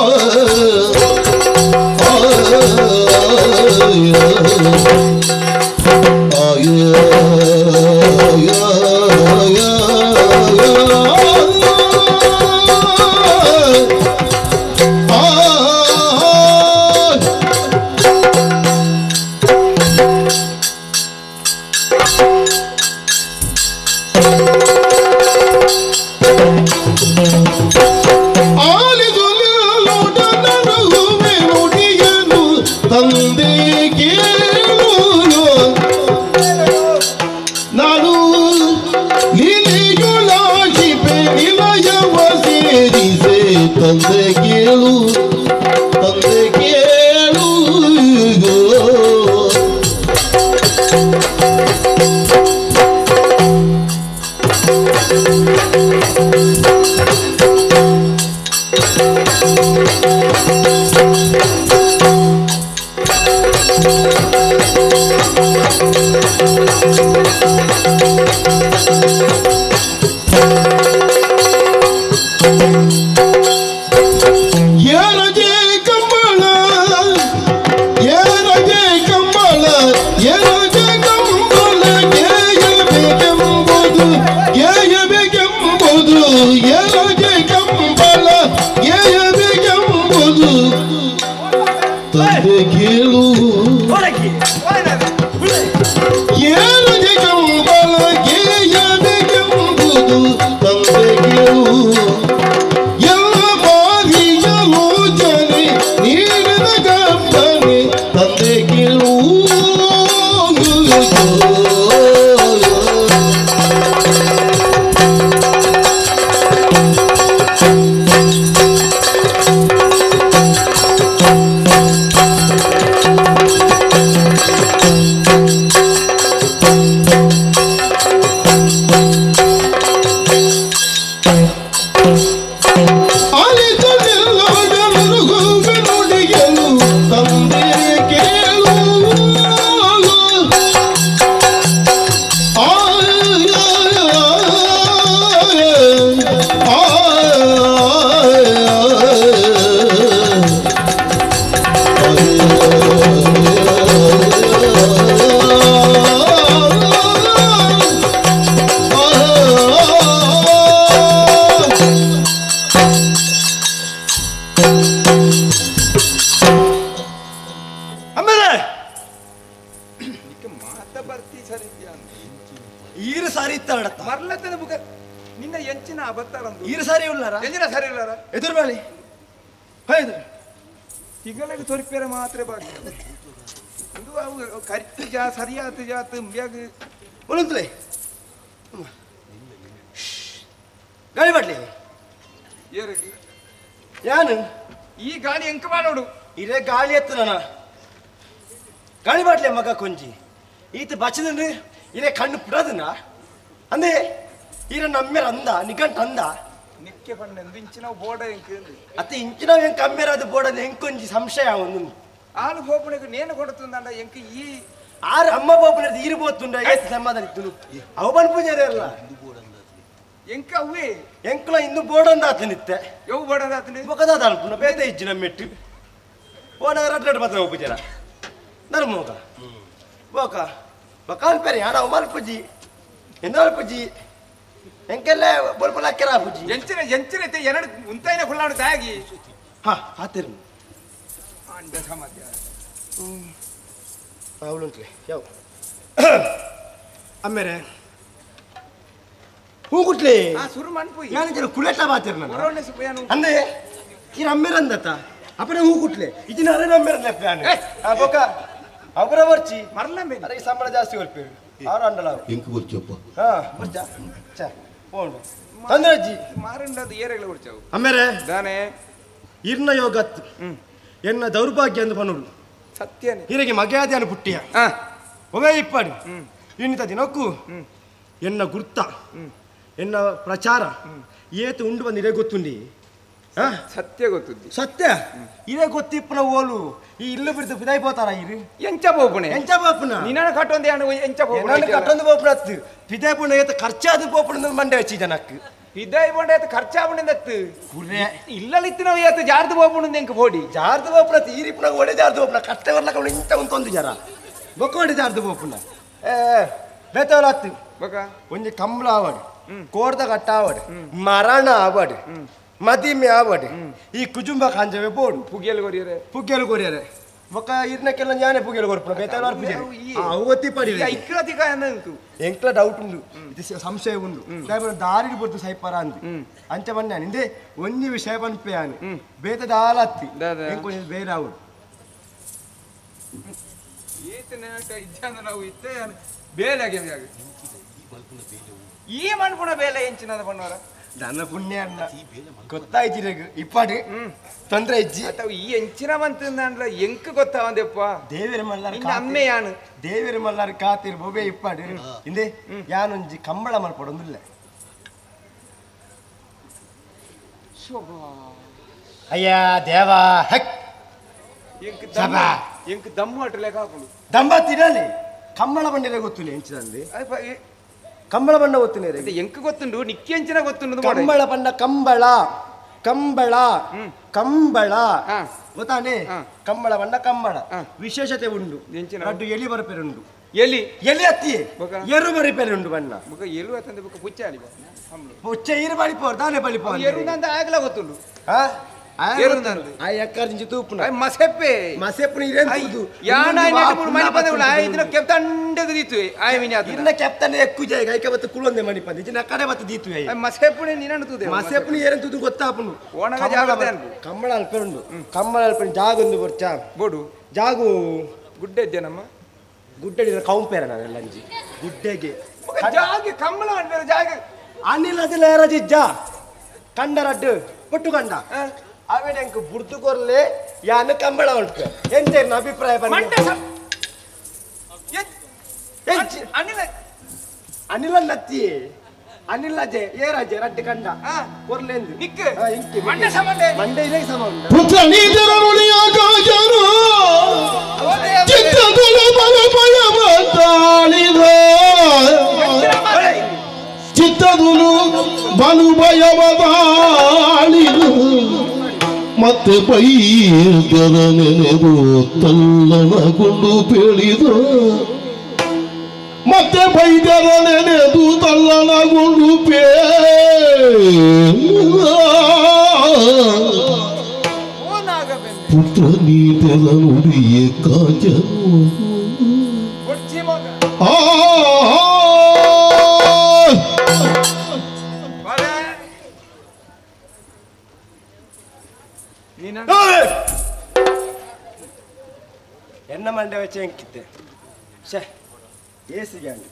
ತಂದೆ ಕೇಳು ನಾನು ಲೀಲೆಯುಳಾಜಿಪೆ ನಿಲಯವ ಸೇರಿಸೆ ತಂದೆ ಕೇಳು ತಂದೆ ಕೇಳು ಏರಜೆ ಕಂಬಳ ಏರಜೆ ಕಂಬಳ ಏರಜೆ ಕಂಬಳ ಗೇಯಬೇಕೆಂಬುದು ಗೇಯಬೇಕೆಂಬುದು ಏರಜೆ ಕಂಬಳ ಗೇಯಬೇಕೆಂಬುದು ತಂದೆ ಕೇಳು ಏರಜೆ ಕಂಬಳ ಗೇಯಬೇಕೆಂಬುದು ತಂದೆ ಕೇಳು ಎಲ್ಲ ಬಾರಿಯ ಲೋಚನೆ ನೀಡಿದ ಗಪ್ಪನೆ ತಂದೆ ಕೇಳು ನುಡಿಯಲು ತಂದೆ ಕೇಳು ಆ ಆ ಅಮ್ಮೆರೆ ಮಾತ ಬರ್ತಿ ಸರಿ ಈರು ಸಾರಿ ಇತ್ತಾಡತ್ತ ಮರ್ಲತ್ತದ ಬುಕ ನಿನ್ನ ಎಂಚಿನ ಅಬತ್ತಾರ ಈರು ಸಾರಿ ಉಳ್ಳಾರ ಎಂಚಿನ ಸರಿ ಉಳ್ಳಾರ ಎದುರು ಬಾಳಿ ಹೌದು ತಿಂಗಳಿಗೆ ತೊರಿಪೇರ ಮಾತ್ರ ಬಾಕಿ ಇದು ಅವು ಕರಿತು ಜಾ ಸರಿಯಾತು ಜಾತು ಬ್ಯಾಗ್ ಉಳುಂತಲೇ ಗಾಳಿ ಮಾಡ್ಲಿ ಏರಗಿ ಯಾನು ಈ ಗಾಳಿ ಎಂಕ ಮಾಡೋಡು ಇದೇ ಗಾಳಿ ಎತ್ತು ನಾನ ಗಾಳಿ ಮಾಡ್ಲಿ ಮಗ ಕೊಂಜಿ ಈತ ಬಚ್ಚದಂದ್ರೆ ಇದೇ ಕಣ್ಣು ಪುಡದನ ಅಂದೆ ಈರ ನಮ್ಮೇರ ಅಂದ ನಿಗಂಟ ಅಂದ ನಿಕ್ಕೆ ಪಣ್ಣೆಂದು ಇಂಚಿನ ಬೋರ್ಡ ಎಂಕ ಅತ್ತೆ ಇಂಚಿನ ಹೆಂಗ್ ಕಮ್ಮೇರ ಅದು ಬೋರ್ಡ್ ಹೆಂಗ್ ಕೊಂಜಿ ಸಂಶಯ ಒಂದು ಆಲು ಬೋಪುಣೆಗೆ ನೇನು ಕೊಡುತ್ತಂದ ಎಂಕ ಈ ಆರು ಅಮ್ಮ ಬೋಪುಣ ಈರು ಬೋತುಂಡ ಏತ್ ಸಮಾಧಾನ ಇತ್ತು ಅವು ಬನ್ ಪೂಜೆ ಅಲ್ಲ ಎಂಕ ಅವೇ ಎಂಕುಲ ಇನ್ನು ಬೋರ್ಡ್ ಅಂದ ಆತನಿತ್ತೆ ಯವು ಬೋರ್ಡ್ ಅಂದ ಆತನಿ ಬೊಕದಾದ ಅಲ್ಪುನ ಬೇತ ಇಜ್ಜಿ ನಮ್ಮೆಟ್ಟು ಓನ ರಡ್ಡು ಬತ್ತ ಪೂಜಾರ ನರ್ಮೋಗ ಬೋಕ ಬಕಾಲ್ ಪೆರೆ ಯಾರ ಮಲ್ಪುಜಿ ಎಂದ ಮಲ್ಪುಜಿ ಎಂಕೆಲ್ಲ ಬೊಲ್ಪುಲ ಅಕ್ಕೆರ ಪೂಜಿ ಎಂಚಿನ ಎಂಚಿನ ಎರಡು ಉಂತಾಯಿನ ಕುಲ್ಲಾಡು ತಾಗಿ ಹಾ ಪಾತಿರು ಅಂಡ ಸಮಾಧ್ಯ ಅವಳುಂಟ್ಲೆ ಯಾವ ಆಮೇಲೆ ಹೂಗುಟ್ಲೆ ಸುರು ಮನ್ಪು ಯಾನು ಕುಲೆಟ ಬಾತಿರ್ ನಾನು ಅಂದೆ ಕಿರ ಅಮ್ಮೇರಂದತ ಅಪನೆ ಹೂಗುಟ್ಲೆ ಇದಿನ ಅರೆ ಅಮ್ಮೇರಂದ ಪ್ಲಾನ್ ಆ ಬೊಕ ಅವರ ವರ್ಚಿ ಮರಲ ಮೇಲೆ ಅರೆ ಸಂಬಳ ಜಾಸ್ತಿ ಕೊರ್ಪೇರು ಆರು ಅಂಡಲ ಎಂಕ್ ಬರ್ಚಪ್ಪ ಹಾ ಬರ್ಚ ಚ ಪೋಂಡು ತಂದ್ರಜ್ಜಿ ಮಾರಂಡದು ಏರೆಗಳ ಬರ್ಚಾವು ಅಮ್ಮೇರೆ ದಾನೆ ಇರ್ನ ಯೋಗತ್ ಎನ್ನ ದೌರ್ಭಾಗ್ಯ ಅಂದು ಪನೋಡು ಸತ್ಯನೇ ಹೀರಿಗೆ ಮಗೆಯಾದ್ಯಾನು ಪುಟ್ಟಿಯ ಒವೇ ಇಪ್ಪಾಡು ಇನ್ನಿತ ದಿನಕ್ಕೂ ಎನ್ನ ಗುರ್ತ ಎನ್ನ ಪ್ರಚಾರ ಏತು ಉಂಡು ಬಂದು ಇದೇ ಗೊತ್ತುಂಡಿ ಸತ್ಯ ಗೊತ್ತುಂಡಿ ಸತ್ಯ ಇದೇ ಗೊತ್ತಿಪ್ಪನ ಓಲು ಈ ಇಲ್ಲು ಬಿಡ್ದು ಬಿದಾಯಿ ಪೋತಾರ ಇರು ಎಂಚ ಪೋಪುಣೆ ಎಂಚ ಪೋಪುನ ನಿನ್ನ ಕಟ್ಟೊಂದು ಯಾನು ಎಂಚ ಪೋಪುಣ ಕಟ್ಟೊಂದು ಪೋಪುಣ ಅತ್ತು ಪಿದಾಯಿ ಪುಣ ಏತ ಖರ್ಚಾದ ಪೋಪುಣ ಮಂಡೆ ಹಚ್ಚಿ ಜನಕ್ಕೆ ಪಿದಾಯಿ ಪೋಂಡ ಏತ ಖರ್ಚಾಪುಣೆಂದತ್ತು ಕುರ್ರೆ ಇಲ್ಲಲಿತ್ತು ನಾವು ಏತ ಜಾರ್ದು ಪೋಪುಣ ಎಂಕ್ ಪೋಡಿ ಜಾರ್ದು ಪೋಪುಣ ಈ ರೀಪುಣ ಒಡೆ ಜಾರ್ದು ಪೋಪುಣ ಕಟ್ಟೆ ಬರ್ಲಕ್ಕ ಅವಳು ಇಂತ ಒಂದು ಜರ ಬೊಕ್ಕೋಡಿ ಜಾರ್ದು ಪೋಪುಣ ಏ ಬೇತವಲ್ಲ ಅತ್ತು ಬೊಕ ಒಂಜಿ ಕಂಬಳ ಆವಡ್ ಕೋರ್ದ ಕಟ್ಟ ಆವಡ್ ಮರಣ ಆವಡ್ ಮದಿಮೆ ಆವಡ್ ಈ ಕುಜುಂಬ ಕಾಂಜವೆ ಬೋಡು ಪುಗ್ಗೆಲ್ ಕೊರಿಯರೆ ಪುಗ್ಗೆಲ್ ಕೊರಿಯರೆ ಬೊಕ ಇರ್ನಕ್ಕೆಲ್ಲ ಜ್ಞಾನ ಪುಗ್ಗೆಲ್ ಕೊರ್ಪುಣ ಬೇತವಲ್ಲ ಪೂಜೆ ಅವು ಗೊತ್ತಿ ಪಡಿ ಎಂಕ್ಲ ಡೌಟ್ ಉಂಡು ಇದು ಸಂಶಯ ಉಂಡು ದಾರಿ ಬೊರ್ದು ಸೈಪರ ಅಂದು ಅಂಚ ಬಣ್ಣ ನಿಂದೆ ಒಂಜಿ ವಿಷಯ ಪನ್ಪೆ ಬೇತ ದಾಲ ಅತ್ತಿ ಎಂಕೊಂಜಿ ಬೇರೆ ಆವಡು ನಾವು ಇತ್ತೆ ಬೇಲೆ ಈ ಮನ್ಪುಣ ಬೇಲೆ ಎಂಚಿನದ ಬಣ್ಣವರ ದನ ಪುಣ್ಯ ಅನ್ನ ಗೊತ್ತಾಯ್ತು ಇಪ್ಪಾಡು ತೊಂದರೆ ಇಜ್ಜಿ ಅಥವಾ ಈ ಎಂಚಿನ ಮಂತಂದ್ರ ಎಂಕ್ ಗೊತ್ತಾವಂದೆಪ್ಪ ದೇವರ ಮಲ್ಲಾರ ಅಮ್ಮೆ ಯಾನು ದೇವರ ಮಲ್ಲಾರ ಕಾತಿರ್ ಬೊಬೆ ಇಪ್ಪಾಡು ಹಿಂದೆ ಯಾನೊಂಜಿ ಕಂಬಳ ಮಲ್ಪಡೊಂದಿಲ್ಲ ಅಯ್ಯ ದೇವಾ ಹೆಕ್ ಎಂಕ್ ದಮ್ಮು ಅಟ್ಲೇಕ ಹಾಕೊಂಡು ದಮ್ಮ ತಿನ್ನಲಿ ಕಂಬಳ ಬಂಡಿಲೆ ಗೊತ್ತಿಲ್ಲ ಎಂಚಿನಲ್ಲಿ ಕಂಬಳ ಬಣ್ಣ ಗೊತ್ತಿಲ್ಲ ಎಂಕ್ ಗೊತ್ತುಂಡು ನಿಕ್ಕಿ ಎಂಚಿನ ಗೊತ್ತುಂಡು ಕಂಬಳ ಬಣ್ಣ ಕಂಬಳ ಕಂಬಳ ಕಂಬಳ ಗೊತ್ತಾನೆ ಕಂಬಳ ಬಣ್ಣ ಕಂಬಳ ವಿಶೇಷತೆ ಉಂಡು ರಡ್ಡು ಎಲಿ ಬರಪೆರುಂಡು ಎಲಿ ಎಲಿ ಅತ್ತಿ ಎರು ಬರಿಪೆರುಂಡು ಬಣ್ಣ ಎಲು ಅತ್ತಂದೆ ಬೊಕ ಪುಚ್ಚ ಅಲಿ ಪುಚ್ಚ ಇರು ಬಳಿಪೋರ್ ದಾನೆ ಬಳಿಪೋರ್ ಎರು ನಂದ ಆಗಲ ಗೊತ್ತುಂಡು ಕಂಬಳ ಅಲ್ಪೆರುಂಡು ಕಂಬಳ ಅಲ್ಪೆಂಡು ಜಾಗೊಂದು ಬರ್ಚಾ ಬೋಡು ಜಾಗು ಗುಡ್ಡೆ ಇದ್ದೆ ನಮ್ಮ ಗುಡ್ಡೆ ಕೌಂಪೇರ ನಾನೆಲ್ಲ ಅಂಜಿ ಗುಡ್ಡೆಗೆ ಜಾಗೆ ಕಂಬಳ ಅನ್ಬೇರೆ ಜಾಗ ಅನಿಲ್ ಅದಿಲ್ಲ ಜಿಜ್ಜ ಕಂಡರಡ್ಡು ಪುಟ್ಟು ಕಂಡ ಅವೆಂಕ್ ಬುಡ್ದು ಕೊರ್ಲೆ ಯಾನು ಕಂಬಳ ಉಂಟು ಎಂತ ಅಭಿಪ್ರಾಯ ಅನಿಲ ನತ್ತಿ ಅನಿಲ ಅಜೆ ಏ ರಾಜೆ ರಡ್ಡು ಕಂಡ ಕೊರ್ಲೆಂದು ಮಂಡೆ ಇದೇ ಸಮ ಉಂಟು ಚಿತ್ತದುಲು ಬಲು ಭಯವದಾಳಿದು ಮತ್ತೆ ಬೈದರ ನೆನೆದು ತಲ್ಲಣಗೊಂಡು ಪೇಳಿದ ಮತ್ತೆ ಬೈದರ ನೆನೆದು ತಲ್ಲಣಗೊಂಡು ಪೇಳಿದ ಪುತ್ರ ನೀತೆದ ನುಡಿಯ ಕಾಜನು ಆ ಎನ್ನ ಮಂಡೆ ವೆಚ್ಚ ಎಂಕಿತ್ತೆ ಶೇ ಏಸಿಗೆ ಅಂడి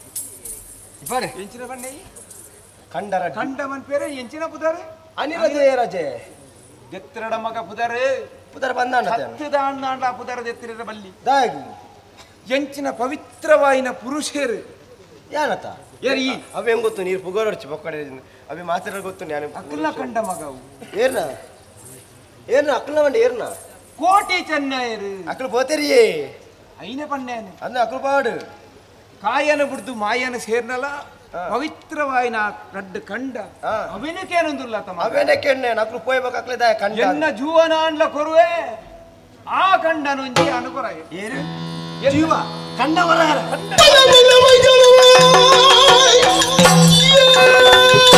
ಬರೆ ಎಂಚಿನ ಬಂಡೆ ಕಂಡರ ಕಂಡ ಮನ್ಪೇರೆ ಎಂಚಿನ ಪುದಾರೆ ಅನಿಲ ಜಯರಾಜೆ ದೆತ್ತಿರಡ ಮಗ ಪುದಾರೆ ಪುದಾರ ಬಂದಾಣ ಹತ್ತು ದಾಂಡ ಪುದಾರ ದೆತ್ತಿರ ಬಲ್ಲಿ ದಾಗಿ ಎಂಚಿನ ಪವಿತ್ರವಾಯಿನ ಪುರುಷರು ಯಾನತ ಏರಿ ಅವೆ ಹೆಂಗ್ ಗೊತ್ತು ನೀರು ಪುಗೋರಡ್ಚಿ ಬೊಕ್ಕಡೆ ಅವೆ ಮಾತ್ರ ಗೊತ್ತು ನಾನು ಅಕ್ಕಲ ಕಂಡ ಮಗ ಏರ್ನ ಏರ್ನ ಅಕ್ಕಲ ಮಂಡೆ ಏರ್ನ ಕೋಟಿ ಚೆನ್ನಯರು ಅಕ್ಕಲು ಬೋತೆರಿಯೇ ಐನೆ ಪಣ್ಣೇನೆ ಅಂದ ಅಕ್ಕಲು ಪಾಡು ಕಾಯನ ಬಿಡ್ದು ಮಾಯನ ಸೇರ್ನಲ ಪವಿತ್ರವಾಯಿನ ರಡ್ಡು ಕಂಡ ಅವೆನಕೇನೊಂದುಲ್ಲ ತಮ್ಮ ಅವೆನಕೇನೆ ಅಕ್ಕಲು ಪೋಯ್ಬೇಕು ಅಕ್ಕಲೆ ಕಂಡ ಎನ್ನ ಜೀವನ ಅನ್ಲ ಕೊರುವೆ ಆ ಕಂಡನೊಂಜಿ ಅನುಕೊರ ಏರು ಜೀವ ಕಂಡವರ Bye.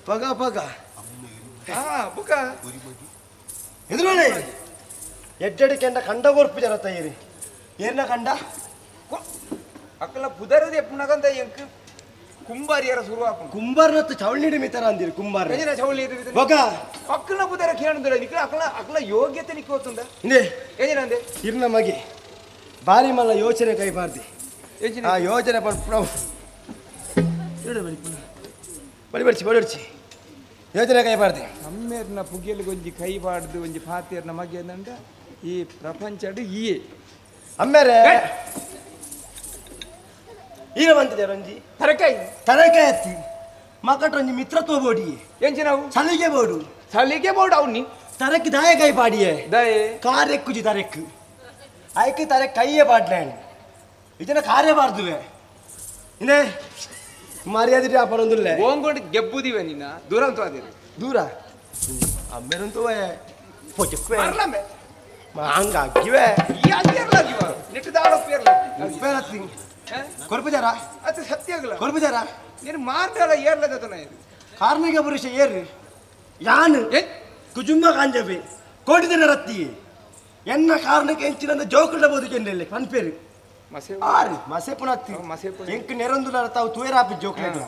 ಪಗ ಪಗ ಬುಕ ಎದುರೋಳೆ ಎಡ್ಡೆಡ್ ಕೆಂಡ ಕಂಡ ಕೊರ್ಪು ಜನ ತಯ್ಯರಿ ಏನ ಕಂಡ ಅಕ್ಕಲ ಪುದರದೆ ಪುನಗಂದ ಎಂಕ್ ಕುಂಬಾರಿಯರ ಶುರು ಕುಂಬಾರನತ್ತು ಚವಳಿಡಿ ಮಿತರ ಅಂದಿರಿ ಕುಂಬಾರ ಎಂಜಿನ ಚವಳಿ ಬೊಕ ಅಕ್ಕಲ ಪುದರ ಕೇಣುಂದಿರ ನಿಕ್ಲ ಅಕ್ಕಲ ಅಕ್ಕಲ ಯೋಗ್ಯತೆ ನಿಕ್ ಗೊತ್ತುಂದ ಇಂದೆ ಎಂಜಿನ ಅಂದೆ ಇರ್ನ ಮಗೆ ಬಾರಿ ಮಲ್ಲ ಯೋಚನೆ ಕೈ ಬಾರ್ದಿ ಆ ಯೋಚನೆ ಪಡ್ಪು ಬಡಿ ಬಡಿಸಿ ಬಡಿ ಬಡಿಸಿ ಯೋಚನೆ ಕೈ ಬಾರ್ದಿ ಅಮ್ಮೇರ್ನ ಪುಗೆಲ್ ಗೊಂಜಿ ಕೈ ಬಾಡ್ದು ಒಂಜಿ ಫಾತಿಯರ್ನ ಮಗೆ ಅಂದ ಈ ಪ್ರಪಂಚಡು ಈ ಅಮ್ಮೇರೆ ಈರ ಬಂತಿದೆ ರಂಜಿ ತರಕಾಯಿ ತರಕಾಯಿ ಹತ್ತಿ ಮಕಟ್ರಂಜಿ ಮಿತ್ರತ್ವ ಬೋಡಿ ಎಂಜಿ ನಾವು ಸಲಿಗೆ ಬೋಡು ಸಲಿಗೆ ಬೋಡು ಅವನಿ ತರಕ್ಕೆ ದಾಯ ಕೈ ಪಾಡಿಯೇ ದಾಯೆ ಕಾರೆಕ್ಕುಜಿ ತರಕ್ ಆಯ್ಕೆ ತಾರೆ ಕೈಯೇ ಪಾಡ್ಲೇನು ಇದನ್ನ ಕಾರ್ಯ ಬಾರ್ದುವೆ ಇನ್ನೇ ಮರ್ಯಾದೆ ವ್ಯಾಪಾರ ಒಂದಿಲ್ಲ ಓಂಗೊಂಡು ಗೆಬ್ಬುದಿವೆ ನಿನ್ನ ದೂರ ಅಂತೂ ಅದೇ ದೂರ ಅಮ್ಮೇರಂತೂ ಹಂಗ ಅಗ್ಗಿವೆ ಕೊರ್ಪುಜಾರ ಅದು ಸತ್ಯ ಆಗಲ್ಲ ಕೊರ್ಪುಜಾರ ನೀನು ಮಾರ್ಡಲ್ಲ ಏರ್ಲದ ಕಾರ್ಮಿಕ ಪುರುಷ ಏರು ಯಾನು ಕುಜುಂಬ ಕಾಂಜಬೆ ಕೋಟಿದಿನ ರತ್ತಿ ಎನ್ನ ಕಾರಣಕ್ಕೆ ಎಂಚಿನ ಜೋಕುಳ್ಳ ಬದುಕೆಂಡಲ್ಲಿ ಪನ್ಪೇರು ಆರು ಮಸೆ ಪುನತ್ತಿ ಎಂಕ್ ನೆರೊಂದುಲ ತಾವು ತುಯರಾಪಿ ಜೋಕ್ಲೆಗ್ಲ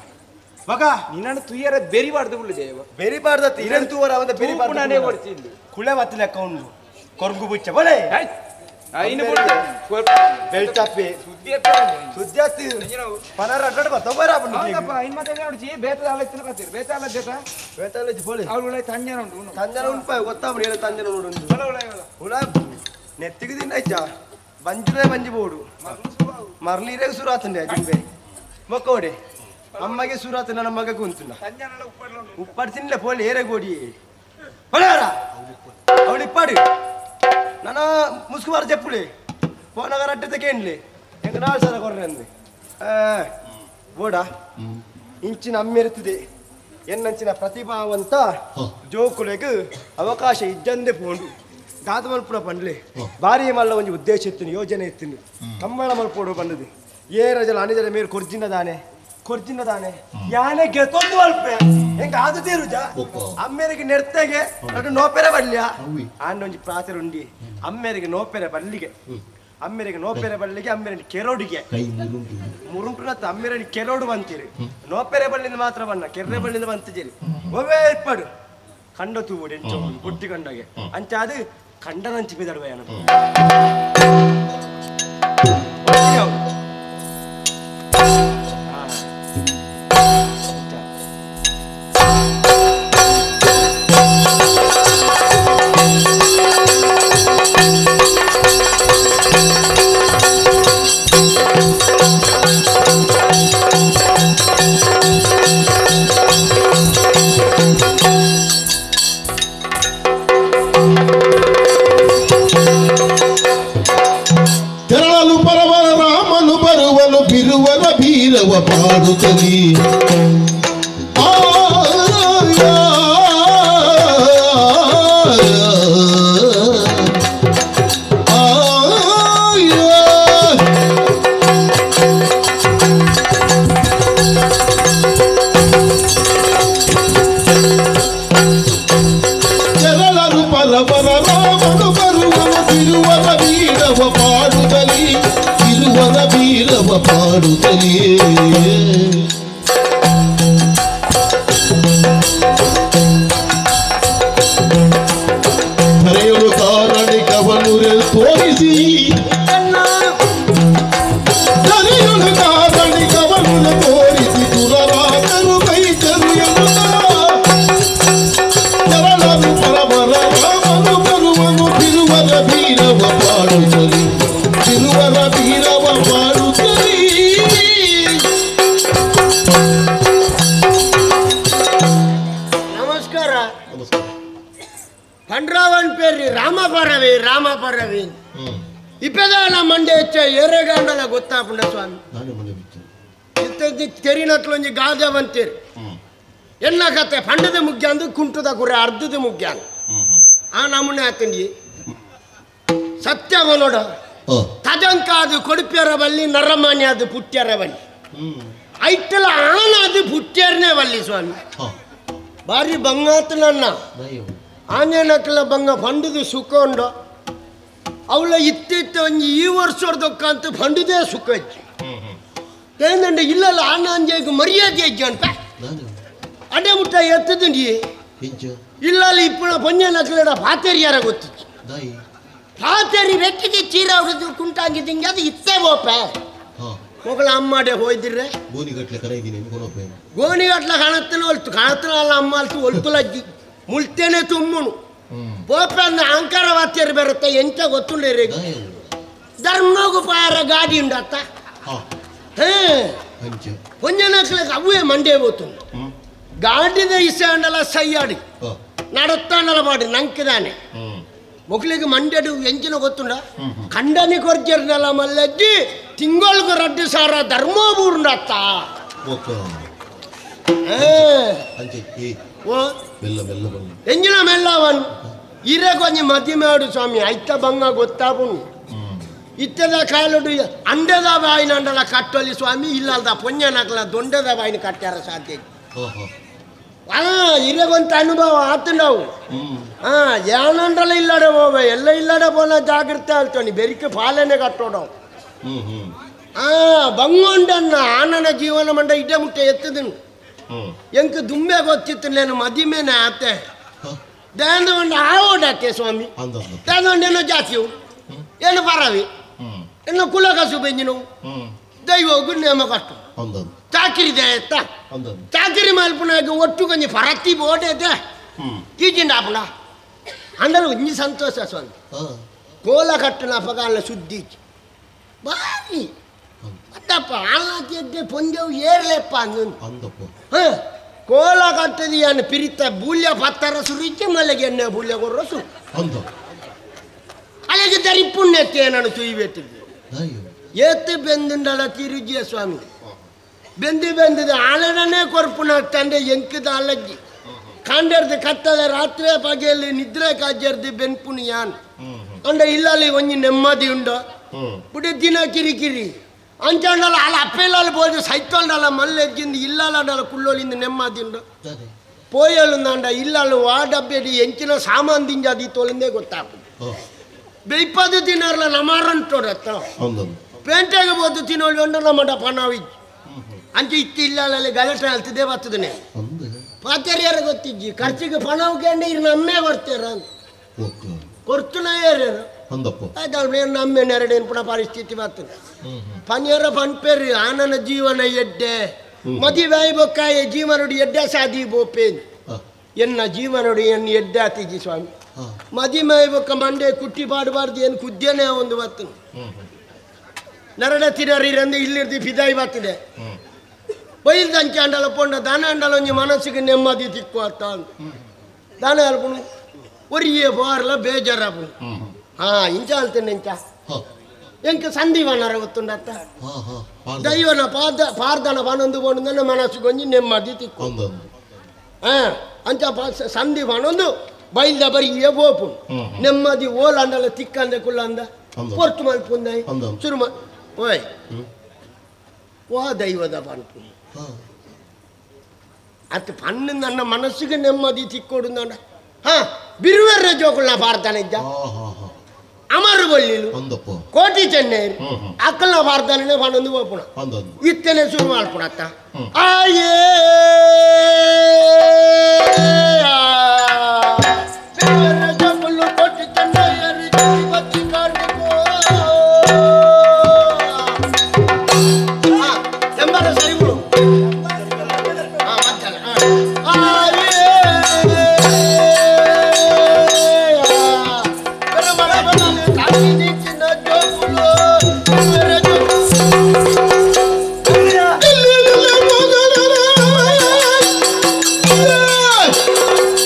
ಮಗ ನಿನ್ನನ್ನು ತುಯರ ಬೆರಿಬಾರ್ದು ಉಳ್ಳು ಜಯವ ಬೆರಿಬಾರ್ದತ್ತಿ ಇರನ್ ತೂವರ ಅವಂದ ಬೆರಿಬಾರ್ದು ನಾನೇ ಓಡ್ತಿದ್ದು ಕುಳೆ ಬತ್ತಿ ಲೆಕ್ಕ ಉಂಡು ಕೊರ್ಗು ಬುಚ್ಚ ಬೋಲೆ ಐನು ಬೆಳ್ತಾಪಿ ಸುದ್ದಿ ಆತಿ ಪನಾರ ಅಡ್ಡಾಡ ಬತ್ತೊಬ್ಬರ ಹೌದಪ್ಪ ಇನ್ ಮತ್ತೆ ನೋಡ್ಜಿ ಬೇತಾಲ ಇತ್ತಿನ ಕತ್ತೀರಿ ಬೇತಾಲ ದೇತ ಬೇತಾಲ ಇಜ್ಜಿ ಬೋಲೆ ಅವ್ರು ಉಳಾಯ್ ತಂಜನ ಉಂಟು ತಂಜನ ಉಂಟು ಗೊತ್ತಾಗ್ಬಿಡಿ ಹೇಳು ತಂಜನ ಉಂಟು ಉಳಾಯ್ ನೆತ್ತಿಗೆ ತಿನ್ನ ಇಜ್ಜ ಬಂಜುಲೇ ಬಂಜಿ ಬೋಡು ಮರ್ಲೀರೆ ಸುರಾತಂಡೆ ಜಿಂಬೆ ಮೊಕ್ಕೋಡೆ ಅಮ್ಮಗೆ ಸುರಾತ ನನ್ನ ಮಗ ಕುಂತುನ ಉಪ್ಪಾಡು ತಿನ್ಲೆ ಪೋಲಿ ಏರೆ ಗೋಡಿ ಪಲಾರ ಅವಳು ಇಪ್ಪಾಡು ನನ್ನ ಮುಸ್ಕುವಾರ చెప్పులే పోనగర అడ్డతే కేండ్లే ಎಂಗ ನಾಲ್ ಸಲ ಕೊರ್ರೆ ಅಂದೆ ಬೋಡ ಇಂಚಿನ ಅಮ್ಮೆರುತ್ತದೆ ಎನ್ನಂಚಿನ ಪ್ರತಿಭಾವಂತ ಜೋಕುಲೆಗ್ ಅವಕಾಶ ಇಜ್ಜಂದೆ ಪೋಂಡು ದಾದ ಮಲ್ಪುನ ಪಂಡ್ಲೆ ಭಾರಿ ಮಲ್ಲ ಒಂಜಿ ಉದ್ದೇಶ ಇತ್ತು ಯೋಜನೆ ಇತ್ತು ಕಂಬಳ ಮಲ್ಪೋಡು ಬಂದದೆ ಏ ರಜಲ ಅನಿಜಲ ಮೇರು ಕೊರ್ಜಿನ ದಾನೆ ಕೊರ್ಜಿನ ದಾನೆ ಯಾನೆ ಗೆತ್ತೊಂದು ಅಲ್ಪೆ ಎಂಗ ಆದು ತೀರುಜ ಅಮ್ಮೇರಿಗೆ ನೆರ್ತೆಗೆ ನಡು ನೋಪೆರೆ ಬಲ್ಯ ಆಂಡೊಂಜಿ ಪ್ರಾತರು ಉಂಡಿ ಅಮ್ಮೇರಿಗೆ ನೋಪೆರೆ ಬಲ್ಲಿಗೆ ಅಮ್ಮೇರಿಗೆ ನೋಪೆರೆ ಬಲ್ಲಿಗೆ ಅಮ್ಮೇರಿಗೆ ಕೆರೋಡಿಗೆ ಮುರುಂಟು ಅಮ್ಮೇರಿಗೆ ಕೆರೋಡು ಬಂತೀರಿ ನೋಪೆರೆ ಬಲ್ಲಿಂದ ಮಾತ್ರ ಬಣ್ಣ ಕೆರ್ರೆ ಬಲ್ಲಿಂದ ಬಂತಿದ್ದೀರಿ ಒವೇ ಇಪ್ಪಡು ಕಂಡ ತೂವುಡು ಎಂಚ ಬುಟ್ಟಿ ಕಂಡಾಗೆ ಅಂಚಾದು ಕಂಡನಂಚಿ ಬಿದಡುವ ತೆರಳಲು ಪರವರ ರಾಮನು ಬರುವನು ಬಿರುವನ ಬೀರವ ಪಾಡುತ್ತಲಿ ತೆರಳಲು ಪರವರ ರಾಮನು ಬರುವನು ಬಿರುವನ ಬೀರವ ಪಾಡುತ್ತಲಿ ತಿರುವನ ಬೀರವ ಪಾಡುತ್ತಲೇ ಧರೆಯೊಳು ಕಾರಣಿಕವನು ತೋರಿಸಿ ಧರೆಯೊಳು ಕಾರಣಿಕವನು ತೋರಿಸಿ ತುರರಾದರು ಕೈತರು ಎನ್ನುತ್ತ ತೆರಳಲು ಪರವರ ರಾಮನು ಬರುವನು ತಿರುವನ ಬೀರವ ಪಾಡುತ್ತಲಿ ತಿರುವನ ಬೀರವ ಪಾಡುತ್ತಲಿ. ನಮಸ್ಕಾರ. ಪಂಡ್ರಾವನ್ ಪೇರಿ ರಾಮ ಪರವಿ ರಾಮ ಪರವಿ ಇಪ್ಪೆದಾನ ಮಂಡೆ ಹೆಚ್ಚ ಏರೆಗಾಂಡಲ ಗೊತ್ತಾಪುಂಡ ಸ್ವಾಮಿ ತೆರಿನಟ್ಲೊಂಜಿ ಗಾದೆ ಬಂತೀರಿ ಎನ್ನ ಕತೆ ಪಂಡದ ಮುಗ್ಯಾಂದು ಕುಂಟದ ಕುರೆ ಅರ್ಧದ ಮುಗ್ಯಾನ್ ಆ ನಮೂನೆ ಆತಂಡಿ ಸತ್ಯ ನೋಡ ತಜಂಕಾದು ಕೊಡುಪ್ಯರ ಬಲ್ಲಿ ನರಮಾನ್ಯ ಅದು ಪುಟ್ಯರ ಬಲ್ಲಿ ಐಟಲ ಆನಾದು ಪುಟ್ಯರನೇ ಬಲ್ಲಿ ಸ್ವಾಮಿ ಬಾರಿ ಬಂಗಾತನನ್ನ ಆನೇನಕ್ಲ ಬಂಗ ಪಂಡದು ಸುಖ ಉಂಡು ಅವಳ ಇತ್ತಿತ್ತ ಒಂಜಿ ಈ ವರ್ಷದೊಕ್ಕಂತ ಪಂಡದೇ ಸುಖ ಇಜ್ಜಿ ತೇಂದಂಡ ಇಲ್ಲಲ್ಲ ಆನಾಂಜೆಗೆ ಮರ್ಯಾದೆ ಇಜ್ಜಿ ಅಂತ ಅಡೆ ಮುಟ್ಟ ಎತ್ತದಂಡಿ ಇಲ್ಲಲ್ಲ ಇಪ್ಪಳ ಪೊಂಜೆ ನಕ್ಲಡ ಪಾತೇರಿಯಾರ ಗೊತ್ತಿತ್ತು ಪಾತೇರಿ ವೆಕ್ಕಿಗೆ ಚೀರ ಹೊಡೆದು ಕುಂಟಾಗಿದ್ದಿಂಗೆ ಅದು ಇತ್ತೇ ಬೋಪೆ ಮೊಗಳ ಅಮ್ಮಾಡೆ ಹೋಯ್ದಿರ್ರೆ ಗೋಣಿಗಟ್ಲೆ ಕರೆಯಿದ್ದೀನಿ ಗೋಣಿಗಟ್ಲೆ ಕಾಣತ್ತನ ಒಲ್ತು ಕಾಣತ್ತನಲ್ಲ ಅಮ್ಮ ಅಲ್ತು ಒಲ್ತುಲಜ್ಜಿ ಮುಲ್ತೇನೆ ತುಮ್ಮನು ಪೋಪೆ ಅಂದ್ರೆ ಅಹಂಕಾರ ವಾತ್ಯರು ಬರುತ್ತೆ ಎಂತ ಗೊತ್ತುಂಡೇರಿ ಧರ್ಮಗು ಪಾರ ಗಾಡಿ ಉಂಡತ್ತ ಹೇ ಒಂಜನಕ್ಲಕ್ಕೆ ಅವೇ ಮಂಡೆ ಬೋತು ಗಾಡಿದ ಇಸಾಂಡಲ ಸೈಯಾಡಿ ನಡತ್ತಾನಲ ಪಾಡಿ ನಂಕಿದಾನೆ ಮೊಕ್ಲಿಗೆ ಮಂಡ್ಯಡು ಎಂಚಿನ ಗೊತ್ತುಂಡ ಕಂಡನಿ ಕೊರ್ಜರ್ನಲ್ಲ ಮಲ್ಲಜ್ಜಿ ತಿಂಗಳಿಗೆ ರಡ್ಡು ಸಾರ ಧರ್ಮ ಬೂರುಂಡತ್ತ ಎಂಜಿನ ಮೆಲ್ಲವನ್ ಇರೇ ಕೊಂಚ ಮತಿ ಮಾಡು ಸ್ವಾಮಿ ಐತ ಬಂಗ ಗೊತ್ತಾಪುನು ಇತ್ತದ ಕಾಲಡು ಅಂಡದ ಬಾಯಿನ ಅಂಡಲ ಕಟ್ಟೊಲಿ ಸ್ವಾಮಿ ಇಲ್ಲಲ್ದ ಪೊಂಜನಕ್ಲ ದೊಂಡದ ಬಾಯಿನ ಕಟ್ಟಾರ ಸಾಧ್ಯ ಇರಗೊಂತ ಅನುಭವ ಆತು ನಾವು ಏನಂಡ್ರಲ್ಲ ಇಲ್ಲಡೆ ಹೋಗ ಎಲ್ಲ ಇಲ್ಲಡೆ ಪೋನ ಜಾಗ್ರತೆ ಆಗ್ತಾನೆ ಬೆರಿಕೆ ಪಾಲನೆ ಕಟ್ಟೋಡ ಬಂಗೊಂಡನ್ನ ಆನನ ಜೀವನ ಮಂಡ ಇಡೇ ಮುಟ್ಟೆ ಎತ್ತದನು ಎಂಕ ದುಂಬೆ ಗೊತ್ತಿತ್ತು నేను ಮದಿಮೇನೆ ಆತೆ ದೇಂದವಂಡ ಆವೋಡಾತೆ ಸ್ವಾಮಿ ದೇಂದವಂಡೇನೋ ಜಾತಿಯು ಏನು ಪರವಿ ಎನ್ನ ಕುಲ ಕಸು ಬೆಂಜಿನವು ದೈವಗೂ ನೇಮ ಕಟ್ಟು ಚಾಕಿರಿ ದೇತ ಚಾಕಿರಿ ಮಲ್ಪುನಾಗ ಒಟ್ಟು ಕೊಂಚ ಪರತ್ತಿ ಬೋಡೇತೆ ಈಜಿಂಡ ಆಪುಣ ಅಂಡಲು ಒಂಜಿ ಸಂತೋಷ ಸ್ವಾಮಿ ಕೋಲ ಕಟ್ಟುನ ಅಪಗಾಲ ಸುದ್ದಿ ಬಾರಿ ಅತ್ತಪ್ಪ ಆಲಾತಿದ್ದೆ ಪೊಂಜವು ಏರ್ಲೆಪ್ಪ ಅಂದು ಕೋಲ ಕಟ್ಟದಿ ಅನ್ನ ಪಿರಿತ ಬೂಲ್ಯ ಪತ್ತರ ಸುರಿಚೆ ಮಲೆಗೆ ಎಣ್ಣೆ ಬೂಲ್ಯ ಕೊರ್ರ ಸು ಅಲೆಗೆ ದರಿಪುಣ್ಯತ್ತೆ ನಾನು ತುಯ್ಬೇಟಿದ್ದೆ ಏತು ಬೆಂದುಂಡಲ ತಿರುಜಿಯ ಸ್ವಾಮಿ ಬೆಂದು ಬೆಂದಿದ ಆಲಡನೆ ಕೊರ್ಪುನ ತಂದೆ ಎಂಕಿದ ಅಲಜ್ಜಿ ಕಾಂಡರ್ದು ಕತ್ತಲೆ ರಾತ್ರಿ ಪಗೆಯಲ್ಲಿ ನಿದ್ರೆ ಕಾಜರ್ದು ಬೆನ್ಪುನಿ ಯಾನ್ ಅಂಡ ಇಲ್ಲಲ್ಲಿ ಒಂಜಿ ನೆಮ್ಮದಿ ಉಂಡು ಬುಡಿ ದಿನ ಕಿರಿಕಿರಿ ಅಂಚಾಂಡಲ ಅಲ್ಲ ಅಪ್ಪೆಲ್ಲಾಲ ಬೋದು ಸೈತೊಂಡಲ ಮಲ್ಲೆಜ್ಜಿಂದ ಇಲ್ಲಲಾಡಲ ಕುಳ್ಳೋಲಿಂದ ನೆಮ್ಮದಿ ಉಂಡು ಪೋಯಲು ನಾಂಡ ಇಲ್ಲಲು ವಾ ಡಬ್ಬೆಡಿ ಎಂಚಿನ ಸಾಮಾನು ದಿಂಜಾದಿ ತೋಲಿಂದೇ ಗೊತ್ತಾಗ್ತದೆ ಬೇಯ್ಪದು ತಿನ್ನರ್ಲ ನಮಾರಂಟೋಡತ್ತ ಪೇಂಟೆಗೆ ಬೋದು ತಿನ್ನೋಳಿ ಉಂಡು ನಮ್ಮಡ ಪಣವಿಜ್ಜಿ ಅಂಚೆ ಇತ್ತು ಇಲ್ಲ ಗಲಾಟೆ ಅಲ್ತಿದೆ ಬರ್ತದನೆ ಪಾತೇರಿಯಾರ ಗೊತ್ತಿಜ್ಜಿ ಖರ್ಚಿಗೆ ಪಣವು ಕೇಂದ್ರ ಇರು ನಮ್ಮೇ ಕೊಡ್ತೀರ ಅಂತ ಕೊಡ್ತುನ ಏರ್ಯಾರು ಆಯ್ತು ನಮ್ಮೆ ನೆರಡೇನು ಪುನಃ ಪರಿಸ್ಥಿತಿ ಬರ್ತದೆ ಪನಿಯರ ಪನ್ಪೇರು ಆನನ ಜೀವನ ಎಡ್ಡೆ ಮದುವೆ ಬೊಕ್ಕಾಯ ಜೀವನೋಡಿ ಎಡ್ಡೆ ಸಾದಿ ಬೋಪೇನ್ ಎನ್ನ ಜೀವನೋಡಿ ಎನ್ನ ಎಡ್ಡೆ ಆತಿಜಿ ಸ್ವಾಮಿ ಮದಿಮೆ ಬೊಕ್ಕ ಮಂಡೆ ಕುಟ್ಟಿ ಪಾಡಬಾರ್ದು ಏನು ಕುದ್ದೇನೆ ಒಂದು ಬರ್ತದೆ ನರಡ ತಿರರಿರಂದು ಇಲ್ಲಿರ್ದಿ ಫಿದಾಯಿ ಬರ್ತದೆ ಬೈಲ್ದಂಚೆ ಅಂಡಲ ಪೊಂಡ ದಾನ ಅಂಡಲ ಒಂಜಿ ಮನಸ್ಸಿಗೆ ನೆಮ್ಮದಿ ತಿಕ್ಕು ಅತ್ತ ದಾನ ಅಲ್ಪುಣು ಒರಿಯೇ ಬಾರ್ಲ ಬೇಜಾರಾಪುಣು ಹಾ ಇಂಚ ಅಲ್ತೇನೆ ಇಂಚ ಎಂಕ ಸಂಧಿವನರ ಗೊತ್ತುಂಡತ್ತ ದೈವನ ಪಾದ ಪಾರ್ದನ ಪನೊಂದು ಪೋಂಡು ಮನಸ್ಸಿಗೆ ಒಂಜಿ ನೆಮ್ಮದಿ ತಿಕ್ಕು ಅಂಚ ಸಂಧಿ ಪನೊಂದು ಬೈಲ್ದ ಬರಿಯೇ ಪೋಪುಣು ನೆಮ್ಮದಿ ಓಲ ಅಂಡಲ ತಿಕ್ಕಂದೆ ಕುಲ್ಲಂದ ಪೊರ್ತು ಮಲ್ಪುಂದಾಯಿ ಸುರುಮ ಓಯ್ ವಾ ದೈವದ ಪನ್ಪು ಅದು ಪಣ್ಣು ನನ್ನ ಮನಸ್ಸಿಗೆ ನೆಮ್ಮದಿ ತಿಕ್ಕೊಡು ನನ್ನ ಹಾ ಬಿರುವೆರ್ನ ಜೋಕುಲ್ನ ಪಾರ್ತಾನೆ ಇದ್ದ ಅಮರು ಬೊಲ್ಲಿಲು ಕೋಟಿ ಚೆನ್ನೈರು ಅಕ್ಕಲ್ನ ಪಾರ್ತಾನೆ ಪನ್ನೊಂದು ಪೋಪುಣ ಇತ್ತನೆ ಶುರು ಮಾಡ್ಪುಣತ್ತ ಆಯೇ ಬಿರುವೆರ್ನ ಜೋಕುಲ್ಲು ಕೋಟಿ ಚೆನ್ನೈರು ಬಚ್ಚಿ ಕಾಡ್ಕೋ ಎಂಬರ ಸರಿಗಳು ಇಲ್ಲ.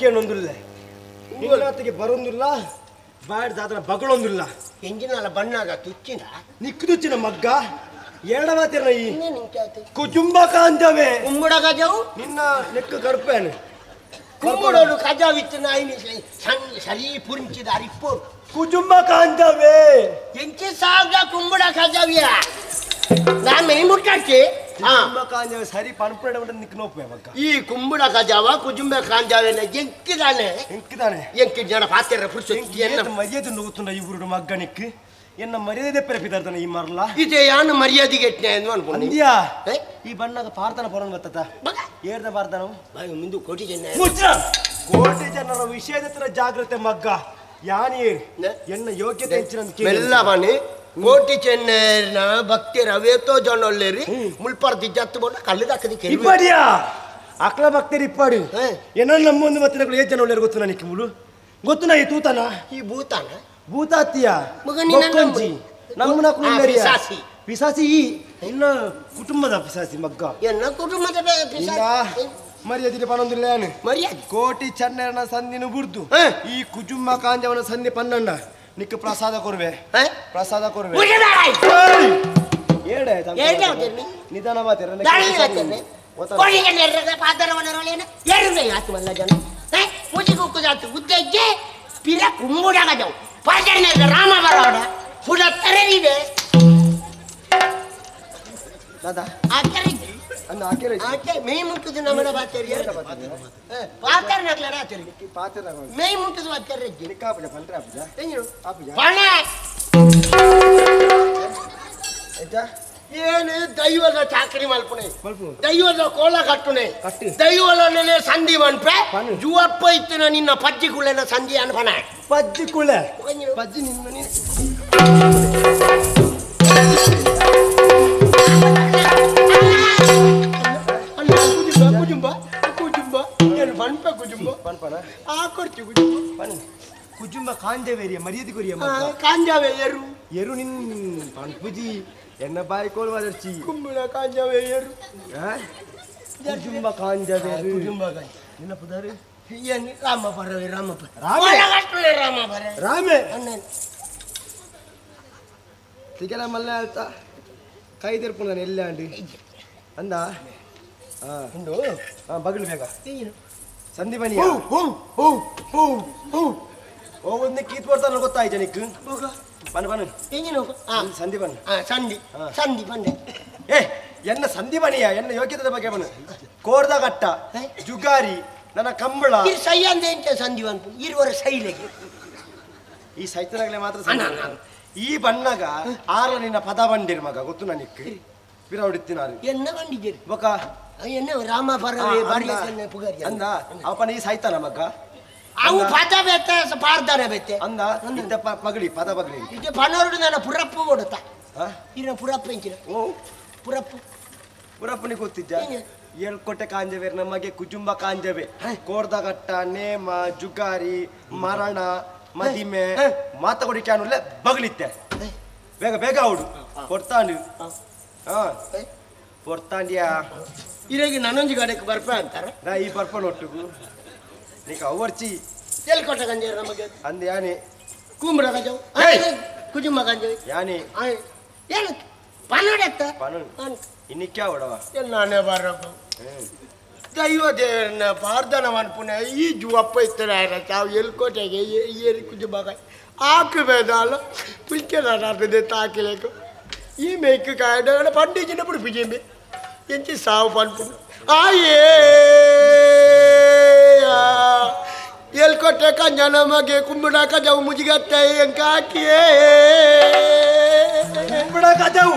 ಕೇಳೊಂದುಲ್ಲೆ ನಿನ್ನಾತಿಗೆ ಬರೊಂದುಲ್ಲ ಬಾಡ್ ದಾದನ ಬಗಳೊಂದುಲ್ಲ ಎಂಜಿನಲ್ಲ ಬಣ್ಣಾಗ ತುಚ್ಚಿನ ನಿಕ್ಕು ತುಚ್ಚಿನ ಮಗ್ಗ ಏಡ ಮಾತಿರ ಈ ಕುಜುಂಬ ಕಾಂಜವೆ ಕುಂಬುಡ ಗಜವು ನಿನ್ನ ನೆಕ್ಕು ಗರ್ಪೇನು ಕುಂಬುಡೋಡು ಕಜಾವಿತ್ತು ನಾಯಿನಿ ಸರಿ ಪುರಿಂಚಿದ ಅರಿಪ್ಪು ಕುಜುಂಬ ಕಾಂಜವೆ ಎಂಚಿ ಸಾಗ ಕುಂಬುಡ ಕಜಾವಿಯ ನಾನು ಮೈ ಮುಟ್ಟಾಡ್ತಿ ಕುಜುಂಬ ಕಾಂಜವೆ ಸರಿ ಪನ್ಪುಡ ನಿಕ್ಕು ನೋಪೆ ಮಗ್ಗ ಈ ಕುಂಬುಡ ಕಜಾವ ಕುಜುಂಬ ಕಾಂಜಾವೆನ ಎಂಕಿದಾನೆ ಎಂಕಿದಾನೆ ಎಂಕಿ ಜನ ಪಾತೆರ ಪುರುಷ ಎನ್ನ ಮರ್ಯಾದೆ ನುಗ್ಗುತ್ತುಂಡ ಈ ಊರುಡು ಮಗ್ಗ ನಿಕ್ಕು ಎನ್ನ ಮರ್ಯಾದೆ ಪೆರಪಿದಾರ್ತಾನೆ ಈ ಮರಲ ಇದೆ ಯಾನು ಮರ್ಯಾದೆಗೆ ಎಟ್ನೆ ಅನ್ಕೊಂಡು ಅಂದ್ಯಾ ಈ ಬಣ್ಣಗ ಪಾರ್ತನ ಪೊರನ್ ಬತ್ತತ ಏರ್ದ ಪಾರ್ತನ ಮುಂದೆ ಕೋಟಿ ಜನ ಮುಚ್ರ ಕೋಟಿ ಜನರ ವಿಷಯದ ಹತ್ರ ಜಾಗ್ರತೆ ಮಗ್ಗ ಯಾನಿ ಎನ್ನ ಯೋಗ್ಯತೆ ಹೆಚ್ಚಿನ ಮೆಲ್ಲ ಬನ್ನಿ ಕೋಟಿ ಚೆನ್ನೈನ ಭಕ್ತಿಯರ ಅವೇತೋ ಜನ ಒಳ್ಳೇರಿ ಮುಲ್ಪಾರ್ದಿ ಜತ್ತು ಬಂದ ಕಲ್ಲದಾಕದಿ ಇಪ್ಪಾಡಿಯಾ ಅಕ್ಲ ಭಕ್ತರು ಇಪ್ಪಾಡು ಏನೋ ನಮ್ಮೊಂದು ಮತ್ತೆ ಏ ಜನ ಒಳ್ಳೇರು ಗೊತ್ತು ನನಗೆ ಮುಳು ಗೊತ್ತು ನಾ ಈ ತೂತನ ಈ ಭೂತಾನ ಭೂತಾತಿಯ ಮಗನಿನ ನಮ್ಮನ ಪಿಸಾಸಿ ಪಿಸಾಸಿ ಈ ಇನ್ನ ಕುಟುಂಬದ ಪಿಸಾಸಿ ಮಗ್ಗ ಎನ್ನ ಕುಟುಂಬದ ಪಿಸಾಸಿ ಮರ್ಯಾದೆ ಪನೊಂದಿಲ್ಲ ಏನು ಮರ್ಯಾದೆ ಕೋಟಿ ಚನ್ನೆರನ ಸಂದಿನ ಬುರ್ದು ಈ ಕುಜುಂಬ ಕಾಂಜವನ ಸಂಧಿ ಪನ್ನಣ್ಣ ನಿಕ್ಕ ಪ್ರಸಾದ ಕೊರ್ವೆ ಪ್ರಸಾದ ಕೊರ್ವೆ ಏಡೆ ನಿಧಾನ ಮಾತಿರ ಪಿರ ಕುಂಬುಡಾಗದವು ಪಾಚನೆ ರಾಮ ಬರೋಡ ಪುಡ ತರರಿದೆ ದಾದಾ ಆಕೆರೆ ಅಂದ ಆಕೆರೆ ಆಕೆ ಮೇ ಮುಟ್ಟುದು ನಮನ ಬಾತೆರಿ ಪಾತೆರ ನಕ್ಲಡ ಆತೆರಿ ಪಾತೆರ ಮೇ ಮುಟ್ಟುದು ಬಾತೆರಿ ನಿಕ್ಕಾಪಜ ಪಂತ್ರ ಆಪಜ ಎಂಜು ಆಪಜ ಪಣ ಎಜ್ಜ ಏನು ದೈವದ ಚಾಕರಿ ಮಲ್ಪುಣೆ ದೈವದ ಕೋಲ ಕಟ್ಟುಣೆ ದೈವಲನೆ ಸಂಧಿ ಮನ್ಪೆ ಜುವಪ್ಪ ಇತ್ತಿನ ನಿನ್ನ ಪಜ್ಜಿ ಕುಳೆನ ಸಂಧಿ ಅನ್ಪಣ ಪಜ್ಜಿ ಕುಳೆ ಪಜ್ಜಿ ನಿನ್ನ ಕುಜುಂಬ ಕುಜುಂಬ ಏನು ಪನ್ಪೆ ಕುಜುಂಬ ಪನ್ಪನ ಆ ಕೊಡ್ತಿ ಕುಜುಂಬ ಪನ್ ಕುಜುಂಬ ಕಾಂಜವೇರಿಯ ಮರ್ಯಾದೆ ಕೊರಿಯ ಕಾಂಜಾವೆ ಎರು ಎರು ನಿನ್ ಪನ್ಪುಜಿ ಎನ್ನ ಬಾಯಿ ಕೋಲ್ ಮಾದರ್ಚಿ ಕುಂಬಳ ಕಾಂಜಾವೆ ಎರು ಕುಜುಂಬ ಕಾಂಜವೇರು ಕುಜುಂಬ ಕಾಂಜ ನಿನ್ನ ಪುದಾರು ಏನು ರಾಮ ಪರವೆ ರಾಮ ಪರ ರಾಮೆ ರಾಮ ಪರ ರಾಮೆ ಅಣ್ಣನ್ ತಿಗಲ ಮಲ್ಲ ಆಳ್ತ ಕೈ ತೆರ್ಪು ನಾನು ಎಲ್ಲ ಅಂಡಿ ಅಂದ ಉಂಡು ಬಗಲು ಬೇಗ ಸಂಧಿ ಬನ್ನಿ ಹೂ ಹೂ ಹೂ ಹೂ ಹೋಗೋದನ್ನ ಕೀತ್ ಬರ್ತಾನ ಗೊತ್ತಾಯ್ತು ನಿಕ್ಕು ಬನ್ನಿ ಬನ್ನಿ ಸಂಧಿ ಬನ್ನಿ ಸಂಧಿ ಸಂಧಿ ಬಂದೆ ಏ ಎನ್ನ ಸಂಧಿ ಬನಿಯ ಎನ್ನ ಯೋಗ್ಯತೆದ ಬಗ್ಗೆ ಬನ್ನಿ ಕೋರ್ದ ಕಟ್ಟ ಜುಗಾರಿ ನನ್ನ ಕಂಬಳ ಸೈ ಅಂದ ಎಂತ ಸಂಧಿ ಬಂತು ಇರುವರ ಶೈಲಿಗೆ ಈ ಸೈತನಾಗಲೇ ಮಾತ್ರ ಈ ಬಣ್ಣಗ ಆರ ನಿನ್ನ ಪದ ಬಂಡಿರ್ ಮಗ ಗೊತ್ತು ನನಕ್ಕೆ ಬಿರೌಡಿತ್ತಿನಾರು ಎನ್ನ ಬಂಡಿದ್ದೀರಿ ಬೊಕ ಎನ್ನ ರಾಮ ಪರವೇ ಬಾರಿ ಪುಗಾರಿ ಅಂದ ಅವಪನ ಈ ಸೈತನ ಮಗ ಅವು ಪದ ಬೆತ್ತ ಪಾರ್ದಾನ ಬೆತ್ತೆ ಅಂದ ಇಂತ ಪಗಡಿ ಪದ ಪಗಡಿ ಇದು ಪನೋರುಡು ನನ್ನ ಪುರಪ್ಪು ಕೊಡುತ್ತಾ ಇನ್ನ ಪುರಪ್ಪ ಎಂಚಿನ ಓ ಪುರಪ್ಪು ಪುರಪ್ಪನಿಗೆ ಗೊತ್ತಿದ್ದ ಏಳ್ಕೋಟೆ ಕಾಂಜವೆ ನಮಗೆ ಕುಜುಂಬ ಕಾಂಜವೆ ಕೋರ್ದಗಟ್ಟ ನೇಮ ಜುಗಾರಿ ಮರಣ ಮದಿಮೆ ಮಾತ ಕೊಡಿಕೆ ಅನ್ನುಲೆ ಬಗಲಿತ್ತೆ ಬೇಗ ಬೇಗ ಅವಡು ಕೊಡ್ತಾಂಡು ಹಾ ಕೊಡ್ತಾಂಡ್ಯಾ ಇರಾಗಿ ನನ್ನೊಂದು ಗಾಡಕ್ಕೆ ಬರ್ಪ ಅಂತಾರ ನಾ ಈ ಬರ್ಪ ಒಟ್ಟಿಗೂ ನೀಕ ಅವರ್ಚಿ ಎಲ್ಕೋಟೆ ಗಂಜೆ ನಮಗೆ ಅಂದ ಯಾನೆ ಕುಂಬಳ ಗಂಜವು ಕುಜುಂಬ ಗಂಜವೆ ಯಾನೆ ಏನು ಪನ್ನಡೆತ್ತ ಪನ್ನಡು ಇನ್ನಿಕ್ಕೆ ಅವಡವ ನಾನೇ ಬರಪ್ಪ ದೈವ ದೇವರನ್ನ ಪ್ರಾರ್ಥನೆ ಮನ್ಪುನೆ ಈ ಜುವಪ್ಪ ಇತ್ತಾರೆ ತಾವು ಎಲ್ಕೋಟೆಗೆ ಏರಿ ಕುಜುಂಬ ಆಕು ಬೇದಾಲ ಪುಲ್ಕೆ ತಾಕಿಲೇಕು ಈ ಮೇಕ್ ಕಾಯಡ ಪಂಡಿಜಿನ ಪುಡಿಪಿಜೆಂಬೆ ಎಂಚಿ ಸಾವು ಪನ್ಪು ಆಯೇ ಎಲ್ಕೊಟ್ಟೆ ಕಂಜನ ಮಗೆ ಕುಂಬುಡ ಕಜವು ಮುಜಿಗತ್ತೆ ಎಂಕಾಕಿಯೇ ಕುಂಬುಡ ಕಜವು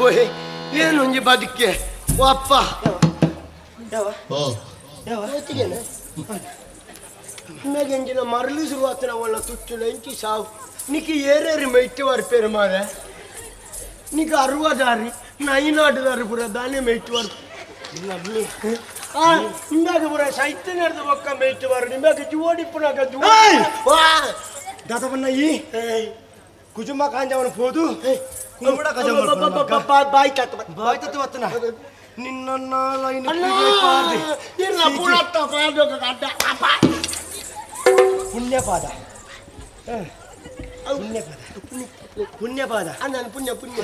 ಪೋಯೆ ಏನೊಂಜಿ ಬದುಕೆ ಅಪ್ಪ ಎಂಜಿನ ಮರಳು ಶುರುವಾತನ ಒಳ್ಳ ತುಚ್ಚುಲ ಎಂಚಿ ಸಾವು ನಿಕ್ಕೆ ಏರೇರಿ ಮೈಟ್ ವರ್ಪೇರು ಮಾರೆ ನಿಕ್ಕೆ ಅರುವದಾರಿ ನೈನಾಟದಾರಿ ಪೂರ ದಾನೆ ಮೈಟ್ ವರ್ಪ ಇಂದಾಗ ಪೂರ ಸೈತ್ಯ ನಡೆದ ಬೊಕ್ಕ ಮೈಟ್ ವಾರ ನಿಮಗೆ ಜೋಡಿಪ್ಪುನಾಗ ದಾತವನ್ನ ಈ ಕುಜುಮ ಕಾಂಜವನ ಪೋದು ಕುಂಬಡ ಬಾಯ್ ತತ್ವ ಬಾಯ್ ತತ್ವ ಅತ್ತನ ನಿನ್ನ ಲೈನ್ ಪುಣ್ಯಪಾದ ಪುಣ್ಯಪಾದ ಪುಣ್ಯಪಾದ ಅಣ್ಣ ಪುಣ್ಯ ಪುಣ್ಯ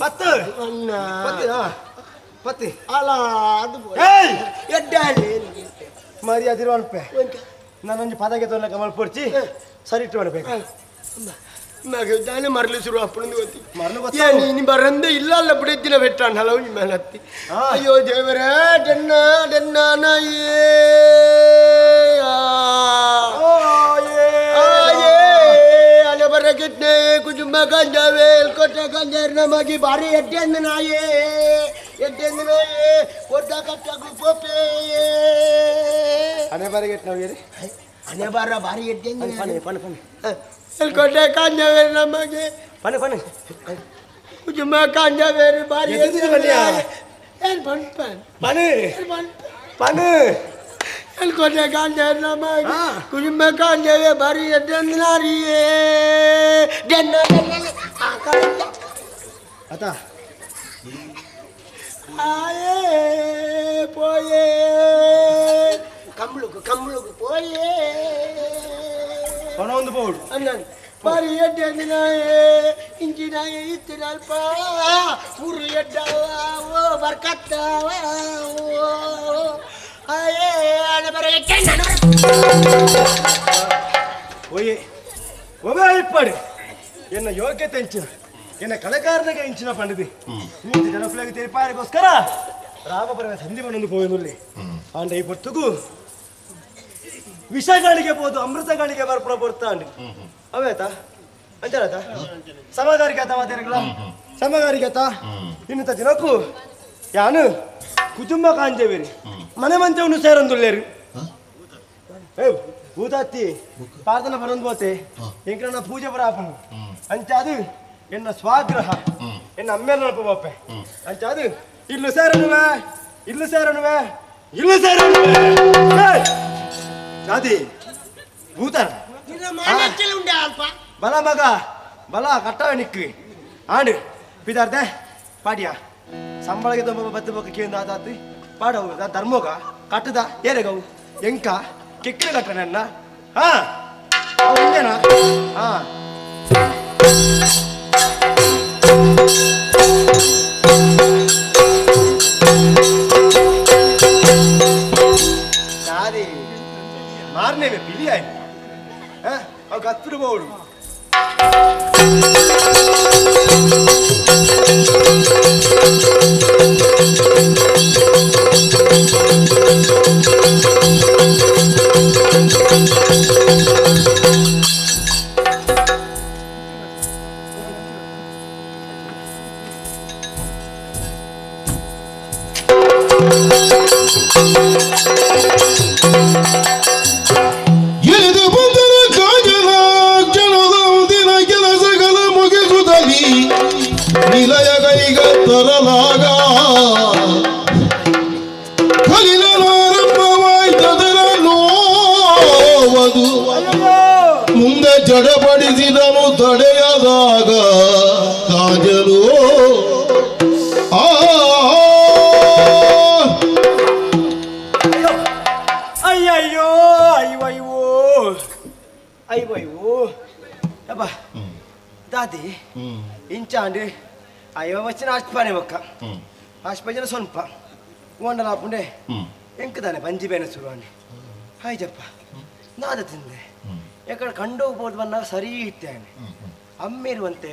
ಪತ್ತು ಪತ್ತು ಪತ್ತು ಅಲ್ಲ ಅದು ಎಡ್ಡಾಲಿ ಮರ್ಯಾದೆ ಅನ್ಪೆ ನಾನೊಂದು ಪದಕ್ಕೆ ತೊಂದರೆ ಕಮಲ್ ಪೊರ್ಚಿ ಸರಿ ಇಟ್ಟು ಮಾಡಬೇಕು ದಾನೆ ಮರಳು ಶುರು ಅಪ್ಪಣಂದು ಗೊತ್ತಿ ಮರಳು ನೀನು ಬರಂದೆ ಇಲ್ಲ ಅಲ್ಲ ಬಿಡಿದ್ದಿನ ಬೆಟ್ಟ ಹಲವು ನಿಮ್ಮ ಮೇಲೆ ಹತ್ತಿ ಅಯ್ಯೋ ದೇವರೇ ಡನ್ನ ಡನ್ನ ಅಲೆ ಬರಕಿಟ್ನೆ ಕುಟುಂಬ ಕಂಜಾವೆ ಕೊಟ್ಟ ಕಂಜಾರ್ ನಮಗೆ ಭಾರಿ ಎಡ್ಡೆ ಅಂದ ನಾಯೇ ಎಡ್ಡೆ ಅಂದ ನಾಯೇ ಕೊಟ್ಟ ಕಟ್ಟ ಪೋಪೆ ಅನೆ ಬಾರಿಗೆ ನಾವು ಹೇಳಿ ಅನೆ ಬಾರ ಭಾರಿ ಎಡ್ಡೆ ಅಂದ ಪನೆ ಪನೆ ಪನೆ ಕೊಟ್ಟೆ ಕಾಂಜಾವೇರು ನಮಗೆ ಪನೆ ಪನೆ ಕುಟುಂಬ ಕಾಂಜಾವೇರು ಭಾರಿ ಏನು ಪನ್ ಪನೆ ಪನೆ ಕೊಟ್ಟೆ ಕಾಂಜಾವೇರು ನಮಗೆ ಕುಟುಂಬ ಕಾಂಜಾವೇ ಭಾರಿ ಎಡ್ಡೆ ಅಂದ ನಾರಿಯೇ ಡೆನ್ನ ಅತ ಆಯೇ ಪೋಯೇ ಕಂಬಳುಕು ಕಂಬಳುಕು ಪೋಯೇ ಪಣ ಒಂದು ಬೋರ್ಡ್ ಅಣ್ಣ ಬಾರಿ ಎಡ್ಡೆ ಅಂದಿನಾಯೇ ಇಂಜಿನಾಯೇ ಇತ್ತಿನಲ್ಪ ಊರು ಎಡ್ಡವ ಓ ಬರ್ಕತ್ತವ ಆಯೇ ಅಣ್ಣ ಬರ ಎಡ್ಡೆ ಓಯೇ ಒಬ್ಬ ಇಪ್ಪಾಡು ಎನ್ನ ಯೋಗ್ಯತೆ ಎಂಚಿನ ಎನ್ನ ಕಲೆಕಾರನಿಗೆ ಇಂಚಿನ ಪಂಡಿದೆ ಮೂರ್ತಿ ಜನಪ್ರಿಯ ತೆರಿಪಾರಿಗೋಸ್ಕರ ರಾಮಪರಮ ಸಂಧಿ ಮನೊಂದು ಪೋಯನುಲ್ಲಿ ಆಂಡ ಈ ಪೊರ್ತುಗು ವಿಷಗಳಿಗೆ ಬೋದು ಅಮೃತಗಳಿಗೆ ಬರ್ಪುಣ ಪೊರ್ತಾಂಡು ಅವೇತ ಅಂಚಾರತ ಸಮಗಾರಿಕೆ ಆತ ಮಾತಾಡಲ್ಲ ಸಮಗಾರಿಕೆ ಆತ ಇನ್ನುತ್ತ ದಿನಕ್ಕೂ ಯಾನು ಕುಟುಂಬ ಕಾಂಜೇವೇರಿ ಮನೆ ಮಂಚವನ್ನು ಸೇರಂದುಲ್ಲೇರು ಏ ಭೂತಾತ್ತಿ ಪ್ರಾರ್ಥನೆ ಬರೊಂದು ಬೋತೆ ಎಂಕ್ರನ ಪೂಜೆ ಬರಾಪನು ಅಂಚಾದು ಎನ್ನ ಸ್ವಾಗ್ರಹ ಎನ್ನ ಅಮ್ಮೇಲೆ ನಡಪ ಬಾಪೆ ಅಂಚಾದು ಇಲ್ಲು ಸೇರನುವೆ ಇಲ್ಲು ಸೇರನುವೆ ಇಲ್ಲು ಸೇರನುವೆ ಜಾತಿ ಭೂತನ ಬಲ ಮಗ ಬಲ ಕಟ್ಟವ ನಿಕ್ಕು ಆಂಡು ಪಿದಾರ್ದೆ ಪಾಡಿಯ ಸಂಬಳಗೆ ತುಂಬ ಬತ್ತು ಬೊಕ್ಕ ಕೇಂದ್ರ ಆತಾತಿ ಪಾಡವು ಧರ್ಮೋಗ ಕಟ್ಟದ ಏರೆಗವು ಎಂಕ ಕೆಕ್ಕಿನ ಕಟ್ಟ ನನ್ನ ಹಾ ಅವು ಹಾ ಸಾರಿ ಮಾರನೇ ಬಿಳಿ ಆಯ್ತು ಅವು ಕತ್ತಿರ್ಬೋದು ಎಳೆದು ಬಂದರ ಕಾಜನ ಜನದ ದಿನ ಕೆಲಸಗಳ ಮುಗಿಸುತ್ತಲಿ ನಿಲಯ ಕೈಗ ತರಲಾಗ ಕಲಿಲಾರಂಭವಾಯ್ತದರ ನೋವದು ಮುಂದೆ ಜಡಪಡಿಸಿದನು ತಡೆಯದಾಗ ಕಾಜಲು ಆ ಅಯ್ಯಯ್ಯೋ ಅಯ್ಯೋ ಅಯ್ಯೋ ಅಯ್ಯೋ ಅಯ್ಯೋ ಅಬ್ಬ ದಾದಿ ಇಂಚಾಂಡು ಅಯ್ಯೋ వచ్చిన ಆಸ್ಪಾನೆ ಒಕ್ಕ ಆಸ್ಪಜನ ಸೊನ್ಪ ಓಂಡಲಾಪುಂಡೆ ಎಂಕದಾನೆ ಬಂಜಿ ಬೇನೆ ಶುರುವಾನೆ ಹಾಯ್ ಜಪ್ಪ ನಾದ ತಿಂದೆ ಎಕಡೆ ಕಂಡೋಗ್ಬೋದು ಬಂದಾಗ ಸರಿ ಇತ್ತೇನೆ ಅಮ್ಮೇರುವಂತೆ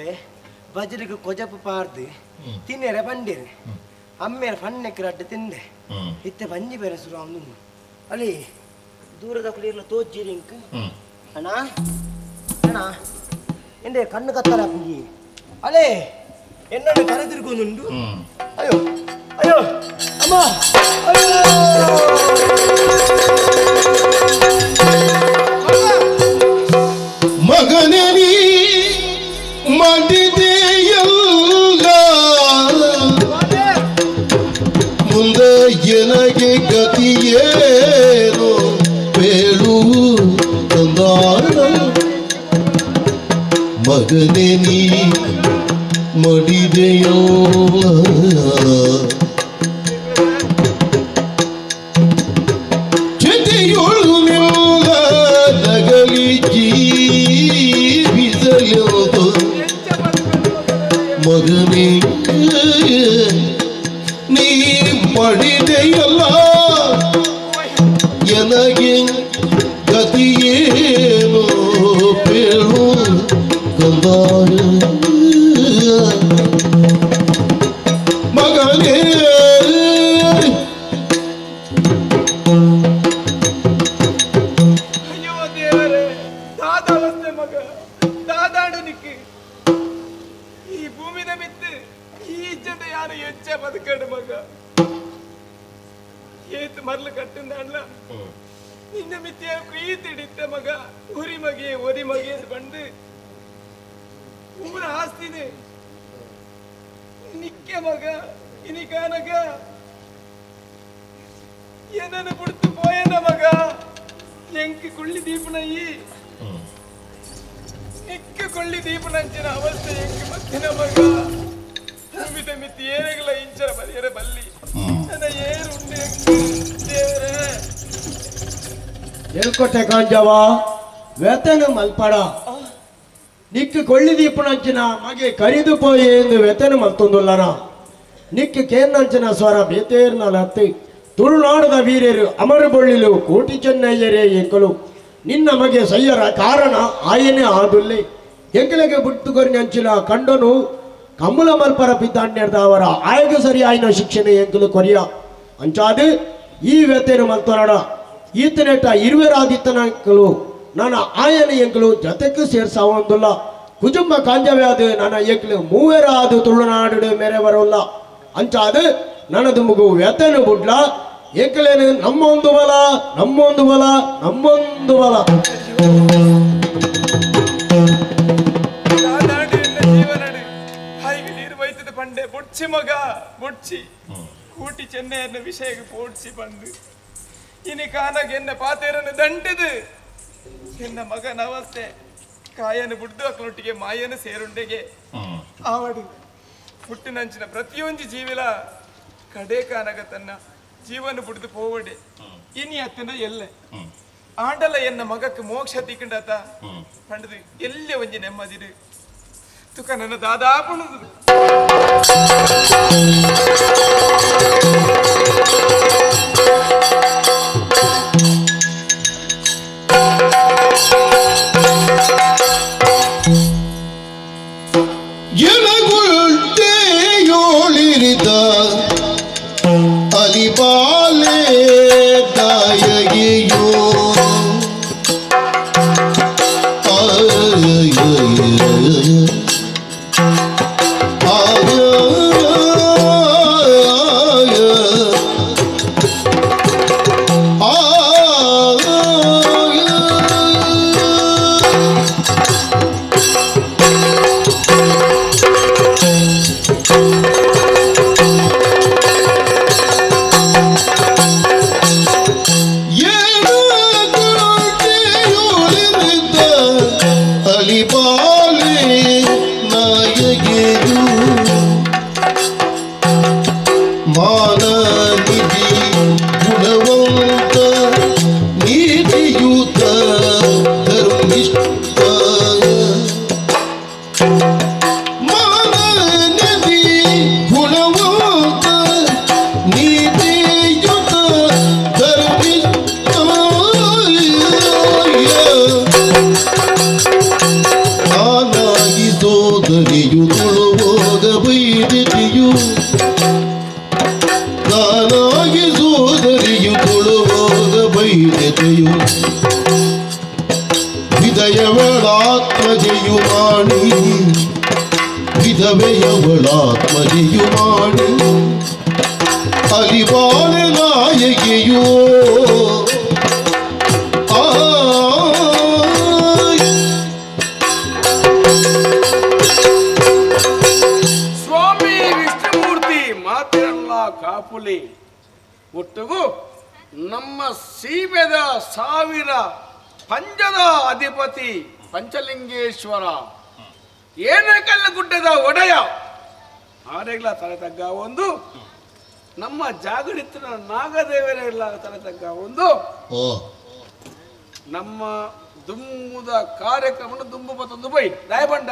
ಬಜರಿಗೆ ಕೊಜಪು ಪಾರ್ದು ತಿನ್ನೇರೆ ಬಂಡೇರೆ ಅಮ್ಮೇರ ಫಣ್ಣೆಕ್ಕೆ ರಡ್ಡು ತಿಂದೆ ಇತ್ತೆ ಬಂಜಿ ಬೇರೆ ಶುರು ಅವನು ಅಲ್ಲಿ ದೂರದ ಕುಳಿರ್ಲ ತೋಜ್ಜಿರಿ ಇಂಕ್ ಅಣ್ಣ ಅಣ್ಣ ಎಂದೆ ಕಣ್ಣು ಕತ್ತಲ ಪುಂಗಿ ಅಲೇ ಎನ್ನನ್ನು ಕರೆದಿರ್ಕೊಂದುಂಡು. ಅಯ್ಯೋ ಅಯ್ಯೋ ಅಮ್ಮ ಅಯ್ಯೋ ಮಗನೇ ನೀ ಮಾಡಿದೆಯಲ್ಲ ಮುಂದೆ ಎನಗೆ ಗತಿಯೇನು ಬೇಳು ತಂದಾರ. ಮಗನೇ ನೀ ಮಾಡಿದೆಯಲ್ಲ ಚಿತೆಯೊಳು ನಿಲ್ಲ ನಗಲಿ ಜೀವಿಸಲು ಮಗನೇ ನೀ ಮಾಡಿದೆಯಲ್ಲ ಎನಗೆ ಗತಿಯೇನು ಬೇಳು ಕಂದಾಯ. ಮಗನೇ ಅಯ್ಯೋ ದೇವರೇ, ದಾದಾವಸ್ಥೆ ಮಗ ದಾದಾಡು ನಿಕ್ಕಿ ಈ ಭೂಮಿದ ಮಿತ್ತು ಈ ಇಜ್ಜದ ಯಾರು ಹೆಚ್ಚ ಬದುಕಡು ಮಗ. ಏತು ಮರ್ಲು ಕಟ್ಟಿಂದ ನಿನ್ನ ಮಿತ್ತಿಯ ಪ್ರೀತಿ ಹಿಡಿತ ಮಗ. ಉರಿ ಮಗೆ ಒರಿ ಮಗೆ ಅಂತ ಬಂದು ಊರ ಆಸ್ತಿದೆ ನಿಕ್ಕೆ ಮಗ. ಇನಿಕಾನಗ ಏನನ್ನು ಬಿಡ್ತು ಪೋಯನ ಮಗ. ಎಂಕ್ ಕುಳ್ಳಿ ದೀಪನಯ್ಯಿ ನಿಕ್ಕ ಕೊಳ್ಳಿ ದೀಪನಂಚಿನ ಅವಸ್ಥೆ ಎಂಕ್ ಮತ್ತಿನ ಮಗ. ಭೂಮಿದ ಮಿತಿ ಏರೆಗಳ ಇಂಚರ ಬಲಿಯರ ಬಲ್ಲಿ ನನ್ನ ಏರು ಉಂಡು ದೇವರೇ. ಎಲ್ಕೊಟ್ಟೆ ಕಾಂಜವ ವೆತನ ಮಲ್ಪಡ ನಿಕ್ಕು ಕೊಳ್ಳಿ ದೀಪನಂಚಿನ ಮಗೆ ಕರಿದು ಪೋಯೆ ಎಂದು ವೆತನ ಮಲ್ತೊಂದುಲ್ಲನ. ನಿಕ್ಕು ಕೇರ್ನಂಚಿನ ಸ್ವರ ಬೇತೇರ್ನ ಲತ್ತಿ ತುಳುನಾಡದ ವೀರರು ಅಮರ ಬೊಳ್ಳಿಲು ಕೋಟಿ ಚೆನ್ನಯ್ಯರೇ ಎಂಕಲು ನಿನ್ನ ಮಗೆ ಸಯ್ಯರ ಕಾರಣ ಆಯನೇ ಆದುಲ್ಲೆ. ಎಂಕಲಿಗೆ ಬುಟ್ಟು ಕಂಡನು ಕಮ್ಮಲ ಮಲ್ಪರ ಪಿದ್ದಾಣ್ಯರ್ದವರ ಆಯಗ ಸರಿ ಆಯ್ನ ಶಿಕ್ಷಣ ಎಂಕಲು ಕೊರಿಯ ಅಂಚಾದು ಈ ವ್ಯತೆನು ಮಲ್ತೊರಡ ಈತನೆಟ ಇರುವೆರಾದಿತ್ತನಕಲು ನನ್ನ ಆಯನ ಎಂಕಲು ಜತೆக்கு ಸೇರ್ಸಾವೊಂದುಲ್ಲ. ಕುಜುಂಬ ಕಾಂಜವ್ಯಾದು ನನ್ನ ಎಂಕಲು ಮೂವೆರಾದು ತುಳುನಾಡು ಮೇರೆ ಬರೋಲ್ಲ ಅಂಚಾದು ನನ್ನದು ಮಗು ವ್ಯತನು ಬುಡ್ಲ ಎಂಕಲೇನು ನಮ್ಮೊಂದು ಬಲ ನಮ್ಮೊಂದು ಬಲ ನಮ್ಮೊಂದು ಬಲ. ಪಂಡೆ ಬೊಡ್ಚಿ ಮಗ ಬೊಡ್ಚಿ ಕೂಟಿ ಚೆನ್ನೈಯನ್ನ ವಿಷಯಕ್ಕೆ ಪೋಡ್ಸಿ ಬಂದು ಇನಿ ಕಾನಾಗ ಎನ್ನ ಪಾತೇರನ್ನು ದಂಟಿದು ಎನ್ನ ಮಗನ ಅವಸ್ಥೆ ಕಾಯನ್ನು ಬುಡ್ದು ಅಕ್ಲೊಟ್ಟಿಗೆ ಮಾಯನು ಸೇರುಂಡೆಗೆ ಆವಡು ಹುಟ್ಟಿನಂಚಿನ ಪ್ರತಿಯೊಂದು ಜೀವಿಲ ಕಡೆ ಕಾನಗ ತನ್ನ ಜೀವನ ಬುಡ್ದು ಪೋವಡೆ ಇನಿ ಅತ್ತನ ಎಲ್ಲೆ ಆಂಡಲ ಎನ್ನ ಮಗಕ್ಕೆ ಮೋಕ್ಷ ತಿಕ್ಕಂಡಾತ ಪಂಡದು ಎಲ್ಲೆ ಒಂಜಿ ನೆಮ್ಮದಿರು ತುಕ ನನ್ನ ದಾದಾಪುಣದು. ಎನಗುಳ್ತೆಯೋಳಿರಿದ ಅಲಿಬಾಲೆ ತಾಯಗಿಯೋ ವಿಧವೆಯವಳಾತ್ಮಗೆಯು ಮಾಡಿ ಅಲಿಬಾಲೆ ನಾಯಕಿಯೋ ಸ್ವಾಮಿ ವಿಷ್ಣುಮೂರ್ತಿ ಮಾತಿರಲ್ಲ ಕಾಪುಲಿ ಒಟ್ಟಿಗೂ ನಮ್ಮ ಸೀಮೆದ ಸಾವಿರ ಪಂಜದ ಅಧಿಪತಿ ಪಂಚಲಿಂಗೇಶ್ವರ ಏನೇಕಲ್ಲು ಗುಡ್ಡದ ಒಡೆಯ ಆರೆಗ್ಲ ತಲೆ ತಗ್ಗ ಒಂದು ನಮ್ಮ ಜಾಗರಿತ್ತಿನ ನಾಗದೇವರೆಲ್ಲ ತಲೆ ತಗ್ಗ ಒಂದು ನಮ್ಮ ದುಮ್ಮುದ ಕಾರ್ಯಕ್ರಮ ದುಂಬು ಬತ್ತೊಂದು ಬೈ ದಯಬಂಡ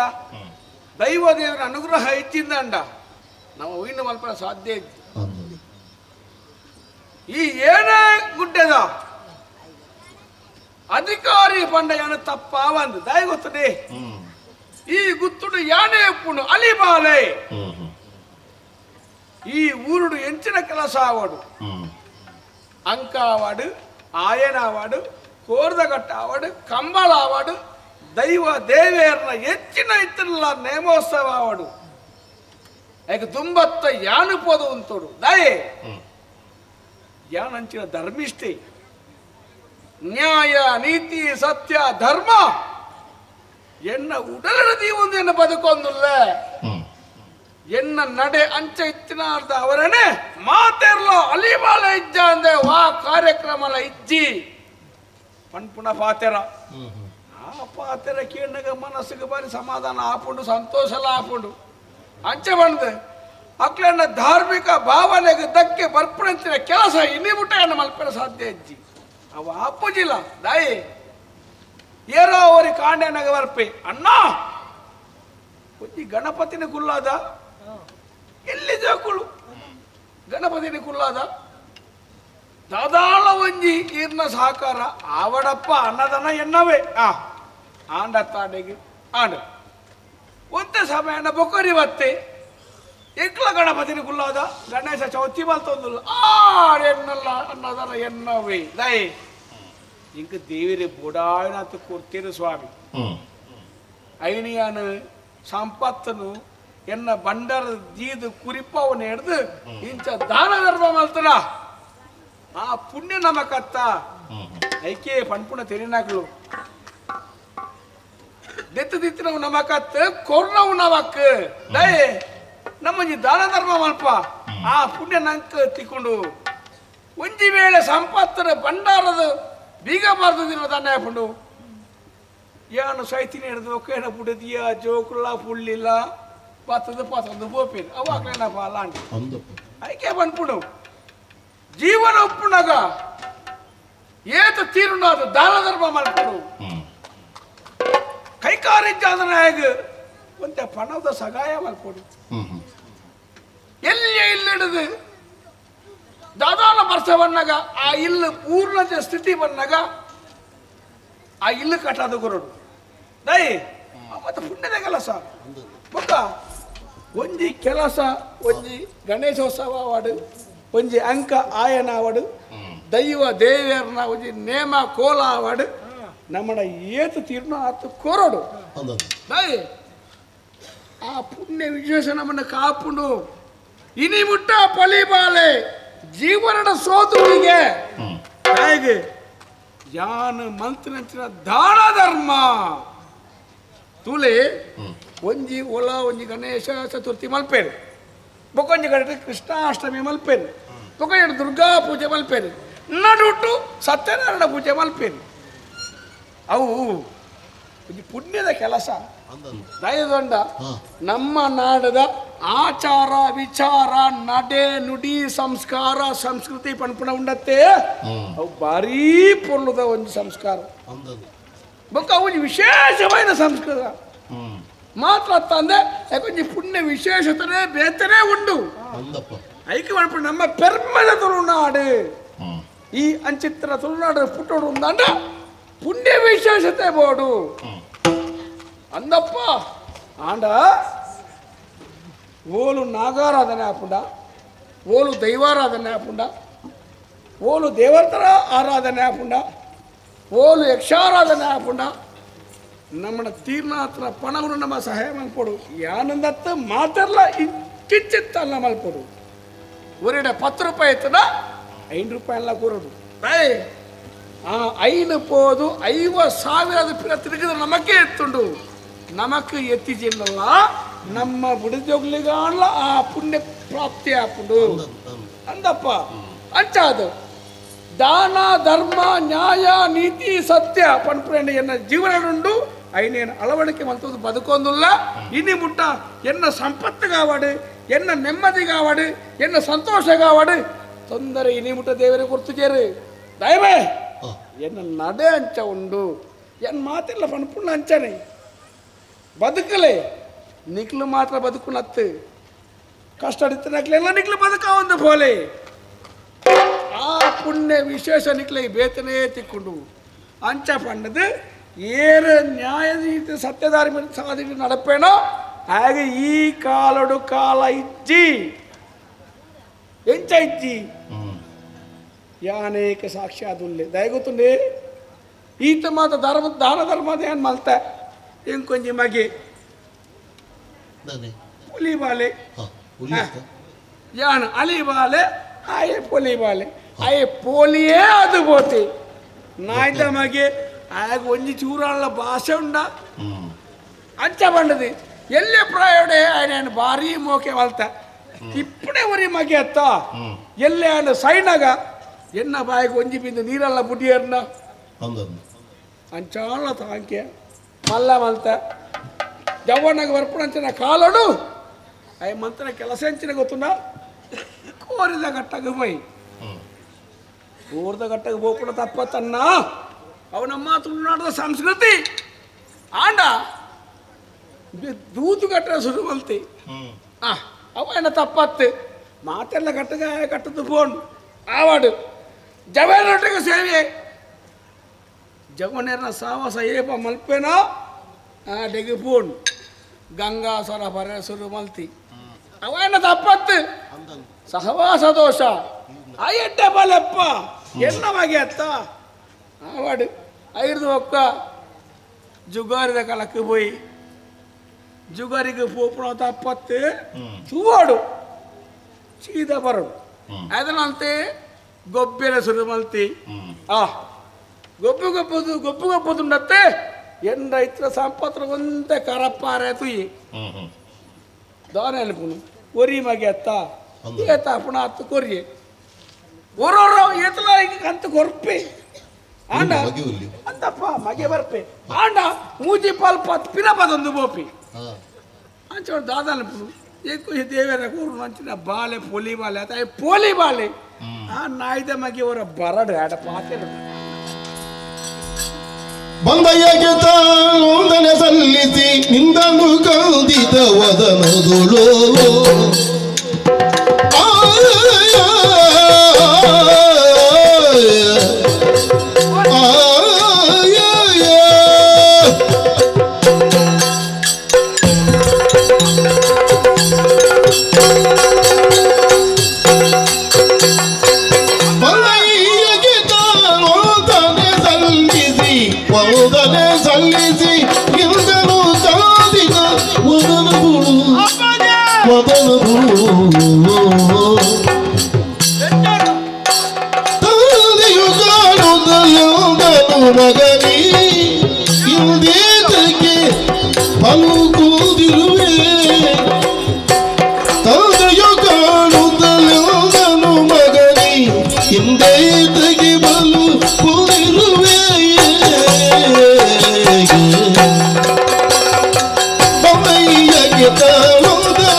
ದೈವ ದೇವರ ಅನುಗ್ರಹ ಇಚ್ಚಿಂದ ಅಂಡ ನಮ್ಮ ಉಯಿನ ಮಲ್ಪನ ಸಾಧ್ಯ ಇತ್ತು. ಈ ಏನೇ ಗುಡ್ಡದ ಅಧಿಕಾರಿ ಪಂಡ ಯಾನ ತಪ್ಪಾವಂದು ದಯ ಗೊತ್ತದೆ. ಈ ಗುತ್ತುಡು ಯಾನೇ ಪುಣು ಅಲಿಬಾಲೆ ಈ ಊರುಡು ಎಂಚಿನ ಕೆಲಸ ಆವಡು ಅಂಕ ಆವಾಡು ಆಯನ ಆವಾಡು ಕೋರ್ದಗಟ್ಟ ಆವಾಡು ಕಂಬಳ ಆವಾಡು ದೈವ ದೇವೇರ್ನ ಹೆಚ್ಚಿನ ಇತ್ತಿರಲ್ಲ ನೇಮೋತ್ಸವ ಆವಾಡು ಯಾಕೆ ತುಂಬತ್ತ ಯಾನು ಪೋದು ಉಂತೋಡು ದಯೆ ಯಾನಂಚಿನ ಧರ್ಮಿಷ್ಠೆ ನ್ಯಾಯ ನೀತಿ ಸತ್ಯ ಧರ್ಮ ಎನ್ನ ಉಡಲಡದಿ ಒಂದು ಎನ್ನ ಬದುಕೊಂದುಲ್ಲ ಎನ್ನ ನಡೆ ಅಂಚ ಇತ್ತಿನಾರ್ದ ಅವರನೆ ಮಾತೆರ್ಲ ಅಲಿಬಾಲ ಇಜ್ಜ ಅಂದೆ ವಾ ಕಾರ್ಯಕ್ರಮಲ ಇಜ್ಜಿ ಪನ್ಪುಣ ಪಾತೆರ ಆ ಪಾತೆರ ಕೇಳಗ ಮನಸ್ಸಿಗೆ ಬಾರಿ ಸಮಾಧಾನ ಆಪುಂಡು ಸಂತೋಷಲ ಆಪುಂಡು ಅಂಚೆ ಬಂದು ಅಕ್ಲನ್ನ ಧಾರ್ಮಿಕ ಭಾವನೆಗೆ ಧಕ್ಕೆ ಬರ್ಪಣಂಚಿನ ಕೆಲಸ ಇನ್ನಿಬಿಟ್ಟ ಎನ್ನ ಮಲ್ಪೆನ ಸಾಧ್ಯ ಇಜ್ಜಿ ಅವ ಆಪುಜಿಲ್ಲ ದಾಯಿ ಏರೋ ಅವರಿ ಕಾಂಡೆನಗ ಬರ್ಪೆ ಅಣ್ಣ ಒಂಜಿ ಗಣಪತಿನ ಕುಲ್ಲಾದ ಎಲ್ಲಿ ಜೋಕುಳು ಗಣಪತಿನ ಕುಲ್ಲಾದ ದಾದಾಳ ಒಂಜಿ ಈರ್ನ ಸಹಕಾರ ಆವಡಪ್ಪ ಅನ್ನದನ ಎನ್ನವೇ ಆ ಆಂಡ ತಾಂಡೆಗೆ ಆಂಡ ಒಂದೇ ಸಮಯನ ಬೊಕ್ಕರಿ ಬತ್ತೆ ಎಕ್ಲ ಗಣಪತಿನ ಕುಲ್ಲಾದ ಗಣೇಶ ಚೌತಿ ಬಲ್ತೊಂದುಲ್ಲ ಆ ಎನ್ನಲ್ಲ ಅನ್ನದನ ಎನ್ನವೇ ದಯೆ ಇಂಕ ದೇವಿರಿ ಬುಡಾಯನಂತ ಕೊಡ್ತೀರಿ ಸ್ವಾಮಿ ಐನಿಯಾನು ಸಂಪತ್ತನು ಎನ್ನ ಬಂಡರ ದೀದು ಕುರಿಪವನು ಹಿಡ್ದು ಇಂಚ ದಾನ ಧರ್ಮ ಮಲ್ತನ ಆ ಪುಣ್ಯ ನಮಕತ್ತ ಐಕೆ ಪಣ್ಪುಣ ತೆರಿನಾಕ್ಲು ದೆತ್ತು ದಿತ್ತಿನವು ನಮಕತ್ತ ಕೊರ್ನವು ನಮಕ್ ದಯೆ ನಮ್ಮಂಜಿ ದಾನ ಧರ್ಮ ಮಲ್ಪ ಆ ಪುಣ್ಯ ನಂಕ ತಿಕ್ಕೊಂಡು ಒಂಜಿ ವೇಳೆ ಸಂಪತ್ತರ ಭಂಡಾರದ ಬೀಗ ಬಾರ್ದಿನ ದಾನ ಹಾಕೊಂಡು ಯಾನು ಸೈತಿನ ಹಿಡಿದು ಕೇಣ ಪುಡದಿಯ ಜೋಕುಲ್ಲ ಪುಳ್ಳಿಲ್ಲ ಪತ್ತದ ಪತ್ತೊಂದು ಬೋಪೇನು ಅವು ಹಾಕ್ಲೇನಪ್ಪ ಅಲ್ಲ ಐಕೆ ಬಂದ್ಬಿಡು ಜೀವನ ಒಪ್ಪುಣಗ ಏತ ತೀರುನಾದ ದಾನ ಧರ್ಮ ಮಾಡ್ಕೊಡು ಕೈಕಾರಿಜ್ಜಾದನ ಹೇಗೆ ಒಂತೆ ಪಣದ ಸಗಾಯ ಮಾಡ್ಕೊಡು ಎಲ್ಲಿ ಇಲ್ಲಿಡದು ದಾದಾನ ವರ್ಷ ಬಂದಾಗ ಆ ಇಲ್ಲು ಪೂರ್ಣದ ಸ್ಥಿತಿ ಬಂದಾಗ ಆ ಇಲ್ಲು ಕಟ್ಟೋದು ಗುರುಡು ದೈ ಮತ್ತೆ ಪುಣ್ಯದ ಕೆಲಸ ಬೊಕ್ಕ ಒಂಜಿ ಕೆಲಸ ಒಂಜಿ ಗಣೇಶೋತ್ಸವ ಆವಡು ಒಂಜಿ ಅಂಕ ಆಯನ ಆವಡು ದೈವ ದೇವಿಯರ್ನ ಒಂಜಿ ನೇಮ ಕೋಲ ಆವಡು ನಮ್ಮಡ ಏತು ತೀರ್ಣ ಆತು ಕೋರೋಡು ದೈ ಆ ಪುಣ್ಯ ವಿಶೇಷ ನಮ್ಮನ್ನು ಕಾಪುಂಡು ಇನಿ ಮುಟ್ಟ ಪಲಿಬಾಲೆ ಜೀವನದ ಸೋತುವಿಗೆ ಹೇಗೆ ಯಾನು ಮಂತ್ರಿನಂಚಿನ ದಾನ ಧರ್ಮ ತುಲೆ ಒಂಜಿ ಒಲ ಒಂಜಿ ಗಣೇಶ ಚತುರ್ಥಿ ಮಲ್ಪೇರು ಬೊಕ್ಕೊಂಜಿ ಕಡೆ ಕೃಷ್ಣಾಷ್ಟಮಿ ಮಲ್ಪೇರು ಬೊಕ್ಕೊಂಜಿ ದುರ್ಗಾ ಪೂಜೆ ಮಲ್ಪೇರು ನಡುಟು ಸತ್ಯನಾರಾಯಣ ಪೂಜೆ ಮಲ್ಪೇರು ಅವು ಒಂಜಿ ಪುಣ್ಯದ ಕೆಲಸ ದಯದೊಂಡ ನಮ್ಮ ನಾಡದ ಆಚಾರ ವಿಚಾರ ನಡೆ ನುಡಿ ಸಂಸ್ಕಾರ ಸಂಸ್ಕೃತಿ ಪಣಪುಣ ಉಂಡತ್ತೆ ಅವು ಭಾರೀ ಪೊರ್ಲುದ ಒಂದು ಸಂಸ್ಕಾರ ಬೊಕ್ಕ ಅವು ವಿಶೇಷವಾದ ಸಂಸ್ಕಾರ ಮಾತ್ರ ತಂದೆ ಯಾಕೊಂಜಿ ಪುಣ್ಯ ವಿಶೇಷತನೇ ಬೇತನೇ ಉಂಡು ಐಕೆ ಪಣಪುಣ ನಮ್ಮ ಪೆರ್ಮದ ತುಳುನಾಡು ಈ ಅಂಚಿತ್ರ ತುಳುನಾಡು ಪುಟ್ಟೋಡು ಉಂದಾಂಡ ಪುಣ್ಯ ವಿಶೇಷತೆ ಬೋಡು ಅಂದಪ್ಪ ಆಂಡ ಓಲು ನಾಗಾರಾಧನೆ ಆಪುಂಡ ಓಲು ದೈವಾರಾಧನೆ ಆಪುಂಡ ಓಲು ದೇವತರ ಆರಾಧನೆ ಆಪುಂಡ ಓಲು ಯಕ್ಷಾರಾಧನೆ ಆಪುಂಡ ನಮ್ಮನ ತೀರ್ನಾತ್ರ ಪಣವನ್ನು ನಮ್ಮ ಸಹಾಯ ಮಲ್ಪಡು ಯಾನಂದತ್ತ ಮಾತಾಡಲ ಕಿಂಚಿತ್ತಲ್ಲ ಮಲ್ಪಡು ಒರೆಡೆ 10 ರೂಪಾಯಿ ಇತ್ತದ 5 ರೂಪಾಯಿ ಎಲ್ಲ ಕೂರೋದು ಆ 5 ಪೋದು 50,000 ಪಿರ ತಿರುಗಿದ್ರೆ ನಮಕೇ ಎತ್ತುಂಡು ನಮಕ್ ಎತ್ತಿಜಿಲ್ಲಲ್ಲ ನಮ್ಮ ಬುಡಿಜೋಗ್ಲಿಗಾಣಲ ಆ ಪುಣ್ಯ ಪ್ರಾಪ್ತಿ ಆಪುಂಡು ಅಂದಪ್ಪ ಅಂಚಾದು ದಾನ ಧರ್ಮ ನ್ಯಾಯ ನೀತಿ ಸತ್ಯ ಪನ್ಪುಂಡ ಎನ್ನ ಜೀವನ ಐನೇನು ಅಳವಡಿಕೆ ಮಲ್ತದ್ದು ಬದುಕೊಂದುಲ್ಲ ಇನಿ ಮುಟ್ಟ ಎನ್ನ ಸಂಪತ್ತು ಕಾವಾಡು ಎನ್ನ ನೆಮ್ಮದಿ ಕಾವಾಡು ಎನ್ನ ಸಂತೋಷ ಕಾವಾಡು ತೊಂದರೆ ಇನಿ ಮುಟ್ಟ ದೇವರಿಗೆ ಗುರ್ತು ಚೇರು ದಯವೇ ಎನ್ನ ನಡೆ ಅಂಚ ಉಂಡು ಎನ್ ಮಾತಿಲ್ಲ ಪನ್ಪುಂಡ ಅಂಚನೆ ಬದುಕಲೇ ನಿಕ್ಲು ಮಾತ್ರ ಬದುಕುನತ್ತು ಕಷ್ಟ ಅಡಿತನಕ್ಲೆಲ್ಲ ನಿಕ್ಲು ಬದುಕ ಒಂದು ಪೋಲೆ ಆ ಪುಣ್ಯ ವಿಶೇಷ ನಿಕ್ಲೆ ಬೇತನೇ ತಿಕ್ಕೊಂಡು ಅಂಚ ಪಣ್ಣದು ಏರು ನ್ಯಾಯ ನೀತಿ ಸತ್ಯದಾರಿ ಸಾಧಿ ನಡಪೇನೋ ಹಾಗೆ ಈ ಕಾಲಡು ಕಾಲ ಇಜ್ಜಿ ಎಂಚ ಇಜ್ಜಿ ಯಾನೇಕ ಸಾಕ್ಷಿ ಅದುಲ್ಲೆ ದಯಗೊತ್ತುಂಡೆ ಈತ ಮಾತ ಧರ್ಮ ದಾನ ಧರ್ಮದ ಏನು ಮಲ್ತ ಇಂಕೊಂಜಿ ಮಗೆ ಪುಲಿ ಬಾಲೆ ಯಾನು ಅಲಿ ಬಾಲೆ ಆಯೆ ಪೊಲಿ ಬಾಲೆ ಆಯೆ ಪೋಲಿಯೇ ಅದು ಪೋತಿ ನಾಯ್ದ ಮಗೆ ಆಗ ಒಂಜಿ ಚೂರಾಳ ಭಾಷೆ ಉಂಡ ಅಂಚ ಬಂಡది ಎಲ್ಲೇ ಪ್ರಾಯೋಡೆ ఆయన ಭಾರಿ ಮೋಕೆ ವಲ್ತ ಇಪ್ಪಡೆ ಒರಿ ಮಗೆ ಅತ್ತ ಎಲ್ಲೇ ಆಂಡ ಸೈನಾಗ ಎನ್ನ ಬಾಯಿಗೆ ಒಂಜಿ ಬಿಂದು ನೀರಲ್ಲ ಬುಡಿಯರ್ನ ಅಂಚಾಳ ತಾಂಕೆ ಮಲ್ಲ ಮಲ್ತ ಜವ್ವನಾಗ ಬರ್ಪುಣಂಚಿನ ಕಾಲಡು ಅಯ್ಯ ಮಂತನ ಕೆಲಸ ಎಂಚಿನ ಗೊತ್ತುಂಡ ಕೋರಿದ ಗಟ್ಟಗೆ ಪೋಯಿ ಕೋರಿದ ಗಟ್ಟಗೆ ಹೋಗ್ಬಿಡ ತಪ್ಪ ತನ್ನ ಅವನಮ್ಮ ತುಳುನಾಡದ ಸಂಸ್ಕೃತಿ ಆಂಡ ದೂತು ಕಟ್ಟರ ಶುರು ಮಲ್ತಿ ಅವನ ತಪ್ಪತ್ತು ಮಾತೆಲ್ಲ ಕಟ್ಟಗ ಕಟ್ಟದ್ದು ಫೋನ್ ಆವಾಡು ಜವನೊಟ್ಟಿಗೆ ಸೇವೆ ಜವನೇರನ ಸಾವಾಸ ಏಪ ಮಲ್ಪೇನೋ ಆ ಡೆಗೆ ಫೋನ್ ಗಂಗಾ ಸರ ಬರ ಶುರು ಮಲ್ತಿ ಅವನ ತಪ್ಪತ್ತು ಸಹವಾಸ ದೋಷ ಅಯ್ಯಡ್ಡ ಬಲಪ್ಪ ಎಲ್ಲ ಬಗೆ ಅತ್ತ ಆವಾಡು ಐದು ಒಕ್ಕ ಜುಗಾರಿದ ಕಾಲಕ್ಕೆ ಪೋಯಿ ಜುಗಾರಿಗೆ ಪೋಪುಣ ತಪ್ಪತ್ತು ತೂವಾಡು ಸೀದಾ ಬರೋಡು ಅದನ್ನಂತೆ ಗೊಬ್ಬೆಲ್ಲ ಶುರು ಮಲ್ತಿ ಆ ಗೊಬ್ಬು ಗೊಬ್ಬದು ಗೊಬ್ಬು ಗೊಬ್ಬದುಂಡತ್ತೆ ಎನ್ ರೈತರ ಸಂಪತ್ರ ಒಂದೇ ಕರಪ್ಪಾರೆ ತುಯಿ ದಾನ ಅನ್ಪುನು ಒರಿ ಮಗೆ ಅತ್ತ ಏತ ಪುಣ ಅತ್ತು ಕೊರಿಯೆ ಒರೋರೋ ಏತಲ ಕಂತು ಕೊರ್ಪೆ ಆಂಡ ಅಂತಪ್ಪ ಮಗೆ ಬರ್ಪೆ ಆಂಡ ಮೂಜಿ ಪಾಲ್ ಪತ್ ಪಿರಪದೊಂದು ಬೋಪಿ ಅಂಚ ದಾದ ಅನ್ಪುನು ಏಕು ದೇವರ ಕೂರು ಅಂಚಿನ ಬಾಲೆ ಪೊಲಿ ಬಾಲೆ ಅತ್ತ ಪೋಲಿ ಬಾಲೆ ಆ ನಾಯ್ದ ಮಗೆ ಅವರ ಬರಡು ಆಡ ಪಾತೆ ಬಂದಯ್ಯಗೆ ತಾನೊಂದನೆ ಸಲ್ಲಿಸಿ ನಿಂದನು ಕಂದಿತ ವದನದುಳು ಬಂದಯ್ಯಗೆ ತಾನೊಂದನೆ ಸಲ್ಲಿಸಿ ವಂದನೆ ಸಲ್ಲಿಸಿ ಇಂದನು ಕಾದಿದ ವದನಗುಳು ವದನಗುಳು ತಂದೆಯು ಕಾಣುವುದನು ಮಗನಿ ಇಂದೇತಕ್ಕೆ ಪಲುಕುದಿರುವೆ ತಂದೆಯು ಕಾಣುವುದನು ಮಗನಿ ಇಂದೇತಕ್ಕೆ ಬಲು ಕುದಿರುವೆ ಬೊಮ್ಮಯ್ಯಗೆ ತಾನೊಂದನೆ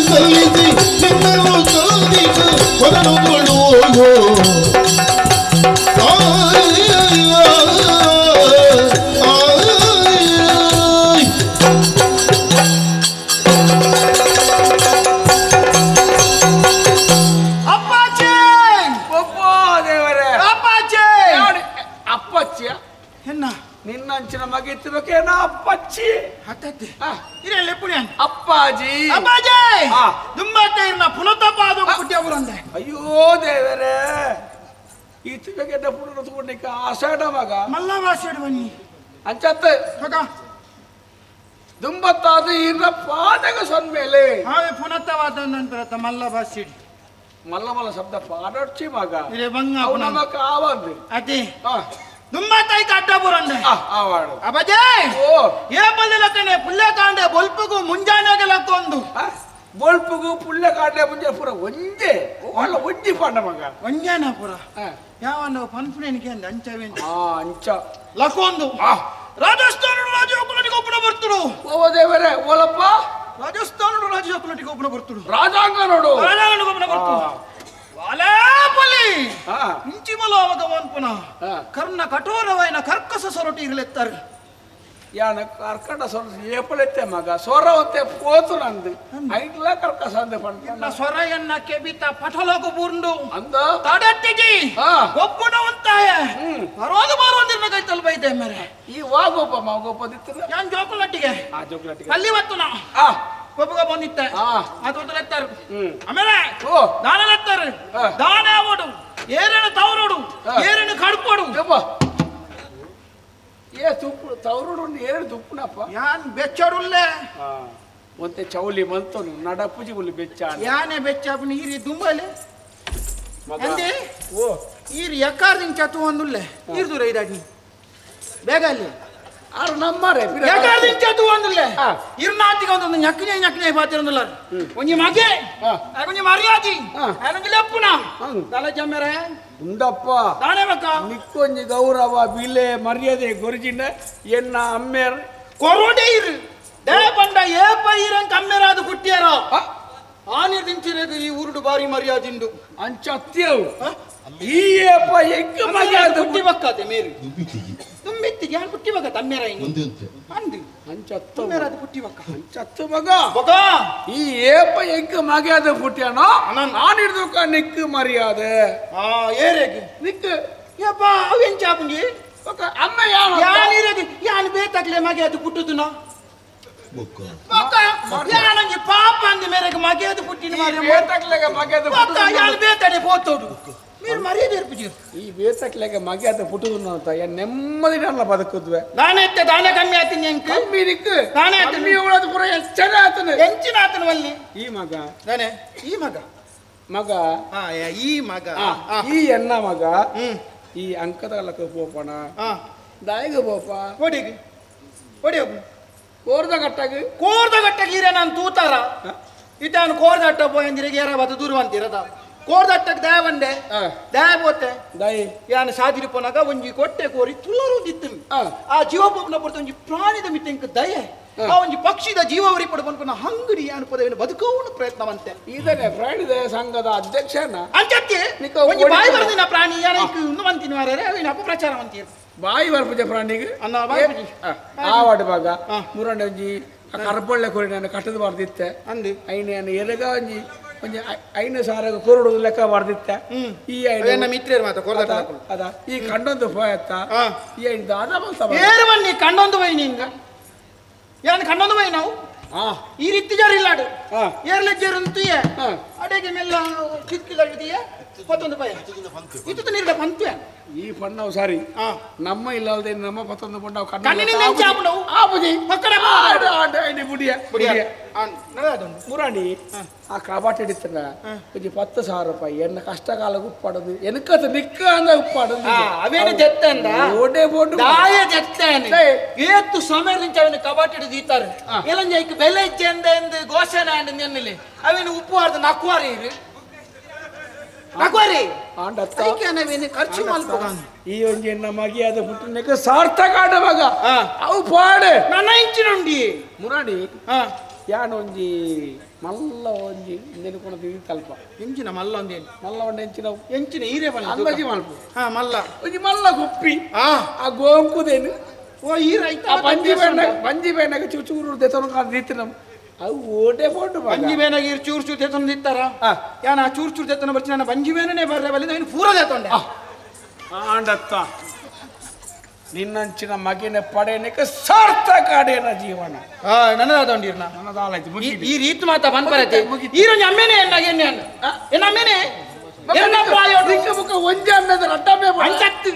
ಸಲ್ಲಿಸಿ ನಿನ್ನನು ಕಾದಿದ ವದನಗಳು ಅಪ್ಪಾಜಿ ಒಬ್ಬ ದೇವರೇ ಅಪ್ಪಾಜಿ ಅಪ್ಪಾಜಿಯ ಎನ್ನ ನಿನ್ನ ಅಂಚಿನ ಮಗ ಎತ್ತಬೇಕೇನೋ ಅಪ್ಪಚ್ಚಿ ಹತ್ತತ್ತಿ ಇರಲ್ಲ ಪುಣ್ಯ ಅಪ್ಪಾಜಿ ಅಪ್ಪಾಜಿ ದುಂಬಾತ ಇರ್ನ ಪುನತಪ್ಪ ಅದು ಪುಟ್ಯ ಬರಂದೆ ಅಯ್ಯೋ ದೇವರೇ ಈ ತಿಗಗೆಡ್ಡ ಪುಡ ತಗೊಂಡಿಕ್ಕ ಆಷಾಢ ಮಗ ಮಲ್ಲ ವಾಸಿಡು ಬನ್ನಿ ಅಂಚತ್ತ ಮಗ ದುಂಬತ್ತಾದ ಈರ್ನ ಪಾದಗ ಸೊನ್ಮೇಲೆ ಹಾವೆ ಪುನತ್ತವಾದ ನನ್ನ ಮಲ್ಲ ಬಾಸಿಡಿ ಮಲ್ಲ ಮಲ್ಲ ಶಬ್ದ ಪಾಡೊಡ್ಚಿ ಮಗ ಇರೆ ಬಂಗ ನಮಕ ಆವಂದು ಅತಿ ದುಂಬತ್ತಾಯ್ಕ ಅಡ್ಡ ಬುರಂಡೆ ಆವಾಡು ಅಬಜೆ ಓ ಏ ಬಲ್ಲಕನೆ ಪುಲ್ಲೆ ಕಾಂಡೆ ಬೊಲ್ಪುಗು ಮುಂಜಾನೆಗೆ ಲಕ್ಕೊಂದು ಬೊಲ್ಪುಗು ಪುಲ್ಲೆ ಕಾಂಡೆ ಮುಂಜಾನೆ ಪೂರ ಒಂಜೆ ಒಳ್ಳ ಒಂಜಿ ಪಾಂಡ ಮಗ ಒಂಜಾನ ಪೂರ ಯಾವನ ಪನ್ಪುನೇನಿಗೆ ಅಂದ ಅಂಚವೇನು ಅಂಚ ಲಕ್ಕೊಂದು ರಾಜಸ್ಥಾನಡು ರಾಜಯೋಕುಲಟಿಗೆ ಒಬ್ಬನ ಬರ್ತಡು ಓ ದೇವರೇ ಓಲಪ್ಪ ರಾಜಸ್ಥಾನಡು ರಾಜಯೋಕುಲಟಿಗೆ ಒಬ್ಬನ ಬರ್ತಡು ರಾಜಾಂಗ ನೋಡು ರಾಜಾಂಗನ ಒಬ್ಬನ ಬರ್ತಡು ವಾಲೇಪಲಿ ಇಂಚಿಮಲ ಅವಗವನ್ಪುನ ಕರ್ಣ ಕಠೋರವಾಯಿನ ಕರ್ಕಸ ಸೊರಟಿ ಇರಲೆತ್ತಾರೆ ಯಾನ ಕರ್ಕಟ ಸೊರ ಏಪಲೆತ್ತೆ ಮಗ ಸೊರವತ್ತೆ ಪೋತು ನಂದು ಐಟ್ಲ ಕರ್ಕಸ ಅಂದೆ ಪಂಡ ಸೊರಯನ್ನ ಕೆಬಿತ ಪಠಲೋಕು ಬೂರ್ಂಡು ಅಂದ ತಡಟ್ಟಿಜಿ ಒಬ್ಬನ ಉಂತಾಯ ಬರೋದು ಬರೋದಿರ್ನ ಕೈ ತಲುಪೈತೆ ಮೇರೆ ಈ ವಾಗೋಪ ಮಾಗೋಪ ದಿತ್ತದ ಯಾನ್ ಜೋಕುಲಟ್ಟಿಗೆ ಆ ಜೋಕುಲಟ್ಟಿಗೆ ಅಲ್ಲಿ ವತ್ತು ನಾ ಒಬ್ಬಗ ಬಂದಿತ್ತೆ ಅದು ಲೆತ್ತಾರೆ ಆಮೇಲೆ ಓ ದಾನ ಲೆತ್ತಾರೆ ದಾನ ಓಡು ಏರೇನು ತವರೋಡು ಏರೇನು ಕಡ್ಪೋಡು ಏ ತುಪ್ಪು ತವರುಡು ಏರು ತುಪ್ಪುನಪ್ಪ ಯಾನ್ ಬೆಚ್ಚಡುಲ್ಲೆ ಒಂತೆ ಚೌಲಿ ಮಂತನು ನಡಪುಜಿ ಉಲ್ಲಿ ಬೆಚ್ಚ ಯಾನೆ ಬೆಚ್ಚಾಪುನ ಈರಿ ದುಂಬಲೆ ಅಂದೆ ಓ ಈರಿ ಎಕ್ಕಾರ್ದಿನ ಚತು ಒಂದುಲ್ಲೆ ಈರ್ ದೂರ ಇದಾಡಿ ಬೇಗ ಅಲ್ಲಿ ಆರು ನಮ್ಮರೆ ಎಕ್ಕಾರ್ದಿನ ಚತು ಒಂದುಲ್ಲೆ ಇರ್ನಾತಿಗೆ ಒಂದೊಂದು ñಕ್ಕಿನೇ ñಕ್ಕಿನೇ ಬಾತಿರೊಂದುಲ್ಲ ಒಂಜಿ ಮಗೆ ಒಂಜಿ ಮರ್ಯಾದಿ ಒಂಜಿ ಲೆಪ್ಪುನ ತಲೆ ಜಮ್ಮೆರೆ ಉಂಡಪ್ಪ ದಾನೆ ಬಕ್ಕ ನಿಕ್ಕೊಂಜಿ ಗೌರವ ಬಿಲೆ ಮರ್ಯಾದೆ ಗುರುಜಿನ ಎನ್ನ ಅಮ್ಮೇರ್ ಕೊರೋಡೆ ಇರು they ಬಂಡ ಏ ಪೈರಂ ಕಮ್ಮೆರಾದ ಕುಟ್ಟಿಯರೋ ಆನಿರ್ ದಿಂಚಿರೇದು ಈ ಊರುಡು ಬಾರಿ ಮರ್ಯಾದಿಂಡು ಅಂಚತ್ಯವು ಈ ಏಪ ಎಂಕ ಮರ್ಯಾದೆ ಕುಟ್ಟಿ ಬಕ್ಕತೆ ಮೇರು ತುಂಬಿತ್ತಿಗೆ ಯಾನ್ ಕುಟ್ಟಿ ಬಕ್ಕ ತಮ್ಮೇರ ಅಂದು ಅಂಚತ್ತ ತಮ್ಮೇರಾದ ಕುಟ್ಟಿ ಬಕ್ಕ ಅಂಚತ್ತು ಮಗ ಬಕ ಈ ಏಪ ಎಂಕ ಮರ್ಯಾದೆ ಪುಟ್ಟಿಯನೋ ಆನಿರ್ದುಕ ನಿಕ್ಕು ಮರ್ಯಾದೆ ಆ ಏರೇಗೆ ನಿಕ್ಕು ಯಪ್ಪ ಅವು ಎಂಚಾಪುಂಜಿ ಬಕ್ಕ ಅಮ್ಮ ಯಾನ ಯಾನಿರೇಗೆ ಯಾನ್ ಬೇತಕ್ಲೆ ಮರ್ಯಾದೆ ಪುಟ್ಟುದುನ ಯಾನಂಜಿ ಪಾಪ ಅಂದ ಮೇರೆಗೆ ಮಗೆಯದು ಪುಟ್ಟಿನ ಮಾರೆ ಬೇತಕ್ಲೆಗೆ ಮಗೆಯದು ಬಕ್ಕ ಯಾನ್ ಬೇತಡೆ ಪೋತೋಡು ನೀರು ಮರ್ಯಾದೆ ಇರ್ಪುಜಿ ಈ ಬೇತಕ್ಲೆಗೆ ಮಗೆಯದು ಪುಟ್ಟುದುನ ಅಂತ ಏನ್ ನೆಮ್ಮದಿ ಡಲ್ಲ ಬದುಕುದ್ವೆ ದಾನೆ ಎತ್ತೆ ದಾನೆ ಕಮ್ಮಿ ಆತೀನಿ ಎಂಕ್ ಕಮ್ಮಿ ನಿಕ್ಕು ದಾನೆ ಆತೀನಿ ಕಮ್ಮಿ ಉಳದು ಪೂರ ಎಚ್ಚರ ಆತನು ಎಂಚಿನ ಆತನು ಅಲ್ಲಿ ಈ ಮಗ ದಾನೆ ಈ ಮಗ ಮಗ ಈ ಮಗ ಈ ಎನ್ನ ಮಗ ಈ ಅಂಕದ ಪೋಪಣ ದಾಯಿಗ ಪೋಪ ಓಡಿಗೆ ಓಡಿ ಹೋಗು ಕೋರ್ದ ಕಟ್ಟಾಗ ಕೋರ್ದ ಕಟ್ಟಾಗ ಈರೆ ನಾನು ತೂತಾರ ಇತಾನು ಕೋರ್ದ ಅಟ್ಟ ಪೋಯಂದಿರಿಗೆ ಏರ ಬತ್ತು ದೂರ ಅಂತಿರದ ಕೋರ್ದ ಅಟ್ಟಕ್ಕೆ ದಯ ಬಂಡೆ ದಯ ಪೋತೆ ದಯ ಯಾನು ಸಾದಿರಿ ಪೋನಾಗ ಒಂಜಿ ಕೊಟ್ಟೆ ಕೋರಿ ತುಲ್ಲರು ದಿತ್ತು ಆ ಜೀವಪೋಪನ ಪೊರ್ತು ಒಂಜಿ ಪ್ರಾಣಿದ ಮಿತ್ತೆಂಕ ದಯೆ ಆ ಒಂಜಿ ಪಕ್ಷಿದ ಜೀವವರಿ ಪಡ ಪನ್ಪುನ ಹಂಗಡಿ ಯಾನು ಪದವಿನ ಬದುಕವನು ಪ್ರಯತ್ನವಂತೆ ಇದನ್ನೇ ಪ್ರಾಣಿದ ಸಂಘದ ಅಧ್ಯಕ್ಷನ ಅಂಚತ್ತೆ ಒಂಜಿ ಬಾಯಿ ಬರ್ದಿನ ಪ್ರಾಣಿ ಯಾನ ಇನ್ನು ಅಂತೀನಿ ಮಾರ್ರೆ ಅವಿನ ಅಪಪ್ರಚಾರ ಅಂತೀರಿ ಬಾಯಿ ಬರ್ಪುಜ ಪ್ರಾಣಿಗೆ ಅನ್ನ ಬಾಯಿ ಆವಾಡು ಭಾಗ ಮುರಂಡೆ ಒಂಜಿ ಕರ್ಪೊಳ್ಳೆ ಕೋರಿ ನಾನು ಕಟ್ಟದು ಬಾರ್ದಿತ್ತೆ ಅಂದು ಐನ ಎಲೆಗ ಒಂಜಿ ಒಂಜಿ ಐನು ಸಾವಿರ ಕೊರಡು ಲೆಕ್ಕ ಬಾರ್ದಿತ್ತೆ ಈ ಐನ ಮಿತ್ರರು ಮಾತ ಕೊರ್ದ ಅದ ಈ ಕಂಡೊಂದು ಪೋಯತ್ತ ಈ ಐನ ದಾದ ಬಂತ ಏರು ಬನ್ನಿ ಕಂಡೊಂದು ಬೈ ನಿಂಗ ಯಾನ್ ಕಂಡೊಂದು ಬೈ ನಾವು ಈ ರೀತಿ ಜಾರಿ ಇಲ್ಲಾಡು ಏರ್ಲೆಜ್ಜೇರು ಅಂತೀಯ ಅಡೆಗೆ ಮೆಲ್ಲ ಕಿತ್ಕಿಲ್ಲ ಪತ್ತೊಂದು ಪಯ ಇತ್ತು ನೀರಿಡ ಪಂತ್ಯ ಈ ಪಣ್ಣವು ಸಾರಿ ನಮ್ಮ ಇಲ್ಲದೆ ನಮ್ಮ ಪತ್ತೊಂದು ಪಣ್ಣವು ಕಣ್ಣಿನಿಂದ ಎಂಚಾಪುಂಡವು ಆಪುಜಿ ಪಕ್ಕಡೆ ಬುಡಿಯ ಬುಡಿಯ ಮುರಾಣಿ ಆ ಕಬಾಟ್ ಹಿಡಿತನ ಒಂಜಿ 10,000 ರೂಪಾಯಿ ಎನ್ನ ಕಷ್ಟ ಕಾಲ ಉಪ್ಪಾಡೋದು ಎನಕದ ನಿಕ್ಕ ಅಂದ ಉಪ್ಪಾಡೋದು ಅವೇನು ಜೆತ್ತಂದ ಓಡೆ ಬೋಡು ದಾಯ ಜೆತ್ತಾನೆ ಏತ್ತು ಸಮಯದಿಂದ ಅವನು ಕಬಾಟ್ ಹಿಡಿದು ಈತಾರೆ ಎಲ್ಲಂಜ ಐಕ್ ಬೆಲೆ ಚೆಂದ ಎಂದು ಘೋಷಣೆ ಅಂಡ್ ನೆನ್ನಿಲಿ ಅವೇನು ಉಪ್ಪು ಹಾರ್ದು ನಕ್ವಾರಿ ಇರು ನಕ್ವಾರಿ ಖರ್ಚು ಮಲ್ಪಗಾನ ಈ ಒಂಜಿ ಎನ್ನ ಮಗಿಯಾದ ಪುಟ್ಟನೆಗೆ ಸಾರ್ಥಕ ಆಡ ಮಗ ಅವು ಪಾಡೆ ನನ್ನ ಇಂಚಿನುಂಡಿ ಮುರಾಣಿ ಯಾನ ಒಂಜಿ ಮಲ್ಲ ಒಂಜಿ ನೆನಕೊಣದಿ ತಲ್ಪ ಎಂಚಿನ ಮಲ್ಲ ಒಂದೇನು ಮಲ್ಲ ಒಂಡೆ ಎಂಚಿನ ಎಂಚಿನ ಈರೆ ಬಲ್ಲ ಅಂದಾಜಿ ಮಲ್ಪ ಹಾ ಮಲ್ಲ ಒಂಜಿ ಮಲ್ಲ ಗುಪ್ಪಿ ಆ ಗೋಂಕುದೇನು ಓ ಈರ ಐತ ಆ ಬಂಜಿ ಬೇಣ ಬಂಜಿ ಬೇಣಗ ಚೂಚೂರು ದೆತನ ಕಾದಿತ್ತು ನಮ್ಮ ಅವು ಓಟೆ ಫೋಟೋ ಬಂಜಿ ಬೇನಾಗ ಇರು ಚೂರು ಚೂರು ದೇತನ ದಿತ್ತಾರ ಯಾನ ಆ ಚೂರು ಚೂರು ದೇತನ ಬರ್ತೀನಿ ನಾನು ಬಂಜಿ ಬೇನನೇ ಬರ್ರೆ ಬಲ್ಲಿ ನಾನು ಪೂರ ದೇತೊಂಡೆ ಆಂಡತ್ತ ನಿನ್ನಂಚಿನ ಮಗಿನ ಪಡೆಯನಕ್ಕೆ ಸಾರ್ಥಕ ಆಡೇನ ಜೀವನ ನನ್ನದಾದೊಂಡಿರ್ನ ನನ್ನದಾಲಾಯ್ತು ಈ ರೀತಿ ಮಾತಾ ಬಂದ್ಬರತ್ತೆ ಈರೊಂಜಿ ಅಮ್ಮೇನೆ ಎನ್ನಾಗ ಎನ್ನ ಅಮ್ಮೇನೆ ಎನ್ನ ಪ್ರಾಯೋಡು ಮುಖ ಒಂಜೆ ಅಮ್ಮೆದ ರಡ್ಡಮ್ಮೆ ಅಂಚತ್ತು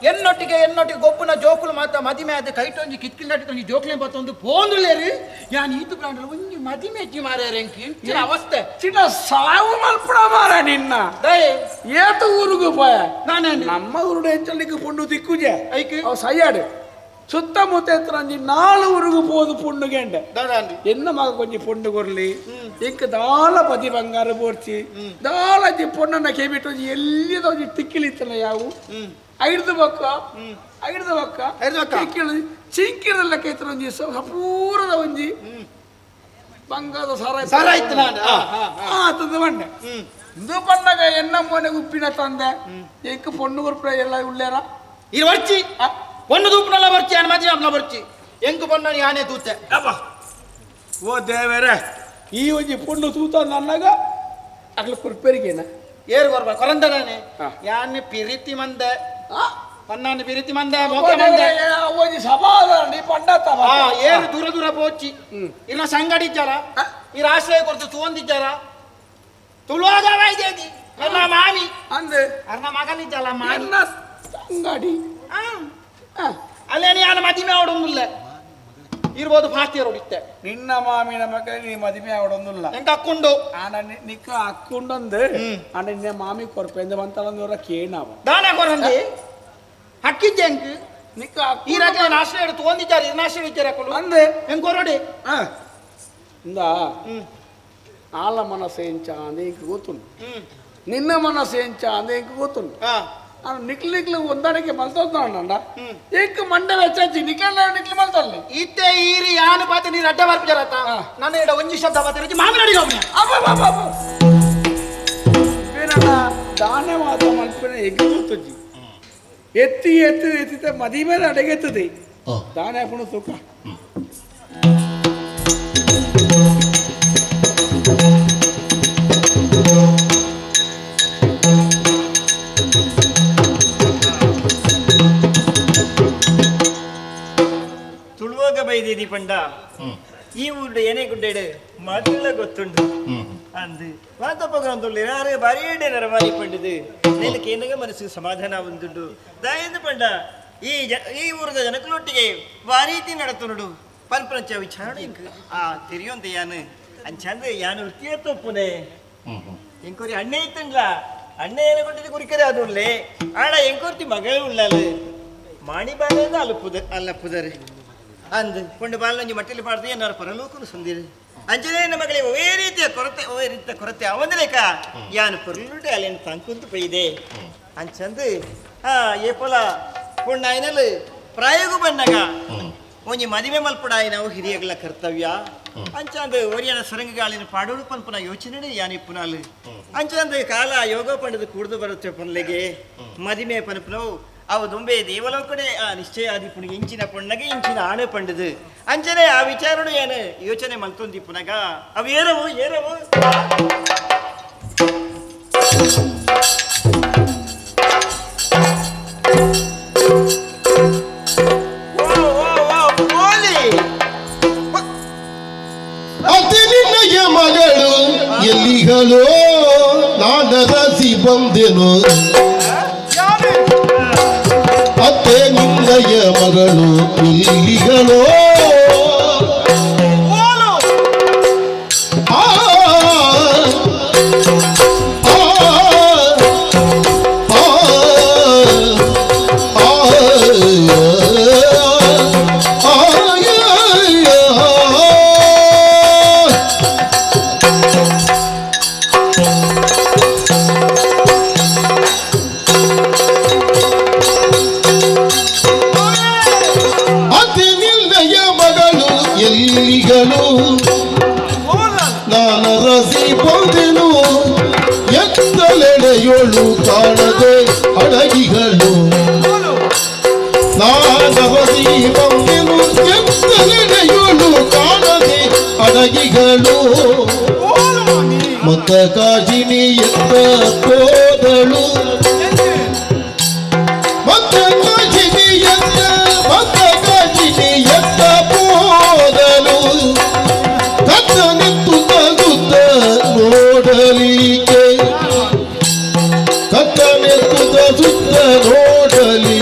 ಎನ್ನೊಟ್ಟಿಗೆ ಎನ್ನೊಟ್ಟಿಗೆ ಗೊಬ್ಬನ ಜೋಕುಲು ಮಾತ ಮದಿಮೆ ಆದ ಕೈಟೊಂಜಿ ಕಿತ್ಕಿಲ್ಲಾಟಿ ಜೋಕ್ಲೆ ಬತ್ತೊಂದು ಪೋಂದುಲೇರಿ ಯಾನ್ ಈತು ಬ್ರಾಂಡ್ ಒಂಜಿ ಮದಿಮೆ ಅಜ್ಜಿ ಮಾರ್ಯಾರ ಎಂಕ್ ಇಂಚಿನ ಅವಸ್ಥೆ ಚಿನ್ನ ಸಾವು ಮಲ್ಪಡ ಮಾರ ನಿನ್ನ ಏತು ಊರುಗು ಪೋಯ ನಮ್ಮ ಊರುಡು ಎಂಚಲಿಗೆ ಪುಂಡು ದಿಕ್ಕುಜೆ ಐಕ್ ಅವು ಸಯ್ಯಾಡು ಸುತ್ತಮುತ್ತ ಎತ್ತರ ಒಂಜಿ ನಾಲು ಊರುಗು ಪೋದು ಪುಂಡು ಗೆಂಡೆ ಎನ್ನ ಮಗ ಕೊಂಚಿ ಪೊಂಡು ಕೊರ್ಲಿ ಇಂಕ್ ದಾಲ ಪತಿ ಬಂಗಾರ ಬೋರ್ಚಿ ದಾಲ ಒಂಜಿ ಪೊಣ್ಣನ ಕೇಬಿಟ್ಟು ಒಂಜಿ ಎಲ್ಲಿದ ಒಂಜಿ ತಿಕ್ಕಿಲಿತ್ತಲ್ಲ ಯಾವು ಐಡ್ದು ಬೊಕ್ಕ ಐಡ್ದು ಬೊಕ್ಕ ಚಿಂಕಿಳ ಚಿಂಕಿರಲ್ಲ ಕೇತ್ರ ಒಂಜಿ ಸಪೂರದ ಒಂಜಿ ಬಂಗಾರದ ಸರ ಸರ ಇತ್ತು ನಾನು ತಂದು ಬಂಡೆ ಇಂದು ಪಂಡಗ ಎನ್ನ ಮೋನೆ ಉಪ್ಪಿನ ತಂದೆ ಎಂಕ್ ಪೊಣ್ಣು ಕೊರ್ಪುನ ಎಲ್ಲ ಉಳ್ಳೇರ ಇದು ವರ್ಚಿ ಪೊಣ್ಣು ತೂಪುನಲ್ಲ ಬರ್ಚಿ ಯಾನ್ ಮದುವೆ ಅಪ್ಲ ಬರ್ಚಿ ಎಂಕ್ ಪೊಣ್ಣ ಯಾನೇ ತೂತೆ ಓ ದೇವರೇ ಈ ಒಂಜಿ ಪೊಣ್ಣು ತೂತ ನನ್ನಗ ಅಗ್ಲ ಕೊರ್ಪೆರಿಗೇನ ಏರು ಕೊರ್ಪ ಕೊರಂದನೇ ಯಾನ್ ಪಿರಿತಿ ಮಂದೆ ಪನ್ನಾನು ಪಿರಿತಿ ಮಂದೆ ಮೋಕೆ ಮಂದೆ ಒಂಜಿ ಸಮಾಧಾನ ನೀ ಪಂಡತ್ತ ಏರು ದೂರ ದೂರ ಪೋಚಿ ಇನ್ನ ಸಂಗಡಿದ್ದಾರ ಈ ಆಶ್ರಯ ಕೊರ್ತು ತೂಂದಿದ್ದಾರ ತುಳುವಾಗ ಇದೇದಿ ನನ್ನ ಮಾಮಿ ಅಂದೆ ಅರ್ನ ಮಗನಿದ್ದಲ್ಲ ಮಾಮಿ ಸಂಗಡಿ ಅಲ್ಲೇ ಯಾನ ಮದಿಮೆ ಆಡೊಂದಿಲ್ಲ ಇರ್ಬೋದು ಫಾತಿಯರ್ ಹೊಡಿತ್ತೆ ನಿನ್ನ ಮಾಮಿನ ಮಗ ನೀ ಮದಿಮೆ ಆಡೊಂದಿಲ್ಲ ಎಂಕ ಅಕ್ಕುಂಡು ಆನ ನಿಕ್ಕ ಅಕ್ಕುಂಡಂದು ಆನ ನಿನ್ನ ಮಾಮಿ ಕೊರ್ಪೆ ಎಂದ ಬಂತಲಂದವರ ಕೇಣಾವ ದಾನ ಕೊರಂದಿ ಹಕ್ಕಿದ್ದೆ ಎಂಕ್ ನಿಕ್ಕ ಈ ರಾಜ್ಯ ಆಶ್ರಯ ತಗೊಂಡಿದ್ದಾರೆ ಇರ್ನಾಶ್ರಯ ಇದ್ದಾರೆ ಅಕ್ಕುಂಡು ಅಂದೆ ಎಂಕ್ ಕೊರಡಿ ಇಂದ ಆಲ ಮನಸ್ಸು ಎಂಚ ಅಂದೆ ಎಂಕ್ ಗೊತ್ತುಂಡು ನಿನ್ನ ಮನಸ್ಸು ಎಂಚ ಅಂದೆ ಎಂಕ್ ಗೊತ್ತುಂಡು ನಿಕ್ಲು ನಿಕ್ಲು ಹೊಂದಾಣಿಕೆ ಮಲ್ತೋದ್ನಂಡ ಏಕ್ ಮಂಡೆ ವೆಚ್ಚಾಚಿ ನಿಕ್ಲ ನಿಕ್ಲು ಮಲ್ತಲ್ಲಿ ಇತ್ತೆ ಈರಿ ಯಾನು ಪಾತೆ ನೀರು ಅಡ್ಡ ಬರ್ಪಿಜರತ್ತ ನನ್ನ ಇಡ ಒಂಜಿ ಶಬ್ದ ಪಾತೆ ಮಾಮಿನಡಿಗೆ ಹೋಗ್ನಿ ಏನಣ್ಣ ದಾನೆ ಮಾತ ಮಲ್ಪಿನ ಎಗ್ಗುತ್ತುಜ್ಜಿ ಎತ್ತಿ ಎತ್ತಿ ಎತ್ತಿతే ಮದಿ ಮೇಲೆ ಅಡಗೆತ್ತದೆ ದಾನೆ ಹಾಕೊಂಡು ತೂಕ ಬೈದಿದಿ ಪಂಡ ಈ ಊರು ಏನೇ ಗುಡ್ಡೆಡು ಮಾತಿಲ್ಲ ಗೊತ್ತುಂಡು ಅಂದು ಮಾತಪ್ಪಗ್ರಂದುಳ್ಳಿ ಯಾರು ಬಾರಿ ನರಮಾರಿ ಪಂಡಿದು ನೆಲಕ್ಕೆ ಏನಗ ಮನಸ್ಸು ಸಮಾಧಾನ ಬಂದುಂಡು ದಾಯಂದು ಪಂಡ ಈ ಈ ಊರದ ಜನಕಲೊಟ್ಟಿಗೆ ವಾರೀತಿ ನಡತುನುಡು ಪನ್ಪಂಚ ವಿಚಾರಣೆ ಆ ತಿರಿಯೊಂದು ಯಾನು ಅಂಚಂದು ಯಾನು ವೃತ್ತಿಯ ತಪ್ಪುನೆ ಎಂಕೋರಿ ಅಣ್ಣೆ ಇತ್ತಂಡ್ಲ ಅಣ್ಣೆ ಏನ ಕೊಟ್ಟಿದ್ದು ಕುರಿಕರೆ ಅದು ಆಡ ಎಂಕೋರ್ತಿ ಮಗಳು ಉಳ್ಳಾಲು ಮಾಣಿ ಬಾಲದ ಅಲ್ಲಪುದ ಅಲ್ಲಪುದರೆ ಅಂದು ಕೊಂಡು ಬಾಲಂಜಿ ಮಟ್ಟಲಿ ಪಾಡ್ದು ಏನಾರು ಪರಲೋಕನು ಸಂದಿರು ಅಂಜನೇ ಮಗಳೇ ಒವೇ ರೀತಿಯ ಕೊರತೆ ಒವೇ ರೀತಿಯ ಕೊರತೆ ಅವನಲೇಕ ಯಾನು ಪೊರ್ಲುಟೆ ಅಲ್ಲೇನು ತಂಕುಂತು ಪೈದೆ ಅಂಚಂದು ಆ ಏಪೊಲ ಪೊಣ್ಣಾಯ್ನಲ್ ಪ್ರಾಯೋಗ ಬನ್ನಗ ಒಂಜಿ ಮದಿಮೆ ಮಲ್ಪಡಾಯಿ ನಾವು ಹಿರಿಯಗಳ ಕರ್ತವ್ಯ ಅಂಚಂದು ಒರಿಯನ ಸರಂಗಗಾಳಿನ ಪಾಡೋಡು ಪನ್ಪುನ ಯೋಚನೆ ಯಾನು ಇಪ್ಪುನಾಲು ಅಂಚಂದು ಕಾಲ ಯೋಗ ಪಂಡದು ಕೂಡ್ದು ಬರುತ್ತೆ ಪೊನ್ಲೆಗೆ ಮದಿಮೆ ಪನ್ಪುನವು ಅವು ದುಂಬೆ ದೇವಲೋಕಡೆ ಆ ನಿಶ್ಚಯ ಆದಿಪುನಿಗೆ ಇಂಚಿನ ಪೊಣ್ಣಗೆ ಇಂಚಿನ ಆಣೆ ಪಂಡದು ಅಂಚನೆ ಆ ವಿಚಾರಣೆ ಏನು ಯೋಚನೆ ಮಲ್ತೊಂದಿಪ್ಪುನಗ ಅವು ಏರವು ಏರವು ಅತಿ ನಿನ್ನಯ ಮಗಳು ಎಲ್ಲಿಗಳೋ ನಾನರಸಿ ಬಂದೆನು ಅತ್ತೆ ನಿನ್ನಯ ಮಗಳು ಎಲ್ಲಿಗಳೋ ಆ ನಾನರಸಿ ಬಂದೆನು ಎತ್ತಲೆಡೆಯೊಳು ಕಾಣದೆ ಅಡಗಿಗಳು ನಾನರಸಿ ಬಂದೆನು ಎತ್ತಲೆಡೆಯೊಳು ಕಾಣದೆ ಅಡಗಿಗಳು ಮತ್ತ ಕಾಜಿನಿ ಎತ್ತ ಕೋದಳು ಮತ್ತ ಕಾಜಿನಿ ಎತ್ತ ಮತ್ತ ಕಾಜಿನಿ ಎತ್ತ ಹೋದಳು ಕತ್ತನಿತ್ತು ತಗುತ್ತ ನೋಡಲಿಕ್ಕೆ ಕತ್ತನೆತ್ತು ಸುತ್ತ ನೋಡಲಿ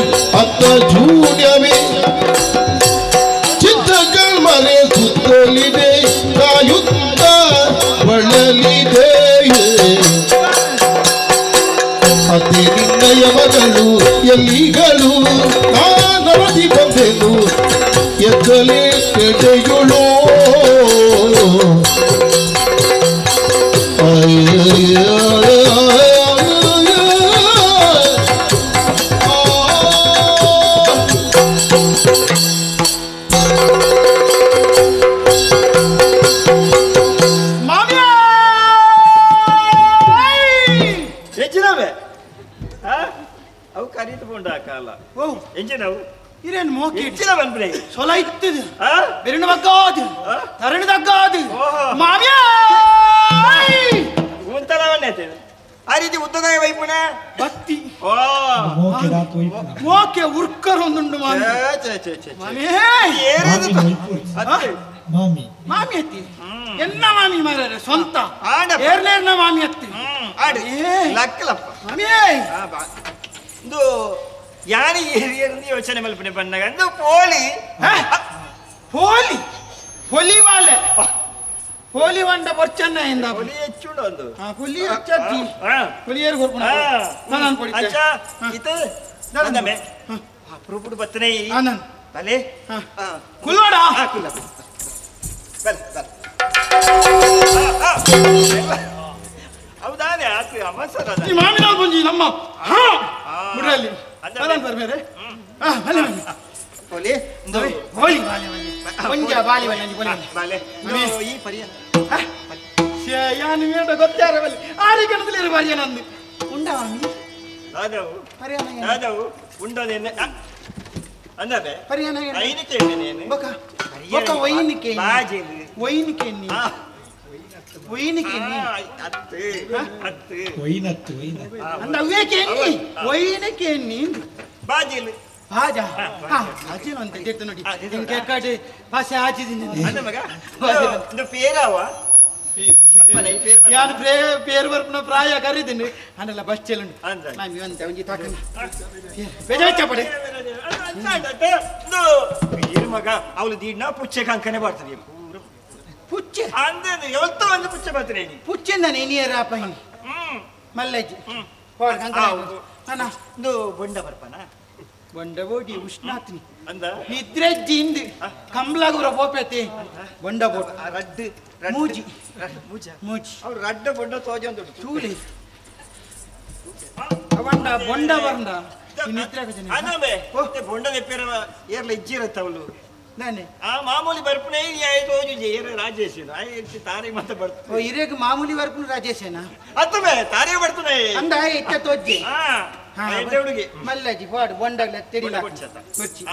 ಮಗಳು ಎಲ್ಲಿಗಳು ನಾನರದಿ ಬಂದೆನು ಎದ್ದಲೇ ಎಡೆಯುಳೋ ಆ ರೀತಿ ಉದ್ದದಾಯ ವೈಪುಣ ಭಕ್ತಿ ಮೋಕೆ ಉರ್ಕರ್ ಒಂದುಂಡು ಮಾಮಿ ಮಾಮಿ ಮಾಮಿ ಅತ್ತಿ ಎನ್ನ ಮಾಮಿ ಮಾರಾರೆ ಸ್ವಂತ ಏರ್ನೇರ್ನ ಮಾಮಿ ಅತ್ತಿ ಲಕ್ಕಲಪ್ಪ ಮಾಮಿ ಇದು ಯಾನಿ ಏರಿಯರ್ನ ಯೋಚನೆ ಮಲ್ಪನೆ ಬಂದಾಗ ಅದು ಪೋಲಿ ಪೋಲಿ ಪೊಲಿ ಬಾಲೆ ಹೋಲಿ వంಡ ಬೊರ್ಚನ್ನ ಇಂದ ಪೊಲಿ ಹೆಚ್ಚುಂಡು ಒಂದು ಪೊಲಿ ಹೆಚ್ಚತ್ತಿ ಪೊಲಿಯರ್ ಕೊರ್ಪುಣ ನಾನು ಕೊಡಿತೆ ಅಚ್ಚಾ ಇತ ನಂದಮೆ ಅಪ್ರೂಪುಡು ಬತ್ತನೆ ಆನಂದ್ ಬಲೆ ಕುಲ್ಲೋಡ ಕುಲ್ಲ ಬಲೆ ಬಲೆ ಹೌದಾನೆ ಆತು ಅವಸರ ಈ ಮಾಮಿನ ಬಂಜಿ ನಮ್ಮ ಮುಡಲ್ಲಿ ನಾನು ಬರ್ಬೇರೆ ಬಲೆ ಬಲೆ ಪೊಲಿ ಹೋಲಿ ಬಾಲೆ ಒಂಜ ಬಾಲಿ ಬಾಲಿ ಬಾಲೆ ಬಾಲೆ ಈ ಪರಿಯ ಯಾನು ಬೇಡ ಗೊತ್ತಾರ ಬಲ್ಲಿ ಆರಿ ಗಣದಲ್ಲಿ ಬರಿಯ ನಂದು ಉಂಡ ಮಾಮಿ ದಾದವು ಪರಿಯನ ದಾದವು ಉಂಡೋದೇನೆ ಅಂದಬೆ ಪರಿಯನ ಐನಿಕೆ ನೀನು ಬೊಕ ಬೊಕ ವೈನಿಕೆ ಬಾಜೇಲಿ ವೈನಿಕೆ ನೀ ವೈನಿಕೆ ನೀ ಅತ್ತು ಅತ್ತು ವೈನತ್ತು ವೈನತ್ತು ಅಂದ ಅವೇಕೆ ನೀ ವೈನಿಕೆ ನೀ ಬಾಜೇಲಿ ಬಾಜಾ ಹಾ ಬಾಜೇನು ಅಂತ ಇತ್ತು ನೋಡಿ ನಿಂಗೆ ಕಡೆ ಭಾಷೆ ಆಚಿದ್ದೀನಿ ಅಂದ ಮಗ ಇದು ಪೇರಾವ ಯಾನು ಪೇರು ಬರ್ಪುನ ಪ್ರಾಯ ಕರೀತೀನಿ ಅಂದಲ್ಲ ಬಸ್ ಚೆಲ್ಲುಂಡು ಮಾಮಿ ಒಂತೆ ಒಂಜಿ ತಾಕನ ಬೇಜಾಚ ಪಡೆ ಮಗ ಅವಳು ದೀಡ್ನ ಪುಚ್ಚೆ ಕಂಕನೆ ಬರ್ತಾರೆ ಪುಚ್ಚೆ ಅಂದ ಯಾವತ್ತೋ ಒಂದು ಪುಚ್ಚೆ ಬರ್ತಾರೆ ಪುಚ್ಚೆ ನಾನು ಏನಿಯರ ಅಪ್ಪ ಮಲ್ಲಜ್ಜಿ ಇದು ಬೊಂಡ ಬರ್ಪನ ಬೊಂಡ ಬೋಡಿ ಉಷ್ಣಾತ್ನಿ ಅಂದ ನಿದ್ರೆಜ್ಜಿ ಇಂದು ಕಂಬ್ಲಾಗುರ ಪೋಪೆತಿ ಬೊಂಡ ಬೋಟ ರಡ್ಡು ಮೂಜಿ ಮೂಜ ಮೂಜಿ ಅವ್ರು ರಡ್ಡ ಬೊಂಡ ತೋಜ ಅಂತ ತೂಲಿ ಅವಂಡ ಬೊಂಡ ಬರ್ಂಡ ನಿದ್ರೆ ಅನಮೆ ಬೊಂಡ ದೆಪ್ಪೇರ ಏರ್ಲ ಇಜ್ಜಿರತ್ತ ಅವಳು ನಾನೇ ಆ ಮಾಮೂಲಿ ಬರ್ಪುನೆ ತೋಜು ಏರ ರಾಜೇಶ್ ತಾರೇ ಮತ್ತೆ ಬರ್ತದೆ ಓ ಇರೇಗ ಮಾಮೂಲಿ ಬರ್ಪುನ ರಾಜೇಶೇನಾ ಅತ್ತಮೆ ತಾರೇ ಬರ್ತನೆ ಅಂದ ಇತ್ತ ತೋಜ್ಜಿ ಹುಡುಗಿ ಮಲ್ಲಜಿ ಪಾಡು ಬೊಂಡಗ್ಲ ತೆರಿಲ ಕೊಚ್ಚಿ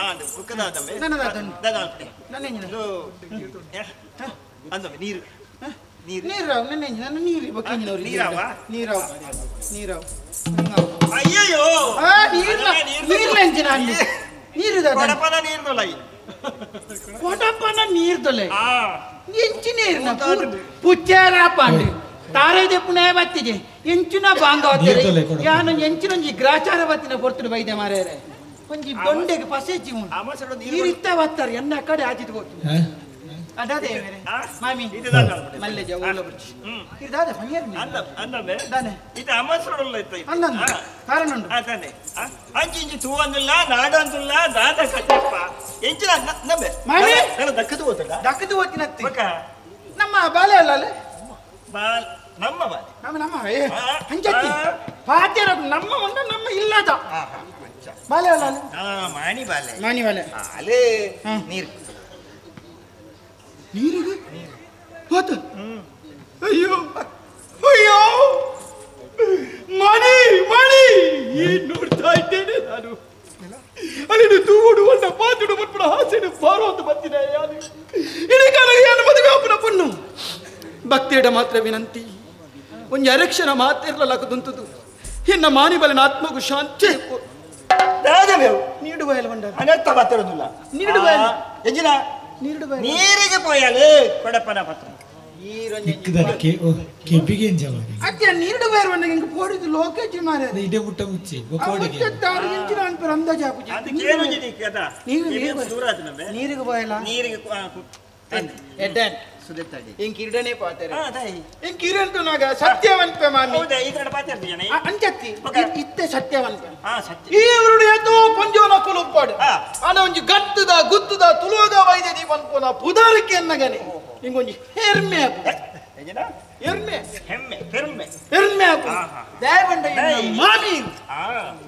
ಅಂದಮೆ ನೀರು ನೀರು ನೀರಾವ್ ನನ್ನ ನನ್ನ ನೀರು ಬಕ್ಕಿನವರು ನೀರಾವ ನೀರಾವ್ ನೀರಾವ್ ಅಯ್ಯಯ್ಯೋ ಆ ನೀರ್ಲ ನೀರ್ಲಂಜಿನ ಅಲ್ಲಿ ನೀರು ದಾದ ಕೊಡಪನ ನೀರು ದೊಲೈ ಕೊಡಪನ ನೀರು ದೊಲೈ ಎಂಚಿ ನೀರ್ನ ಪುಚ್ಚಾರ ಪಾಂಡು ತಾರೇ ದೆಪ್ಪುನೇ ಬತ್ತಿಜೆ ಎಂಚಿನ ಬಾಂಗ ಹೊತ್ತಾರೆ ಯಾನು ಎಂಚಿನ ಒಂಜಿ ಗ್ರಾಚಾರ ಬತ್ತಿನ ಪೊರ್ತುಡು ಬೈದೆ ಮಾರೇರೆ ಒಂಜಿ ಬೊಂಡೆಗೆ ಪಸೆಚ್ಚಿ ಉಂಡು ನೀರಿತ್ತ ಬತ್ತಾರೆ ಎನ್ನ ಕಡೆ ಆಚಿತು ಗೊತ್ತು ಅದಾದೆ ಮೇರೆ ಮಾಮಿ ಮಲ್ಲೆಜ ಓಲ ಬುರ್ಚಿ ಇದಾದ ಪನಿಯರ್ ಅಂದ ಅಂದಮೆ ದಾನೆ ಇದು ಅಮಸರಲ್ಲ ಇತ್ತು ಅಂದ ಕಾರಣ ಉಂಟು ಅದಾನೆ ಅಂಚಿ ಇಂಚಿ ತೂ ಅಂದುಲ್ಲ ನಾಡು ಅಂದುಲ್ಲ ದಾದ ಕಟ್ಟಪ್ಪ ಎಂಚಿನ ನಂಬೆ ಮಾಮಿ ನಾನು ದಕ್ಕದು ಓದಲ್ಲ ದಕ್ಕದು ಓದಿನತ್ತಿ ನಮ್ಮ ಬಾಲೆ ಅಲ್ಲ ಅಲ್ಲ ಬಾಲ್ ನಮ್ಮ ಬಾಲೆ ನಮ್ಮ ನಮ್ಮ ಅಂಚತ್ತಿ ಪಾತ್ಯರ ನಮ್ಮ ಉಂಡ ನಮ್ಮ ಇಲ್ಲದ ಬಾಲೆ ಅಲ್ಲ ಅಲ್ಲ ಮಾಣಿ ಬಾಲೆ ಮಾಣಿ ಬಾಲೆ ಅಲೇ ನೀರು ನೀರಿಗೆ ಹೋತು ಅಯ್ಯೋ ಅಯ್ಯೋ ಮಣಿ ಮಣಿ ಏನ್ ನೋಡ್ತಾ ಇದ್ದೇನೆ ನಾನು ಅಲ್ಲಿ ತೂಗುಡು ಒಳ್ಳ ಪಾತುಡು ಬರ್ಪುಡ ಹಾಸೆಡು ಬಾರೋ ಅಂತ ಬಂದಿದೆ ಯಾರು ಇಡೀ ಏನು ಮದುವೆ ಅಪ್ಪನ ಪೊಣ್ಣು ಭಕ್ತಿಯಡ ಮಾತ್ರ ವಿನಂತಿ ಒಂದು ಅರಕ್ಷಣ ಮಾತಿರಲಾಗದಂಥದ್ದು ಇನ್ನ ಮಾನಿಬಲನ ಆತ್ಮಗೂ ಶಾಂತಿ ನೀಡುವ ಅನರ್ಥ ಮಾತಾಡೋದಿಲ್ಲ ನೀಡುವ ಯಜಿನ ನೀರಿಗೆ ಪೋಯಾಲೆ ಕೊಡಪ್ಪನ ಪತ್ರ ಅತ್ತೆ ನೀರುಡು ಬೇರೆ ಹಿಂಗೆ ಪೋಡಿದ್ದು ಲೋಕೇಜಿ ಮಾರೆ ಇಡೆ ಮುಟ್ಟ ಮುಚ್ಚಿ ಅಂದಾಜು ಹಾಕುಜಿ ನೀರಿಗೆ ಪೋಯಲ್ಲ ನೀರಿಗೆ ಎಡ್ಡೆ ಸುದೆತ್ತಡಿ ಇಂಕ್ ಇರಡನೆ ಪಾತೆರೆ ಇಂಕ್ ಇರಂಟುನಾಗ ಸತ್ಯವನ್ಪೆ ಮಾಮಿ ಹೌದಾ ಈ ಕಡೆ ಪಾತೆರ್ದಿಯನೆ ಅಂಚತ್ತಿ ಇತ್ತೆ ಸತ್ಯವನ್ಪೆ ಸತ್ಯ ಈ ಊರುಡು ಏತೋ ಪಂಜೋನ ಕುಲುಪ್ಪಾಡು ಆನ ಒಂಜಿ ಗತ್ತದ ಗುತ್ತದ ತುಳುವಗ ವೈದ್ಯ ದೀಪನ್ಪುನ ಪುದಾರಕ್ಕೆ ಎನ್ನಗನೆ ಇಂಗೊಂಜಿ ಹೆರ್ಮೆ ಹೆರ್ಮೆ ಹೆಮ್ಮೆ ಪೆರ್ಮೆ ಹೆರ್ಮೆ ಆಪು ದೇವಂಡ ಮಾಮಿ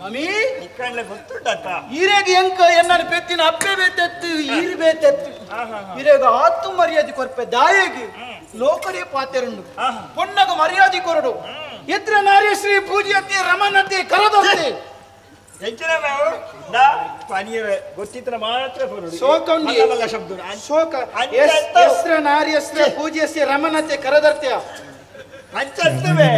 ಮಾಮಿ ನಿಕ್ಕಂಡ್ಲೆ ಗೊತ್ತುಂಟತ್ತ ಈರೆಗೆ ಎಂಕ ಎನ್ನನ ಪೆತ್ತಿನ ಅಪ್ಪೆ ಬೇತೆತ್ತು ಈರು ಬೇತೆತ್ತು ಈರೆಗ ಆತು ಮರ್ಯಾದೆ ಕೊರ್ಪೆ ದಾಯೆಗೆ ಲೋಕರೇ ಪಾತೆರುಂಡು ಪೊನ್ನಗ ಮರ್ಯಾದೆ ಕೊರಡು ಎತ್ರ ನಾರ್ಯಶ್ರೀ ಪೂಜೆಯತ್ತೆ ರಮಣತೆ ಕರದೊತ್ತೆ ಎಂಚಿನ ನಾವು ದಾ ಪನೀರ್ ಗೊತ್ತಿತ್ರ ಮಾತ್ರ ಬರುಡು ಶೋಕಂಡಿ ಮಲ್ಲ ಶಬ್ದ ಶೋಕ ಎಸ್ರ ನಾರ್ಯಶ್ರೀ ಪೂಜೆಯಸ್ಯ ರಮಣತೆ ಕರದರ್ತ್ಯ ಅಂಚತ್ತವೆ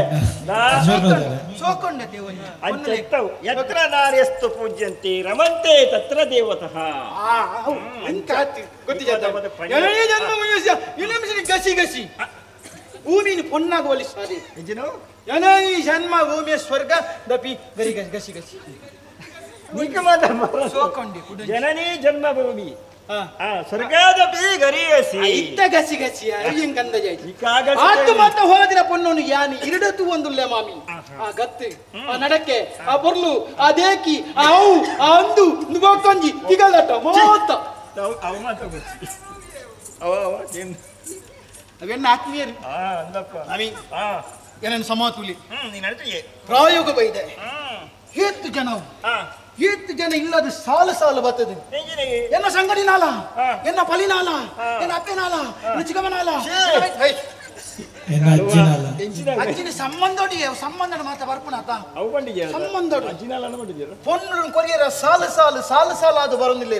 ಶೋಕೊಂಡತೆ ಒಂಜಿ ಅಂಚತ್ತವು ಯತ್ರ ನಾರ್ಯಸ್ತು ಪೂಜ್ಯಂತೆ ರಮಂತೆ ತತ್ರ ದೇವತಃ ಅಂಕಾತಿ ಗೊತ್ತಿಜಾತ ಎರಡನೇ ಜನ್ಮ ಮನುಷ್ಯ ಇನ್ನೊಂದು ಗಸಿ ಗಸಿ ಭೂಮಿನ ಪೊನ್ನಾಗ ಒಲಿಸ್ತಾರೆ ಎಂಜಿನು ಎನೈ ಜನ್ಮ ಭೂಮಿಯ ಸ್ವರ್ಗ ದಪಿ ಗರಿ ಗಸಿ ಗಸಿ ಗಸಿ ಜನನಿ ಜನ್ಮಭೂಮಿ ಸ್ವರ್ಗಾದಪಿ ಗರಿಯಸಿ ಇತ್ತ ಗಸಿ ಗಸಿ ಅಯ್ಯಂಗಂದ ಆತು ಮಾತ ಹೊರದಿನ ಪೊನ್ನೋನು ಯಾನಿ ಇರಡತು ಒಂದುಲ್ಲೆ ಮಾಮಿ ಆ ಗತ್ತು ಆ ನಡಕೆ ಆ ಬೊರ್ಲು ಆ ದೇಕಿ ಆ ಅವು ಆ ಅಂದು ನುಬೋಕೊಂಜಿ ತಿಗಲಟ ಮೋತ ಅವ ಮಾತ ಗೊತ್ತಿ ಅವ ಅವ ಅವೆನ್ನ ಆತ್ಮೀಯರು ಅಂದಪ್ಪ ಮಾಮಿ ಏನನ್ನು ಸಮಾತುಲಿ ನೀನು ಹೇಳ್ತೀಯ ಪ್ರಾಯೋಗ ಬೈದೆ ಏತ್ತು ಜನ ಏತ್ತು ಜನ ಇಲ್ಲದ ಸಾಲು ಸಾಲು ಬರ್ತದೆ ಎನ್ನ ಸಂಗಡಿನಾಲ ಎನ್ನ ಪಲಿನಾಲ ಎನ್ನ ಅಪ್ಪೆನಾಲ ಎನ್ನ ಚಿಕ್ಕಮ್ಮನಾಲ ಅಜ್ಜಿನ ಸಂಬಂಧೋಡಿಗೆ ಸಂಬಂಧ ಮಾತ್ರ ಬರ್ಪುನಾತ ಸಂಬಂಧ ಪೊಣ್ಣು ಕೊರಿಯರ ಸಾಲು ಸಾಲು ಸಾಲು ಸಾಲು ಅದು ಬರೋದಿಲ್ಲ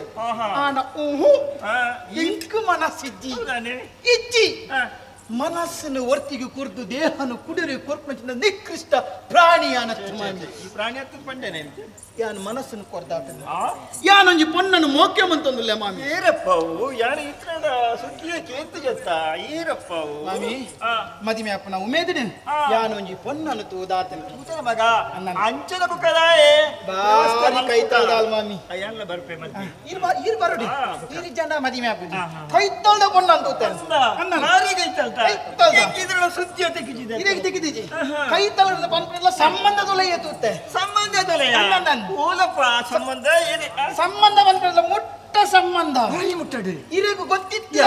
ಆನ ಊಹು ಇಂಕು ಮನಸ್ಸಿಜ್ಜಿ ಇಜ್ಜಿ ಮನಸ್ಸನ್ನು ಒರ್ತಿಗೆ ಕುರ್ದು ದೇಹನು ಕುಡಿರಿ ಕೊರ್ಪಂಚಿನ ನಿಕೃಷ್ಟ ಪ್ರಾಣಿಯಾನ ಈ ಪ್ರಾಣಿ ಹತ್ತು ಪಂಡೇನೆ ಯಾನು ಮನಸ್ಸನ್ನು ಕೊರ್ದಾಟ ಯಾನೊಂಜಿ ಪೊನ್ನನ್ನು ಮೋಕ್ಯ ಮಂತೊಂದುಲ್ಲ ಮಾಮಿ ಏರಪ್ಪವು ಯಾನು ಇತ್ರದ ಸುದ್ದಿಯ ಕೇಂತು ಜತ್ತ ಏರಪ್ಪವು ಮಾಮಿ ಮದಿಮೆ ಅಪ್ಪನ ಉಮೇದಿನ ಯಾನೊಂಜಿ ಪೊನ್ನನ್ನು ತೂದಾತನ ತೂತನ ಮಗ ಅಂಚನ ಬುಕ್ಕದಾಯೆ ಬಾರಿ ಕೈತಾಳ್ದಾಲ್ ಮಾಮಿ ಅಯ್ಯಲ್ಲ ಬರ್ಪೆ ಮದ್ದೆ ಇರ್ ಬರಡಿ ಇರ್ ಜನ ಮದಿಮೆ ಅಪ್ಪುಜಿ ಕೈತಾಳ್ದ ಪೊನ್ನನ್ನು ತೂತಾನ ಭಾರಿ ಕೈತಾಳ್ತ ಸುದ್ದಿಯ ತೆಗಿಜಿದೆ ಇದಕ್ಕೆ ತೆಗೆದಿಜಿ ಕೈತಾಳದ ಪನ್ಪಿಲ್ಲ ಸಂಬಂಧದೊಲೆಯ ತೂತೆ ಸಂಬಂಧದೊಲೆಯ ಓಲಪ್ಪ ಸಂಬಂಧ ಏನೇ ಸಂಬಂಧ ಬಂದ್ರಲ್ಲ ಮುಟ್ಟ ಸಂಬಂಧ ಮುಟ್ಟಡಿ ಇರೆಗೂ ಗೊತ್ತಿತ್ತು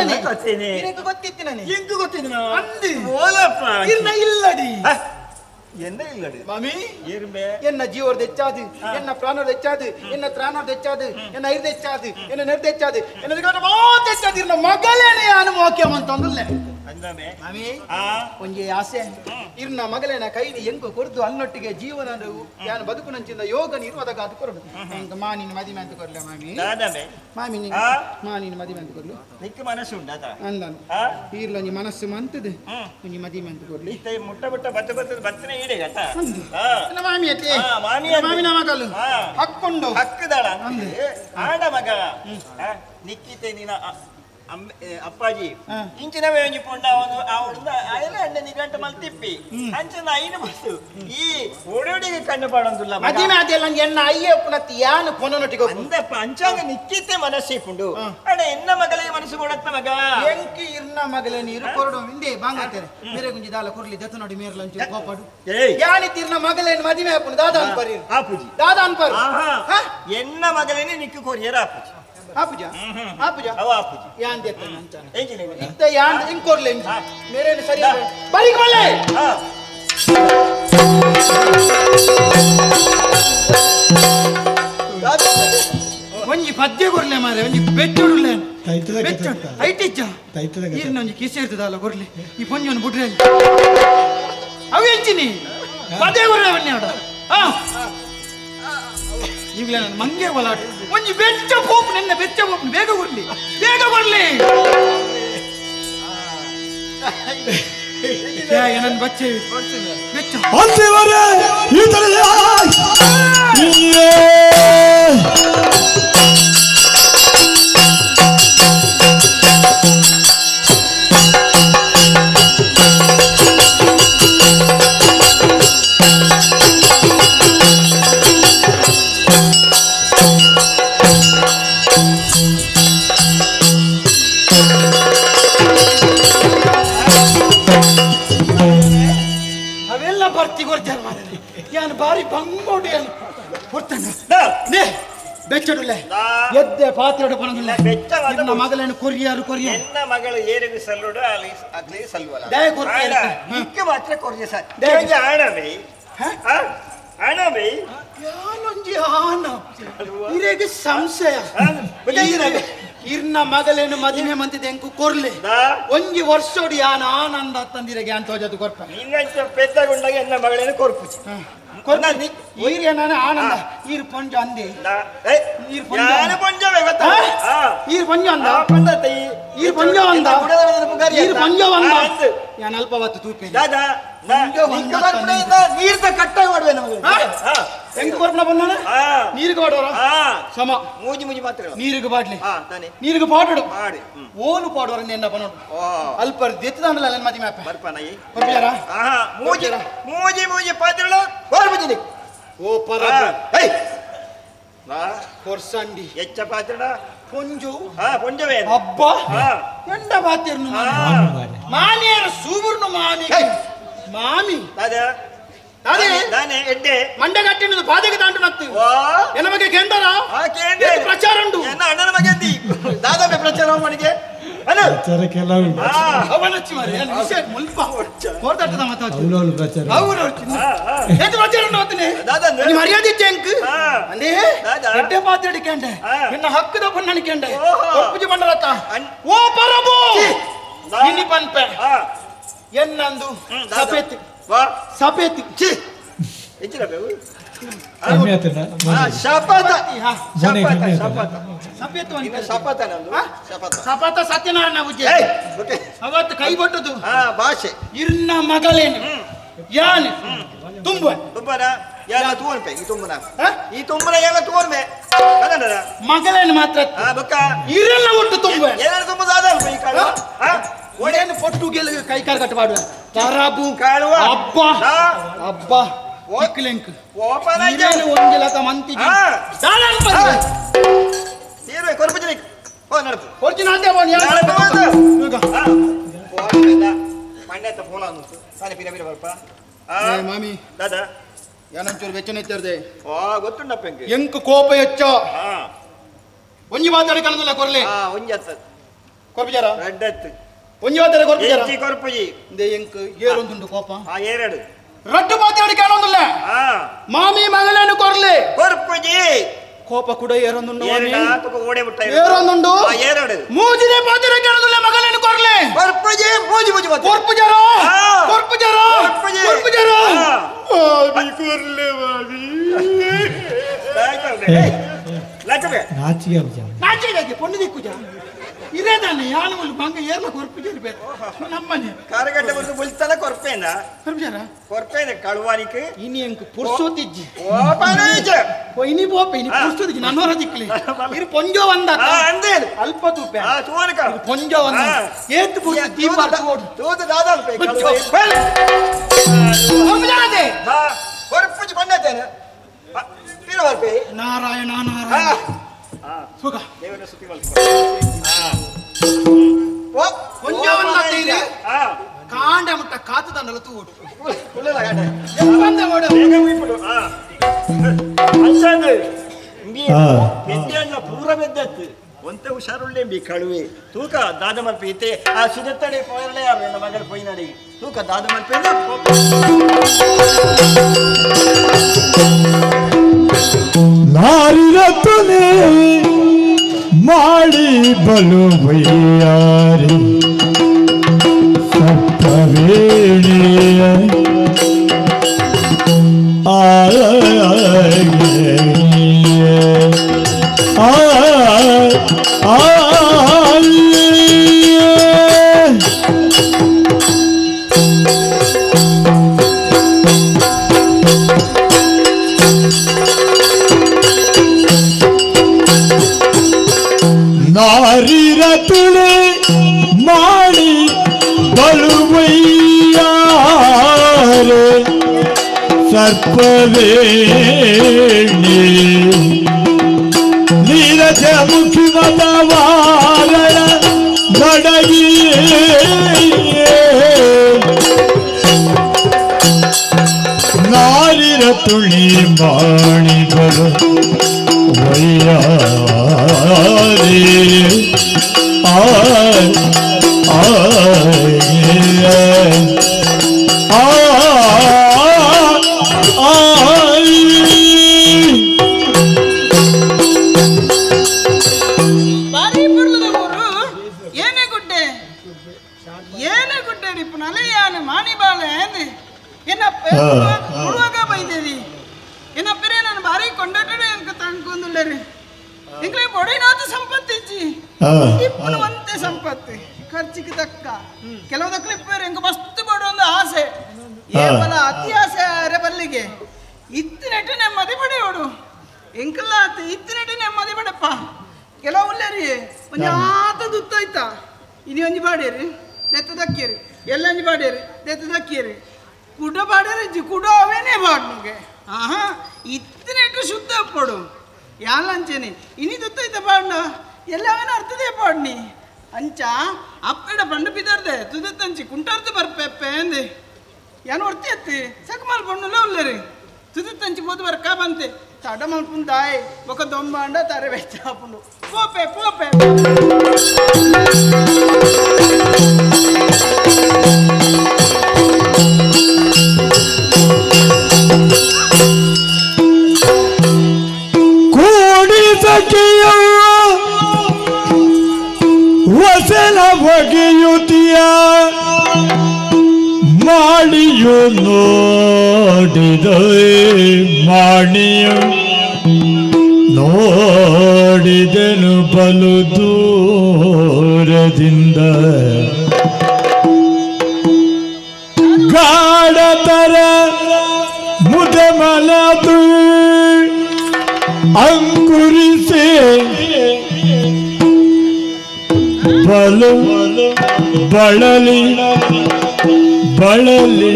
ಇರೆಗೂ ಗೊತ್ತಿತ್ತು ನನಗೆ ಎಂಕು ಗೊತ್ತಿದ್ದು ಅಂದು ಓಲಪ್ಪ ಇರ್ನ ಇಲ್ಲಡಿ ಎನ್ನ ಇಲ್ಲಡಿ ಮಾಮಿ ಏರ್ಮೆ ಎನ್ನ ಜೀವದ ಹೆಚ್ಚಾದು ಎನ್ನ ಪ್ರಾಣದ ಹೆಚ್ಚಾದು ಎನ್ನ ತ್ರಾಣದ ಹೆಚ್ಚಾದು ಎನ್ನ ಐರ್ದ ಹೆಚ್ಚಾದು ಎನ್ನ ನೆರ್ದ ಹೆಚ್ಚಾದು ಎನ್ನ ಮಾತು ಹೆಚ್ಚಾದು ಇರ್ನ ಮಗಳೇನೆ ಯಾನು ಮೋಕ್ಯಂ ಅಂತಂದುಲ್ಲೆ ಮಾಮಿ ಒಂಜಿ ಆಸೆ ಇರ್ನ ಮಗಳೇನ ಕೈಲಿ ಎಂಕು ಕೊರ್ದು ಅನ್ನೊಟ್ಟಿಗೆ ಜೀವನ ಯಾನು ಬದುಕು ನಂಚಿಂದ ಯೋಗ ಇರುವುದಾಗ ಅದು ಕೊರಡು ಎಂಕ ಮಾ ನೀನು ಮದಿಮೆ ಅಂತ ಕೊರ್ಲೆ ಮಾಮಿ ಮಾಮಿ ನೀನು ಮಾ ನೀನು ಮದಿಮೆ ಅಂತ ಕೊರ್ಲು ನಿಕ್ಕ ಮನಸ್ಸು ಉಂಡಾತ ಅಂದನು ಈರ್ಲೊಂಜಿ ಮನಸ್ಸು ಮಂತದೆ ಒಂಜಿ ಮದಿಮೆ ಅಂತ ಕೊರ್ಲಿ ಮುಟ್ಟ ಮುಟ್ಟ ಬತ್ತ ಬತ್ತ ಬತ್ತನೆ ಈಡೆ ಗತ ಮಾಮಿ ಅತ್ತೆ ಮಾಮಿನ ಮಗಲು ಹಕ್ಕೊಂಡು ಹಕ್ಕದಾಳ ಆಡ ಮಗ ನಿಕ್ಕಿತೆ ನೀನ ಅಪ್ಪಾಜಿ ಇಂಚಿನವೇ ಒಂಜಿ ಪೊಂಡ ಅವನು ಅವನು ಆಯಲ ಅಣ್ಣ ನಿಗಂಟ ಮಲ್ತಿಪ್ಪಿ ಅಂಚಿನ ಐನು ಬಸ್ಸು ಈ ಓಡೋಡಿಗೆ ಕಣ್ಣು ಪಾಡೊಂದುಲ್ಲ ಮದಿಮೆ ಅದೆಲ್ಲ ಎನ್ನ ಅಯ್ಯ ಪುನತ್ತಿ ಯಾನು ಪೊನನೊಟ್ಟಿಗೆ ಅಂದಪ್ಪ ಅಂಚಾಂಗ ನಿಕ್ಕಿತ್ತೆ ಮನಸ್ಸಿಪುಂಡು ಅಣ್ಣ ಎನ್ನ ಮಗಳಿಗೆ ಮನಸ್ಸು ಕೊಡತ್ತ ಮಗ ಎಂಕಿ ಇರ್ನ ಮಗಲೇ ನೀರು ಕೊರಡು ಇಂದೇ ಬಾಂಗತ್ತೇನೆ ಮೇರೆ ಗುಂಜಿ ದಾಲ ಕೊರ್ಲಿ ದತ್ತು ನೋಡಿ ಮೇರ್ಲ ಅಂಚು ಕೋಪಾಡು ಯಾನಿ ತಿರ್ನ ಮಗಳೇನು ಮದಿಮೆ ಆಪುನು ದಾದಾ ಅನ್ಪರಿ ಆಪುಜಿ ದಾದಾ ಅನ್ಪರು ಎನ್ನ ಮಗಳೇನೆ ನಿಕ್ಕು ಕೊರಿಯರ ಆಪುಜಿ ಆಪುಜ ಆಪುಜ ಅವ ಆಪುಜಿ ಯಾನ್ ದೇತ್ತ ನಂಚಾನ ಇತ್ತ ಯಾನ್ ಇಂಕೊರ್ಲೆ ಇಂಜಿ ಮೇರೇನು ಸರಿ ಬರಿ ಕೊಲೆ ಒಂಜಿ ಪದ್ಯ ಕೊರ್ಲೆ ಮಾರೆ ಒಂಜಿ ಬೆಚ್ಚುಡುಲೆ ಬೆಚ್ಚುಡು ಐಟಿಚ್ಚ ಈರ್ನ ಒಂಜಿ ಕಿಸೆ ಇರ್ತದಲ್ಲ ಕೊರ್ಲೆ ಈ ಪೊಂಜೊಂದು ಬುಡ್ರೆ ಅವು ಎಂಚಿನಿ ಪದ್ಯ ಕೊರ್ಲೆ ಬನ್ನಿ ಅವಡ ಹಾ ಈಗಲೇ ನನ್ನ ಮಂಗೆ ಒಲಾಟ ಒಂಜಿ ಬೆಚ್ಚ ಪೋಪು ನನ್ನ ಬೆಚ್ಚ ಪೋಪು ಬೇಗ ಕೊರ್ಲಿ ಬೇಗ ಕೊರ್ಲಿ ನನ್ನ ಬಚ್ಚೆ ಬೆಚ್ಚ Thank you. ದುಂಬೋಡಿ ಕೊಡ್ತಾನೆ ಬೆಚ್ಚಡುಲೆ ಎದ್ದೆ ಪಾತ್ರೆ ಪನದಿಲ್ಲ ನಿನ್ನ ಮಗಳೇನು ಕೊರಿಯಾರು ಕೊರಿಯ ಎನ್ನ ಮಗಳು ಏರಿಗೂ ಸಲ್ಲುಡು ಅಲ್ಲಿ ಅಲ್ಲಿ ಸಲ್ಲುವಲ್ಲ ದಯ ಕೊರ್ಪಿಯರ ನಿಕ್ಕೆ ಮಾತ್ರ ಕೊರಿಯ ಸರ್ ದೇವಂಜ ಆಣವೇ ಆಣವೇ ಯಾನೊಂಜಿ ಆಣ ಇರೆಗೆ ಸಂಶಯ ಇರ್ನ ಮಗಳೇನು ಮದಿಮೆ ಮಂತಿದೆ ಎಂಕು ಕೊರ್ಲೆ ಒಂಜಿ ವರ್ಷೋಡಿ ಯಾನ ಆನಂದ ತಂದಿರೆಗೆ ಅಂತ ಹೋಜದು ಕೊರ್ಪ ನಿನ್ನಂಚ ಪೆದ್ದಗೊಂಡಾಗ ಎನ್ನ ಮಗಳೇನು ಕೊರ್ಪುಚಿ ಈರ್ ಆನಂದ ಈರ್ ಪೊಂಜ ಅಂದೆ ಈರ್ ಪೊಂಜ ಈರ್ ಪೊಂಜ ಅಂದ ಈರ್ ಪೊಂಜ ಅಂದ ಈರ್ ಪೊಂಜ ಅಂದ ಯಾನ್ ಅಲ್ಪ ಹೊತ್ತು ತೂಪೆ ನೀರ್ದ ಕಟ್ಟ ಮಾಡುವೆ ನಮಗೆ ಹೆಂಗ್ ಕೊರ್ಪಣ ಬಂದಾನ ನೀರಿಗೆ ಪಾಡೋರ ಸಮ ಮೂಜಿ ಮೂಜಿ ಮಾತ್ರ ನೀರಿಗೆ ಪಾಡ್ಲಿ ನೀರಿಗೆ ಪಾಡು ಓಲು ಪಾಡುವರ ಎನ್ನ ಬನ್ನೋಡು ಅಲ್ಪ ದೆತ್ತದಾಂಡಲ ನನ್ನ ಮದಿ ಮ್ಯಾಪ ಬರ್ಪಾನ ಕೊರ್ಪಿಯಾರ ಮೂಜಿ ಮೂಜಿ ಮೂಜಿ ಪಾತ್ರೆಗಳು ಕೊರ್ಪುಜಿನಿ ಓ ಪರ ಏಯ್ ಕೊರ್ಸಂಡಿ ಎಚ್ಚ ಪಾತ್ರಡ ಪೊಂಜು ಪೊಂಜವೇ ಅಬ್ಬ ಎಂಡ ಪಾತಿರ್ನು ಮಾನಿಯರ ಸೂಬುರ್ನು ಮಾಮಿ ಮಾಮಿ ದಾದೆ ಮಂಡಗಟ್ಟಿನ ಪಾದಕ್ಕೆ ದಾಂಟು ನತ್ತು ಎನ್ನ ಬಗ್ಗೆ ಕೇಂದ್ರ ಪ್ರಚಾರ ಉಂಟು ಅಣ್ಣನ ಬಗ್ಗೆ ದಾದಾಬೆ ಪ್ರಚಾರ ಮಾಡಿಗೆ ಮರ್ಯಾದೆ ಎಂಕ್ ಅಂದೇ ಎಡ್ಡೆ ಪಾತ್ರೆ ಅಡಿಕೆಂಡೆ ನಿನ್ನ ಹಕ್ಕದ ಪಣ್ಣ ಅಡಿಕೆಂಡೆ ಒಪ್ಪುಜಿ ಬಂಡರತ್ತ ಓ ಪರಬೋ ನಿನ್ನಿ ಪನ್ಪೆ ಎನ್ನಂದು ಸಪೇತಿ ಸಪೇತಿ ಛೀ ಶಪಥ ಸತ್ಯನಾರಾಯಣ ಪೂಜೆ ಅವತ್ತು ಕೈ ಕೊಟ್ಟದ್ದು ಭಾಷೆ ಇರ್ನ ಮಗಳೇನು ಯಾನ್ ತುಂಬ ತುಂಬನ ಎಲ್ಲ ತೂವನ್ಪೆ ಈ ತುಂಬನ ಈ ತುಂಬನ ಎಲ್ಲ ತೂವನ್ಮೆ ಮಗಳೇನು ಮಾತ್ರ ಇರೆಲ್ಲ ಒಟ್ಟು ತುಂಬ ಏನಾರು ತುಂಬದಾದ ಈ ಕಾಳು ಒಡೆಯನ್ನು ಪೊಟ್ಟು ಗೆಲ್ಲ ಕೈ ಕಾಲು ಕಟ್ಟಬಾರ್ದು ತರಬು ಕಾಳುವ ಅಬ್ಬ ಅಬ್ಬ ಇಕ್ಲೆಂಕ್ ಇರೇನು ಒಂಜಲಕ ಮಂತಿಜಿ ತೀರ್ವೆ ಕೊರ್ಪುಜಿನಿ ಓ ನಡಪು ಕೊರ್ಜಿನ ಅಂದೆ ಬೋನ್ ಯಾರು ಮಣ್ಣೆತ್ತ ಫೋನ್ ಅನ್ಸು ಸಾನೆ ಪಿರ ಪಿರ ಬರ್ಪ ಏ ಮಾಮಿ ದಾದಾ ಯಾನಂಚೂರು ಬೆಚ್ಚನೆ ಇತ್ತಿರ್ದೆ ಓ ಗೊತ್ತುಂಡಪ್ಪ ಎಂಕ್ ಎಂಕ್ ಕೋಪ ಹೆಚ್ಚ ಒಂಜಿ ಮಾತಾಡಿ ಕಣದಲ್ಲ ಕೊರ್ಲೆ ಒಂಜಿ ಅತ್ತ ಕೊರ್ಪಿಜಾರ ರಡ್ಡತ್ತು ಒಂಜಿ ಮಾತಾಡಿ ಕೊರ್ಪಿಜಾರ ಎಂಚಿ ಕೊರ್ಪುಜಿ ಇಂದೆ ಎಂಕ್ ಏರೊಂದುಂಡು ಕೋಪ ಏರಡು ರಡ್ಡು ಮಾತಾಡಿ ಕಾಣೊಂದಿಲ್ಲ ಮಾಮಿ ಮಗಳೇನು ಕೊರ್ಲೆ ಕೊರ್ಪುಜಿ ಕೋಪ ಕೂಡ ಏರೊಂದುಂಡು ಏರೊಂದುಂಡು ಏರಡು ಮೂಜಿನೇ ಪಾತ್ರೆ ಕಾಣೋದಿಲ್ಲ ಮಗಳೇನು ಕೊರ್ಲೆ ಕೊರ್ಪುಜಿ ಮೂಜಿ ಮೂಜಿ ಮಾತು ಕೊರ್ಪುಜಾರ ಕೊರ್ಪುಜಾರ ಕೊರ್ಪುಜಾರ ಮಾಮಿ ಕೊರ್ಲೆ ಮಾಮಿ ನಾಚಿಗೆ ನಾಚಿಗೆ ಪೊಣ್ಣು ದಿಕ್ಕುಜ ಇರೇದಾನೆ ಯಾನು ಮಂಗ ಏರ್ಲ ಕೊರ್ಪುಜಾರಿ ಬೇಕು ನಮ್ಮನೆ ಕಾರಗಡ್ಡೆ ಬಂದು ಬುಲ್ತನ ಕೊರ್ಪೇನ ಕೊರ್ಪುಜಾರ ಕೊರ್ಪೇನ ಕಳುವಾನಿಕ್ ಇನಿ ಎಂಕ್ ಪುರ್ಸೋತಿಜ್ಜಿ ಓ ಪನೈಜ ಇನಿ ಬೋಪೆ ಇನಿ ಪುರ್ಸೋತಿಜ್ಜಿ ನನ್ನೋರ ದಿಕ್ಲಿ ಇರು ಪೊಂಜೋ వంద ಅಂದೇನು ಅಲ್ಪ ತೂಪೆ ತೂವನಕ ಪೊಂಜೋ వంద ಏತು ಪುರ್ಸು ದೀಪ ತೂದು ದಾದಾಲ್ಪೆ ಕೊರ್ಪುಜಾರದೆ ಕೊರ್ಪುಜಿ ಬಂದತೇನೆ ಪಿರ ಬರ್ಪೆ ನಾರಾಯಣ ನಾರಾಯಣ ಸುಖ ದೇವರ ಸುತಿ ಮಲ್ಪ ಪೊಂಜೋ వంద ತೀರಿ ಕಾಂಡ ಮುಟ್ಟ ಕಾತು ತಂಡಲ ತೂಡು ಪೂರ ಬೆದ್ದತ್ತು ಒಂತೆ ಹುಷಾರುಳ್ಳೆ ಬಿ ಕಳುವೆ ತೂಕ ದಾದ ಮಲ್ಪೆ ಇತ್ತೆ ಆ ಸುದತ್ತಡೆ ಪೋಯರ್ಲೆ ಯಾರು ನನ್ನ ಮಗಳ ಪೋಯಿನಡಿ ತೂಕ ದಾದ ಮಲ್ಪೆ ನಾರಿರತನೆ ಮಾಡಿ ಬಲುವಯ್ಯಾರಿ ಸಪ್ತವೇಣಿಯ ಆ ಆ ಆ ನಾರಿರತುಳೆ ಮಾಡಿ ಬಲುವಯ್ಯಾರೆ ಸರ್ಪವೇಣಿ ನೀರಜ ಮುಖಿ ಮತವಾರಣ ನಡಗಿ ನಾರಿರತುಳಿ ಗುಡ್ಡಡಿಪ್ಪು ಮಾಣಿ ಬಾಳೆ ಎನ್ನ ತುಳುವಾಗ ಬೈದೇರಿ ಎನ್ನ ಪೆರೆ ನಾನು ಭಾರಿ ಕೊಂಡಾಟಡೆ ಅಂಕ ತಂಕೊಂದುಳ್ಳೇರಿ ಎಂಕ್ಲೆ ಬೊಡೈನಾಥ ಸಂಪತ್ತಿಜ್ಜಿ ಇಪ್ಪನು ಒಂತೆ ಸಂಪತ್ತು ಖರ್ಚಿಗೆ ತಕ್ಕ ಕೆಲವು ದಕ್ಕಲು ಇಪ್ಪೇರು ಎಂಕ ಮಸ್ತ್ ಬಡ ಒಂದು ಆಸೆ ಏಪಲ ಅತಿ ಆಸೆ ಅರೆ ಬಲ್ಲಿಗೆ ಇತ್ತಿನೆಟ್ಟು ನೆಮ್ಮದಿ ಪಡೆಯೋಡು ಎಂಕಲ್ಲ ಆತ ಇತ್ತಿನೆಟ್ಟು ನೆಮ್ಮದಿ ಪಡೆಪ್ಪ ಕೆಲವು ಉಳ್ಳೇರಿ ಒಂಜಿ ಆತ ದುತ್ತೋಯ್ತ ಇನಿ ಒಂಜಿ ಬಾಡೇರಿ ದೆತ್ತ ದಕ್ಕಿಯರಿ ಎಲ್ಲಂಜಿ ಬಾಡೇರಿ ದೆತ್ತ ದಕ್ಕಿಯರಿ ಕುಡ ಬಾಡೇರಿ ಕುಡ ಅವೇನೇ ಬಾಡ್ನಿಗೆ ಆಹಾ ಇತ್ತಿನೆಟ್ಟು ಶುದ್ಧ ಪಡು ಯಾಲಂಚೇನೆ ಇನಿ ದುತ್ತೋಯ್ತ ಬಾಡ್ನ ಎಲ್ಲವೇನ ಅರ್ಥದೇ ಪಾಡ್ನಿ ಅಂಚ ಅಪ್ಪೆಡ ಬಂಡು ಬಿದರ್ದೆ ತುದತ್ತಂಚಿ ಕುಂಟಾರ್ದು ಬರ್ಪೆಪ್ಪೆ ಅಂದೆ ಯಾನು ಹೊರ್ತಿ ಅತ್ತಿ ಸಕಮಾಲ್ ಬಣ್ಣುಲ ಉಳ್ಳರಿ ತುದತ್ತಂಚಿ ಬೋದು ಬರ್ಕ ಬಂತೆ ತಡ ಮಲ್ಪುನ್ ದಾಯ್ ఒక ದೊಂಬಾಂಡ ತರೆ వెచ్చాపుండు పోపే పోపే ಕೂಡಿ ಸಖಿಯ ವಸನ ಬಗೆಯುತ್ತಿಯ ಮಾಡಿಯು ನೋಡಿದ ಮಾಡಿಯು ನೋಡಿದನು ಬಲು ದೂರದಿಂದ ಗಾಢತರ ಮುದಮಲದು ಅಂಕುರಿಸಿ ಬಲು ಬಳಲಿ ಬಳಲಿ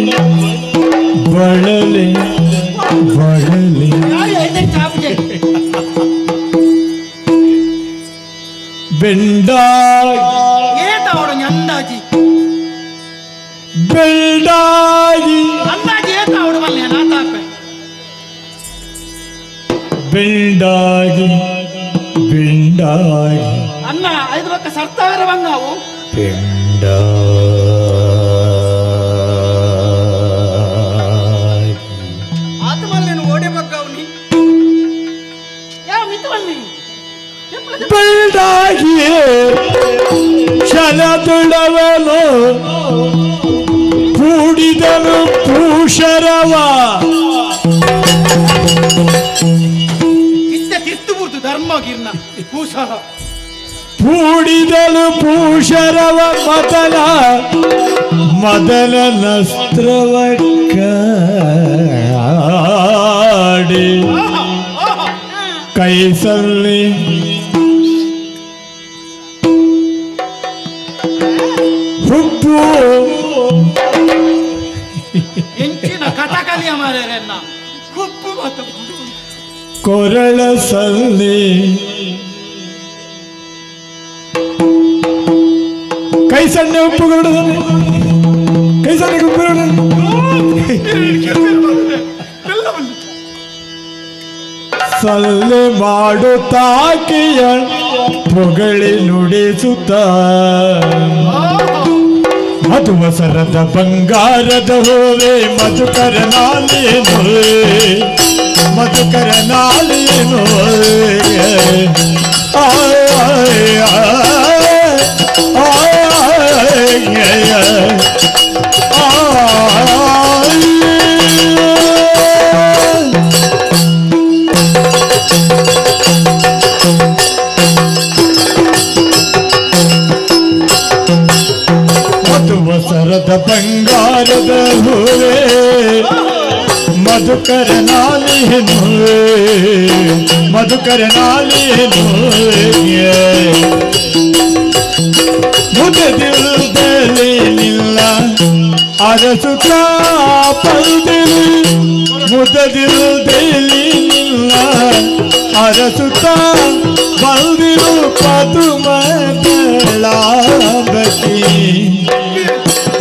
ಬಳಲಿ ಬಳಲಿ ಅಂದಾಜಿ ಬೆಂಡಾಗಿ ಅಂದಾಜಿ ಏತಾವಡು ಮಲ್ಲೆ ನಾತಾಪೆ ಬೆಂಡಾಗಿ ಬೆಂಡಾಗಿ ಅನ್ನ ಐದು ಪಕ್ಕ ಸರ್ತಾವರ ಬಂಗಾವು ಬೆಂಡಾಗಿ ಆತ ಮಲ್ಲೇನು ಓಡೆ ಬಗ್ಗಾವು ನೀ ಯಾವ ಮಿತ್ತು ಮಲ್ಲಿ ಬೆಂಡಾಗಿ ಕ್ಷಣದುಳವನು ಕೂಡಿದನು ಪೂಷರವ ಇತ್ತ ತಿರ್ತು ಬುರ್ತು ಧರ್ಮ ಗಿರ್ನ ಪೂಷರ ಕೂಡಿದನು ಪೂಷರವ ಮದನ ಮದನ ನಸ್ತ್ರವ ಕಾಡಿ ಕೈಸಲ್ಲಿ ಹುಬ್ಬು ಎಂಚಿನ ಕಥಕಲಿಯ ಮಾರೇರೆನ್ನ ಹುಬ್ಬು ಮತ್ತು ಕೊರಳ ಸಲ್ಲಿ ಕೈ ಸಣ್ಣ ಉಪ್ಪು ಕೊರಳ ಕೈ ಸಣ್ಣ ಉಪ್ಪು ಸಲ್ಲೆ ಮಾಡುತ್ತಾಕೆಯ ಪೊಗಳಿ ನುಡಿಸುತ್ತ ಮಧುವಸರದ ಬಂಗಾರದ ಹೋವೆ ಮಧುಕರ ನಾಲೇನು ಮಧುಕರ ನಾಲೇನು ಮಧುವಸರದ ಬಂಗಾರದ ಹೂವೆ ಮಧುಕರ ನಾಲೇನು ಮಧುಕರ ನಾಲೇನು ಮುದದಿಲ್ದಲೇನಿಲ್ಲ ಅರಸುತ್ತ ಪಲ್ದಿರು ಮುದದಿಲ್ದಲೇನಿಲ್ಲ ಅರಸುತ್ತ ಬಲ್ದಿರು ಪದುಮದಳಾಬಕಿ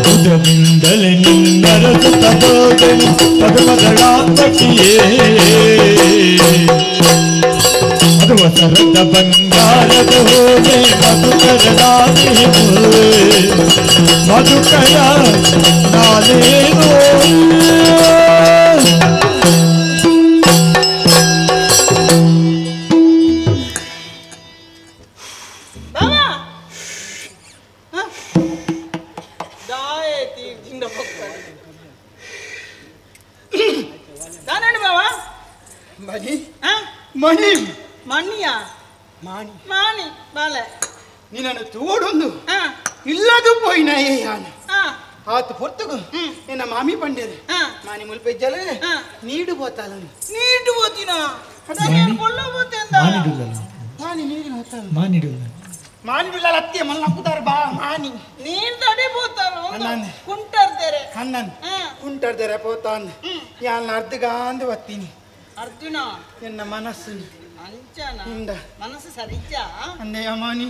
ಮುದದಿಂದಲೇ ನಿನ್ನರಸುತ್ತ ಬೋಧನೆ ಪದುಮದಳಾಂಬಕಿಯೇ ಮಧುವಸರದ ಬಂಗಾರದ ಹೋದೆ ಮಧುಕರ ನಾಲೇನು ಮಧುಕರ ನಾಲೇನು ಬಾಬಾ ತೀರ್ಜಿಂದ ಪೊಕ್ಕಡು ದಾನಂಡು ಬಾವಾ ಮಣಿ ಮಣಿ ಮಣಿಯಾ ಮಾಣಿ ಮಾಣಿ ಬಾಲೆ ನಿನ್ನನ್ನು ತೋಡೊಂದು ಇಲ್ಲದು ಪೋಯಿನ ಯಾನು ಆತು ಪೊರ್ತುಗು ನಿನ್ನ ಮಾಮಿ ಪಂಡೇರು ಮಾನಿ ಮುಲ್ಪೆಜ್ಜಲೆ ನೀಡು ಬೋತಾಲ ನೀಡು ಬೋತಿನ ಮಾನಿ ನೀರಿನ ಹೋತಾಲ ಮಾನಿಡುಲ್ಲ ಮಾನಿಡುಲ್ಲ ಅತ್ತೆ ಮಲ್ಲ ಕುದಾರ ಬಾ ಮಾನಿ ನೀನ್ ತಡೆ ಬೋತಾನ ಕುಂಟರ್ದೇರೆ ಕಣ್ಣನ್ ಕುಂಟರ್ದೇರೆ ಪೋತಾನ್ ಯಾನ್ ಅರ್ಧಗಾಂದು ಬತ್ತೀನಿ ಅರ್ಜುನ ಎನ್ನ ಮನಸ್ಸು ಅಂಚನ ಮನಸ್ಸು ಸರಿಜ ಅಂದೆಯ ಮಾನಿ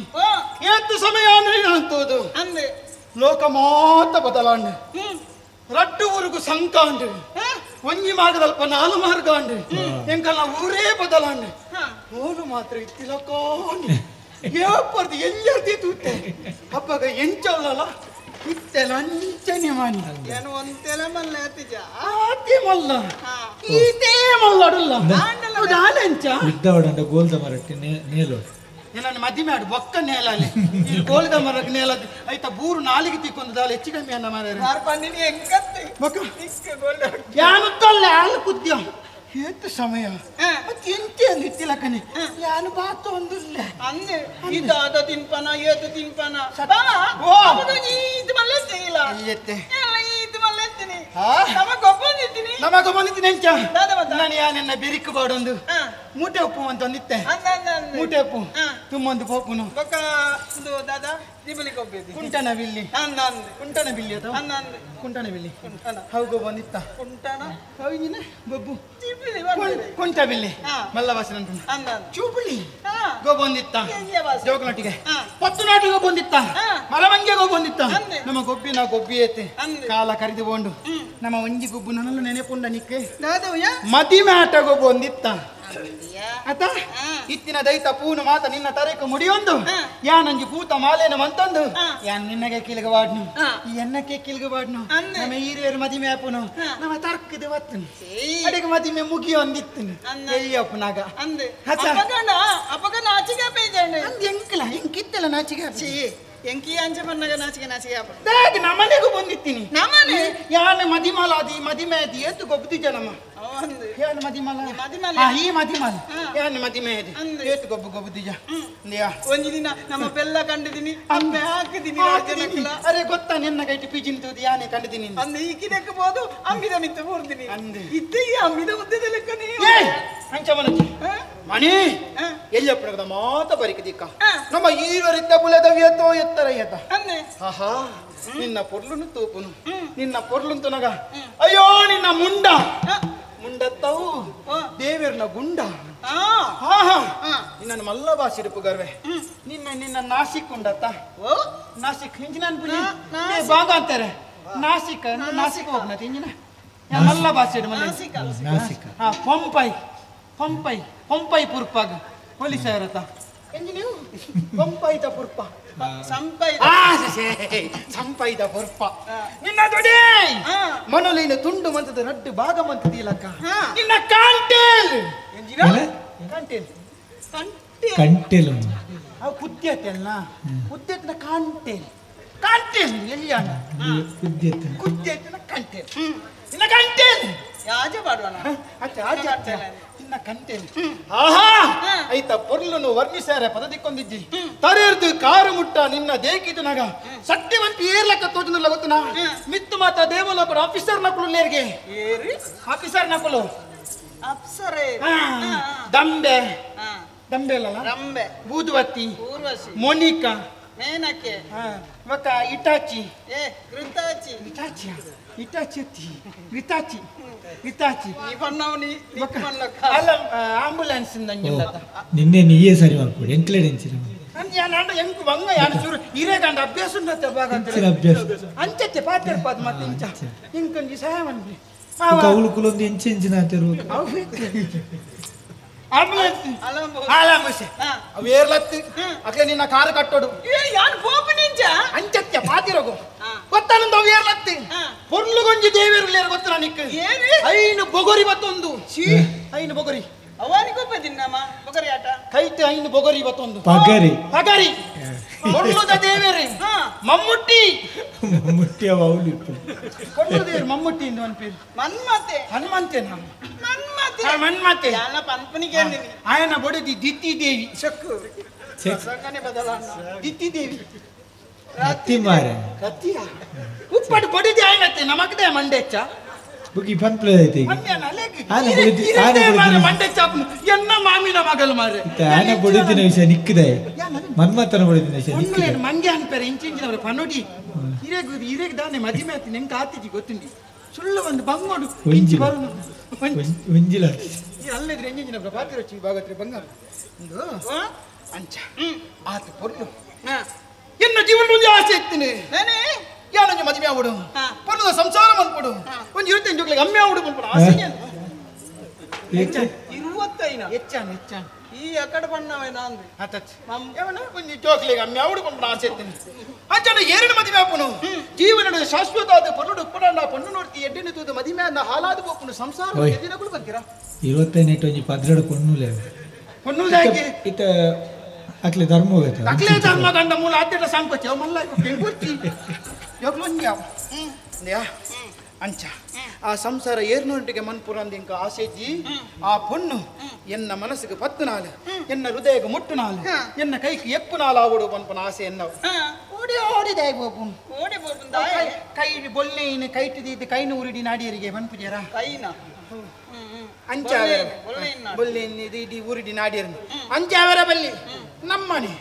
ಏತ್ತು ಸಮಯ ಅಂದ್ರೆ ಅಂತೋದು ಅಂದೆ ಲೋಕ ಮಾತ ಬದಲಾಂಡು ರಡ್ಡು ಊರುಗು ಸಂಕಾಂಡು ಒಂಜಿ ಮಾರ್ಗದಲ್ಪ ನಾಲು ಮಾರ್ಗ ಅಂಡು ಎಂಕಲ್ಲ ಊರೇ ಬದಲಾಂಡು ಓಲು ಮಾತ್ರ ಇತ್ತಿಲಕೋಂಡು ಏಪರ್ದು ಎಲ್ಲರ್ದಿ ತೂತೆ ಅಪ್ಪಗ ಎಂಚಲ್ಲ ಇತ್ತೆಲ ಅಂಚನೆ ಮಾನಿ ಏನು ಒಂತೆಲ ಮಲ್ಲ ಆತಿಜ ಆತಿ ಮಲ್ಲ ಈತೇ ಮಲ್ಲಡುಲ್ಲ ದಾಲಂಚ ಉದ್ದವಡಂಡ ಗೋಲ್ದ ಮರಕ್ಕೆ ನೇಲೋಡು ನನ್ನ ಮದಿಮೆ ಆಡು ಬೊಕ್ಕ ನೇಲಲ್ಲಿ ಈ ಗೋಲ್ದ ಮರಕ್ಕೆ ನೇಲದ್ದು ಆಯ್ತಾ ಬೂರು ನಾಲಿಗೆ ತಿಕ್ಕೊಂದು ದಾಲ ಹೆಚ್ಚು ಕಮ್ಮಿ ಅನ್ನ ಮಾರ ಪಂಡಿನಿ ಎಂಕತ್ತೆ ಬೊಕ್ಕ ಯಾನು ತೊಲ್ಲೆ ಆಲು ಕುದ್ಯ ಏತು ಸಮಯ ಮತ್ತೆ ಎಂತೆ ಅಂದು ಇತ್ತಿಲಕ್ಕನೆ ಯಾನು ಬಾತು ಒಂದುಲ್ಲ ಅಂದೆ ಇದಾದ ತಿನ್ಪನ ಏತು ತಿನ್ಪನ ಇದು ಮಲ್ಲೆತ್ತಿಲ್ಲ ಎತ್ತೆ ಇದು ಮಲ್ಲೆತ್ತೀನಿ ನಮಗ್ ಒಪ್ಪಂದಿದ್ದೀನಿ ನಮಗ ಬಂದಿದ್ದೀನಿ ಎಂಚ ನಾನು ಯಾನೆನ್ನ ಬೆರಿಕು ಬಾಡೊಂದು ಮೂಟೆ ಉಪ್ಪು ಅಂತ ಒಂದಿತ್ತೆ ಮೂಟೆ ಉಪ್ಪು ತುಂಬೊಂದು ಪೋಪುನು ಬೊಕ್ಕ ಒಂದು ದಾದಾ ದಿಬಲಿ ಕೊಬ್ಬೇದಿ ಕುಂಟನ ಬಿಲ್ಲಿ ಕುಂಟನ ಬಿಲ್ಲಿ ಅಥವಾ ಕುಂಟನ ಬಿಲ್ಲಿ ಹೌದು ಬಂದಿತ್ತ ಕುಂಟನ ಹೌದಿನ ಗೊಬ್ಬು ಕುಂಟ ಬಿಲ್ಲಿ ಮಲ್ಲ ಭಾಷೆ ಚೂಪುಳಿ ಗೊಬ್ಬೊಂದಿತ್ತ ಜೋಗನೊಟ್ಟಿಗೆ ಪತ್ತು ನಾಟಿಗೆ ಬಂದಿತ್ತ ಮಲವಂಗೆ ಗೊಬ್ಬೊಂದಿತ್ತ ನಮ್ಮ ಗೊಬ್ಬಿನ ಗೊಬ್ಬಿ ಐತೆ ಕಾಲ ಕರಿದು ಬೋಂಡು ನಮ್ಮ ಒಂಜಿ ಗೊಬ್ಬು ನನ್ನನ್ನು ನೆನೆಪುಂಡ ನಿಕ್ಕೆ ಮದಿಮೆ ಆಟ ಗೊಬ್ಬೊಂದಿತ್ತ ಆತ ಇತ್ತಿನ ದೈತ ಪೂನು ಮಾತ ನಿನ್ನ ತರೆಕು ಮುಡಿಯೊಂದು ಯಾನಂಜಿ ಪೂತ ಮಾಲೇನ ಮಂತೊಂದು ಯಾನ್ ನಿನ್ನಗೆ ಕಿಲ್ಗವಾಡ್ನು ಈ ಎನ್ನಕ್ಕೆ ಕಿಲ್ಗವಾಡ್ನು ನಮ್ಮ ಈರೇರು ಮದಿಮೆ ಆಪುನು ನಮ್ಮ ತರ್ಕದ ಬತ್ತನು ಅಡಿಗೆ ಮದಿಮೆ ಮುಗಿಯೊಂದಿತ್ತನು ಎಯ್ಯಪ್ಪನಾಗ ಅಪಗ ನಾಚಿಗೆ ಪೇಜಣ್ಣ ಅಂದ್ ಎಂಕಲ ಎಂಕಿತ್ತಲ್ಲ ನಾಚಿಗೆ ಎಂಕಿ ಅಂಚೆ ಬಣ್ಣಗ ನಾಚಿಗೆ ನಾಚಿಗೆ ದಾಗ ನಮ್ಮನೆಗೂ ಬಂದಿತ್ತೀನಿ ನಮ್ಮನೆ ಯಾನ ಮದಿಮಾಲ ಅದಿ ಮದಿಮೆ ಅದಿ ಏತು ಗೊಬ್ಬದಿಜ ನಮ್ಮ ಯಾನ ಮದಿಮಾಲ ಮದಿಮಾಲ ಈ ಮದಿಮಾಲ ಯಾನ ಮದಿಮೆ ಅದಿ ಏತು ಗೊಬ್ಬು ಗೊಬ್ಬದಿಜ ಒಂಜಿ ದಿನ ನಮ್ಮ ಬೆಲ್ಲ ಕಂಡಿದ್ದೀನಿ ಅಮ್ಮೆ ಹಾಕಿದ್ದೀನಿ ಅರೆ ಗೊತ್ತಾ ನಿನ್ನ ಕೈಟಿ ಪಿಜಿನ್ ತೂದು ಯಾನೆ ಕಂಡಿದ್ದೀನಿ ಅಂದೆ ಈ ಕಿದಕ್ಕೆ ಬೋದು ಅಂಬಿದ ಮಿತ್ತು ಬೋರ್ದಿನಿ ಇದ್ದೆ ಈ ಅಂಬಿದ ಉದ್ದದ ಲೆಕ್ಕನೇ ಅಂಚ ಮನತಿ ಮಣಿ ಎಲ್ಲಿ ಮಾತ ಬರಿಕದಿಕ್ಕ ನಮ್ಮ ಈವರಿದ್ದ ಬುಲದ ವ್ಯತೋ ಎತ್ತರ ಎತ್ತ ಆಹಾ ನಿನ್ನ ಪೊರ್ಲುನು ತೂಪುನು ನಿನ್ನ ಪೊರ್ಲುನ್ ತುನಗ ಅಯ್ಯೋ ನಿನ್ನ ಮುಂಡ ಮುಂಡತ್ತವು ದೇವಿರ್ನ ಗುಂಡ ಆಹಾ ನಿನ್ನ ಮಲ್ಲ ಭಾಷೆ ಗರ್ವೆ ನಿನ್ನ ನಿನ್ನ ನಾಸಿಕ್ ಉಂಡತ್ತ ನಾಸಿಕ್ ಹಿಂಜಿನ ಬಾಗ ಅಂತಾರೆ ನಾಸಿಕ್ ನಾಸಿಕ್ ಹೋಗ್ನ ಹಿಂಜಿನ ಮಲ್ಲ ಭಾಷೆ ನಾಸಿಕ ಹಾ ಪಂಪೈ ಪಂಪೈ ಪಂಪೈ ಪುರ್ಪಾಗ ಪೊಲೀಸ್ ಇರತ್ತ ಪಂಪೈದ ಪುರ್ಪ ಸಂಪೈದ ಪುರ್ಪ ನಿನ್ನ ದೊಡೆ ಮನೋಲಿನ ತುಂಡು ಮಂತದ ರಡ್ಡು ಭಾಗ ಮಂತದ ಇಲಕ್ಕ ನಿನ್ನ ಕಾಂಟೇಲ್ ಕಾಂಟೇಲ್ ಕಂಟೇಲ್ ಅವು ಕುದ್ಯತೆಲ್ಲ ಕುದ್ಯತನ ಕಾಂಟೇಲ್ ಕಾಂಟೇಲ್ ಎಲ್ಲಿ ಅಣ್ಣ ಕುದ್ಯತನ ಕುದ್ಯತನ ಕಾಂಟೇಲ್ ನಿನ್ನ ಕಂಟೇಲ್ ಯಾಜೆ ಪಾಡುವನ ಅಚ್ಚ ಆಚೆ ನಿನ್ನ ಕಂಟೇಲ್ ಆಹಾ ಐತ ಪೊರ್ಲುನು ವರ್ಣಿಸಾರೆ ಪದದಿಕ್ಕೊಂದಿಜ್ಜಿ ತರೆರ್ದು ಕಾರು ಮುಟ್ಟ ನಿನ್ನ ದೇಕಿದು ನಗ ಸತ್ಯವಂತಿ ಏರ್ಲಕ್ಕ ತೋಜುನಲ್ಲ ಗೊತ್ತುನಾ ಮಿತ್ತು ಮಾತ ದೇವಲೋಕರ ಆಫೀಸರ್ ನಕುಲು ಲೇರ್ಗೆ ಏರಿ ಆಫೀಸರ್ ನಕುಲು ಅಪ್ಸರೆ ದಂಬೆ ದಂಬೆ ಅಲ್ಲ ರಂಬೆ ಬೂದುವತ್ತಿ ಊರ್ವಶಿ ಮೋನಿಕಾ ಮೇನಕೆ ಮಕ್ಕ ಇಟಾಚಿ ಏ ಕೃತಾಚಿ ಇಟಾಚಿ ಇಟಾಚಿ ಇಟಾಚಿ ಇಟಾಚಿ ಅಲ್ಲ ಆಂಬುಲೆನ್ಸ್ ನಿನ್ನೆ ನೀಯೇ ಸರಿ ಮಾಡ್ಕೊಡಿ ಎಂಕ್ಲೇಡ್ ಎಂಚಿನ ಎಂಕು ಬಂಗ ಯಾನು ಚೂರು ಹಿರೇಗಂಡ ಅಭ್ಯಾಸ ಉಂಡತ್ತೆ ಬಾಗ ಅಭ್ಯಾಸ ಅಂಚತ್ತೆ ಪಾತಿರ್ಪಾದ ಮತ್ತೆ ಇಂಚ ಇಂಕೊಂಜಿ ಸಹಾಯ ಮನ್ಪಿ ಅವಳು ಕುಲೊಂದು ಎಂಚೆ ಎಂಚಿನ ಆತಿರು ಆಂಬುಲೆನ್ಸ್ ಆಲಂಬುಸೆ ಅವು ಏರ್ಲತ್ತು ಅಕ್ಕೆ ನಿನ್ನ ಕಾರು ಕಟ್ಟೋಡು ಯಾನು ಪೋಪನಿಂಚ ಅಂಚತ್ಯ ಪಾತಿರೋಗು ಗೊತ್ತಾನಂದ ಅವು ಏರ್ಲತ್ತು ಪೊರ್ಲುಗೊಂಜಿ ದೇವಿರ್ಲೇರು ಗೊತ್ತು ನಿಕ್ ಐನು ಬೊಗೊರಿ ಬತ್ತೊಂದು ಐನು ಬೊಗೊರಿ ಅವನಿಗೊಬ್ಬ ದಿನ್ನಮ್ಮ ಬೊಗರಿ ಆಟ ಕೈತೆ ಐನು ಬೊಗೊರಿ ಬತ್ತೊಂದು ಪಗರಿ ಪಗರಿ ಕೊಲ್ಲುದ ದೇವರೇ ಮಮ್ಮುಟ್ಟಿ ಮಮ್ಮುಟ್ಟಿ ಅವಳು ಕೊಲ್ಲುದ ದೇವರು ಮಮ್ಮುಟ್ಟಿ ಇಂದು ಅನ್ಪೇರು ಮನ್ಮತೆ ಹನುಮಂತೇನ ಮನ್ಮತೆ ಮನ್ಮತೆ ಯಾನ ಪನ್ಪನಿಗೆ ಆಯನ ಬೊಡೆದಿ ದಿತ್ತಿ ದೇವಿ ಸಕ್ಕು ಸಕನೆ ಬದಲಾಣ ದಿತ್ತಿ ದೇವಿ ರತ್ತಿ ಮಾರೆ ರತ್ತಿಯ ಉಪ್ಪಡು ಬೊಡೆದಿ ಆಯನತ್ತೆ ನಮಗದೆ ಮಂಡೆಚ್ಚ ಬುಗಿ ಪನ್ಪ್ಲೆ ಐತಿ ಆನೆ ಬೊಡೆದಿ ಆನೆ ಬೊಡೆದಿ ಮಂಡೆಚ್ಚ ಎನ್ನ ಮಾಮಿನ ಮಗಲು ಮಾರೆ ಆನೆ ಬೊಡೆದಿನ ವಿಷಯ ನಿಕ್ಕದೆ ಮನ್ಮಥನ ಬೊಡೆದಿನ ವಿಷಯ ನಿಕ್ಕದೆ ಮಂಗೆ ಅನ್ಪೇರೆ ಇಂಚಿಂಚಿನವರ ಪನೋಡಿ ಹಿರೇಗು ಹಿರೇಗ್ ದಾನೆ ಮದಿಮೆ ಆತಿ ನೆಂಕ ಆತಿಜಿ ಗೊತ್ತುಂಡಿ ಸುಳ್ಳು ಒಂದು ಬಂಗೋಡು ಒಂಜಿಲ ಒಂಜಿಲ ಅಲ್ಲಿದ್ರೆ ಎಂಜಿನ ಪಾತ್ರ ಭಾಗತ್ರೆ ಬಂಗಾರ ಒಂದು ಅಂಚ ಆತ ಪೊರ್ಲು ಎನ್ನ ಜೀವನ ಒಂದು ಆಸೆ ಇತ್ತೀನಿ ಯಾನೊಂಜಿ ಮದುವೆ ಆವಡು ಪೊರ್ಲುದ ಸಂಸಾರ ಮನ್ಪೊಡು ಒಂಜಿ ಇರುತ್ತೇನೆ ಜೋಕ್ಲೆಗ್ ಅಮ್ಮೆ ಆವಡು ಮನ್ಪೊಡು ಆಸೆ ಇರುವತ್ತೈನ ಹೆಚ್ಚಾನ ಹೆಚ್ಚಾನ ಈ ಅಕಡ ಬಣ್ಣವೇ ನಾನು ಆತತ್ ಯಾವನ ಒಂಜಿ ಜೋಕ್ಲೆಗ್ ಅಮ್ಮೆ ಆವಡು ಮನ್ಪೊಡು ಆಸೆ ಇತ್ತೀನಿ ಅಂಚನ ಏರಿನ ಮದುವೆ ಆಪುನು ಜೀವನದ ಶಾಶ್ವತ ಆದ ಪೊರ್ಲುಡು ಉಪ್ಪುಡಣ್ಣ ಪೊಣ್ಣು ನೋಡ್ತಿ ಎಡ್ಡಿನ ತೂದು ಮದಿಮೆ ಅನ್ನ ಹಾಲಾದ ಪೋಪುನು ಸಂಸಾರ ದಿನಗಳು ಬಂತೀರಾ ಇರುವತ್ತೈನ ಒಂಜಿ ಪದ್ರಡು ಪೊಣ್ಣುಲೆ ಪೊಣ್ಣು ಇತ್ತ ಅಕ್ಲೆ ಧರ್ಮ ಹೋಗತ್ತೆ ಅಕ್ಲೆ ಧರ್ಮ ಗಂಡ ಮೂಲ ಆದ್ಯಟ ಸಂಕೋಚ ಮಲ್ಲ ಬೆಂಗುರ್ತಿ ಯೋಗ್ಲೊಂದ್ಯಾವ ಅಂಚ ಆ ಸಂಸಾರ ಏರ್ನೊಂಟಿಗೆ ಮನ್ಪುರಂದ ಇಂಕ ಆಸೆಜಿ ಆ ಪೊಣ್ಣು ಎನ್ನ ಮನಸ್ಸಿಗೆ ಪತ್ತು ನಾಲು ಎನ್ನ ಹೃದಯಕ್ಕೆ ಮುಟ್ಟು ನಾಲು ಎನ್ನ ಕೈಗೆ ಎಪ್ಪು ನಾಲು ಆವಡು ಪನ್ಪನ ಆಸೆ ಎನ್ನವು ಓಡಿ ಓಡಿ ದಾಯ ಬೋಪುನ್ ಓಡಿ ಬೋಪುನ್ ಕೈ ಬೊಲ್ಲೆಯಿನ ಕೈಟಿದಿದ್ದು ಕೈನ ಉರಿಡಿ ನಾಡಿಯರಿಗೆ ಮನ್ಪುಜೇರ ಕೈನ ಅಂಚ ಬೊಲ್ಲೆಯಿನ ಇಡೀ ಊರಿಡಿ ನಾಡಿಯರು ಅಂಚಾವರ ಬಲ್ಲಿ ನಮ್ಮನೆ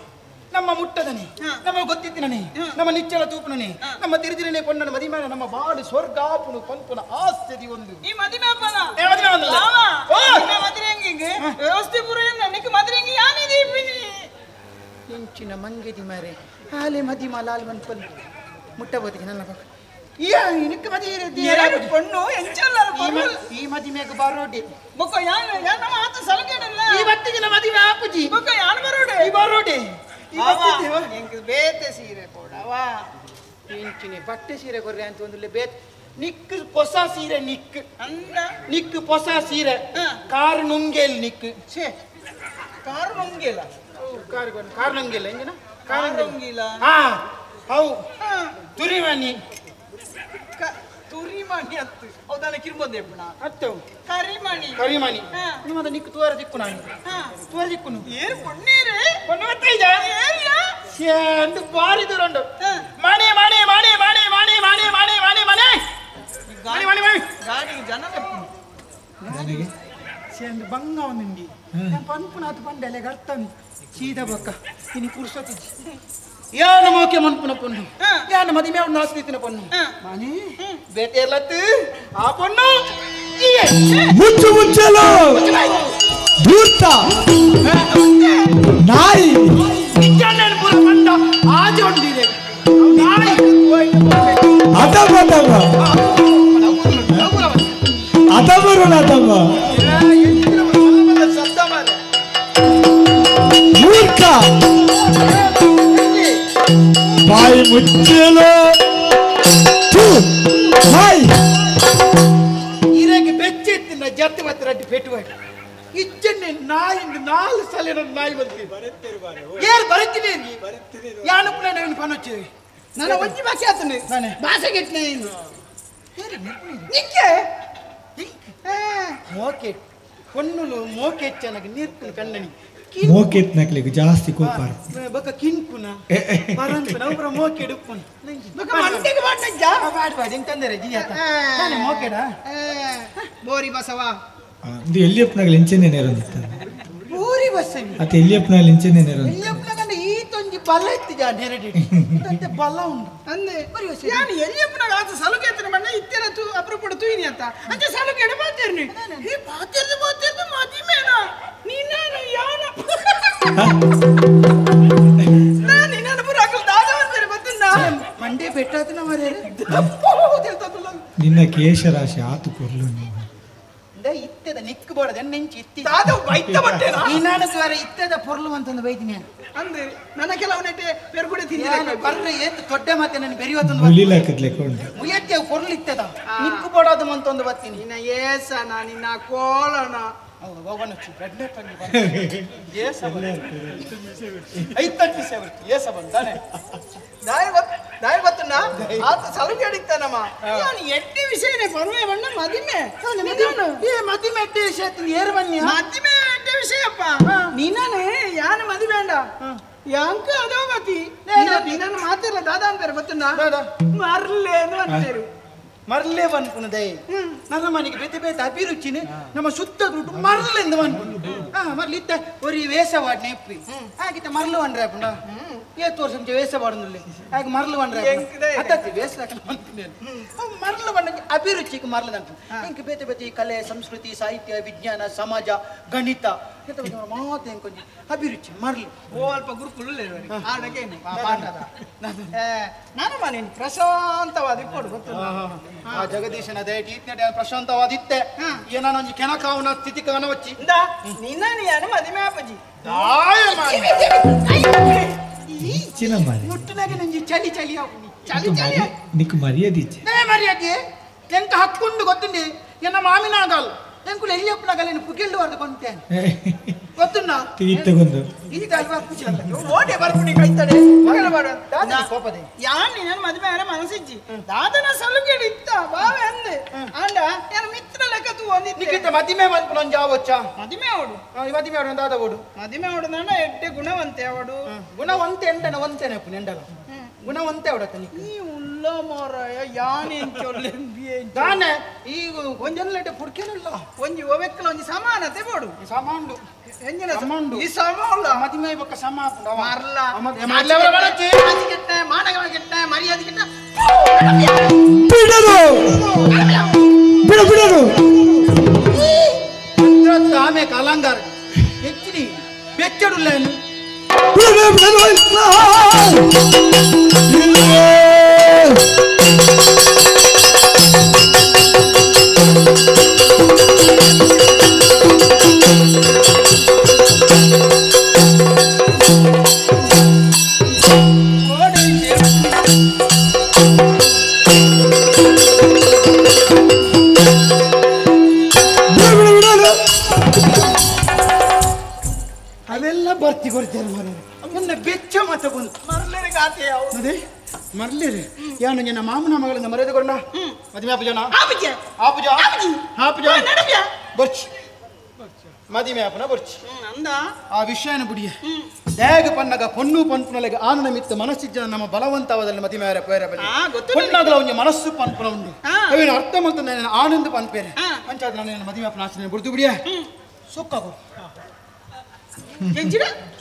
ನಮ್ಮ ಮುಟ್ಟದನೆ ನಮ್ಮ ಗೊತ್ತಿತ್ತಿನನೆ ನಮ್ಮ ನಿಚ್ಚಳ ತೂಪುನನೆ ನಮ್ಮ ತಿರುದಿರನೆ ಕೊಂಡನ ಮದಿಮಾನ ನಮ್ಮ ಬಾಳು ಸ್ವರ್ಗಾಪುನು ಪನ್ಪುನ ಆಸ್ತಿ ಒಂದು ಈ ಮದಿಮೆ ಅಪ್ಪನ ಮದಿಮೆ ಒಂದಲ್ಲ ಮದಿರೆಂಗಿಗೆ ವ್ಯವಸ್ಥೆ ಪೂರ ನನಗೆ ಮದಿರೆಂಗಿ ಯಾನಿದೆ ಇಪ್ಪಿನಿ ಎಂಚಿನ ಮಂಗೆದಿ ಮಾರೆ ಹಾಲೆ ಮದಿಮ ಲಾಲ್ ಮನ್ಪಲ್ ಮುಟ್ಟಬೋದಿಗೆ ನನ್ನ ಪಕ್ಕ ಪೊಣ್ಣು ಎಂಚಲ್ಲ ಈ ಮದಿಮೆಗೆ ಬರೋಡಿ ಬೊಕ್ಕ ಯಾನ ಯಾನ ಮಾತು ಸಲಗೇಡಲ್ಲ ಈ ಬತ್ತಿಗಿನ ಮದಿಮೆ ಆಪುಜಿ ಬೊಕ್ಕ ಯಾನ ಬರೋಡೆ ಈ ಬರೋಡಿ ಎಂಕ್ ಬೇತೆ ಸೀರೆ ಕೊಡವಾ ಇಂಚಿನೆ ಬಟ್ಟೆ ಸೀರೆ ಕೊರ್ರೆ ಅಂತ ಒಂದು ಬೇತೆ ನಿಕ್ ಪೊಸ ಸೀರೆ ನಿಕ್ ಅಂದ ನಿಕ್ ಪೊಸ ಸೀರೆ ಕಾರು ನುಂಗೇಲ್ ನಿಕ್ ಛೇ ಕಾರು ನುಂಗೇಲ ಕಾರು ಕಾರು ನುಂಗೇಲ ಎಂಜನ ಕಾರು ನುಂಗಿಲ ಹಾ how ತುರಿಮನಿ ತುರಿಮಣಿ ಅತ್ತು ಹೌದಾನೆ ಕಿರ್ಬಂದೆ ಅತ್ತು ಕರಿಮಣಿ ಕರಿಮಣಿ ನಿಮ್ಮದ ನಿಕ್ಕು ತುವಾರ ದಿಕ್ಕು ನಾನು ತುವಾರ ದಿಕ್ಕುನು ಏರು ಪೊಣ್ಣೀರೆ ಪೊಣ್ಣು ಗೊತ್ತೈದ ಅಂದು ಬಾರಿ ದೂರ ಉಂಡು ಮಣಿ ಮಣಿ ಮಣಿ ಮಣಿ ಮಣಿ ಮಣಿ ಮಣಿ ಮಣಿ ಮಣಿ ಮಣಿ ಮಣಿ ಮಣಿ ಗಾಡಿಗೆ ಜನ ಅಂದು ಬಂಗ ಒಂದುಂಡಿ ನಾನು ಪನ್ಪುನ ಅದು ಪಂಡೆಲೆ ಗರ್ತಾನು ಸೀದಾ ಬೊಕ್ಕ ಇನಿ ಪುರುಷತಿಜಿ ಯಾನ ಮೋಕೆ ಮನ್ಪುನ ಪೊಣ್ಣು ಯಾನ ಮದಿಮೆ ಅವ್ನ ಆಸ್ತಿತ್ತಿನ ಪೊಣ್ಣು ಮಣಿ ಬೇಟೆರ್ಲತ್ತು ಆ ಪೊಣ್ಣು ಮುಚ್ಚು ಮುಚ್ಚಲು ಧೂರ್ತ ನಾಯಿ ನಿಜಾನೇನು ಪೂರ ಪಂಡ ಆಜೆ ಉಂಡಿದೆ ನಾಯಿ ಅದಮ್ಮ ಅದಮ್ಮ ಅದಮ್ಮರುಣ ಅದಮ್ಮ ಮೂರ್ಖ ಬಾಯಿ ಮುಚ್ಚಲು ಬಾಯಿ ಇರಗೆ ಬೆಚ್ಚೆತ್ತಿನ ಜತ್ತು ಮತ್ತೆ ರಡ್ಡಿ ಪೆಟ್ಟುವಾಡಿ ಇಚ್ಚನ್ನೆ ನಾಯಿಂದ ನಾಲ್ಕು ಸಲ ನಾಯಿ ಬಂತೀವಿ ಏರು ಬರುತ್ತೀನಿ ಯಾನು ಪುನಃ ನಾನು ಪನೊಚ್ಚಿ ನನ್ನ ಒಂಜಿ ಭಾಷೆ ಆತನೆ ಭಾಷೆ ಗೆಟ್ನೆ ನಿಕ್ಕೆ ಮೋಕೆ ಕೊಣ್ಣುಲು ಮೋಕೆ ಚೆನ್ನಾಗಿ ನೀರ್ಪುನ ಕಣ್ಣನಿ ಮೋಕೆತ್ ನಕ್ಲಿಗೆ ಜಾಸ್ತಿ ಕೋಪ ಬೊಕ ಕಿನ್ಪುನ ಪರಂಪುನ ಒಬ್ಬರ ಮೋಕೆ ಡುಪ್ಪುನ ಬೊಕ ಮಂಡೆಗೆ ಬಾಡ್ನಜ್ಜ ಬಾಡ್ ಬಾಡ್ ಎಂತಂದರೆ ಜಿಯಾತ ನಾನೇ ಮೋಕೆಡ ಬೋರಿ ಬಸವ ಇದು ಎಲ್ಲಿಯಪ್ಪನಾಗಲಿ ಇಂಚೆನೆ ನೇರೊಂದಿತ್ತು ಬೋರಿ ಬಸವಿ ಅತ್ತ ಎಲ್ಲಿಯಪ್ಪನಾಗಲಿ ಇಂಚೆನೆ ನೇರೊಂದಿತ್ತು ಎಲ್ಲಿಯಪ್ಪನಾಗಂಡ ಈ ತೊಂಜಿ ಬಲ ಇತ್ತು ಜಾ ನೆರಡಿ ತಂತೆ ಬಲ ಉಂಟು ಅಂದೆ ಯಾನು ಎಲ್ಲಿಯಪ್ಪನಾಗ ಆತ ಸಲುಗೆ ಮಣ್ಣ ಇತ್ತೆರ ತೂ ಅಪ್ರಪಡ ತೂಯಿನಿ ಅಂತ ಅಂಚೆ ಸಲುಗೆ ಎಡ ಬಾತೇರ್ನಿ ಈ ಬಾತೇರ್ದು ಬಾತೇರ್ದು ಮದಿಮೇನ ನೀನ ಯಾನ ನಾನು ನಿನ್ನ ಪೂರ ಅಕಲ್ ದಾದ ಅಂತಾರೆ ಗೊತ್ತುಂಡ ಮಂಡೆ ಪೆಟ್ಟಾತನ ಮರೆ ನಿನ್ನ ಕೇಶರಾಶಿ ಆತು ಕೊರ್ಲು ಇತ್ತದ ನಿಕ್ಕು ಬೋಡದ ನೆಂಚಿ ಇತ್ತಿ ದಾದ ಬೈತ ಬಟ್ಟೆನಾ ನೀನಾನ ಸ್ವಾರ ಇತ್ತದ ಪೊರ್ಲು ಅಂತಂದು ಬೈದಿನಿ ಅಂದ್ರೆ ನನ್ನ ಕೆಲವು ನೆಟ್ಟೆ ಪೆರ್ಗುಡೆ ತಿಂದಿದೆ ಬರ್ರೆ ಏತ್ ತೊಡ್ಡೆ ಮತ್ತೆ ನಾನು ಬೆರಿಯೋತಂದು ಮುಲಿಲಾಕದ್ಲೆ ಕೊಂಡು ಮುಯಕ್ಕೆ ಪೊರ್ಲು ಇತ್ತದ ನಿಕ್ಕು ಬೋಡದ ಮಂತೊಂದು ಬತ್ತೀನಿ ನಿನ್ನ ಏಸನ ನಿನ್ನ ಕೋಲನ ಎಡ್ಡೆ ವಿಷಯನೇ ಪರ್ವೆ ಬಣ್ಣ ಮದಿಮೆ ಏ ಮದಿಮೆ ಎಡ್ಡೆ ವಿಷಯ ಏರು ಬನ್ನಿ ಮದಿಮೆ ಎಡ್ಡೆ ವಿಷಯಪ್ಪ ನೀನಾನೇ ಯಾನು ಮದಿಮೆ ಅಂಡ ಯಾಂಕ ಅದೋ ಗತಿ ನೀನನ್ನು ಮಾತಿಲ್ಲ ದಾದಾ ಅಂತಾರೆ ಗೊತ್ತುಂಡ ಮರ್ಲೆ ಅಂತಾರೆ ಮರ್ಲೆ ಬನ್ಪುನದೇ ನನ್ನ ಮನೆಗೆ ಬೇತೆ ಬೇತೆ ಅಭಿರುಚಿನೇ ನಮ್ಮ ಸುತ್ತ ದುಡ್ಡು ಮರ್ಲೆಂದು ಬನ್ಪುನು ಮರ್ಲಿ ಇತ್ತ ಒರಿ ವೇಷವಾಡ್ನೆ ಎಪ್ಪಿ ಹಾಗಿತ್ತ ಮರ್ಲು ಅಂಡ್ರೆ ಅಪ್ಪುಂಡ ಏತ್ ವರ್ಷ ಮುಂಚೆ ವೇಷ ವಾಡನುಲ್ಲೆ ಹಾಗೆ ಮರ್ಲು ಅಂಡ್ರೆ ಅತ್ತತ್ತಿ ವೇಷ ಮರ್ಲು ಬಣ್ಣ ಅಭಿರುಚಿಗೆ ಮರ್ಲು ಅಂತ ಇಂಕ ಬೇತೆ ಬೇತೆ ಈ ಕಲೆ ಸಂಸ್ಕೃತಿ ಸಾಹಿತ್ಯ ವಿಜ್ಞಾನ ಸಮಾಜ ಗಣಿತ ಮಾತು ಎಂಕೊಂಜಿ ಅಭಿರುಚಿ ಮರ್ಲು ಓ ಅಲ್ಪ ಗುರುಕುಲು ನಾನು ಮನೆ ಪ್ರಶಾಂತವಾದ ಇಪ್ಪಡು ಗೊತ್ತು ಆ ಜಗದೀಶನ ದಯಟಿ ಪ್ರಶಾಂತವಾದಿತ್ತೆ ಏನಾನೊಂಜಿ ಕೆನಕಾವನ ಸ್ಥಿತಿ ಕಾಣವಚ್ಚಿ ನಿನ್ನ ಯಾನು ಮದಿಮೆ ಅಪ್ಪಾಜಿ ಮುಟ್ಟುನಾಗ ನಂಜಿ ಚಳಿ ಚಳಿ ಚಳಿ ಚಳಿ ನಿಕ್ ಮರ್ಯಾದೆ ಇಚ್ಚೆ ಮರ್ಯಾದೆ ಎಂಕ ಹಕ್ಕೊಂಡು ಗೊತ್ತುಂಡಿ ಎನ್ನ ಮಾಮಿನಾಗಲ್ ಎಂಕುಲು ಎಲ್ಲಿಯಪ್ಪನಾಗಲ್ಲ ಪುಗಿಲ್ಡು ವರ್ದು ಕೊಂತೇನೆ ಗೊತ್ತುಣ್ಣ ತೀರ್ತಗೊಂದು ಈಗ ಅಲ್ವಾ ಖುಷಿ ಓಡೆ ಬರ್ಪುಣಿ ಕೈತಾಳೆ ಕೋಪದೆ ಯಾನ್ ನಿನ್ನ ಮದುವೆ ಆರ ಮನಸ್ಸಿಜ್ಜಿ ದಾದನ ಸಲುಗೆಡು ಇತ್ತ ಬಾವೆ ಅಂದೆ ಅಂಡ ಯಾನ ಮಿತ್ರ ಲೆಕ್ಕ ತೂ ಒಂದಿತ್ತೆ ನಿಕ್ಕಿತ್ತ ಮದಿಮೆ ಮನ್ಪುನ ಒಂಜಿ ಆವೊಚ್ಚ ಮದಿಮೆ ಅವಡು ಮದಿಮೆ ಅವಡು ದಾದ ಓಡು ಮದಿಮೆ ಅವಡು ನಾನ ಎಡ್ಡೆ ಗುಣವಂತೆ ಅವಡು ಗುಣವಂತೆ ಎಂಡನ ಒಂತೆನೆ ಅಪ್ಪು ಎಂಡಲ ಗುಣವಂತೆ ಅವಡತ್ತ ನೀ ಉಲ್ಲ ಮಾರಾಯ ಯಾನೇನ್ ಚೊಲ್ಲೆ ದಾನೆ ಈಗ ಒಂಜನ ಪುಡ್ಕೇನಲ್ಲ ಒಂಜಿ ಒವೆಕ್ಕಲ ಒಂಜಿ ಸಮಾನತೆ ಬೋಡು ಸಮಾಂಡು ಎಂಜಿನ ಸಮಾಂಡು ಈ ಸಮ ಉಲ್ಲ ಮದಿಮೆ ಬೊಕ್ಕ ಸಮ ಮರ್ಲ ಮರ್ಲ ಅವರ ಬಳಚಿ ಕೆಟ್ಟ ಮಾನಗಮ ಕೆಟ್ಟ ಮರ್ಯಾದೆ ಕೆಟ್ಟ ಬಿಡರು ಬಿಡು ಬಿಡರು ಆಮೆ ಕಲಂಗಾರ ಹೆಚ್ಚಿನಿ ಬೆಚ್ಚಡುಲ್ಲ ಬಿಡು ಬಿಡರು ಅವೆಲ್ಲ ಬರ್ತಿ ಕೊಡ್ತೇನೆ ಮರ ನನ್ನ ಬೆಚ್ಚ ಮತ ಮರ್ಲೇರಿ ಗಾತೆ ಅದೇ ಮರ್ಲೇರಿ ಯಾನು ನಿನ್ನ ಮಾಮನ ಮಗಳಿಂದ ಮರ್ಯಾದೆ ಕೊಡ ಮದುವೆ ಆಪುಜನ ಆಪುಜ ಆಪುಜ ಬರ್ಚಿ ಮದಿಮೆ ಆಪುನ ಬರ್ಚಿ ಅಂದ ಆ ವಿಷಯನ ಬುಡಿಯ ದೇಗ ಪನ್ನಗ ಪೊನ್ನು ಪನ್ಪುನಲೆಗೆ ಆನನ ಮಿತ್ತ ಮನಸ್ಸಿಜ್ಜನ ನಮ್ಮ ಬಲವಂತವದಲ್ಲಿ ಮದಿಮೆ ಆರ ಪೇರ ಬಲಿ ಪೊನ್ನಾಗಲ ಅವನ ಮನಸ್ಸು ಪನ್ಪುನ ಉಂಡು ಅವೇನು ಅರ್ಥ ಮಂತ ನಾನು ಆನಂದ ಪನ್ಪೇರೆ ಅಂಚಾದ ನಾನು ಮದಿಮೆ ಆಪುನ ಆಸನೆ ಬುಡ್ದು ಬಿಡಿಯ ಸುಕ್ಕ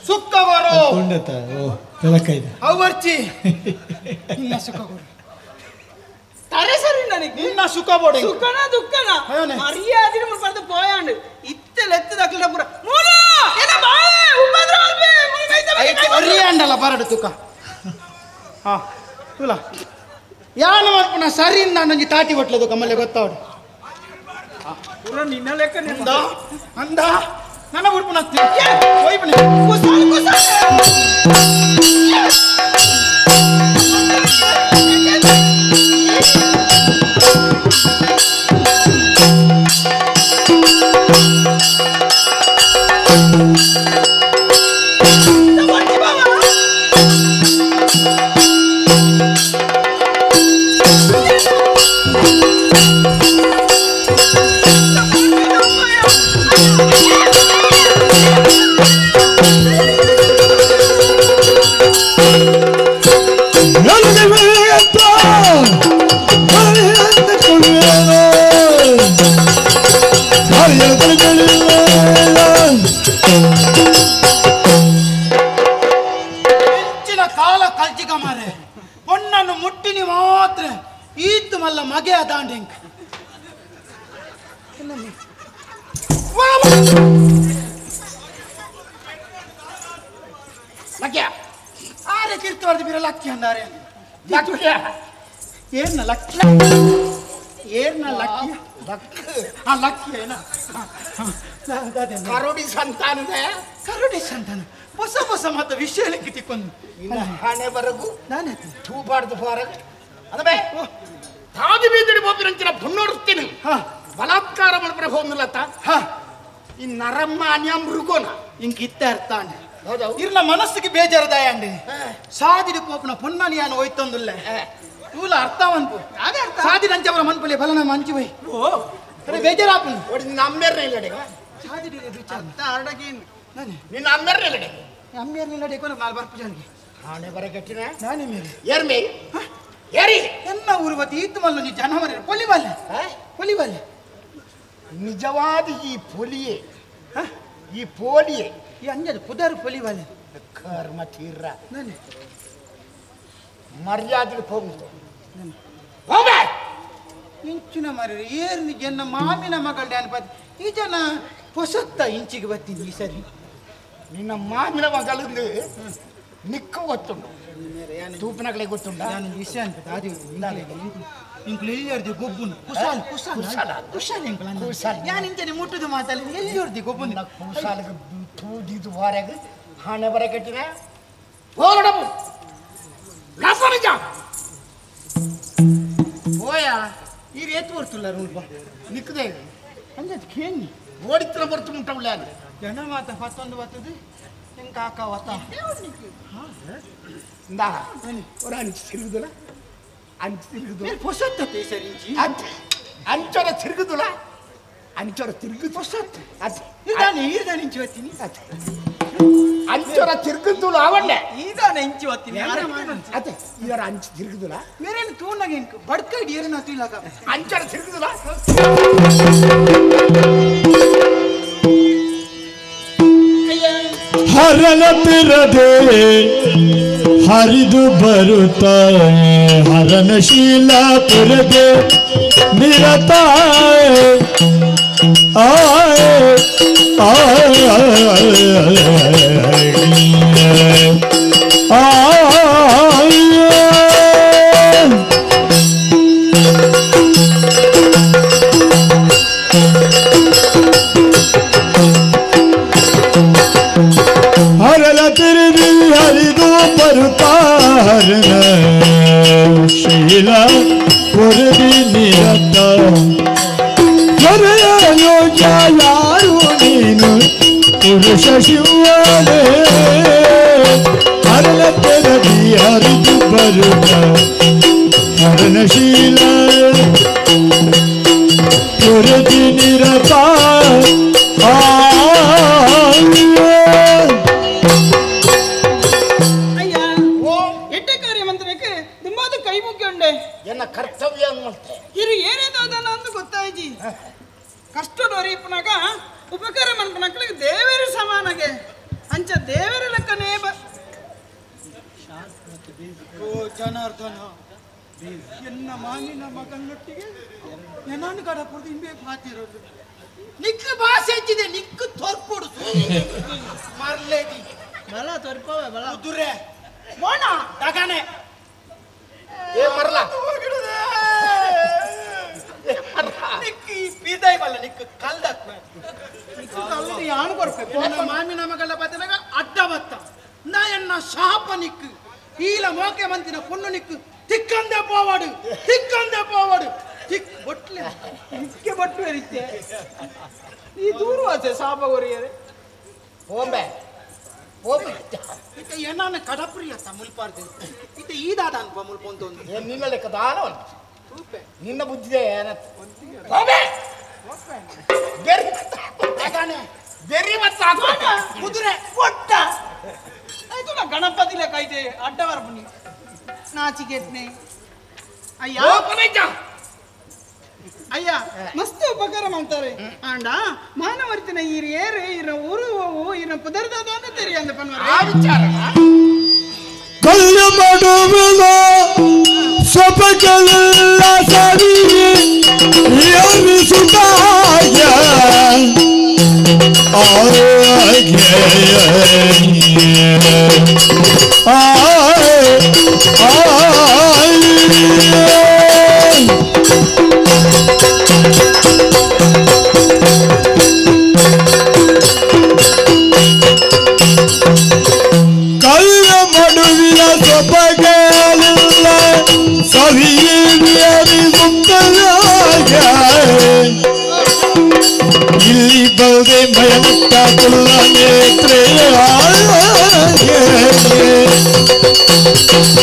ಸುಕ್ಕವರು ಅವರ್ಚಿ ನಿನ್ನ ಸುಖ ಕೊಡು ತರೆ ಸರಿ ನನಗೆ ನಿನ್ನ ಸುಖ ಬೋಡೆ ಸುಖನ ದುಃಖನ ಮರ್ಯಾದೆ ಪಡೆದು ಪೋಯಾಂಡು ಇತ್ತೆಲೆತ್ತು ದಕ್ಕಲ ಪೂರ ಮೂಲ ಎನ್ನ ಬಾಳೆ ಉಪದ್ರ ಅಲ್ಬೆ ಮೂಲ ಮೈತ ಮರ್ಯಾಂಡಲ್ಲ ಬರಡು ತುಕ ಹಾ ತುಲ ಯಾನ ಮನ್ಪುನ ಸರಿ ನಾನೊಂಜಿ ತಾಟಿ ಒಟ್ಲದು ಕಮ್ಮಲೆ ಗೊತ್ತಾವಡು ಪೂರ ನಿನ್ನ ಲೆಕ್ಕ ನಿಂದ ಅಂದ ನನ್ನ ಉಡ್ಪುನ ಹೋಯ್ ಬನ್ನಿ ಕುಸಾಲ್ ಕುಸಾಲ್ ಹೆಚ್ಚಿನ ಕಾಲ ಕಲ್ಚಿಕ ಮಾರೆ ಪೊಣ್ಣನ್ನು ಮುಟ್ಟಿನಿ ಮಾತ್ರ ಈತು ಮಲ್ಲ ಮಗೆ ಅದಾಂಡೆಂಕ್ ಲಕ್ಯ ಆರೆ ತೀರ್ಥವಾರ್ದು ಬೀರ ಲಕ್ಕಿ ಅಂದಾರೆ ಲಕ್ಯ ಏರ್ನ ಲಕ್ಕಿ ಏರ್ನ ಲಕ್ಕಿ ಆ ಲಕ್ಕಿ ಏನ ಕರುಡಿ ಸಂತಾನದ ಕರುಡಿ ಸಂತಾನ ಹೊಸ ಹೊಸ ಮತ ವಿಷಯ ತಿಕ್ಕೊಂದು ಹಣೆ ಬರಗು ನಾನೇ ತೂಬಾರ್ದು ಹೊರಗ ಅದೇ ತಾದಿ ಬೀದಡಿ ಬೋಪಿರಂಚಿನ ಪುಣ್ಣೋರ್ತೀನಿ ಬಲಾತ್ಕಾರ ಮಾಡ್ಬರ ಹೋಗ್ನಲ್ಲತ್ತ ಈ ನರಮಾನ್ಯ ಮೃಗೋನ ಇಂಕ ಇತ್ತ ಅರ್ಥಾಂಡ್ ಇರ್ನ ಮನಸ್ಸಿಗೆ ಬೇಜಾರದಾಯಂಡಿ ಸಾದಿಡು ಪೋಪನ ಪೊನ್ನನಿಯಾನ ಹೋಯ್ತೊಂದುಲ್ಲ ತೂಲ ಅರ್ಥ ಮನ್ಪು ಸಾದಿ ನಂಚವರ ಮನ್ಪುಲೆ ಫಲನ ಮಂಚಿ ಬೈ ಓ ಅರೆ ಬೇಜಾರಾಪುನು ಒಡಿ ನಿನ್ನ ಅಮ್ಮೇರ್ನ ಇಲ್ಲಡೆ ಸಾದಿಡು ಅರ್ಥ ಅರ್ಡಗೇನು ನಿನ್ನ ಅಮ್ಮೇರ್ನ ಇಲ್ಲಡೆ ಅಮ್ಮೇರ್ನ ಇಲ್ಲಡೆ ಕೊನ ನಾಲ್ ಬರ್ಪು ಜನಗೆ ಆಣೆ ಬರ ಕಟ್ಟಿನ ನಾನೇ ಮೇರೆ ಏರ್ಮೆ ಏರಿ ಎನ್ನ ಊರು ಬತ್ತಿ ಈತು ಮಲ್ಲು ನೀ ಜನವರ ಪೊಲಿವಲ್ಲ ಪೊಲಿವಲ್ಲ ನಿಜವಾದ ಈ ಪೊಲಿಯೇ ಈ ಪೋಲಿಯೇ ಈ ಅಂಜದ ಪುದರ್ ಪೊಲಿವಲ್ಲ ಕರ್ಮ ತೀರ ಮರ್ಯಾದೆಗೆ ಹೋಗುದು ಹೋಗ ಇಂಚಿನ ಮರಿ ಏರ್ನಿ ಜನ ಮಾಮಿನ ಮಗಳ ಅನ್ಪತಿ ಈ ಜನ ಹೊಸತ್ತ ಇಂಚಿಗೆ ಬರ್ತೀನಿ ಈ ಸರಿ ನಿನ್ನ ಮಾಮಿನ ಮಗಳಂದು ನಿಕ್ಕ ಗೊತ್ತುಂಟು ತೂಪಿನಗಳೇ ಗೊತ್ತುಂಟ ನಾನು ವಿಷಯ ಅನ್ಪತಿ ಅದು ಇಂಕ್ಲು ಎಲ್ಲಿಯರ್ದಿ ಗೊಬ್ಬುನು ಕುಶಾಲ್ ಕುಶಾಲ್ ಕುಶಾಲ್ ಇಂಕ್ಲ ಕುಶಾಲ್ ಯಾನ್ ಇಂಚನೆ ಮುಟ್ಟುದು ಮಾತಲ್ಲ ಎಲ್ಲಿಯರ್ದಿ ಗೊಬ್ಬುನು ಕುಶಾಲ್ಗೆ ತೂದಿದು ವಾರ್ಯಾಗ ಹಣೆ ಬರ ಕಟ್ಟಿನ ಹೋಗಡಬು ಲಫನಿಜ ಹೋಯಾ ಈ ರೇತ್ ಬರ್ತುಲ್ಲ ರೂಪ ನಿಕ್ಕದೆ ಅಂಜದ್ ಕೇನಿ ಓಡಿತ್ರ ಬರ್ತು ಮುಂಟವುಳ್ಳ ಜನ ಮಾತ ಪತ್ತೊಂದು ಬರ್ತದೆ ನಿನ್ ಕಾಕ ವತ ಇಂದಾ ஒரு அஞ்சு ತಿರುಗುದಲ್ಲ ಅಂಚು ತಿರುಗುದು ಪೊಸತ್ತತೆ ಸರ್ ಇಂಚಿ ಅಂಚೊರ ತಿರುಗುದುಲ ಅಂಚೊರ ತಿರುಗು ಪೊಸತ್ತು ಇದಾನೆ ಈದಾನೆ ಇಂಚಿ ವತ್ತೀನಿ ಅಂಚೊರ ತಿರುಗುದುಲ ಅವಣ್ಣೆ ಈದಾನೆ ಇಂಚಿ ವತ್ತೀನಿ ಅದೇ ಇದರ ಅಂಚು ತಿರುಗುದುಲ ಮೇರೇನು ತೂನಾಗ ಇಂಕ್ ಬಡ್ಕ ಇಡಿಯೇನು ಅತಿಲಾಗ ಅಂಚೊರ ತಿರುಗುದುಲ ಹರನ ತಿರದೆ ಹರಿದು ಬರುತ್ತಾರೆ ಹರನ ಶೀಲಾಪುರದೆ ನಿರತಾಯ ಆಯ ಹರನ ತಿರುಗಿ ಹರಿದು ಬರುತ್ತಾರನ ಶೀಲ ಪುರದಿ ನಿರತ ಯೋಗ್ಯ ಯಾರು ನೀನು ಪುರುಷ ಶಿವನೇ ಹರನ ತೆರದಿ ಹರಿದು ಬರುತ್ತ ಹರನ ಶೀಲ ಪುರದಿ ನಿರತ ಎನ್ನ ಕರ್ತವ್ಯ ಅನ್ನುವಂತೆ ಇರು ಏನೇದಾದನ ಅಂತ ಗೊತ್ತಾಯ್ತಿ ಕಷ್ಟ ಡೊರಿಪನಾಗ ಉಪಕಾರ ಮನ್ಪನಕ್ಳಿಗೆ ದೇವರ ಸಮಾನಗೆ ಅಂಚ ದೇವರ ಲೆಕ್ಕನೇ ಬ ಓ ಜನಾರ್ದನ ಎನ್ನ ಮಾಮಿನ ಮಗನೊಟ್ಟಿಗೆ ನಾನು ಕಡಪುರದು ಇಂಬೆ ಪಾತಿರೋದು ನಿಕ್ಕು ಭಾಷೆ ಹೆಚ್ಚಿದೆ ನಿಕ್ಕು ತೋರ್ಪೊಡು ಮರ್ಲೇದಿ ಬಲ ತೋರ್ಪವ ಬಲ ಕುದುರೆ ಮೋಣ ದಗನೆ ಏ ಮರ್ಲ ನಿಕ್ಕು ಈ ಪೀದಾಯಿ ಬಲ್ಲ ನಿಕ್ಕು ಕಲ್ದಕ್ ನಿಕ್ಕು ಯಾನು ಕೊರ್ಪೆ ಮಾಮಿನ ಮಗಳ ಬದಲಾಗ ಅಡ್ಡ ಬತ್ತ ನಾ ಎನ್ನ ಶಾಪ ನಿಕ್ಕು ಈಲ ಮೋಕೆ ಮಂತಿನ ಪೊಣ್ಣು ನಿಕ್ಕು ತಿಕ್ಕಂದೆ ಪೋವಾಡು ತಿಕ್ಕಂದೆ ಪೋವಾಡು ತಿಕ್ ಬೊಟ್ಲೆ ನಿಕ್ಕೆ ಬೊಟ್ಟು ಎರಿತೆ ಈ ದೂರವಾಸೆ ಶಾಪ ಕೊರಿಯರೆ ಹೋಂಬೆ ಹೋಂಬೆ ಇತ್ತ ಏನಾನ ಕಡಪ್ರಿಯ ಮುಲ್ಪಾರ್ದು ಇತ್ತ ಈದಾದ ಅನ್ಪ ಮುಲ್ಪೊಂತೊಂದು ನಿನ್ನ ಲೆಕ್ಕ ದಾನ ನಿನ್ನ ಬುದ್ಧಿದೆ ಹೋಂಬೆ ಬೆರಿ ಬೆರಿ ಮತ್ತ ಕುದುರೆ ಒಟ್ಟ ಆಯ್ತು ನಾ ಗಣಪತಿ ಲೆಕ್ಕ ಐತೆ ಅಡ್ಡ ಬರ್ಪುನಿ ನಾಚಿಕೆತ್ನೆ ಅಯ್ಯ ಅಯ್ಯ ಮಸ್ತ್ ಉಪಕಾರ ಮಾಡ್ತಾರೆ ಆಂಡ ಮಾನವರ್ತಿನ ಈರ್ ಏರು ಇರ ಊರು ಹೋವು ಇರ ಪುದರ್ದಾದ ಅಂತ ತೆರಿಯಂದ ಪನ್ವರ ಕಲ್ಲು ಮಾಡುವುದ ಸೊಪಗಳೆಲ್ಲ ಸರಿ ಸುತಾಯ ಕಲ್ಲ ಮಡುವಿನ ಸೊಬಗಲಿಲ್ಲ ಸವಿಯುತ್ತಾಯ ಇಲ್ಲಿ ಬಲ್ದೆ ಮಯ ಕುಲ್ಲ ನೇತ್ರೇ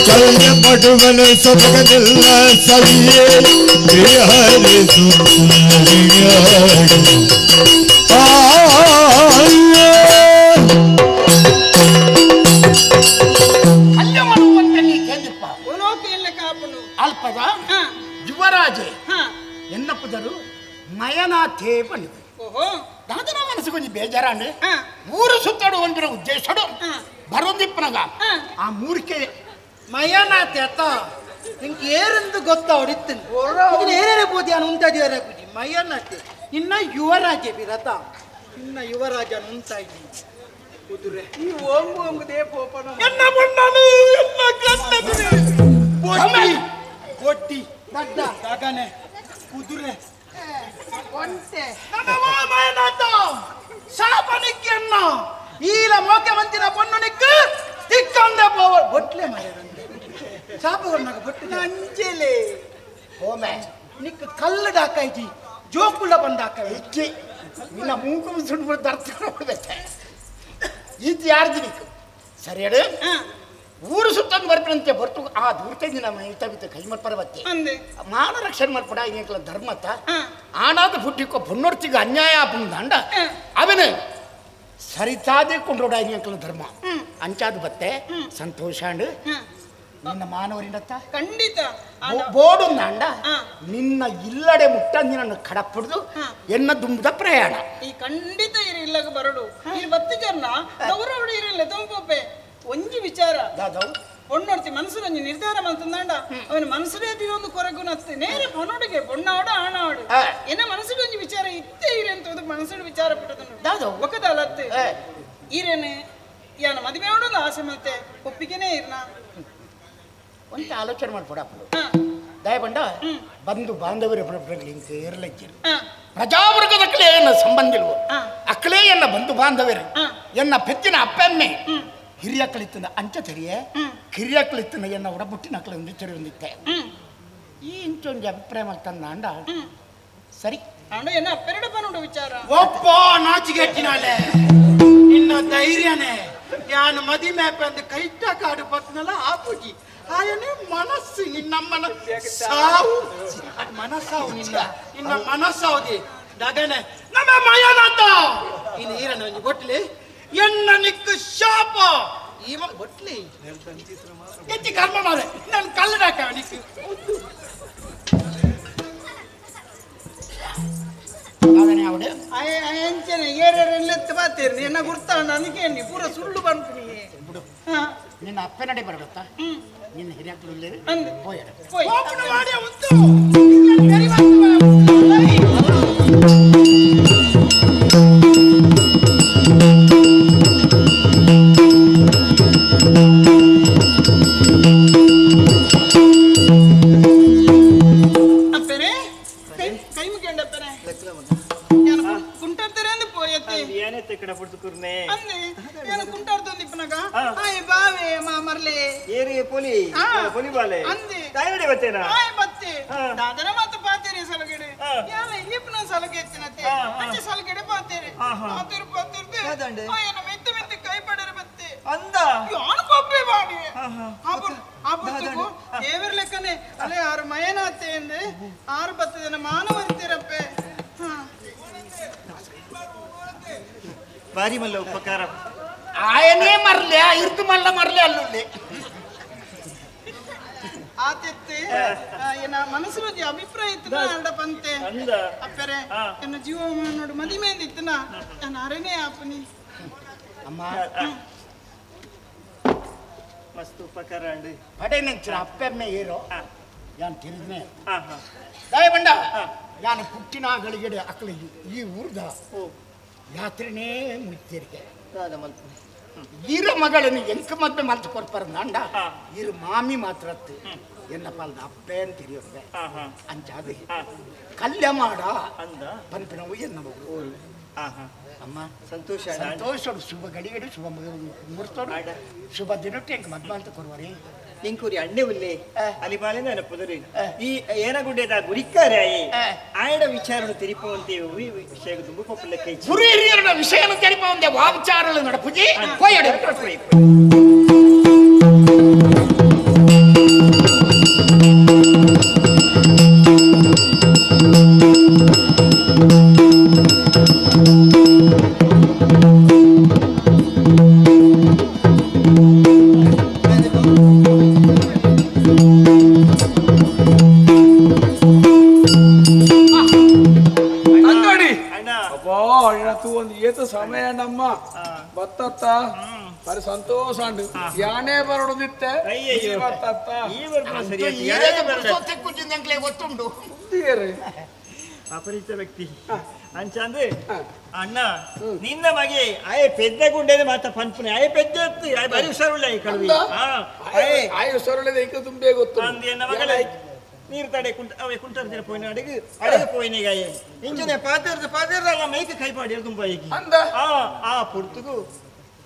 ಕಲ್ಯ ಮಡುವನ ಸೊಬಗನೆಲ್ಲ ಸವಿಯೇ ಹರಿ ಕಲ್ಯ ಮಡುವಂತ ನೀ ಕೇಳಿಪ್ಪ ಅಲ್ಪದ ಯುವರಾಜೆ ಎನ್ನಪ್ಪದರು ಮಯನಾಥೇ ಬಂದಿದೆ. ದಾದನ ಮನಸ್ಸು ಕೊಂಚ ಬೇಜಾರಾಂಡು ಊರು ಸುತ್ತಾಡು ಒಂದಿರೋ ಉದ್ದೇಶಡು ಬರೋದಿಪ್ಪನಗ ಆ ಮೂರ್ಖೆ ಮಯನಾಥೆ ಅತ್ತ ನಿಂಗೆ ಏರೆಂದು ಗೊತ್ತ ಹೊಡಿತೀನಿ ಏನೇನೇ ಪೂಜೆ ಉಂಟಾದಿದ್ದಾರೆ ಪೂಜೆ ಮಯನಾಥೆ ಇನ್ನ ಯುವರಾಜೆ ಬಿರತ ಇನ್ನ ಯುವರಾಜನ ಉಂಟಾಗಿ ಕುದುರೆ ಈ ಓಂಗು ಓಂಗುದೇ ಪೋಪನ ಎನ್ನ ಬಣ್ಣನು ಎನ್ನ ಕಣ್ಣನು ಬೊಟ್ಟಿ ಬೊಟ್ಟಿ ದಡ್ಡ ದಗನೆ ಕುದುರೆ ಒಂಟೆ ನನ್ನ ಮಯನಾಥ ಶಾಪನಿಕ್ಕೆನ್ನ ಈಲ ಮೋಕೆ ಮಂತಿನ ಪೊಣ್ಣು ನಿಕ್ಕು ತಿಕ್ಕಂದೆ ಪೋವ ಬೊಟ್ಲೆ ಮಯರಂದೆ ಶಾಪಗೊಂಡಾಗ ಬೊಟ್ಟು ನಂಜಲೆ ಓಮೆ ನಿಕ್ಕು ಕಲ್ಲು ಡಾಕಾಯ್ತಿ ಜೋಕುಳ್ಳ ಬಂದಾಕ ಇಚ್ಚಿ ನಿನ್ನ ಮೂಗು ಸುಂಡು ದರ್ಥ ಈತ ಯಾರ್ದು ನಿಕ್ಕು ಸರಿ ಹೇಳು ಊರು ಸುತ್ತಂದು ಬರ್ಪಂತೆ ಬರ್ತು ಆ ದೂರ್ತೆ ನಮ್ಮ ಇತ ಕೈ ಮರ್ಪರ ಬತ್ತೆ ಮಾನ ರಕ್ಷಣೆ ಮರ್ಪಡ ಇನ್ನೇಕಲ ಧರ್ಮತ್ತ ಆನಾದ ಪುಟ್ಟಿಕೋ ಪುಣ್ಣೊರ್ತಿಗೆ ಅನ್ಯಾಯ ದಂಡ ಅವನು ಸರಿತಾದೆ ಕೊಂಡೋಡ ಇನ್ನೇಕಲ ಧರ್ಮ ಅಂಚಾದ ಬತ್ತೆ ಸಂತೋಷಾಂಡು ನಿನ್ನ ಮಾನವರಿಂಡತ್ತ ಖಂಡಿತ ಬೋಡು ಅಂಡ ನಿನ್ನ ಇಲ್ಲಡೆ ಮುಟ್ಟ ನಿನ್ನನ್ನು ಕಡಪಡ್ದು ಎನ್ನ ದುಂಬದ ಪ್ರಯಾಣ ಈ ಖಂಡಿತ ಇರ ಇಲ್ಲಗ ಬರಡು ಇಲ್ಲಿ ಬತ್ತಿ ಜನ ಗೌರವಡು ಇರಲ್ಲ ತುಂಬೋಪೆ ಒಂಜಿ ವಿಚಾರ ಪೊಣ್ಣೊಡ್ತಿ ಮನಸ್ಸು ಒಂಜಿ ನಿರ್ಧಾರ ಮಂತಂದಾಂಡ ಅವನ ಮನಸ್ಸೇ ಒಂದು ಕೊರಗುನತ್ತೆ ನೇರ ಪೊನ್ನೊಡಿಗೆ ಪೊಣ್ಣಾಡು ಆಣಾಡು ಏನ ಮನಸ್ಸಿಗೆ ಒಂಜಿ ವಿಚಾರ ಇತ್ತೇ ಇರೆ ಅಂತ ಮನಸ್ಸು ವಿಚಾರ ಪಟ್ಟದನ್ನು ಒಕ್ಕದಲ್ಲತ್ತೆ ಈರೇನೆ ಯಾನ ಮದುವೆ ಆಡೋದು ಆಸೆ ಮತ್ತೆ ಒಪ್ಪಿಗೆನೇ ಇರ್ನ ಒಂತ ಆಲೋಚನೆ ಮಾಡ್ಕೊಡಪ್ಪ ದಯಬಂಡ ಬಂಧು ಬಾಂಧವರ ಇರಲಜ್ಜಿರು ಪ್ರಜಾವರ್ಗದಕ್ಕಲೇ ಎನ್ನ ಸಂಬಂಧ ಇಲ್ವೋ ಅಕ್ಕಲೇ ಎನ್ನ ಬಂಧು ಬಾಂಧವರು ಎನ್ನ ಪೆತ್ತಿನ ಅಪ್ಪಮ್ಮೆ ಹಿರಿಯಕ್ಕಳಿತ್ತನ ಅಂಚ ತೆರಿಯೆ ಕಿರಿಯಕ್ಕಳಿತ್ತನ ಎನ್ನ ಒಡಬುಟ್ಟಿನ ಅಕ್ಕಳ ಒಂದು ತೆರೆ ಒಂದಿತ್ತೆ ಈ ಇಂಚೊಂದು ಅಭಿಪ್ರಾಯ ಮಾಡ್ತಾನ ಅಂಡ ಸರಿ ಅಂಡ ಎನ್ನ ಅಪ್ಪೆರಡ ಪನುಡು ವಿಚಾರ ಒಪ್ಪ ನಾಚಿಗೆಟ್ಟಿನಾಳೆ ನಿನ್ನ ಧೈರ್ಯನೇ ಯಾನು ಮದಿ ಮೇಪಂದು ಕೈಟ ಕಾಡು ಪತ್ನಲ್ಲ ಆಪುಜಿ ಆಯನೇ ಮನಸ್ಸು ನಿನ್ನಮ್ಮನ ಸಾವು ಮನಸ್ಸಾವು ನಿನ್ನ ನಿನ್ನ ಮನಸ್ಸಾವುದಿ ದಗನೆ ನಮ್ಮ ಮಯನಾಥ ಇನ್ನು ಈರನ ಒಂಜಿ ಬೊಟ್ಲಿ ಎನ್ನ ನಿಕ್ಕು ಶಾಪ ಈ ಬೊಟ್ಲಿ ಎತ್ತಿ ಕರ್ಮ ಮಾರೆ ನಾನು ಕಲ್ಲಡಾಕ ನಿಕ್ಕು ಅಂಚನೆ ಏರೆಲ್ಲೆತ್ತು ಬಾತೇರಿ ಎನ್ನ ಗುರ್ತಾಂಡ ಅದಕ್ಕೆ ಪೂರ ಸುಳ್ಳು ಬಂತು ಬಿಡು ನಿನ್ನ ಅಪ್ಪನಡೆ ಬರಡುತ್ತಾ ನಿನ್ನ ಹಿರಿಯಕ್ಕಳು ಹೋಯ್ ಅಪ್ಪರೆ ಕೈ ಕೈ ಮುಗಿಯಂಡ ಅಪ್ಪರೆ ಕುಂಟಾಡ್ತಾರೆ ಅಂದು ಪೋಯತ್ತೆ ಏನೆತ್ತೆ ಕಡೆ ಪುಡ್ತು ಅಂದೆ ಏನು ಕುಂಟಾಡ್ತೊಂದು ಇಪ್ಪನಾಗ ಆಯ್ ಬಾವೆ ಮಾ ಮರ್ಲೆ ಏರಿ ಪೊಲಿ ಪೊಲಿ ಬಾಲೆ ಅಂದೆ ತಾಯಿಡಿ ಬತ್ತೇನಾ ಆಯ್ ಬತ್ತೆ ದಾದನ ಮಾತು ಪಾತೇರಿ ಸಲಗಡೆ ಯಾಲ ಇಪ್ಪನ ಸಲಗೆ ಎತ್ತಿನತ್ತೆ ಅಂಚೆ ಸಲಗಡೆ ಪಾತೇರಿ ಪಾತೇರಿ ಪಾತೇರಿ ಆಯನ ಮೆತ್ತ ಮೆತ್ತ ಕೈ ಪಡರೆ ಬತ್ತೆ ಅಂದ ಯಾನು ಪಪ್ಪೆ ಬಾಡಿ ಆಪುರ್ತುಗು ದೇವರ ಲೆಕ್ಕನೆ ಅಲೆ ಆರು ಮಯನಾತೆ ಎಂದೆ ಆರು ಬತ್ತದನ ಮಾನವಂತಿರಪ್ಪೆ ಬಾರಿ ಮಲ್ಲ ಉಪಕಾರ ಆಯನೇ ಮರ್ಲೆ ಇರ್ತು ಮಲ್ಲ ಮರ್ಲೆ ಅಲ್ಲುಳ್ಳೆ ಆತೆತ್ತೆ ಏನ ಮನಸ್ಸು ಅಭಿಪ್ರಾಯ ಇತ್ತು ಅರಡ ಪಂತೆ ಅಪ್ಪರೆ ಎನ್ನ ಜೀವ ನೋಡು ಮದಿಮೆ ಇತ್ತನ ನಾನು ಅರನೇ ಆಪನಿ ಅಮ್ಮ ಮಸ್ತ್ ಉಪಕಾರ ಅಂಡಿ ಪಡೆ ನಂಚಿನ ಅಪ್ಪೆಮ್ಮೆ ಏರೋ ಯಾನ್ ತಿರುದ್ನೆ ದಯಬಂಡ ಯಾನು ಪುಟ್ಟಿನ ಗಳಿಗೆಡೆ ಅಕ್ಕಲ ಈ ಊರ್ದ ಯಾತ್ರೆನೇ ಮುಗ್ತೀರಿಗೆ ಇರ ಮಗಳನ್ನು ಎಂಕ ಮದ್ವೆ ಮಲ್ತು ಕೊಡ್ಪಾರ ನಾಂಡ ಇರು ಮಾಮಿ ಮಾತ್ರ ಎನ್ನ ಪಾಲ್ದ ಅಪ್ಪೆ ಅಂತ ತಿಳಿಯೋರ್ವೆ ಅಂಚಾದ ಕಲ್ಯ ಮಾಡ ಪನ್ಪಿನವು ಎನ್ನ ಮಗಳು ಅಮ್ಮ ಸಂತೋಷ ಸಂತೋಷ ಶುಭ ಗಳಿಗೆಡು ಶುಭ ಮುಹೂರ್ತೋಡು ಶುಭ ದಿನಕ್ಕೆ ಎಂಕ ಮದ್ವೆ ಅಂತ ಕೊಡುವರಿ. ಎಂಕೂರಿ ಅಣ್ಣೆ ಉಲ್ಲೆ ಅಲಿಬಾಲೆ ನೆನಪುದರು ಈ ಏನಗುಂಡೆದ ಗುರಿಕಾರಾಯಿ ಆಯಡ ವಿಚಾರನು ತೆರಿಪವಂತೆ ವಿಷಯ ದುಂಬು ಪಪ್ಪುಲೆ ಕೈ ಗುರು ಹಿರಿಯರ ವಿಷಯನು ತೆರಿಪವಂತೆ ವಾ ವಿಚಾರಗಳು ನಡಪುಜಿ ಪೋಯಡೆ ಸಮಯ ನಮ್ಮ ಬತ್ತತ್ತ ಬರಿ ಸಂತೋಷ ಯಾನೇ ಬರೋದಿತ್ತೆ ಗೊತ್ತುಂಟು ಅಪರಿಚಿತ ವ್ಯಕ್ತಿ ಅಂಚಂದ್ರೆ ಅಣ್ಣ ನಿನ್ನ ಮಗೆ ಆಯೆ ಪೆದ್ದ ಗುಂಡೆದ ಮಾತ ಪನ್ಪುನೆ ಆಯೆ ಪೆದ್ದ ಆಯೆ ಬರಿ ಹುಷಾರುಳ್ಳ ಈ ಕಳುವಿ ಆಯೆ ಹುಷಾರುಳ್ಳದ ಈಗ ತುಂಬೇ ಗೊತ್ತು ಎನ್ನ ಮಗಳ ನೀರು ತಡೆ ಕುಂಟ ಅವೆ ಕುಂಟರ್ದಿರ ಪೋಯಿನ ಅಡಿಗೆ ಅಡಿಗೆ ಪೋಯಿನಿಗ ಆಯೆ ಇಂಚನೆ ಪಾತೆರ್ದ ಪಾತೆರ್ದ ಮೈಕ್ ಕೈಪಾಡಿ ತುಂಬ ಈಗ ಅಂದ ಆ ಆ ಪುರ್ತುಗು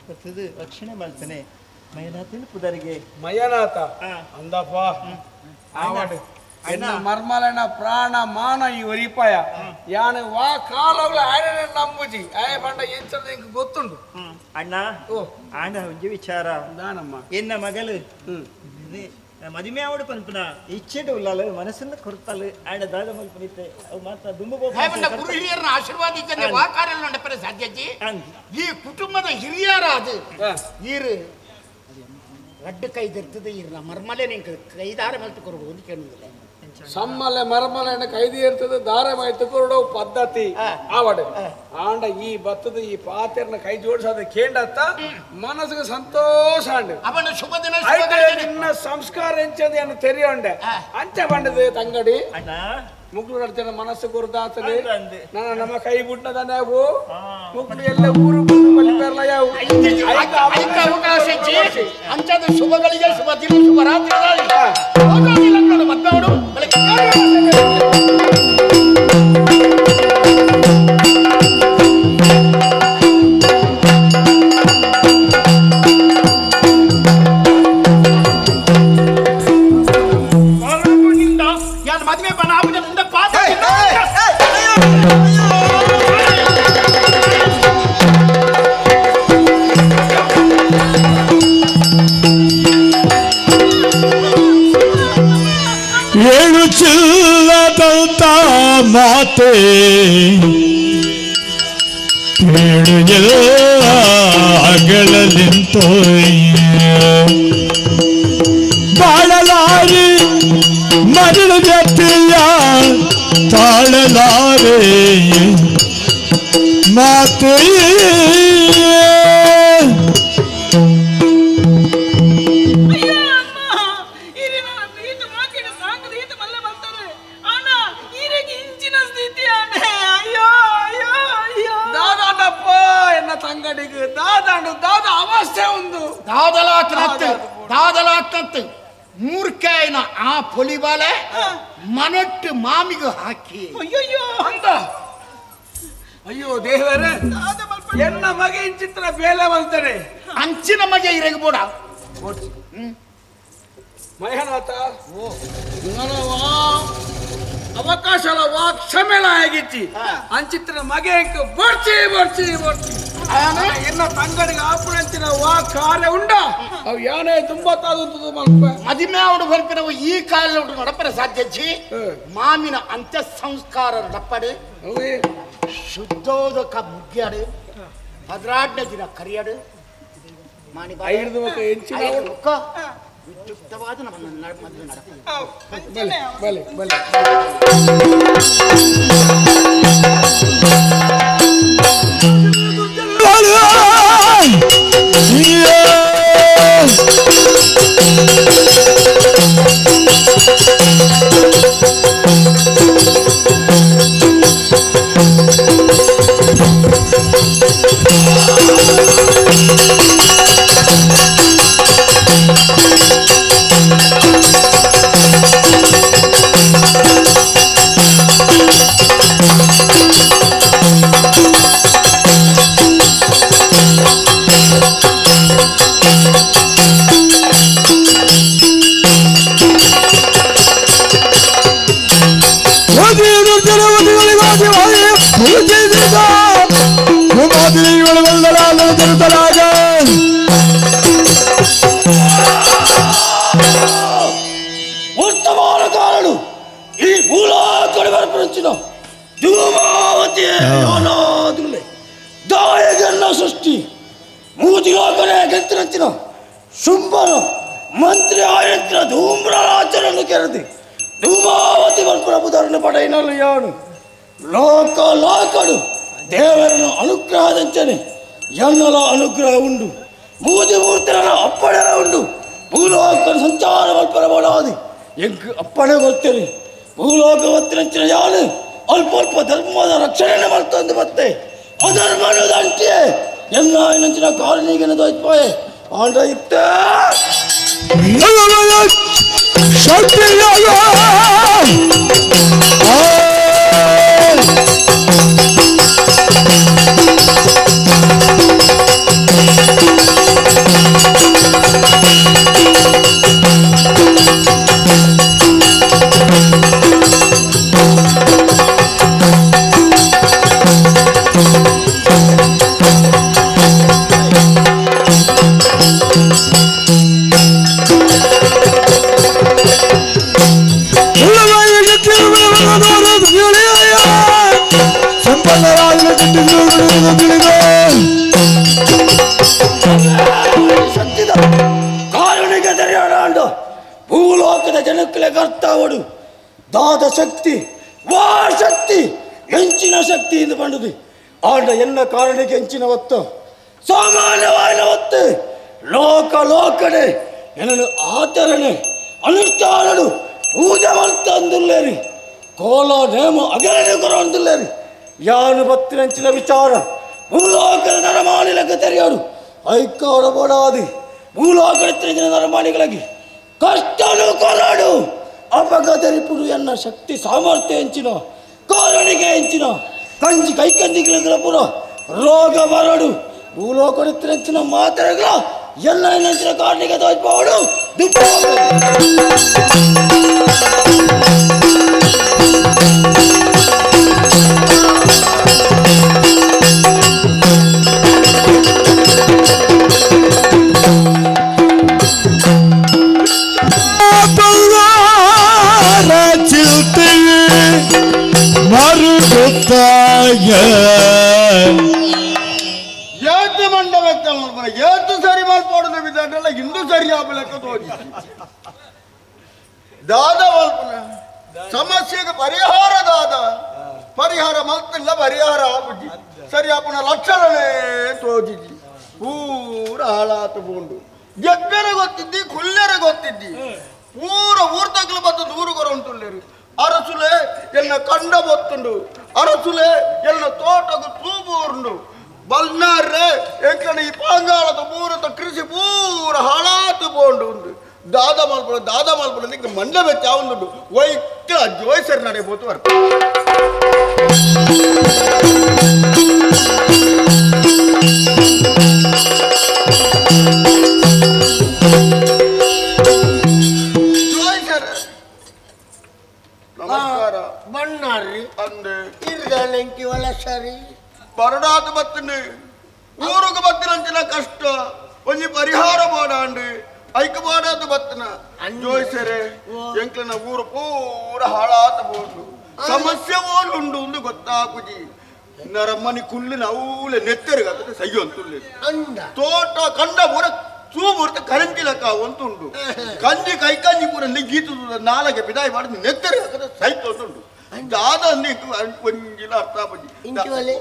ಬರ್ತದೆ ರಕ್ಷಣೆ ಮಾಡ್ತಾನೆ ಮಯನಾಥನ ಪುದರಿಗೆ ಮಯನಾಥ ಅಂದಪ್ಪ ಆವಾಡು ಎನ್ನ ಮರ್ಮಲನ ಪ್ರಾಣ ಮಾನ ಈ ಒರಿಪಾಯ ಯಾನು ವಾ ಕಾಲಗಳ ಆಯನ ನಂಬುಜಿ ಆಯ ಬಂಡ ಎಂಚದ ಎಂಕ್ ಗೊತ್ತುಂಡು ಅಣ್ಣ ಓ ಆಂಡ ಒಂಜಿ ವಿಚಾರ ದಾನಮ್ಮ ಎನ್ನ ಮಗಳು ಮದುವೆ ಆವಡು ಪನ್ಪುನ ಇಚ್ಛೆಡು ಉಲ್ಲಾಲು ಮನಸ್ಸನ್ನು ಕೊರ್ತಾಲು ಆಂಡ ದಾದ ಮಲ್ಪನಿತ್ತೆ ಅವು ಮಾತ್ರ ದುಂಬು ಗುರು ಹಿರಿಯರನ್ನ ಆಶೀರ್ವಾದ ಇದ್ದಂತೆ ವಾ ಕಾರ್ಯ ನಡೆಪರೆ ಸಾಧ್ಯಜಿ ಈ ಕುಟುಂಬದ ಹಿರಿಯರ ಅದು ಈರು ರಡ್ಡು ಕೈ ದರ್ತದೆ ಇರ್ನ ಮರ್ಮಲೆ ನಿಂಗೆ ಕೈದಾರ ಮಲ್ತು ಕೊರಡು ಒಂದು ಕೇಳುವುದಿಲ್ಲ ಸಮ್ಮಲೆ ಮರ್ಮಲೆ ಕೈದಿ ಇರ್ತದೆ ದಾರ ಮಾಯ್ತು ಕೊರಡು ಪದ್ಧತಿ ಆವಡೆ ಆಂಡ ಈ ಬತ್ತದ ಈ ಪಾತೆರ್ನ ಕೈ ಜೋಡಿಸೋದ ಕೇಂಡತ್ತ ಮನಸ್ಸಿಗೆ ಸಂತೋಷ ಅಂಡು ಅವನ ಶುಭ ದಿನ ನಿನ್ನ ಸಂಸ್ಕಾರ ಎಂಚದೆ ಅನ್ನು ತೆರೆಯೊಂಡೆ ಅಂಚೆ ಬಂಡದೆ ತಂಗಡಿ ಮುಗ್ಲು ನಡ್ತೇನೆ ಮನಸ್ಸು ಗುರುದಾತದೆ ನನ್ನ ನಮ್ಮ ಕೈ ಬುಟ್ಟದಾನೆ ಅವು ಮುಗ್ಲು ಎಲ್ಲ ಊರು ಮಲಿಪೇರ್ಲ ಯಾವ ಅವಕಾಶ ಅಂಚದ ಶುಭಗಳಿಗೆ ಶುಭ ದಿನ ಶುಭ ರಾತ್ರಿ ಮದ್ದವಡು ಮದುವೆ ಬಣ ಏಳು ಚಿಲ್ಲದಂತ ಮಾತೆ ಏಳು ಎಲ್ಲ ಅಗಳಲಿಂತೋ ಬಾಳಲಾರಿ ಮರಳು ವ್ಯಕ್ತಿಯ ತಾಳಲಾರೆ ಮಾತೆ ತಂಗಡಿಗೆ ದಾದಾಂಡು ದಾದ ಅವಸ್ಥೆ ಒಂದು ದಾದಲಾತ್ನತ್ತು ದಾದಲಾತ್ನತ್ತು ಮೂರ್ಖಾಯನ ಆ ಪೊಲಿಬಾಲೆ ಮನಟ್ಟು ಮಾಮಿಗೂ ಹಾಕಿ ಅಯ್ಯೋ ಅಂತ ಅಯ್ಯೋ ದೇವರೇ ಎನ್ನ ಮಗ ಇಂಚಿತ್ರ ಬೇಲೆ ಬರ್ತಾನೆ ಅಂಚಿನ ಮಗ ಇರಗಬೋಡ ಮಯನಾಥ ಅವಕಾಶ ವಾ ಕ್ಷಮೆಳ ಆಗಿಚ್ಚಿ ಅಂಚಿತ್ರ ಮಗ ಬರ್ಚಿ ಬರ್ಚಿ ಬರ್ಚಿ ಎನ್ನ ತಂಗಡಿಗೆ ಆಪುಣಂಚಿನ ವಾ ಕಾರ್ಯ ಉಂಡ ಅವು ಯಾನೇ ತುಂಬಾ ತಾದು ಮಲ್ಪ ಮದಿಮೆ ಅವಡು ಬರ್ಪಿನವು ಈ ಕಾಲ ನಡಪರೆ ಸಾಧ್ಯಜಿ ಮಾಮಿನ ಅಂತ್ಯ ಸಂಸ್ಕಾರ ನಡಪಡೆ ಶುದ್ಧೋದಕ ಮುಗ್ಯಾಡು 12ನೇ ದಿನ ಕರಿಯಾಡು ಮಾಣಿ ವಿದ್ಯುಕ್ತವಾದ ನಮ್ಮ ಮದುವೆ ನಡಪ ಬಲೆ ಬಲೆ ಬಲೆ. ವರ್ತಮಾನ ಕಾರಣ ಈ ಭೂಲೋಕಡೆ ಬರ್ಪುನಂಚಿನ ಧೂಮಾವತಿಯೇ ಅನಾದುಲೆ ದಾಯಗನ್ನ ಸೃಷ್ಟಿ ಮೂಜಿಲೋಕನೆ ಗೆಲ್ತಿನಂಚಿನ ಶುಂಭನ ಮಂತ್ರಿ ಆಯಂತ್ರ ಧೂಮ್ರಾಚರನ್ನು ಕೆರೆದಿ ಧೂಮಾವತಿ ಬರ್ಪುನ ಪುದರನ್ನು ಪಡೆಯಿನಲ್ಲ ಯಾನು ಲೋಕ ಲೋಕಡು ದೇವರನ್ನು ಅನುಗ್ರಹದಂಚನೆ ಎನ್ನಲ ಅನುಗ್ರಹ ಉಂಡು ಮೂಜಿ ಮೂರ್ತಿರನ ಅಪ್ಪಣೆರ ಉಂಡು ಭೂಲೋಕ ಸಂಚಾರ ಮಲ್ಪರ ಮಾಡಾದಿ ಎಂಕ್ ಅಪ್ಪಣೆ ಗೊತ್ತೇನೆ ಭೂಲೋಕ ಒತ್ತಿನಂಚಿನ ಯಾನು ಅಲ್ಪ ಅಲ್ಪ ಧರ್ಮದ ರಕ್ಷಣೆ ಮಾಡ್ತಂದು ಮತ್ತೆ ಅಧರ್ಮನು ಅಂಟಿಯೇ ಎಲ್ಲ ಇನ್ನಂಚಿನ ಕಾರಣಿಗೆ ದೋಯ್ಪಾಯೆ ಆಂಡ ಇತ್ತ ಕಾರಣಿಗೆ ತೆರೆಯೋಣ ಭೂಲೋಕದ ಜನಕ್ಕಲೆ ಕರ್ತಾವಡು ದಾದ ಶಕ್ತಿ ವಾ ಶಕ್ತಿ ಎಂಚಿನ ಶಕ್ತಿ ಎಂದು ಬಂದುದು ಆಂಡ ಎನ್ನ ಕಾರಣಕ್ಕೆ ಎಂಚಿನ ಒತ್ತು ಸಾಮಾನ್ಯವಾದ ಒತ್ತು ಲೋಕ ಲೋಕಡೆ ಎನ್ನನು ಆಚರಣೆ ಅನುಷ್ಠಾನಡು ಪೂಜೆ ಮಾಡ್ತಂದುಲ್ಲೇರಿ ಕೋಲ ನೇಮ ಅಗರಣೆ ಕೊರಂದುಲ್ಲೇರಿ ಯಾನು ಬತ್ತಿನಂಚಿನ ವಿಚಾರ ಭೂಲೋಕದ ನರಮಾನಿಲಕ್ಕೆ ತೆರೆಯೋಡು ಐಕೋಡ ಬೋಡಾದಿ ಭೂಲೋಕದ ನರಮಾನಿಗಳಿಗೆ ಕಷ್ಟನು ಕೊರಡು ಅಪಗತರಿಪುಡು ಎನ್ನ ಶಕ್ತಿ ಸಾಮರ್ಥ್ಯ ಎಂಚಿನ ಕಾರಣಿಗೆ ಎಂಚಿನ ಕಂಜಿ ಕೈ ಕಂಜಿಗಳ ಪುರ ರೋಗ ಬರಡು ಭೂಲೋಕದ ಮಾತ್ರೆಗಳ ಎಲ್ಲ ನೆಂಚಿನ ಕಾರಣಿಗೆ ತೋಜ್ಪೋಡು ದುಪ್ಪ ಏತು ಮಂಡಪಕ್ಕೆ ಏತು ಸರಿ ಮಲ್ಪೋಡುದ ಬಿದ್ದಾಂಡಲ್ಲ ಇಂದು ಸರಿ ಆಪಲೆಕ್ಕ ತೋಜಿ ದಾದ ಮಲ್ಪನ ಸಮಸ್ಯೆಗೆ ಪರಿಹಾರ ದಾದ ಪರಿಹಾರ ಮಲ್ತಿಲ್ಲ ಪರಿಹಾರ ಆಪುಜಿ ಸರಿ ಆಪುನ ಲಕ್ಷಣನೇ ತೋಜಿಜಿ ಪೂರ ಹಾಳಾತು ಪೋಂಡು ಜಗ್ಗರೆ ಗೊತ್ತಿದ್ದಿ ಕುಲ್ಲೆರೆ ಗೊತ್ತಿದ್ದಿ ಪೂರ ಊರ್ತಕ್ಲು ಬತ್ತು ದೂರು ಕೊರಂಟುಲ್ಲೇರು ಅರಸುಲೆ ಎನ್ನ ಕಂಡ ಬೊತ್ತುಂಡು ಅರಸುಲೆ ಎನ್ನ ತೋಟకు ತೂಬೂರುಂಡು ಬಲ್ನಾರ್ರೆ ಎಂಕನ ಈ ಪಾಂಗಾಳದ ಪೂರತ ಕೃಷಿ ಪೂರ ಹಾಳಾತು ಪೋಂಡು ಉಂಡು ದಾದ ಮಲ್ಪುನ ದಾದ ಮಲ್ಪುನ ನಿಂಗೆ ಮಂಡ ಬೆಚ್ಚ ಉಂಡು ವೈಕ್ತ ಜೋಯ್ಸರ್ ನಡೆ ಬೋತು ಬರ್ಪ ಜೋಯ್ಸರ್ ನಮಸ್ಕಾರ ಬಣ್ಣಾರ್ರಿ ಅಂದೆ ಇರ್ದಾಲೆಂಕಿ ಒಲಸರಿ ಬರಡಾದ ಬತ್ತನೆ ಊರುಗು ಬತ್ತಿನಂಚಿನ ಕಷ್ಟ ಒಂಜಿ ಪರಿಹಾರ ಮಾಡಾಂಡು ಐಕ ಮಾಡಾದ ಬತ್ತನ ಜೋಯ್ಸರೆ ಎಂಕ್ಲನ ಊರು ಪೂರ ಹಾಳಾತ ಬೋಂಡು ಸಮಸ್ಯೆ ಓಲುಂಡು ಒಂದು ಗೊತ್ತಾಪುಜಿ ನರಮ್ಮನಿ ಕುಲ್ಲಿನ ಅವಲೆ ನೆತ್ತರಿಗೆ ಅದಕ್ಕೆ ಸಯ್ಯು ಅಂತುಲ್ಲೆ ತೋಟ ಕಂಡ ಪೂರ ತೂಬುರ್ತ ಕರಂಜಿಲಕ ಅಂತುಂಡು ಕಂಜಿ ಕೈ ಕಂಜಿ ಪೂರ ಲಿಗ್ಗೀತು ನಾಲಗೆ ಬಿದಾಯಿ ಮಾಡಿ ನೆತ್ತರಿಗೆ ಹಾಕದ ಸೈತು ಅಂತುಂಡು ದಾದ ನೀಕು ಒಂಜಿಲ ಅರ್ಥ ಬಜ್ಜಿ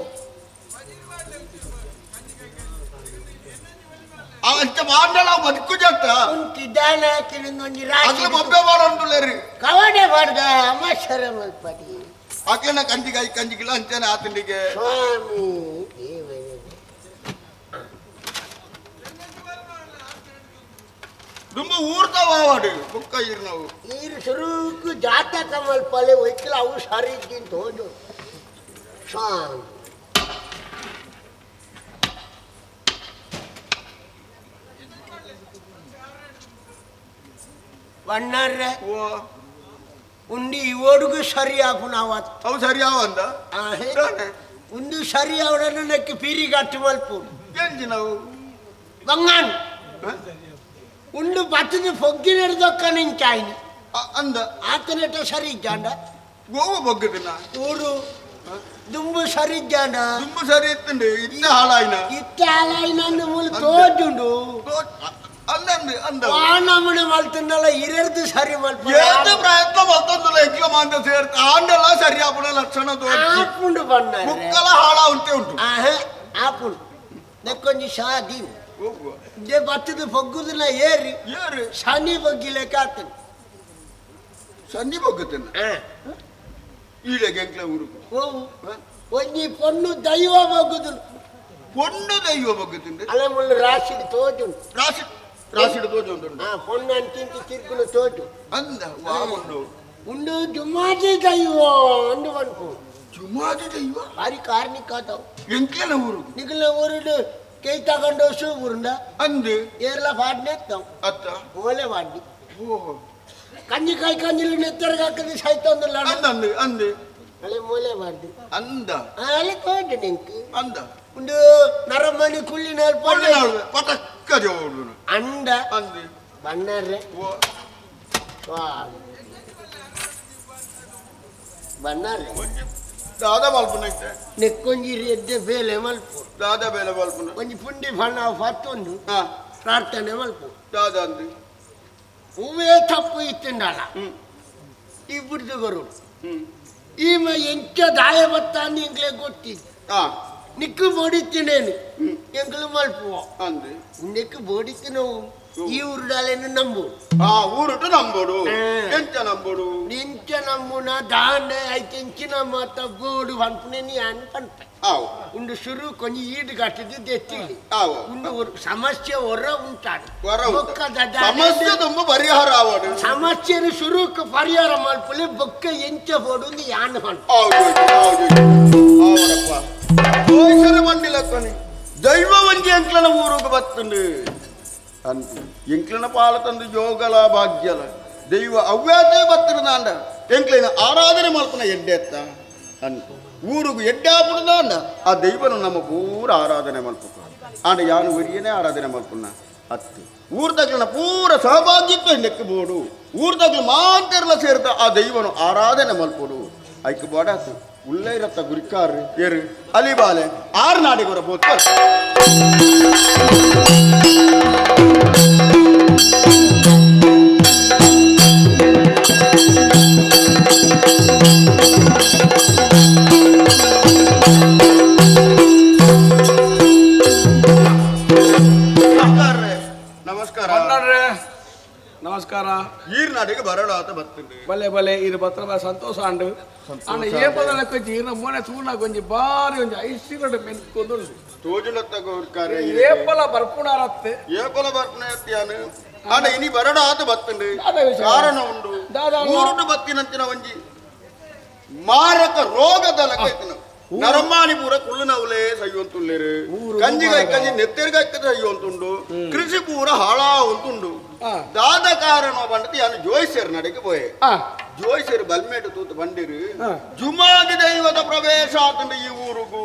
ಅಂಚ ಮಾಡಲ ಬದುಕು ಜಟ್ಟ ಅಗ್ಲ ಬೊಬ್ಬೆ ಮಾಡಂದುಲ್ಲೇರಿ ಕವಡೆ ಮಾಡ್ದ ಅಮಸರ ಮಲ್ಪಡಿ ಅಕ್ಲನ ಕಂಜಿ ಕೈ ಕಂಜಿಗಿಲ್ಲ ಅಂಚನೆ ಆತನಿಗೆ ಸ್ವಾಮಿ ದೇವರೇ ದುಂಬ ಊರ್ತಾವಾಡು ಬುಕ್ಕ ಇರು ನಾವು ಈರು ಸುರುಕು ಜಾತಕ ಮಲ್ಪಲೆ ಒಯ್ಕಲ ಅವು ಸಾರಿ ಇದ್ದಿಂತ ಹೋದು ಸ್ವಾಮಿ ಬಣ್ಣಾರ್ರೆ ಉಂಡಿ ಇವಡ್ಗೂ ಸರಿ ಆಪುನ ಅವತ್ತು ಅವು ಸರಿ ಆವಂದ ಉಂದು ಸರಿ ಅವಡನ್ನು ನೆಕ್ಕೆ ಪೀರಿ ಗಟ್ಟು ಮಲ್ಪು ಎಂಜಿನವು ಬಂಗಾನ್ ಉಂಡು ಬತ್ತದ ಪೊಗ್ಗಿ ನಡೆದೊಕ್ಕ ನಿಂಚಾಯಿನಿ ಅಂದ ಆತನೆಟ ಸರಿ ಇದ್ದಾಂಡ ಗೋವ ಬೊಗ್ಗದಿನ ಊರು ದುಂಬು ಸರಿ ಇದ್ದಾಂಡ ದುಂಬು ಸರಿ ಇತ್ತುಂಡು ಇತ್ತ ಹಾಳಾಯಿನ ಇತ್ತ ಹಾಳಾಯಿನ ಅಂದು ಮೂಲ ತೋಜುಂಡು ಅಂದಂದು ಅಂದ ನಮ್ಮನೆ ಮಲ್ತಂದಲ್ಲ ಇರರ್ದು ಸರಿ ಮಲ್ಪ ಏತು ಪ್ರಯತ್ನ ಮಲ್ತಂದುಲ್ಲ ಎಂಕ್ಲ ಮಾಂತ ಸೇರ್ತ ಆಂಡಲ ಸರಿ ಆಪುನ ಲಕ್ಷಣ ತೋಜಿ ಆಪುಂಡು ಬಣ್ಣ ಮುಕ್ಕಲ ಹಾಳ ಉಂಟೆ ಉಂಟು ಆಹೆ ಆಪುಂಡು ನೆಕ್ಕೊಂಜಿ ಶಾದಿ ಇದೇ ಬತ್ತದ ಬೊಗ್ಗುದನ್ನ ಏರಿ ಏರಿ ಶನಿ ಬೊಗ್ಗಿಲೆಕ್ಕ ಆತನು ಸನ್ನಿ ಬೊಗ್ಗುತ್ತೇನೆ ಈಡೆಗೆ ಎಂಕ್ಲ ಊರು ಓವು ಒಂಜಿ ಪೊಣ್ಣು ದೈವ ಬೊಗ್ಗುದು ಪೊಣ್ಣು ದೈವ ಬೊಗ್ಗುತ್ತುಂಡು ಅಲ್ಲ ಮುಳ್ಳು ರಾಶಿಡ್ ತೋಜುಂಡು ರಾಶಿ ರಾಶಿಡ್ ತೋಜುಂಡು ಹಾ ಪೊಣ್ಣು ಅಂತಿಂತಿ ತಿರ್ಗುನು ತೋಜು ಅಂದ ವಾ ಉಂಡು ಉಂಡು ಜುಮಾದಿ ದೈವ ಅಂದು ಪನ್ಪು ಜುಮಾದಿ ದೈವ ಬಾರಿ ಕಾರ್ಣಿಕ ಆತವು ಎಂಕ್ಲೆನ ಊರು ನಿಗಲ ಊರುಡು ಕೈ ತಗೊಂಡು ಸು ಊರುಂಡ ಅಂದು ಏರ್ಲ ಪಾಡ್ನೆ ಅತ್ತವು ಅತ್ತ ಓಲೆ ಪಾಡ್ನಿ ಓಹೋ ಕಂಜಿ ಕಾಯಿ ಕಂಜಿಲು ನೆತ್ತರ್ಗೆ ಹಾಕಿದ್ರೆ ಸೈತೊಂದಿಲ್ಲ ಅಂದ ಅಂದು ಅಲೆ ಮೂಲೆ ಬಾರ್ದು ಅಂದ ಅಲೆ ತೋಜು ನಿಂಕ್ ಅಂದ ಉಂಡು ನರಮನಿ ಕುಳ್ಳಿನಾಳ್ ಪಟಕ್ಕ ಜೋಡು ಅಂಡ ಅಂದು ಬಣ್ಣರ್ರೆ ವಾ ಬಣ್ಣರ್ರೆ ದಾದಾ ಮಲ್ಪುನ ಇತ್ತೆ ನೆಕ್ಕೊಂಜಿ ಎದ್ದೆ ಬೇಲೆ ಮಲ್ಪು ದಾದಾ ಬೇಲೆ ಮಲ್ಪುನ ಒಂಜಿ ಪುಂಡಿ ಬಣ್ಣ ಪತ್ತೊಂದು ಪ್ರಾರ್ಥನೆ ಮಲ್ಪು ದಾದಾ ಅಂದು ಹೂವೇ ತಪ್ಪು ಇತ್ತಂಡಲ್ಲ ಈ ಬುಡ್ದು ಈಮ ಎಂಚ ದಾಯ ಬತ್ತಾನು ಎಂಗ್ಲೇ ಗೊತ್ತಿದ್ದು ನಿಕ್ಕು ಬೋಡಿತ್ತಿನೇನು ಎಂಗ್ಲು ಮಲ್ಪುವ ಅಂದು ನಿಕ್ಕು ಬೋಡಿತ್ತಿನವು ಈ ಊರುಡಾಲೇನು ನಂಬು ಆ ಊರುಟು ನಂಬೋಡು ಎಂಚ ನಂಬೋಡು ನಿಂಚ ನಂಬುನ ದಾನೆ ಐತೆ ಎಂಚಿನ ಮಾತ ಬೋಡು ಪನ್ಪುನೆ ನೀ ಅನ್ ಪನ್ಪೆ ಉಂಡು ಶುರು ಕೊಂಚ ಈಡು ಕಟ್ಟಿದ್ದು ದೆತ್ತಿಲಿ ಉಂಡು ಸಮಸ್ಯೆ ಹೊರ ಉಂಟಾಡು ಸಮಸ್ಯೆ ತುಂಬ ಪರಿಹಾರ ಆವಡು ಸಮಸ್ಯೆನು ಶುರುಕ್ಕೆ ಪರಿಹಾರ ಮಲ್ಪುಲಿ ಬೊಕ್ಕ ಎಂಚ ಬೋಡು ಯಾನ್ ಪನ್ಪೆ ಆವಡಪ್ಪ ಜೋಯಿಸರು ಬಂಡಿಲಕ್ಕನಿ ದೈವ ಒಂಜಿ ಎಂಕ್ಲನ ಊರುಗು ಬತ್ತುಂಡು ಅಂತ ಎಂಕ್ಲನ ಪಾಲ ತಂದು ಯೋಗಲ ಭಾಗ್ಯಲ ದೈವ ಅವ್ಯಾತೇ ಬತ್ತಿರುದಾಂಡ ಎಂಕ್ಲಿನ ಆರಾಧನೆ ಮಲ್ಪನ ಎಡ್ಡೆ ಎತ್ತ ಅಂತ ಊರುಗು ಎಡ್ಡೆ ಆಪುಡುದಾಂಡ ಆ ದೈವನು ನಮ್ಮ ಪೂರ ಆರಾಧನೆ ಮಲ್ಪು ಆಂಡ ಯಾನು ಒರಿಯನೇ ಆರಾಧನೆ ಮಲ್ಪುನ ಅತ್ತು ಊರು ತಗ್ಲನ ಪೂರ ಸಹಭಾಗಿತ್ವ ನೆಕ್ಕು ಬೋಡು ಊರು ತಗ್ಲು ಮಾಂತೆರ್ಲ ಸೇರ್ತ ಆ ದೈವನು ಆರಾಧನೆ ಮಲ್ಪೊಡು ಐಕ್ ಬೋಡಾತು ಉಲ್ಲೈ ರತ್ತ ಗುರಿಕಾರ್ ಏರು ಅಲಿಬಾಲೆ ಆರು ನಾಡಿಗೊರ ಬೋತ್ಕರ್ ನಮಸ್ಕಾರ ನಮಸ್ಕಾರ ಈರ್ನಾಡಿಗೆ ಬರಡಾತ ಬರ್ತದೆ ಬಲೆ ಬಲೆ ಇರು ಬತ್ರ ಸಂತೋಷ ಅಂಡು ಅಣ್ಣ ಏ ಬದಲ ಕೊಂಚ ಈರ್ನ ಮೋನೆ ತೂನ ಕೊಂಚ ಬಾರಿ ಒಂಜಿ ಐಸಿಗಡ ಮೆನ್ಕೊಂದು ತೋಜುಲತ್ತ ಗೋರ್ಕಾರೆ ಏಪಲ ಬರ್ಪುಣಾರತ್ತೆ ಏಪಲ ಬರ್ಪುಣಾರತ್ಯಾನು ಅಣ್ಣ ಇನಿ ಬರಡಾತ ಬರ್ತದೆ ಕಾರಣ ಉಂಡು ಊರುಡು ಬತ್ತಿನಂತಿನ ಒಂಜಿ ಮಾರಕ ರೋಗದ ಲಕ್ಕನ ನರಮಾನಿ ಪೂರ ಕುಳ್ಳುನವಲೇ ಸಯ್ಯುವಂತುಲ್ಲೇರು ಕಂಜಿಗಾಯ್ ಕಂಜಿ ನೆತ್ತೆರ್ಗಾಯ್ಕ ಸಯ್ಯುವಂತುಂಡು ಕೃಷಿ ಪೂರ ಹಾಳಾವಂತುಂಡು ದಾದ ಕಾರಣ ಬಂಡತಿ ಯಾನು ಜೋಯಿಸರ್ ನಡಿಗೆ ಪೋಯೆ ಜೋಯಿಸರು ಬಲ್ಮೇಟು ತೂತು ಬಂಡಿರು ಜುಮಾದಿ ದೈವದ ಪ್ರವೇಶ ಆತಂಡು ಈ ಊರುಗು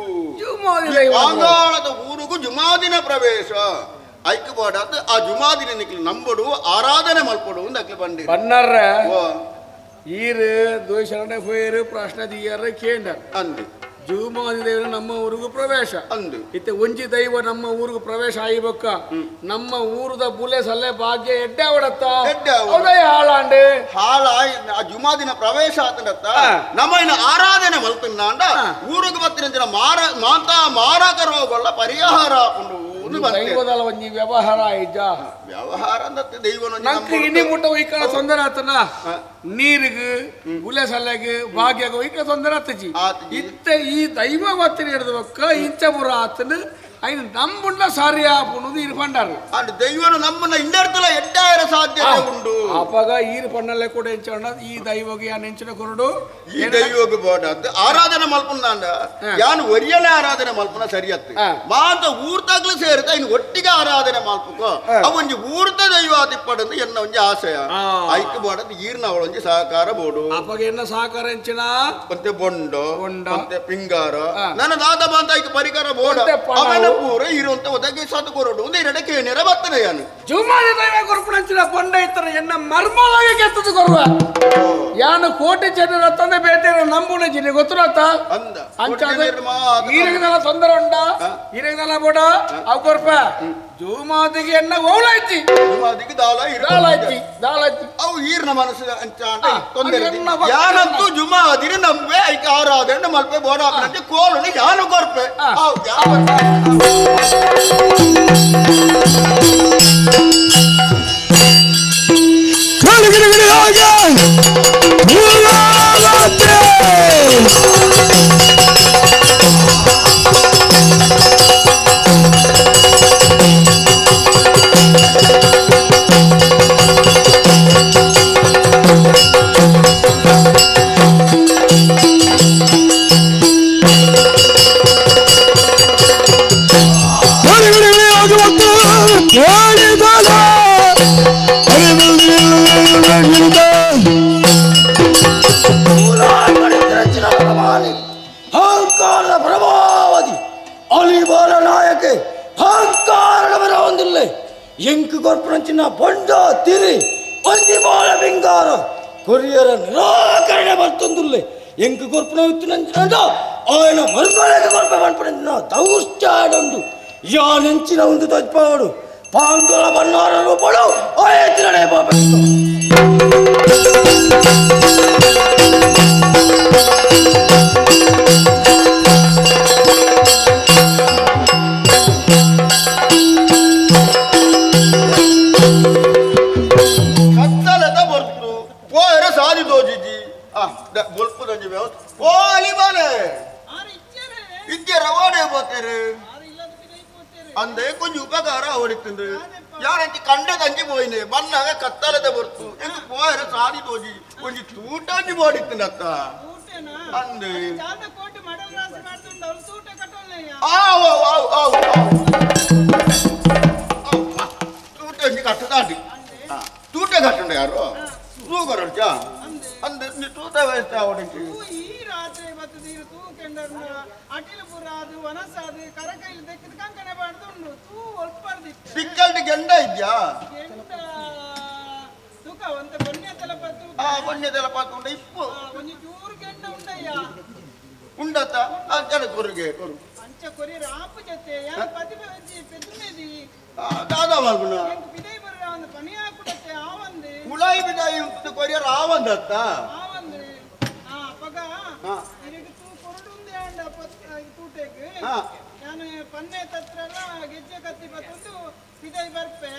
ಪಾಂಗಾಳದ ಊರುಗು ಜುಮಾದಿನ ಪ್ರವೇಶ ಐಕ್ ಬೋಡಾತ ಆ ಜುಮಾದಿನ ನಿಕ್ಲು ನಂಬಡು ಆರಾಧನೆ ಮಲ್ಪಡು ಒಂದು ಅಕ್ಲು ಬಂಡಿರು ಬನ್ನರ್ರ ಈರು ದೋಷರಣೆ ಹೋಯರು ಪ್ರಶ್ನೆ ದಿಯರ ಕೇಂದ್ರ ಅಂದು ಜುಮಾದಿ ದೈವ ನಮ್ಮ ಊರಿಗೂ ಪ್ರವೇಶ ಅಂದು ಇತ್ತೆ ಒಂಜಿ ದೈವ ನಮ್ಮ ಊರಿಗೂ ಪ್ರವೇಶ ಆಯಿಬೊಕ್ಕ ನಮ್ಮ ಊರದ ಬುಲೆ ಸಲ್ಲೆ ಭಾಗ್ಯ ಎಡ್ಡೆ ಅವಡತ್ತ ಹಾಳಾಂಡೆ ಹಾಳ ಆ ಜುಮಾದಿನ ಪ್ರವೇಶ ಆತಂಡತ್ತ ನಮ್ಮ ಇನ್ನು ಆರಾಧನೆ ಮಲ್ತಂಡ ಊರಿಗೆ ಬತ್ತಿನ ದಿನ ಮಾರ ಮಾತಾ ಮಾರಕ ರೋಗಲ್ಲ ಪರಿಹಾರ ಹಾಕೊಂಡು ದೈವದಲ್ಲ ಒಂಜಿ ವ್ಯವಹಾರ ಇಜ್ಜ ವ್ಯವಹಾರ ಅಂದತ್ತೆ ದೈವನ ನಂಗೆ ಇನಿ ಮುಟ್ಟ ಒಯ್ಕಳ ತೊಂದರೆ ಆತನ ನೀರಿಗೆ ಬುಲೆ ಸಲ್ಲೆಗೆ ಭಾಗ್ಯಗ ಒಯ್ಕ ತೊಂದರೆ ಆತಜಿ ಇತ್ತೆ ಈ ದೈವ ಬತ್ತಿನ ಹಿಡಿದ ಬೊಕ್ಕ ಇಂಚ ಪೂರ ಆತನ ಐನು ನಂಬುಂಡ ಸಾರಿ ಆಪುಣದು ಇರು ಪಂಡಾರು ಅಂಡ್ ದೈವನು ನಮ್ಮನ್ನ ಇಂದರ್ತಲ ಎಡ್ಡಾಯರ ಸಾಧ್ಯತೆ ಉಂಡು ಅಪಗ ಈರು ಪಣ್ಣಲ್ಲೇ ಕೂಡ ಎಂಚ ಈ ದೈವಗೆ ಆ ನೆಂಚಿನ ಕೊರಡು ಈ ದೈವಗೆ ಬೋಡ ಆರಾಧನೆ ಮಲ್ಪುಂಡ ಯಾನು ಒರಿಯಲ ಆರಾಧನೆ ಮಲ್ಪುನ ಸರಿಯತ್ತು ಮಾತ ಊರ್ತಾಗ್ಲೂ ಸೇರಿದ ಇನ್ನು ಒಟ್ಟಿಗೆ ಆರಾಧನೆ ಮಲ್ಪುಕೋ ಅವೊಂಜಿ ಊರ್ತ ದೈವ ತಿಪ್ಪಡಂದು ಎನ್ನ ಒಂಜಿ ಆಶಯ ಐಕ್ ಬೋಡದು ಈರ್ನ ಅವಳೊಂಜಿ ಸಹಕಾರ ಬೋಡು ಅಪಗ ಎನ್ನ ಸಹಕಾರ ಎಂಚಿನ ಒಂತೆ ಬೊಂಡು ಒಂತೆ ಪಿಂಗಾರ ನನ್ನ ದಾದ ಬಂತ ಐಕ್ ಪರಿಕಾರ ಬೋಡ ಅವನ ಪೂರ ಇರುವಂತ ಒದಗಿ ಸದು ಕೊರಡು ಒಂದು ಎರಡ ಕೇಣಿರ ಬರ್ತನೆ ಯಾನು ಜುಮಾದಿ ದೈವ ಕೊರ್ಪುಣಂಚಿನ ಬೊಂಡ ಇತ್ತರ ಎನ್ನ ಮರ್ಮಲಾಗಿ ಕೆತ್ತದು ಕೊರುವ ಯಾನು ಕೋಟಿ ಜನರ ತಂದೆ ಬೇಟೆ ನಂಬುಣ ಜಿಲ್ಲೆ ಗೊತ್ತುರತ್ತ ಅಂದ ಈರಗದಲ್ಲ ತೊಂದರೆ ಉಂಡ ಈರಗದಲ್ಲ ಬೋಡ ಅವು ಕೊರ್ಪ ಜೂಮಾದಿಗೆ ಎನ್ನ ಓಲಾಯ್ತಿ ಜೂಮಾದಿಗೆ ದಾಲ ದಾಲಾಯ್ತಿ ದಾಲಾಯ್ತಿ ಅವು ಈರ್ನ ಮನಸ್ಸು ಅಂಚ ತೊಂದರೆ ಯಾನಂತೂ ಜುಮಾದಿರಿ ನಂಬೆ ಐಕ ಆರಾಧನೆ ಮಲ್ಪೆ ಬೋಡಾಪನಂತೆ ಕೋಲುನಿ ಯಾನು ಕೊರ್ಪೆ ಅವು ಯಾವ ಕೊರಿಯರ ನಿರಾಕರಣೆ ಬರ್ತಂದುಲ್ಲೆ ಎಂಕ್ ಕೊರ್ಪುನ ಇತ್ತುನಂಚಿನ ఆయన ಮರ್ಮಲೆಗೆ ಕೊರ್ಪೆ ಪನ್ಪುನಂಚಿನ ದೌಶ್ಚಾಡುಂಡು ಯಾನೆಂಚಿನ ಒಂದು ತಜ್ಪಾವಡು ಪಾಂಗುಲ ಬನ್ನಾರ ರೂಪಡು ಆಯತ್ತಿನಡೆ ಪಾಪೆ ಅಂದೆ ಕೊಂಚ ಉಪಕಾರ ಓಡಿತ್ತಂದು ಯಾರಂಚಿ ಕಂಡ ಕಂಜಿ ಪೋಯಿನೆ ಬನ್ನಾಗ ಕತ್ತಲದ ಬರ್ತು ಎಂದು ಪೋಯರ ಸಾದಿ ತೋಜಿ ಒಂಜಿ ತೂಟಂಜಿ ಓಡಿತ್ತಂದತ್ತ ಅಂದೆ ಆವು ಆವು ಆವು ತೂಟಂಜಿ ಕಟ್ಟದಾಟಿ ತೂಟ ಕಟ್ಟುಂಡ ಯಾರು ತೂಕರೊಡ್ಚ ಅಂದೆ ತೂಟ ವ್ಯವಸ್ಥೆ ಓಡಿತ್ತು ಸಿಕ್ಕಲ್ಟಿ ಗೆಂಡ ಇದ್ಯಾ ಬೊನ್ನೆ ತಲಪಾತು ಉಂಡ ಇಪ್ಪು ಉಂಡತ್ತ ಅಂಚನೆ ಕೊರಿಗೆ ಕೊರು ದಾದಾ ಮಲ್ಪುನ ಉಳಾಯಿ ಬಿದಾಯಿ ಉಂಟು ಕೊರಿಯರ್ ಆವಂದತ್ತ ಪನ್ನೆ ತತ್ರಲ ಗೆಜ್ಜೆ ಕತ್ತಿ ಬತ್ತೊಂದು ಬಿದೈ ಬರ್ಪೆ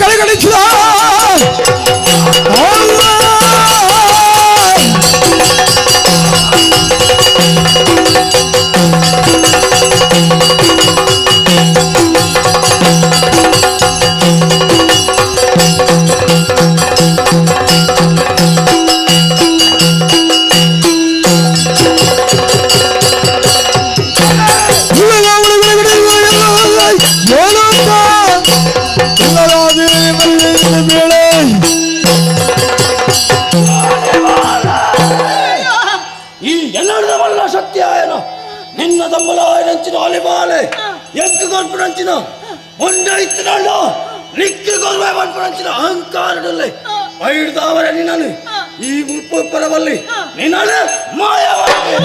ಕಡೆಗಣಿಸಿದ ಈ ಎಲ್ಲರದವಲ್ಲ ಸತ್ಯಾಯನ ನಿನ್ನ ತಮ್ಮಲಾಯನಂಚಿನ ಅಲಿಬಾಲೆ ಎಗ್ಗು ಕೊರ್ಪುನಂಚಿನ ಬೊಂಡ ಇತ್ತಿನಳ್ಳ ನಿಕ್ಕು ಕೊರ್ವೆ ಪನ್ಪುನಂಚಿನ ಅಹಂಕಾರದಲ್ಲಿ ಐಡ್ದಾವರೆ ನಿನ್ನನು ಈ ಮುಪ್ಪರವಲ್ಲಿ ನಿನ್ನನು ಮಾಯವಾಗಿ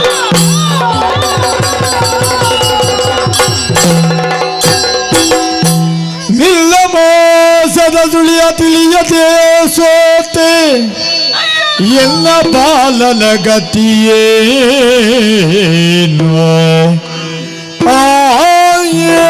ನಿಲ್ಲ ಮೋಸದ ಸುಳಿಯ ತಿಳಿಯದೆ ಸೋತೆ ಎಲ್ಲ ಬಾಲನ ಗತಿಯೇನು ಆಯೇ.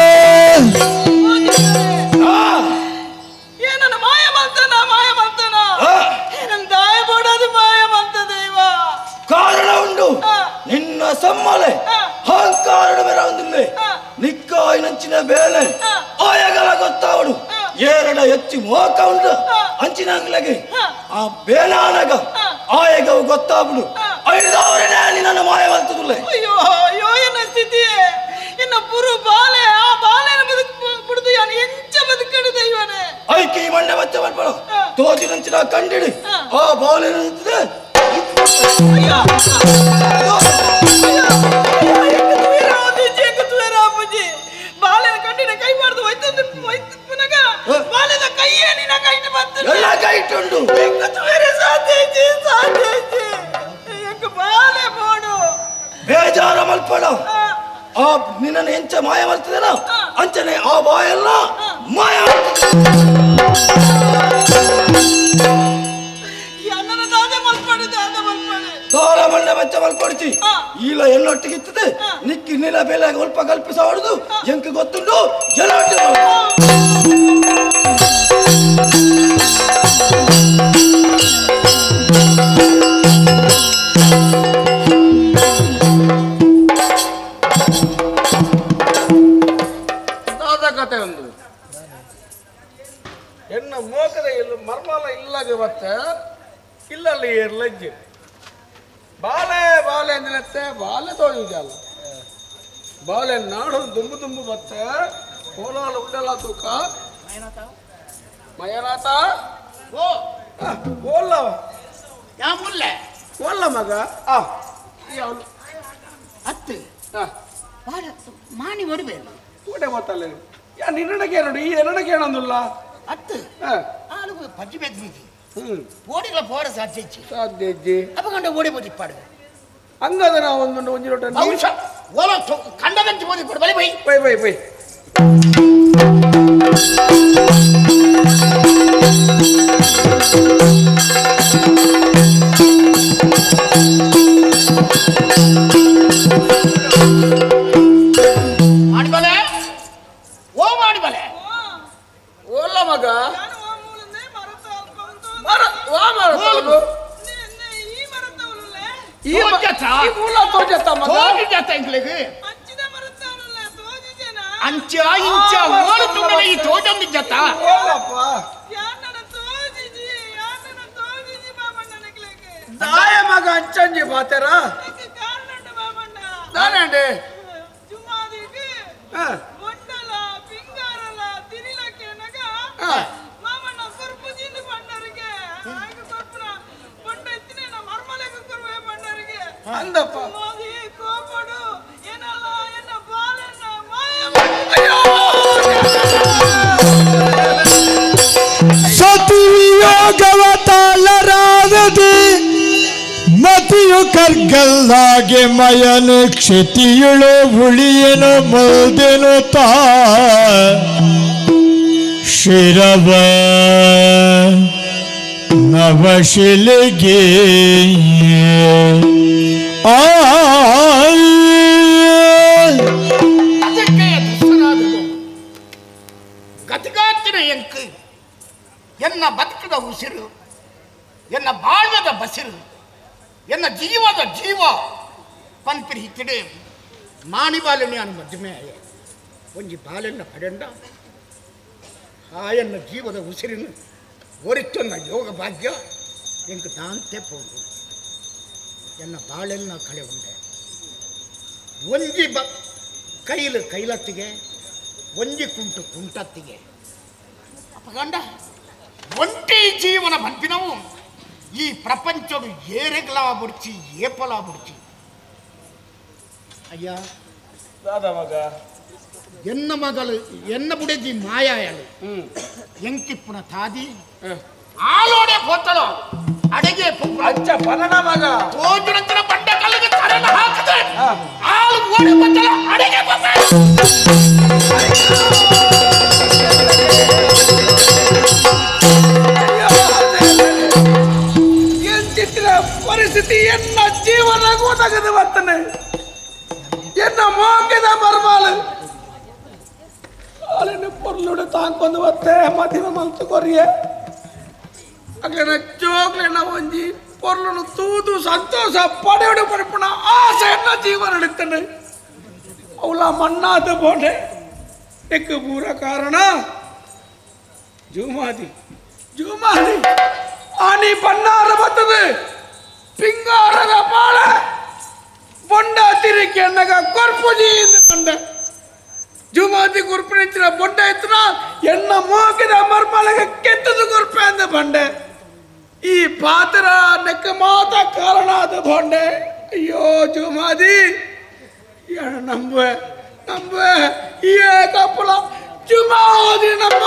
ತಮ್ಮಲೆ ಅಹಂಕಾರದ ಬೆರವಂದಿಲ್ಲ ನಿಕ್ಕಾಯಿನಂಚಿನ ಬೇಲೆ ಆಯಗಲ ಗೊತ್ತಾವಡು ಏರಡ ಹೆಚ್ಚು ಮೋಕ ಉಂಟು ಅಂಚಿನಂಗ್ಲಗೆ ಆ ಬೇಲಾನಗ ಆಯಗವು ಗೊತ್ತಾಬಿಡು ಐದಾವರನೇ ನಿನ್ನನ್ನು ಮಾಯವಂತದುಲ್ಲೆ. ಅಯ್ಯೋ ಅಯ್ಯೋ ಎನ್ನ ಸ್ಥಿತಿಯೇ ಎನ್ನ ಪುರು ಬಾಲೆ ಆ ಬಾಲೆನ ಬದುಕು ಬಿಡುದು ಯಾನು ಎಂಚ ಬದುಕಡು ದೈವನೇ. ಐಕೆ ಈ ಮಂಡೆ ಬಚ್ಚ ಮಲ್ಪಡ ತೋಜಿನಂಚಿನ ಕಂಡಿಡಿ ಆ ಬಾಲೆನ ಅಯ್ಯೋ ಬಾಲೆನ ಕಂಡಿಡ ಕೈ ಮಾಡ್ದು ಹೋಯ್ತು ಹೋಯ್ತು ಬಾಲೆದ ಕೈಯೇ ನಿನ್ನ ಕೈಟ್ ಬಂತು ಎಲ್ಲ ಕೈಟುಂಡು ಸಾಧ್ಯ ಸಾಧ್ಯ ಬಾಲೆ ಬೋಡು ಬೇಜಾರ ಮಲ್ಪಡ ಆ ನಿನ್ನನ್ನು ಎಂಚ ಮಾಯ ಮಾಡ್ತದೇನ ಅಂಚನೆ ಆ ಬಾಯೆಲ್ಲ ಮಾಯ ದಾರ ಮಂಡೆ ಬಚ್ಚ ಮಲ್ಪಡಿಸಿ ಈಲ ಎಲ್ಲೊಟ್ಟಿಗೆ ಇತ್ತದೆ ನಿಕ್ಕಿ ನಿನ್ನ ಬೆಲೆ ಸ್ವಲ್ಪ ಕಲ್ಪಿಸ ಹೊಡೆದು ಎಂಕ ಗೊತ್ತುಂಟು ಎಲ್ಲ ಕತೆ ಒಂದು ಎನ್ನ ಮೋಕದ ಇಲ್ಲ ಮರ್ಮಾಲ ಇಲ್ಲಾಗ ಬತ್ತ ಇಲ್ಲಲ್ಲಿ ಏರ್ಲಜ್ಜೆ ಬಾಳೆ ಬಾಳೆ ಅಂದಿನತ್ತೆ ಬಾಳೆ ತೋಜಲ್ಲ ಬಾಳೆ ನಾಡು ದುಂಬು ದುಂಬು ಬತ್ತ ಕೋಲಾಲ ಉಂಡಲ ತೂಕ ಮಯನಾಥ ಓ ಓಲ್ಲ ಯಾ ಮುಲ್ಲೆ ಓಲ್ಲ ಮಗ ಆ ಅತ್ತು ಬಾಳೆ ಮಾಣಿ ಒಡಬೇಕು ಓಡೆ ಗೊತ್ತಲ್ಲ ಯಾ ನಿನ್ನಡಕ್ಕೆ ನೋಡಿ ಈ ಎರಡಕ್ಕೆ ಏನೊಂದುಲ್ಲ ಅತ್ತು ಆಳು ಪಜ್ಜಿ ಬೆದ್ಮಿತಿ ಓಡಿಗಳ ಪೋರ ಸಾಧ್ಯ ಸಾಧ್ಯ ಅಪಗಂಡ ಓಡಿ ಬೋದಿ ಪಾಡು ಹಂಗದ ನಾವು ಒಂದು ಒಂಜಿ ರೊಟ್ಟ ಬಹುಶಃ ಓಲ ಕಂಡದಂಚಿ ಬೋದಿ ಪಾಡು ಬೈ bye bye bye bye ಮಾಡಿಬಲೆ ಓ ಮಾಡಿಬಲೆ ಓಲ್ಲ ಮಗ ಮರ ವಾ ಮರ ಈ ಮೂಲ ತೋಜತ್ತ ಮಗ ತೋಜತ್ತ ಇಂಕ್ಲೆಗೆ ಅಂಚ ಇಂಚ ಓಲು ತುಂಡಲ ಈ ತೋಜಂದಿ ಜತ್ತ ಓಲ್ಲಪ್ಪ ದಾಯ ಮಗ ಅಂಚಂಜಿ ಬಾತೆರ ದಾನಂಡೆ ಅಂದಪ್ಪ ಸತಿಯೋಗವ ತಾಳರಾದದೆ ಮತಿಯು ಕರ್ಗಲ್ಲಾಗೆ ಮಯನು ಕ್ಷಿತಿಯುಳು ಉಳಿಯನು ಮುಲ್ದೆನು ತಾ ಶಿರವ ನವಶಿಲೆಗೆ ಆ ಅದಕ್ಕೆ ದುಷ್ಟನಾದನು ಗತಿಗಾತಿನ ಎಂಕು ಎನ್ನ ಬದುಕದ ಉಸಿರು ಎನ್ನ ಬಾಳ್ವದ ಬಸಿರು ಎನ್ನ ಜೀವದ ಜೀವ ಪನ್ಪಿರಿ ಹಿತ್ತಿಡೆ ಮಾಣಿಬಾಲನೆ ಅನು ಮಧ್ಯಮೆ ಆಯ ಒಂಜಿ ಬಾಲನ್ನ ಪಡೆಂಡ ಆಯನ್ನ ಜೀವದ ಉಸಿರಿನ ಒರಿತೊನ್ನ ಯೋಗ ಭಾಗ್ಯ ಎಂಕು ದಾಂತೆ ಪೋದು ಎನ್ನ ಬಾಳೆನ್ನ ಕಳೆ ಉಂಡೆ ಒಂಜಿ ಬ ಕೈಲು ಕೈಲತ್ತಿಗೆ ಒಂಜಿ ಕುಂಟು ಕುಂಟತ್ತಿಗೆ ಅಪಗಂಡ ಒಂಟಿ ಜೀವನ ಪನ್ಪಿನವು ಈ ಪ್ರಪಂಚಡು ಏರೆಗ್ಲಾ ಬುಡ್ಚಿ ಏಪಲಾ ಬುಡ್ಚಿ ಅಯ್ಯ ದಾದಾ ಮಗ ಎನ್ನ ಮಗಳು ಎನ್ನ ಬುಡಜಿ ಮಾಯಾಯಳು ಎಂಕಿಪ್ಪುನ ತಾದಿ ಆಲೋಡೆ ಪೋತಳು ಅಡಗೆ ಅಚ್ಚ ಪನನ ಮಗ ತೋಜುನಂತರ ಬಂಡೆ ಕಲ್ಲಿಗೆ ತರನ ಹಾಕಿದೆ ಆಳು ಓಡಿ ಬಂದಳು ಅಡಗೆ ಎಂಚಿತ್ತಿನ ಪರಿಸ್ಥಿತಿ ಎನ್ನ ಜೀವನ ಗೊತ್ತಾಗದೆ ಬರ್ತಾನೆ ಎನ್ನ ಮೋಕೆದ ಮರ್ಮಾಲು ಅಲ್ಲಿನ ಪೊರ್ಲುಡು ತಾಂಕೊಂದು ಬತ್ತೆ ಮದಿನ ಮಲ್ತು ಕೊರಿಯೆ ಅಗ್ಲೆನ ಜೋಗ್ಲೆನ ಒಂಜಿ ಪೊರ್ಲುನು ತೂದು ಸಂತೋಷ ಪಡೆಯಡು ಪಡಪುಣ ಆಸೆ ಎನ್ನ ಜೀವನ ನಡೀತಾನೆ ಅವಳ ಮಣ್ಣಾದ ಬೋಡೆ ಎಕ್ಕ ಪೂರ ಕಾರಣ ಜೂಮಾದಿ ಜೂಮಾದಿ ಆನಿ ಬಣ್ಣಾರ ಬರ್ತದೆ ಪಿಂಗಾರದ ಪಾಳ ಬೊಂಡ ತಿರುಗಿ ಅನ್ನಗ ಕೊರ್ಪುಜಿ ಎಂದು ಬಂಡೆ ಜುಮಾತಿ ಕುರ್ಪಿನ ಬೊಂಡ ಇತ್ತನ ಎನ್ನ ಮೋಕಿದ ಮರ್ಮಲಗ ಕೆತ್ತದು ಕುರ್ಪೆ ಅಂದ ಬಂಡೆ ಈ ಪಾತ್ರ ನೆಕ್ಕ ಮಾತ ಕಾರಣ ಆದ ಬೊಂಡೆ ಅಯ್ಯೋ ಜುಮಾದಿ ನಂಬುವೆ ನಂಬುವೆ ಈ ಕಪ್ಪಲ ಜುಮಾದಿ ನಮ್ಮ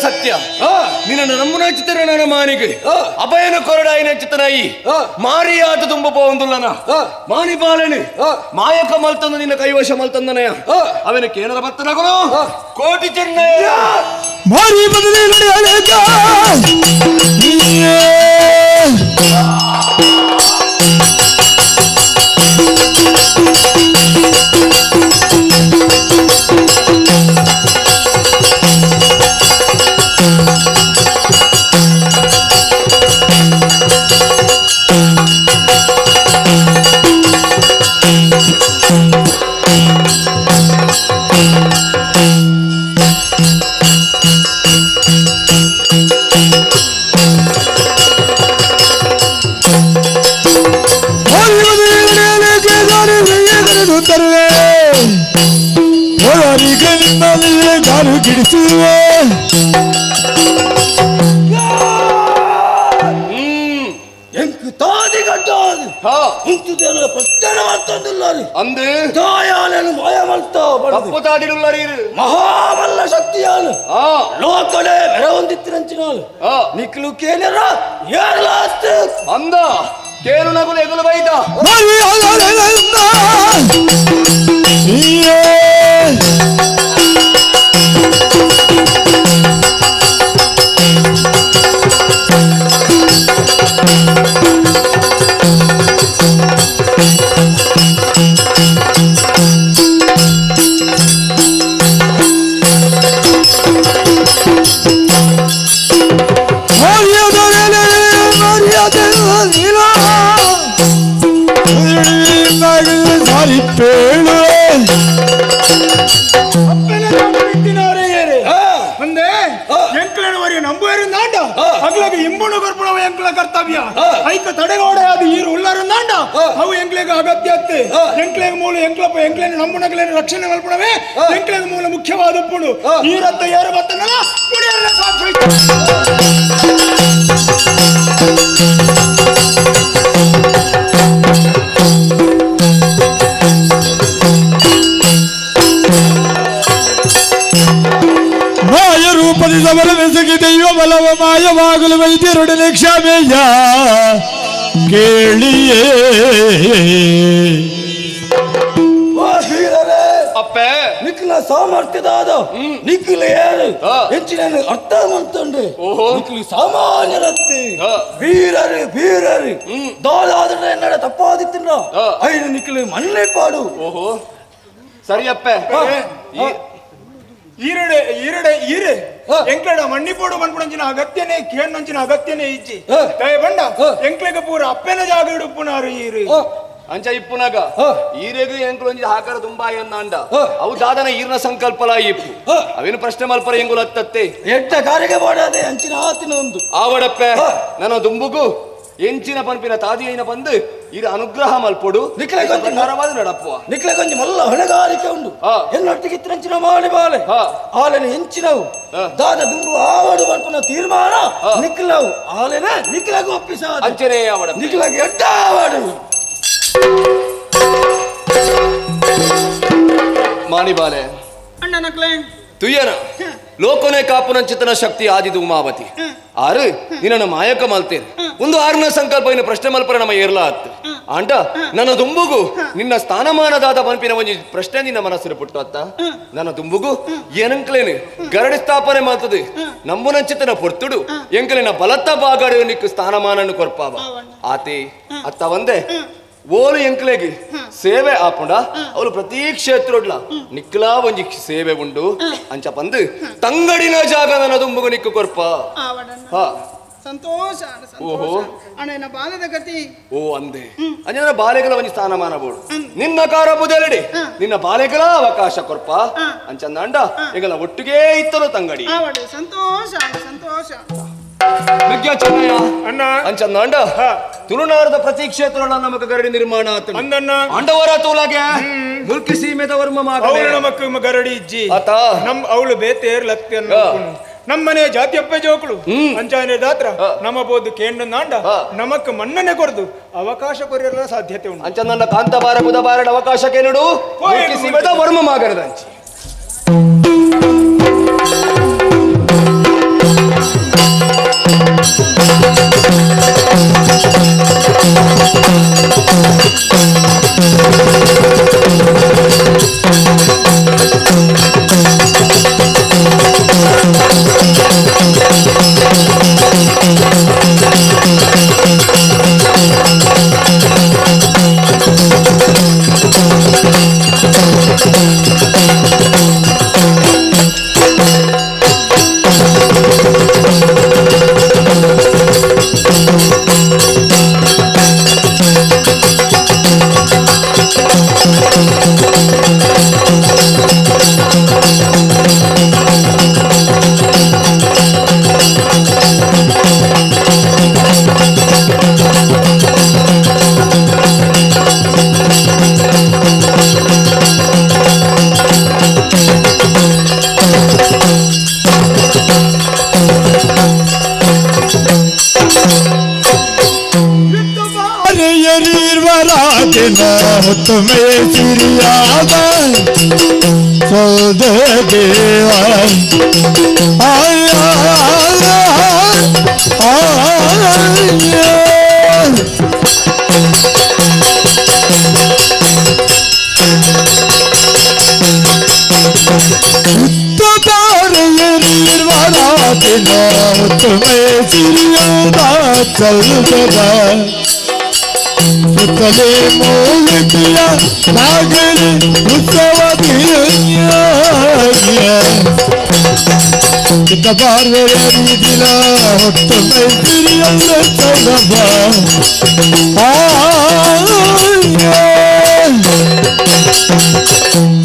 ಸತ್ಯ ನಿನ್ನ ನಮ್ಮನ ನನ್ನ ಮಾನಿಗೆ ಅಭಯನ ಕೊರಡಾಯಿನ ಚಿತ್ತನಾಯಿ ಮಾರಿಯಾದ ತುಂಬ ಪೋಂದುಲ್ಲನ ಮಾನಿ ಬಾಲನೆ ಮಾಯಕ ಮಲ್ತಂದು ನಿನ್ನ ಕೈವಶ ಮಲ್ತಂದನಯ ಅವನ ಕೇನರ ಬತ್ತನಗನು ಕೋಟಿ ಚೆನ್ನಯ್ಯ ಮಾರಿ ಬದಲಿ ಮಹಾಬಲ್ಲ ಶಕ್ತಿಯಾನು ಲೋಕಡೆ ಮೆರವೊಂದಿತ್ತಿರಂಚಿನಾನು ನಿಕ್ಲು ಕೇನರ ಏರ್ಲಾಸ್ತ ಅಂದ ಕೇನು ನಗುಲು ಎಗುಲು ಬೈದ ಕರ್ತವ್ಯ ಐಕ ತಡೆಗೋಡೆ ಅದು ಈರು ಉಳ್ಳಾರಂದಾಂಡ ಅವು ಎಂಕ್ಲೆಗ ಅಗತ್ಯ ಅತ್ತೆ ಎಂಕ್ಲೆಗ ಮೂಲ ಎಂಕ್ಲಪ್ಪ ಎಂಕ್ಲೇನು ನಮ್ಮುನಗಲೇನು ರಕ್ಷಣೆ ಮಲ್ಪಣವೇ ಎಂಕ್ಲೆಗ ಮೂಲ ಮುಖ್ಯವಾದ ಉಪ್ಪುಡು ಈರತ್ತ ಏರು ಬತ್ತನಲ್ಲ ಕುಡಿಯರ ಸಾಕ್ಷಿ ಮಾಯ ರೂಪದಿ ಸಬಲ ಬೆಸಗಿ ದೈವ ಬಲವ ಮಾಯವಾಗಲು ವೈದ್ಯರೊಡನೆ ಕ್ಷಮೆಯ ಕೇಳಿಯೇ ಅಪ್ಪೆ ನಿಕ್ಲ ಸಾಮರ್ಥ್ಯದಾದ ನಿಕ್ಲ ಏರು ಹೆಚ್ಚಿನ ಅರ್ಥ ಮಾಡ್ತಂಡ್ರಿ ನಿಕ್ಲು ಸಾಮಾನ್ಯರತ್ತೆ ವೀರರು ವೀರರು ದಾದಾದ್ರೆ ಎನ್ನಡ ತಪ್ಪಾದಿತ್ತಿನ ಐನು ನಿಕ್ಲು ಮಣ್ಣೆ ಪಾಡು ಓಹೋ ಸರಿಯಪ್ಪೆ ಈರಡೆ ಈರಡೆ ಈರೆ ಎಂಕ್ಲೆಡ ಮಣ್ಣಿಪೋಡು ಬಂದ್ಬಿಡಂಚಿನ ಅಗತ್ಯನೇ ಕೇಣ್ಣಂಚಿನ ಅಗತ್ಯನೇ ಇಜ್ಜಿ ದಯ ಬಂಡ ಎಂಕ್ಲೆಗ ಪೂರ ಅಪ್ಪೆನ ಜಾಗ ಇಡುಪ್ಪುನಾರು ಈರು ಅಂಚ ಇಪ್ಪುನಾಗ ಈರೆಗು ಎಂಕ್ಲೊಂಜಿ ಹಾಕರ ತುಂಬಾ ಎನ್ನಾಂಡ ಅವು ದಾದನ ಈರ್ನ ಸಂಕಲ್ಪಲ ಇಪ್ಪು ಅವೇನು ಪ್ರಶ್ನೆ ಮಲ್ಪರ ಎಂಗುಲ ಹತ್ತತ್ತೆ ಎಟ್ಟ ಕಾರ್ಯಕ್ಕೆ ಮಾಡದೆ ಅಂಚಿನ ಆತಿನ ಒಂದು ಆವಡಪ್ಪೆ ನನ್ನ ದುಂಬುಗು ಎಂಚಿನ ಪನ್ಪಿನ ತಾದಿಯೈನ ಬಂದು ಇದು ಅನುಗ್ರಹ ಮಲ್ಪೊಡು ಪ್ರಕಾರವಾದ ನಡಪ್ಪುವ ನಿಕ್ಲೆ ಕೊಂಚ ಮಲ್ಲ ಹೊಣೆಗಾರಿಕೆ ಉಂಡು ಎನ್ನೊಟ್ಟಿಗೆ ಇತ್ತಿನಂಚಿನ ಮಾಲಿ ಬಾಲೆ ಆಲೆನ ಎಂಚಿನವು ದಾದ ದುಂಡು ಆವಡು ಪನ್ಪುನ ತೀರ್ಮಾನ ನಿಕ್ಲವು ಆಲೆನ ನಿಕ್ಲಗ ಒಪ್ಪಿಸ ಅಂಚನೆ ಆವಡ ನಿಕ್ಲಗ ಎಡ್ಡ ಆವಡು ಮಾಣಿ ಬಾಲೆ ಅಣ್ಣ ನಕ್ಲೆ ತುಯ್ಯನ ಲೋಕನೆ ಕಾಪುನಂಚಿತನ ಶಕ್ತಿ ಆದಿದು ಉಮಾವತಿ ಆರು ನಿನ್ನ ಮಾಯಕ ಮಲ್ತೇನೆ ಒಂದು ಆರನ ಸಂಕಲ್ಪ ಇನ್ನು ಪ್ರಶ್ನೆ ಮಲ್ಪರ ನಮ್ಮ ಏರ್ಲ ಆತ್ ಆಂಟ ನನ್ನ ದುಂಬುಗು ನಿನ್ನ ಸ್ಥಾನಮಾನದಾದ ಪನ್ಪಿನ ಒಂಜಿ ಪ್ರಶ್ನೆ ನಿನ್ನ ಮನಸ್ಸಿನ ಪುಟ್ಟು ಅತ್ತ ನನ್ನ ದುಂಬುಗು ಏನಂಕ್ಲೇನು ಗರಡಿ ಸ್ಥಾಪನೆ ಮಾಡ್ತದೆ ನಂಬುನಂಚಿತನ ಪೊರ್ತುಡು ಎಂಕಲಿನ ಬಲತ್ತ ಬಾಗಾಡು ನಿಕ್ಕು ಸ್ಥಾನಮಾನನ್ನು ಕೊರ್ಪಾವ ಆತಿ ಅತ್ತ ಒಂದೇ ಓಲು ಎಂಕ್ಲೇಗಿ ಸೇವೆ ಆಪುಂಡ ಅವಳು ಪ್ರತಿ ಕ್ಷೇತ್ರಡ್ಲ ನಿಕ್ಲಾ ಒಂಜಿ ಸೇವೆ ಉಂಡು ಅಂಚ ಪಂದು ತಂಗಡಿನ ಜಾಗ ನನ್ನ ದುಂಬುಗು ನಿಕ್ಕು ಕೊರ್ಪ ಸಂತೋಷ ಓಹೋ ಅಣ್ಣ ಬಾಲದ ಗತಿ ಓ ಅಂದೆ ಅಂಜನ ಬಾಲೆಗಳ ಒಂಜಿ ಸ್ಥಾನಮಾನ ಬೋಡು ನಿನ್ನ ಕಾರ ಬುದಲಡಿ ನಿನ್ನ ಬಾಲೆಗಳ ಅವಕಾಶ ಕೊರ್ಪ ಅಂಚಂದಾಂಡ ಎಂಗಲ ಒಟ್ಟಿಗೆ ಇತ್ತಲು ತಂಗಡಿ ಸಂತೋಷ ಸಂತೋಷ ಅಂಚಂದಾಂಡ ತುಳುನಾಡದ ಪ್ರತಿ ಕ್ಷೇತ್ರ ನಮಕ ಗರಡಿ ನಿರ್ಮಾಣ ಆಂಡವರ ತೂಲಾಗೆ ಮುಲ್ಕಿ ಸೀಮೆದ ವರ್ಮ ಅವಳು ನಮಕ್ ಗರಡಿ ಇಜ್ಜಿ ನಮ್ ಅವಳು ಬೇತೇರ್ ಲತ್ತಿ ನಮ್ಮನೆ ಜಾತಿಯಪ್ಪ ಜೋಕುಳು ಅಂಚಾನೆ ದಾತ್ರ ನಮ್ಮ ಬೋದು ಕೇಂದ್ರ ನಮಕ್ ಮನ್ನಣೆ ಕೊರದು ಅವಕಾಶ ಕೊರಿಯಲ್ಲ ಸಾಧ್ಯತೆ ಉಂಟು ಅಂಚಂದ ಕಾಂತ ಬಾರ ಬುಧ ಬಾರಡ ಅವಕಾಶ ಕೇನುಡು ಮುಲ್ಕಿ ಸೀಮೆದ ವರ್ಮ ಮಾಗರದ ಅಂಚಿ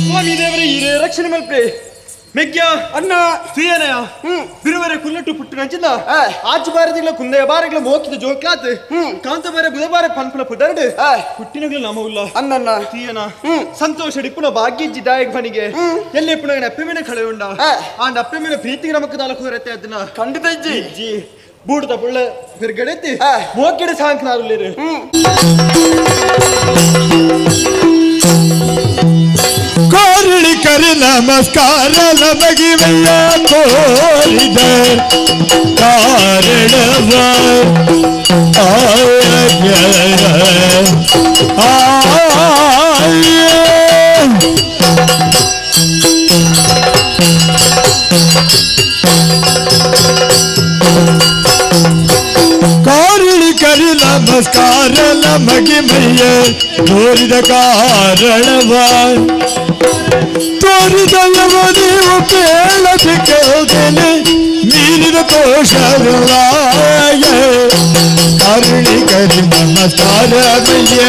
ಸ್ವಾಮಿ ದೇವರೇ ಈ ರಕ್ಷಣೆ ಮಲ್ಪೆ ಮೆಗ್ಯ ಅಣ್ಣ ಸುಯನಯ ಬಿರುವರೆ ಕುಲ್ಲಟ್ಟು ಪುಟ್ಟು ನಂಚಿಂದ ಆಚು ಬಾರದಿಲ್ಲ ಕುಂದೆಯ ಬಾರಗಳ ಮೋಕಿದ ಜೋಕ್ಲಾತ್ ಕಾಂತ ಬಾರೆ ಬುಧ ಬಾರೆ ಪನ್ಪುನ ಪುದರಡು ಹುಟ್ಟಿನಗಳು ನಮ ಉಲ್ಲ ಅನ್ನ ತುಯನ ಸಂತೋಷ ಡಿಪ್ಪುನ ಭಾಗ್ಯಜ್ಜಿ ದಾಯಕ ಬನಿಗೆ ಎಲ್ಲಿ ಪುನಗನ ಅಪ್ಪೆ ಮೇಲೆ ಕಳೆ ಉಂಡ ಆಂಡ ಅಪ್ಪೆ ಮೇಲೆ ಪ್ರೀತಿಗೆ ನಮಕ್ ದಾಲ ಕೂರತ್ತೆ ಅದನ್ನ ಖಂಡಿತ ಇಜ್ಜಿ ಬೂಡುದ ಪುಳ್ಳ ಬಿರ್ಗಡೆತ್ತಿ ಮೋಕಿಡ ಸಾಂಕ್ನಾರುಲ್ಲೇರು ಕೋರಳಿ ಕರಿ ನಮಸ್ಕಾರ ನಮಗಿವೆಯ ಕೋರಿದ ಕಾರಣವ ಕೋರಳಿ ಕರಿ ನಮಸ್ಕಾರ ನಮಗಿವೆಯ ತೋರಿದ ಕಾರಣವ ತೋರಿದಯವ ನೀವು ಕೇಳದೆ ಕೇಳ್ತೇನೆ ಮೀರಿದ ದೋಷವಿಲ್ಲಾಯ ಕರುಣಿ ಕರಿ ನಮಸ್ಕಾರ ಮಯ್ಯ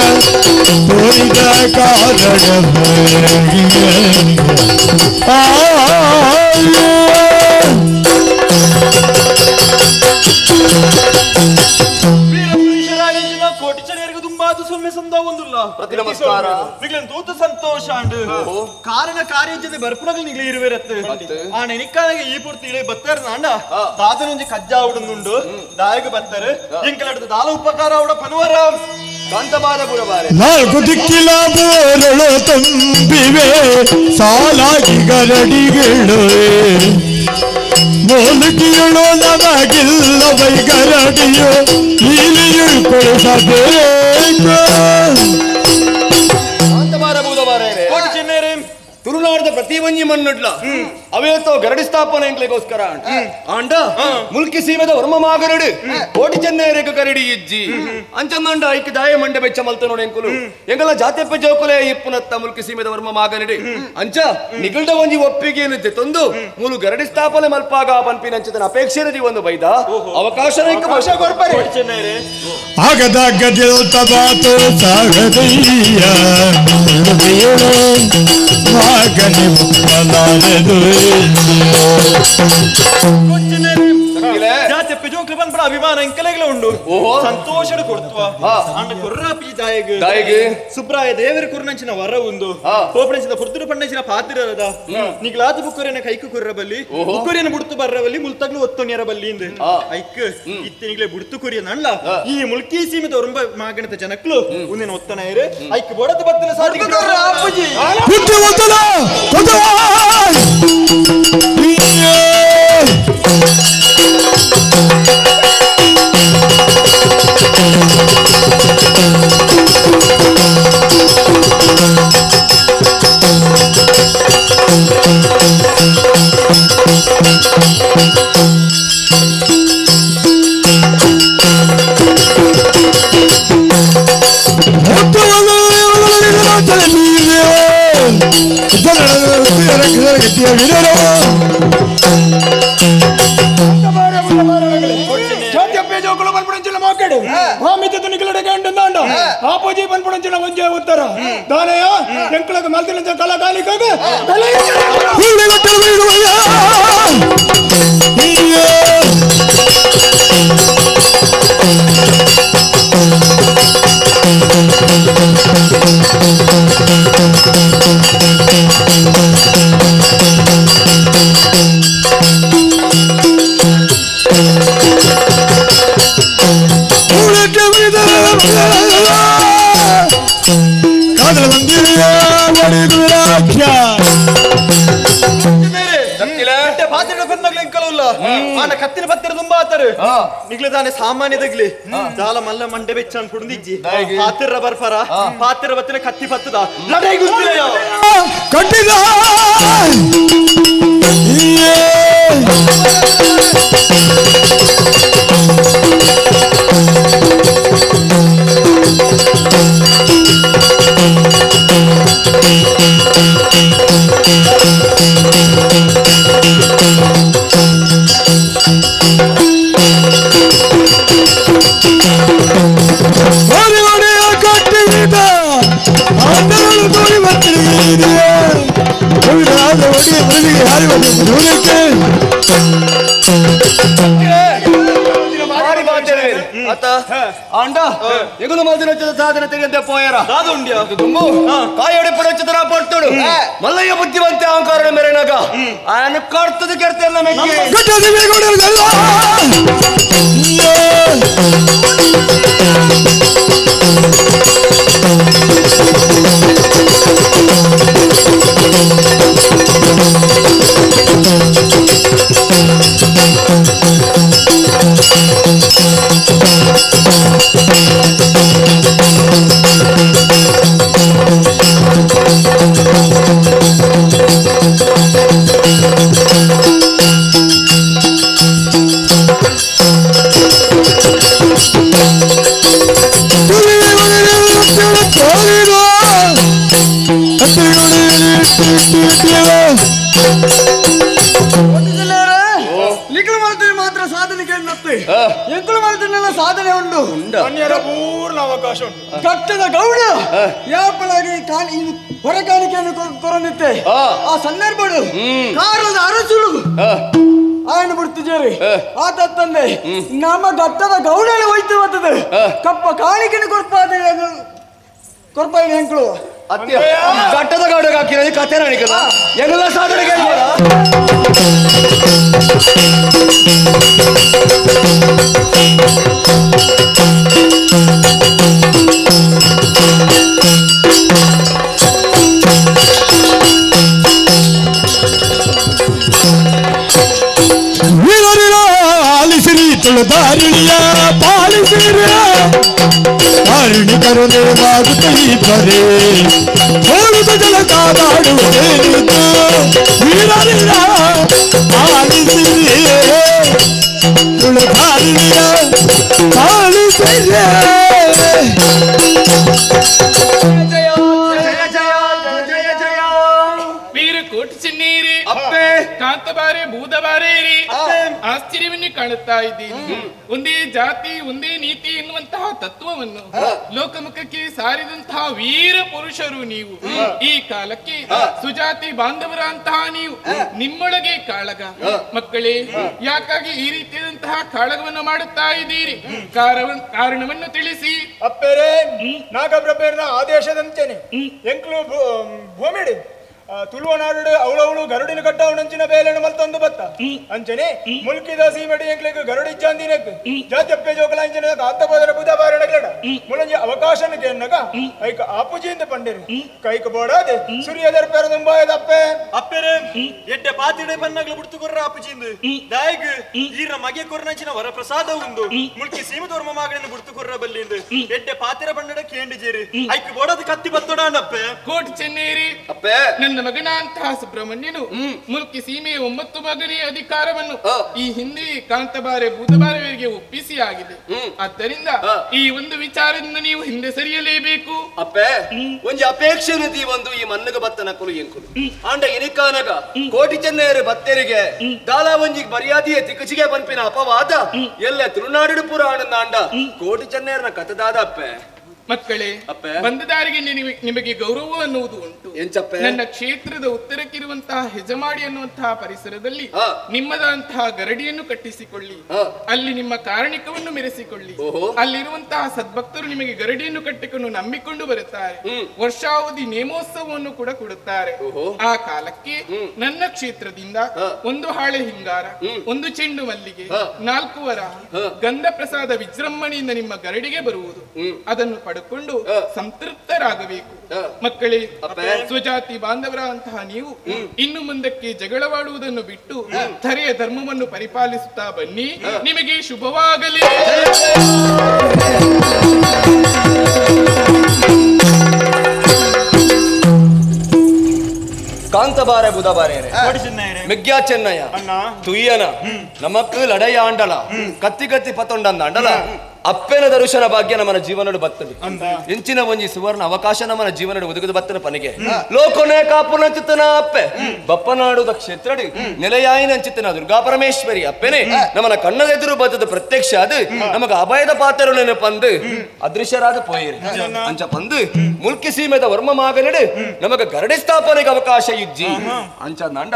ತೋರಿದ ಕಾರಣ ವೀರಪುರುಷರ ಪ್ರತಿ ನಮಸ್ಕಾರ. ನಿಗ್ಲನ್ ತೂತು ಸಂತೋಷ ಅಂಡು ಕಾರಣ ಕಾರ್ಯಜದ ಬರ್ಪುನಗಲ್ ನಿಗ್ಲ ಇರುವೆರತ್ತು ಆಣ ನಿಕ್ಕಾನಾಗ ಈ ಪೂರ್ತಿ ಇಳೆ ಬತ್ತಾರ ನಾಂಡ ದಾದನೊಂಜಿ ಕಜ್ಜಾ ಉಡುಂದುಂಡು ದಾಯಗ ಬತ್ತಾರೆ ಇಂಕಲಡ್ದು ದಾಲ ಉಪಕಾರ ಅವಡ ಪನುವರ ಕಾಂತಬಾರ ಬುಡಬಾರೆ ನಾಲ್ಕು ದಿಕ್ಕಿಲ ಬೋರಳು ತುಂಬಿವೆ ಸಾಲಾಗಿ ಗರಡಿಗಳು ಮೂಲಿಕೆಯಳು ನಮಗಿಲ್ಲವೈ ಗರಡಿಯು ನೀಲಿಯು ಕೊಡಿಸಬೇಕು. ತುಳುನಾಡದ ಪ್ರತಿ ಒಂಜಿ ಮಣ್ಣುಡ್ಲ ಅವೇತೋ ಗರಡಿ ಸ್ಥಾಪನೆ ಎಂಕ್ಲೆಗೋಸ್ಕರ ಆಂಡ ಮುಲ್ಕಿ ಸೀಮೆದ ವರ್ಮ ಮಾಗರಡು ಕೋಟಿ ಚೆನ್ನೇರೆಗ್ ಗರಡಿ ಇಜ್ಜಿ ಅಂಚಂದಂಡ ಐಕ್ ದಾಯ ಮಂಡೆ ಬೆಚ್ಚ ಮಲ್ತ ನೋಡು ಎಂಕುಲು ಎಂಗಲ ಜಾತೆಪ್ಪ ಜೋಕುಲೆ ಇಪ್ಪುನತ್ತ ಮುಲ್ಕಿ ಸೀಮೆದ ವರ್ಮ ಮಾಗರಡು ಅಂಚ ನಿಗಲ್ಡ ಒಂಜಿ ಒಪ್ಪಿಗೆ ತಂದು ಮೂಲು ಗರಡಿ ಸ್ಥಾಪನೆ ಮಲ್ಪಾಗ ಪನ್ಪಿನಂಚದನ ಅಪೇಕ್ಷೆ ಒಂದು ಬೈದ ಅವಕಾಶ ಆಗದ ಗದಿಲ್ತ ಬಾತು ಸಾಗದಯ್ಯ ಮಗನಿ ಮುಪ್ಪಲಾರೆದು. ಅಭಿಮಾನ ಎಂಕಲೆಗ್ಲ ಉಂಡು ಸಂತೋಷಡ್ ಕೊಡ್ತುವ ಅಂಡ ಕೊರ್ರಾಪಿ ದಾಯಗ್ ದಾಯಗ್ ಸುಬ್ರಾಯ ದೇವರ ಕುರ್ನಂಚಿನ ವರ ಉಂದು ಕೋಪಣಂಚಿನ ಪುರ್ತುಡು ಪಣ್ಣಂಚಿನ ಪಾತಿರದ ನಿಗ್ಲಾದ ಬುಕ್ಕುರೇನ ಕೈಕು ಕುರ್ರಬಲ್ಲಿ ಬುಕ್ಕುರೇನ ಬುಡ್ತು ಬರ್ರಬಲ್ಲಿ ಮುಲ್ತಗ್ಲು ಒತ್ತೊನ್ಯರ ಬಲ್ಲಿ ಇಂದು ಐಕ್ ಇತ್ತಿನಿಗ್ಲೆ ಬುಡ್ತು ಕುರಿಯ ನಲ್ಲ ಈ ಮುಲ್ಕಿ ಸೀಮಿತ ಒರಂಬ ಮಾಗಣತ ಜನಕ್ಲು ಉಂದಿನ ಒತ್ತನೈರು ಐಕ್ ಬೊಡತ ಬತ್ತನ ಸಾಧಿ ಉತ್ತರ ದಾನಯ ಎಂಕಳಗ ಮಲ್ತಿನ ಕಲಾಕಾಲಿಕಾಗ ಕತ್ತಿನ ಪತ್ತಿರ ತುಂಬಾ ಆತರು ನಿಗ್ಲು ತಾನೆ ಸಾಮಾನ್ಯದಗ್ಲಿ ದಾಲ ಮಲ್ಲ ಮಂಡೆ ಬೆಚ್ಚ ಅನ್ಕುಂಡಿಜ್ಜಿ ಪಾತಿರ ಬರ್ಫರ ಪಾತಿರ ಬತ್ತಿನ ಕತ್ತಿ ಪತ್ತದ ಲಡೈ ಗುತ್ತಿಲ್ಲ ಕಟ್ಟಿದ ಸಾಧನೆ ತೆಗೆದಂತೆ ಪೋಯರ ಕಾಯೋಡಿ ಪಡಚದರ ಪಡ್ತೋಡು ಮಲ್ಲಯ್ಯ ಬುದ್ಧಿವಂತೆ ಅಹಂಕಾರ ಮೇರೆನಾಗ ಆಯನ ಕರ್ತದ ಕೆಡ್ತೇನೆ ಸಾಧನೆ ಉಂಟು ಪೂರ್ಣ ಅವಕಾಶ ಉಂಟು. ಕಟ್ಟದ ಗೌಡ ಯಾಪಳಾಗಿ ಹೊರಕಾಣಿಕೆಯನ್ನು ಕೊರನಿತ್ತೆ ಆ ಸಂದರ್ಭ ಕಾರದ ಅರಸುಳು ಆಯನ ಬಿಡ್ತಿದ್ದೇವೆ ಆತ ತಂದೆ ನಮ್ಮ ಗಟ್ಟದ ಗೌಡನ ಹೋಯ್ತು ಬರ್ತದೆ ಕಪ್ಪ ಕಾಣಿಕೆಯನ್ನು ಕೊಡ್ಪಾದ ಕೊರ್ಪಾಯಿನ ಎಂಕ್ಲು ಅತ್ಯ ಗಟ್ಟದ ಗಾಡಗ ಹಾಕಿರೋ ಕಥೆ ನನಗಲ್ಲ ಎಂಗಲ ಸಾಧನೆಗೆ ದಾರಿಣಿಯ ಪಾಲಿಸಿರ ದಾರಿಣಿ ಕರುಣೆ ವಾಗುತ್ತೈ ಪರೆ ಹೋಳುದ ಜಲ ಕಾದಾಡುವುದೇನಿತು ವೀರರಿರ ಪಾಲಿಸಿರಿ ತುಳುದಾರಿಣಿಯ ಪಾಲಿಸಿರ. ಜಯ ಜಯ ಜಯ ಜಯ ವೀರ ಕೋಟಿ ಚೆನ್ನೀರಿ ಅಪ್ಪೆ ಕಾಂತಬಾರೆ ಭೂತಬಾರೇರಿ ಆಶ್ಚರ್ಯವನ್ನು ಕಾಣುತ್ತಾ ಇದ್ದೀನಿ. ಒಂದೇ ಜಾತಿ ಒಂದೇ ನೀತಿ ಎನ್ನುವಂತಹ ತತ್ವವನ್ನು ಲೋಕಮುಖಕ್ಕೆ ಸಾರಿದಂತಹ ವೀರ ಪುರುಷರು ನೀವು. ಈ ಕಾಲಕ್ಕೆ ಸುಜಾತಿ ಬಾಂಧವರಂತಹ ನೀವು, ನಿಮ್ಮೊಳಗೆ ಕಾಳಗ. ಮಕ್ಕಳೇ, ಯಾಕಾಗಿ ಈ ರೀತಿಯಾದಂತಹ ಕಾಳಗವನ್ನು ಮಾಡುತ್ತಾ ಇದ್ದೀರಿ? ಕಾರಣವನ್ನು ತಿಳಿಸಿ. ಅಪ್ಪೇರೆ, ನಾಗಪ್ರಭೇರ್ನ ಆದೇಶದಂತೆನೆ ಎಂಕ್ಲು ಭೂಮಿಡಿ ತುಳುವನಾಡು ಅವಳವಳು ಗರುಡಿನ ಕಟ್ಟವನಂಚಿನ ಬೇಲೆನು ಮಲ್ತೊಂದು ಬತ್ತ ಅಂಚನೆ ಮುಲ್ಕಿದ ಸೀಮೆಡಿ ಎಂಕ್ಲೆಗ್ ಗರುಡಿಜ್ಜಾಂದಿನಕ್ ಜಾತ್ಯಪ್ಪೆ ಜೋಕಲ ಅಂಚನೆ ಆತ್ತಬೋದರ ಬುಧ ಬಾರಣಗ್ಲಡ ಮುಲಂಜಿ ಅವಕಾಶನ ಕೇನ್ನಗ ಐಕ ಆಪುಜಿಯಿಂದ ಪಂಡಿರು ಕೈಕ ಬೋಡಾದೆ ಸೂರ್ಯದರ ಪೆರದುಂಬಾಯದಪ್ಪೆ. ಅಪ್ಪೆರೆ ಎಡ್ಡೆ ಪಾತಿಡೆ ಬನ್ನಗ್ಲ ಬುಡ್ತು ಕೊರ್ರ ಆಪುಜಿಂದು ದಾಯಿಗ್ ಈರ ಮಗೆ ಕೊರ್ನಂಚಿನ ವರಪ್ರಸಾದ ಉಂದು ಮುಲ್ಕಿ ಸೀಮೆ ತೋರ್ಮ ಮಗನನ್ನು ಬುಡ್ತು ಕೊರ್ರ ಬಲ್ಲಿಂದು ಎಡ್ಡೆ ಪಾತಿರ ಬಣ್ಣಡ ಕೇಂಡಿಜೇರಿ ಐಕ ಬೋಡಾದ ಕತ್ತಿ ಬತ್ತೊಡಾಂಡಪ್ಪೆ. ಕೋಟಿ ಚೆನ್ನೇರಿ ಅಪ್ಪೆ, ನನ್ನ ಮಗನಂತಹ ಸುಬ್ರಹ್ಮಣ್ಯನು ಮುಲ್ಕಿ ಸೀಮೆಯ 9 ಮಗನೇ ಅಧಿಕಾರವನ್ನು ಈ ಹಿಂದೆ ಕಾಂತಬಾರೆ ಭೂತಬಾರೆಯವರಿಗೆ ಒಪ್ಪಿಸಿ ಆಗಿದೆ. ಆದ್ದರಿಂದ ಈ ಒಂದು ವಿಚಾರದಿಂದ ನೀವು ಹಿಂದೆ ಸರಿಯಲೇಬೇಕು. ಅಪ್ಪೆ, ಒಂಜಿ ಅಪೇಕ್ಷೆ ನದಿ ಒಂದು ಈ ಮನ್ನಗ ಬತ್ತನ ಕುಲು ಎಂಕುಲು ಆಂಡ ಎನಿಕಾನಗ ಕೋಟಿ ಚೆನ್ನೈಯರು ಬತ್ತರಿಗೆ ದಾಲ ಒಂಜಿ ಮರ್ಯಾದೆಯ ತಿಕ್ಕಚಿಗೆ ಪನ್ಪಿನ ಅಪವಾದ ಎಲ್ಲ ತುಳುನಾಡು ಪುರಾಣ ಆಂಡ ಕೋಟಿ ಚೆನ್ನೈಯರ್ನ ಕಥೆದಾದ ಅಪ್ಪೆ. ಮಕ್ಕಳೇ, ಬಂದ ದಾರಿಗೆ ನಿಮಗೆ ಗೌರವ ಅನ್ನುವುದು ಉಂಟು. ನನ್ನ ಕ್ಷೇತ್ರದ ಉತ್ತರಕ್ಕಿರುವಂತಹ ಹೆಜಮಾಡಿ ಅನ್ನುವಂತಹ ಪರಿಸರದಲ್ಲಿ ನಿಮ್ಮದಂತಹ ಗರಡಿಯನ್ನು ಕಟ್ಟಿಸಿಕೊಳ್ಳಿ. ಅಲ್ಲಿ ನಿಮ್ಮ ಕಾರಣಿಕವನ್ನು ಮೆರೆಸಿಕೊಳ್ಳಿ. ಅಲ್ಲಿರುವಂತಹ ಸದ್ಭಕ್ತರು ನಿಮಗೆ ಗರಡಿಯನ್ನು ಕಟ್ಟಿಕೊಂಡು ನಂಬಿಕೊಂಡು ಬರುತ್ತಾರೆ. ವರ್ಷಾವಧಿ ನೇಮೋತ್ಸವವನ್ನು ಕೂಡ ಕೊಡುತ್ತಾರೆ. ಆ ಕಾಲಕ್ಕೆ ನನ್ನ ಕ್ಷೇತ್ರದಿಂದ ಒಂದು ಹಾಳೆ ಹಿಂಗಾರ, ಒಂದು ಚೆಂಡು ಮಲ್ಲಿಗೆ, 4 ವರ ಗಂಧ ಪ್ರಸಾದ ವಿಜೃಂಭಣೆಯಿಂದ ನಿಮ್ಮ ಗರಡಿಗೆ ಬರುವುದು. ಅದನ್ನು ಪಡೆದುಕೊಂಡು ಸಂತೃಪ್ತರಾಗಬೇಕು. ಮಕ್ಕಳೇ, ಸ್ವಜಾತಿ ಬಾಂಧವರ ಅಂತಹ ನೀವು ಇನ್ನು ಮುಂದಕ್ಕೆ ಜಗಳವಾಡುವುದನ್ನು ಬಿಟ್ಟು ಧರೆಯ ಧರ್ಮವನ್ನು ಪರಿಪಾಲಿಸುತ್ತಾ ಬನ್ನಿ. ನಿಮಗೆ ಶುಭವಾಗಲಿ. ಕಾಂತಬಾರೆ ಬುಧಬಾರೆ ಮೆಗ್ಯಾ ಚೆನ್ನಯ್ಯ ತುಯ್ಯನ ನಮಕ್ ಲಡಯ ಆಂಡಲ ಕತ್ತಿ ಕತ್ತಿ ಪತ್ತೊಂಡಂದ ಅಂಡಲ ಅಪ್ಪೆನ ದರ್ಶನ ಭಾಗ್ಯ ನಮ್ಮನ ಜೀವನಡು ಬತ್ತದು. ಇಂಚಿನ ಒಂಜಿ ಸುವರ್ಣ ಅವಕಾಶ ನಮ್ಮನ ಜೀವನಡು ಒದಗದು ಬತ್ತನ ಪನಿಗೆ ಲೋಕೋನೇ ಕಾಪುನಂಚಿತ್ತನ ಅಪ್ಪೆ ಬಪ್ಪನಾಡುದ ಕ್ಷೇತ್ರಡು ನೆಲೆಯಾಯಿನಂಚಿತ್ತನ ದುರ್ಗಾ ಪರಮೇಶ್ವರಿ ಅಪ್ಪೆನೆ ನಮ್ಮನ ಕಣ್ಣದೆದುರು ಬತ್ತದ ಪ್ರತ್ಯಕ್ಷ ಅದು ನಮಗ ಅಭಯದ ಪಾತ್ರರು ನೆನಪಂದು ಅದೃಶ್ಯರಾದ ಪೋಯಿರಿ ಅಂಚ ಪಂದು ಮುಲ್ಕಿ ಸೀಮೆದ ವರ್ಮ ಮಾಗನಡು ನಮಗ ಗರಡಿ ಸ್ಥಾಪನೆಗೆ ಅವಕಾಶ ಇಜ್ಜಿ ಅಂಚ ನಂಡ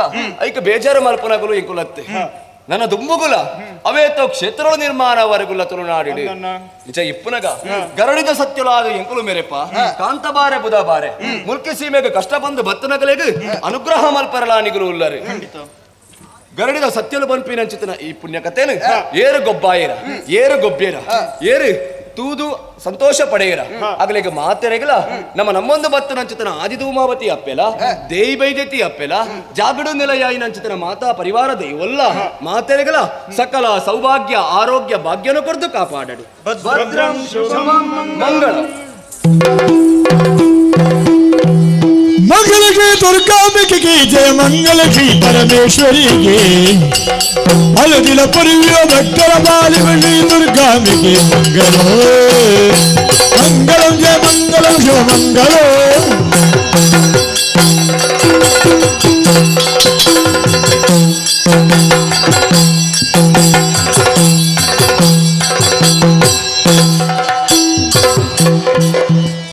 ಐಕ ಬೇಜಾರು ಮಲ್ಪನಗಲು ಇಂಕುಲತ್ತೆ ನನ್ನ ದುಂಬುಗುಲ ಅವೇತೋ ಕ್ಷೇತ್ರ ನಿರ್ಮಾಣವರೆಗುಲ್ಲ ತುಳುನಾಡಿಡು ನಿಜ ಇಪ್ಪುನಗ ಗರಡಿದ ಸತ್ಯಲಾದ ಎಂಕುಲು ಮೇರೆಪ್ಪ ಕಾಂತಬಾರೆ ಬುಧಬಾರೆ ಮುಲ್ಕಿ ಸೀಮೆಗೆ ಕಷ್ಟ ಬಂದು ಬತ್ತನಗಲೆಗ್ ಅನುಗ್ರಹ ಮಲ್ಪರಲಾನಿಗರು ಉಲ್ಲರು. ಗರಡಿದ ಸತ್ಯಲು ಬನ್ಪಿನಂಚಿತನ ಈ ಪುಣ್ಯ ಕಥೆನು ಏರು ಗೊಬ್ಬಾಯರ ಏರು ಗೊಬ್ಬೇರ ಏರು ತೂದು ಸಂತೋಷ ಪಡೆಯರ ಆಗಲಿಗ ಮಾತೆರೆಗಲ ನಮ್ಮ ನಮ್ಮೊಂದು ಬತ್ತು ನಂಚಿತನ ಆದಿಧೂಮಾವತಿ ಅಪ್ಪೆಲ ದೇಯಿ ಬೈದೆತಿ ಅಪ್ಪೆಲ ಜಾಗಡು ನೆಲೆಯಾಯಿ ನಂಚಿತನ ಮಾತಾ ಪರಿವಾರ ದೈವಲ್ಲ ಮಾತೆರೆಗಲ ಸಕಲ ಸೌಭಾಗ್ಯ ಆರೋಗ್ಯ ಭಾಗ್ಯನು ಕೊಡ್ದು ಕಾಪಾಡಡು. ಮಂಗಳ मंगल की दुर्गाम्बिके की जय, मंगल की परमेश्वरी की ಅಲದಿಲ ಪರಿಯ ಭಕ್ತರ ಬಾಲಿಬಳ್ಳಿ ದುರ್ಗಾಂಬಿಕೆ ಮಂಗಲೋ ಮಂಗಳಂ ಜಯ ಮಂಗಳಂ ಶಿವ ಮಂಗಳೋ.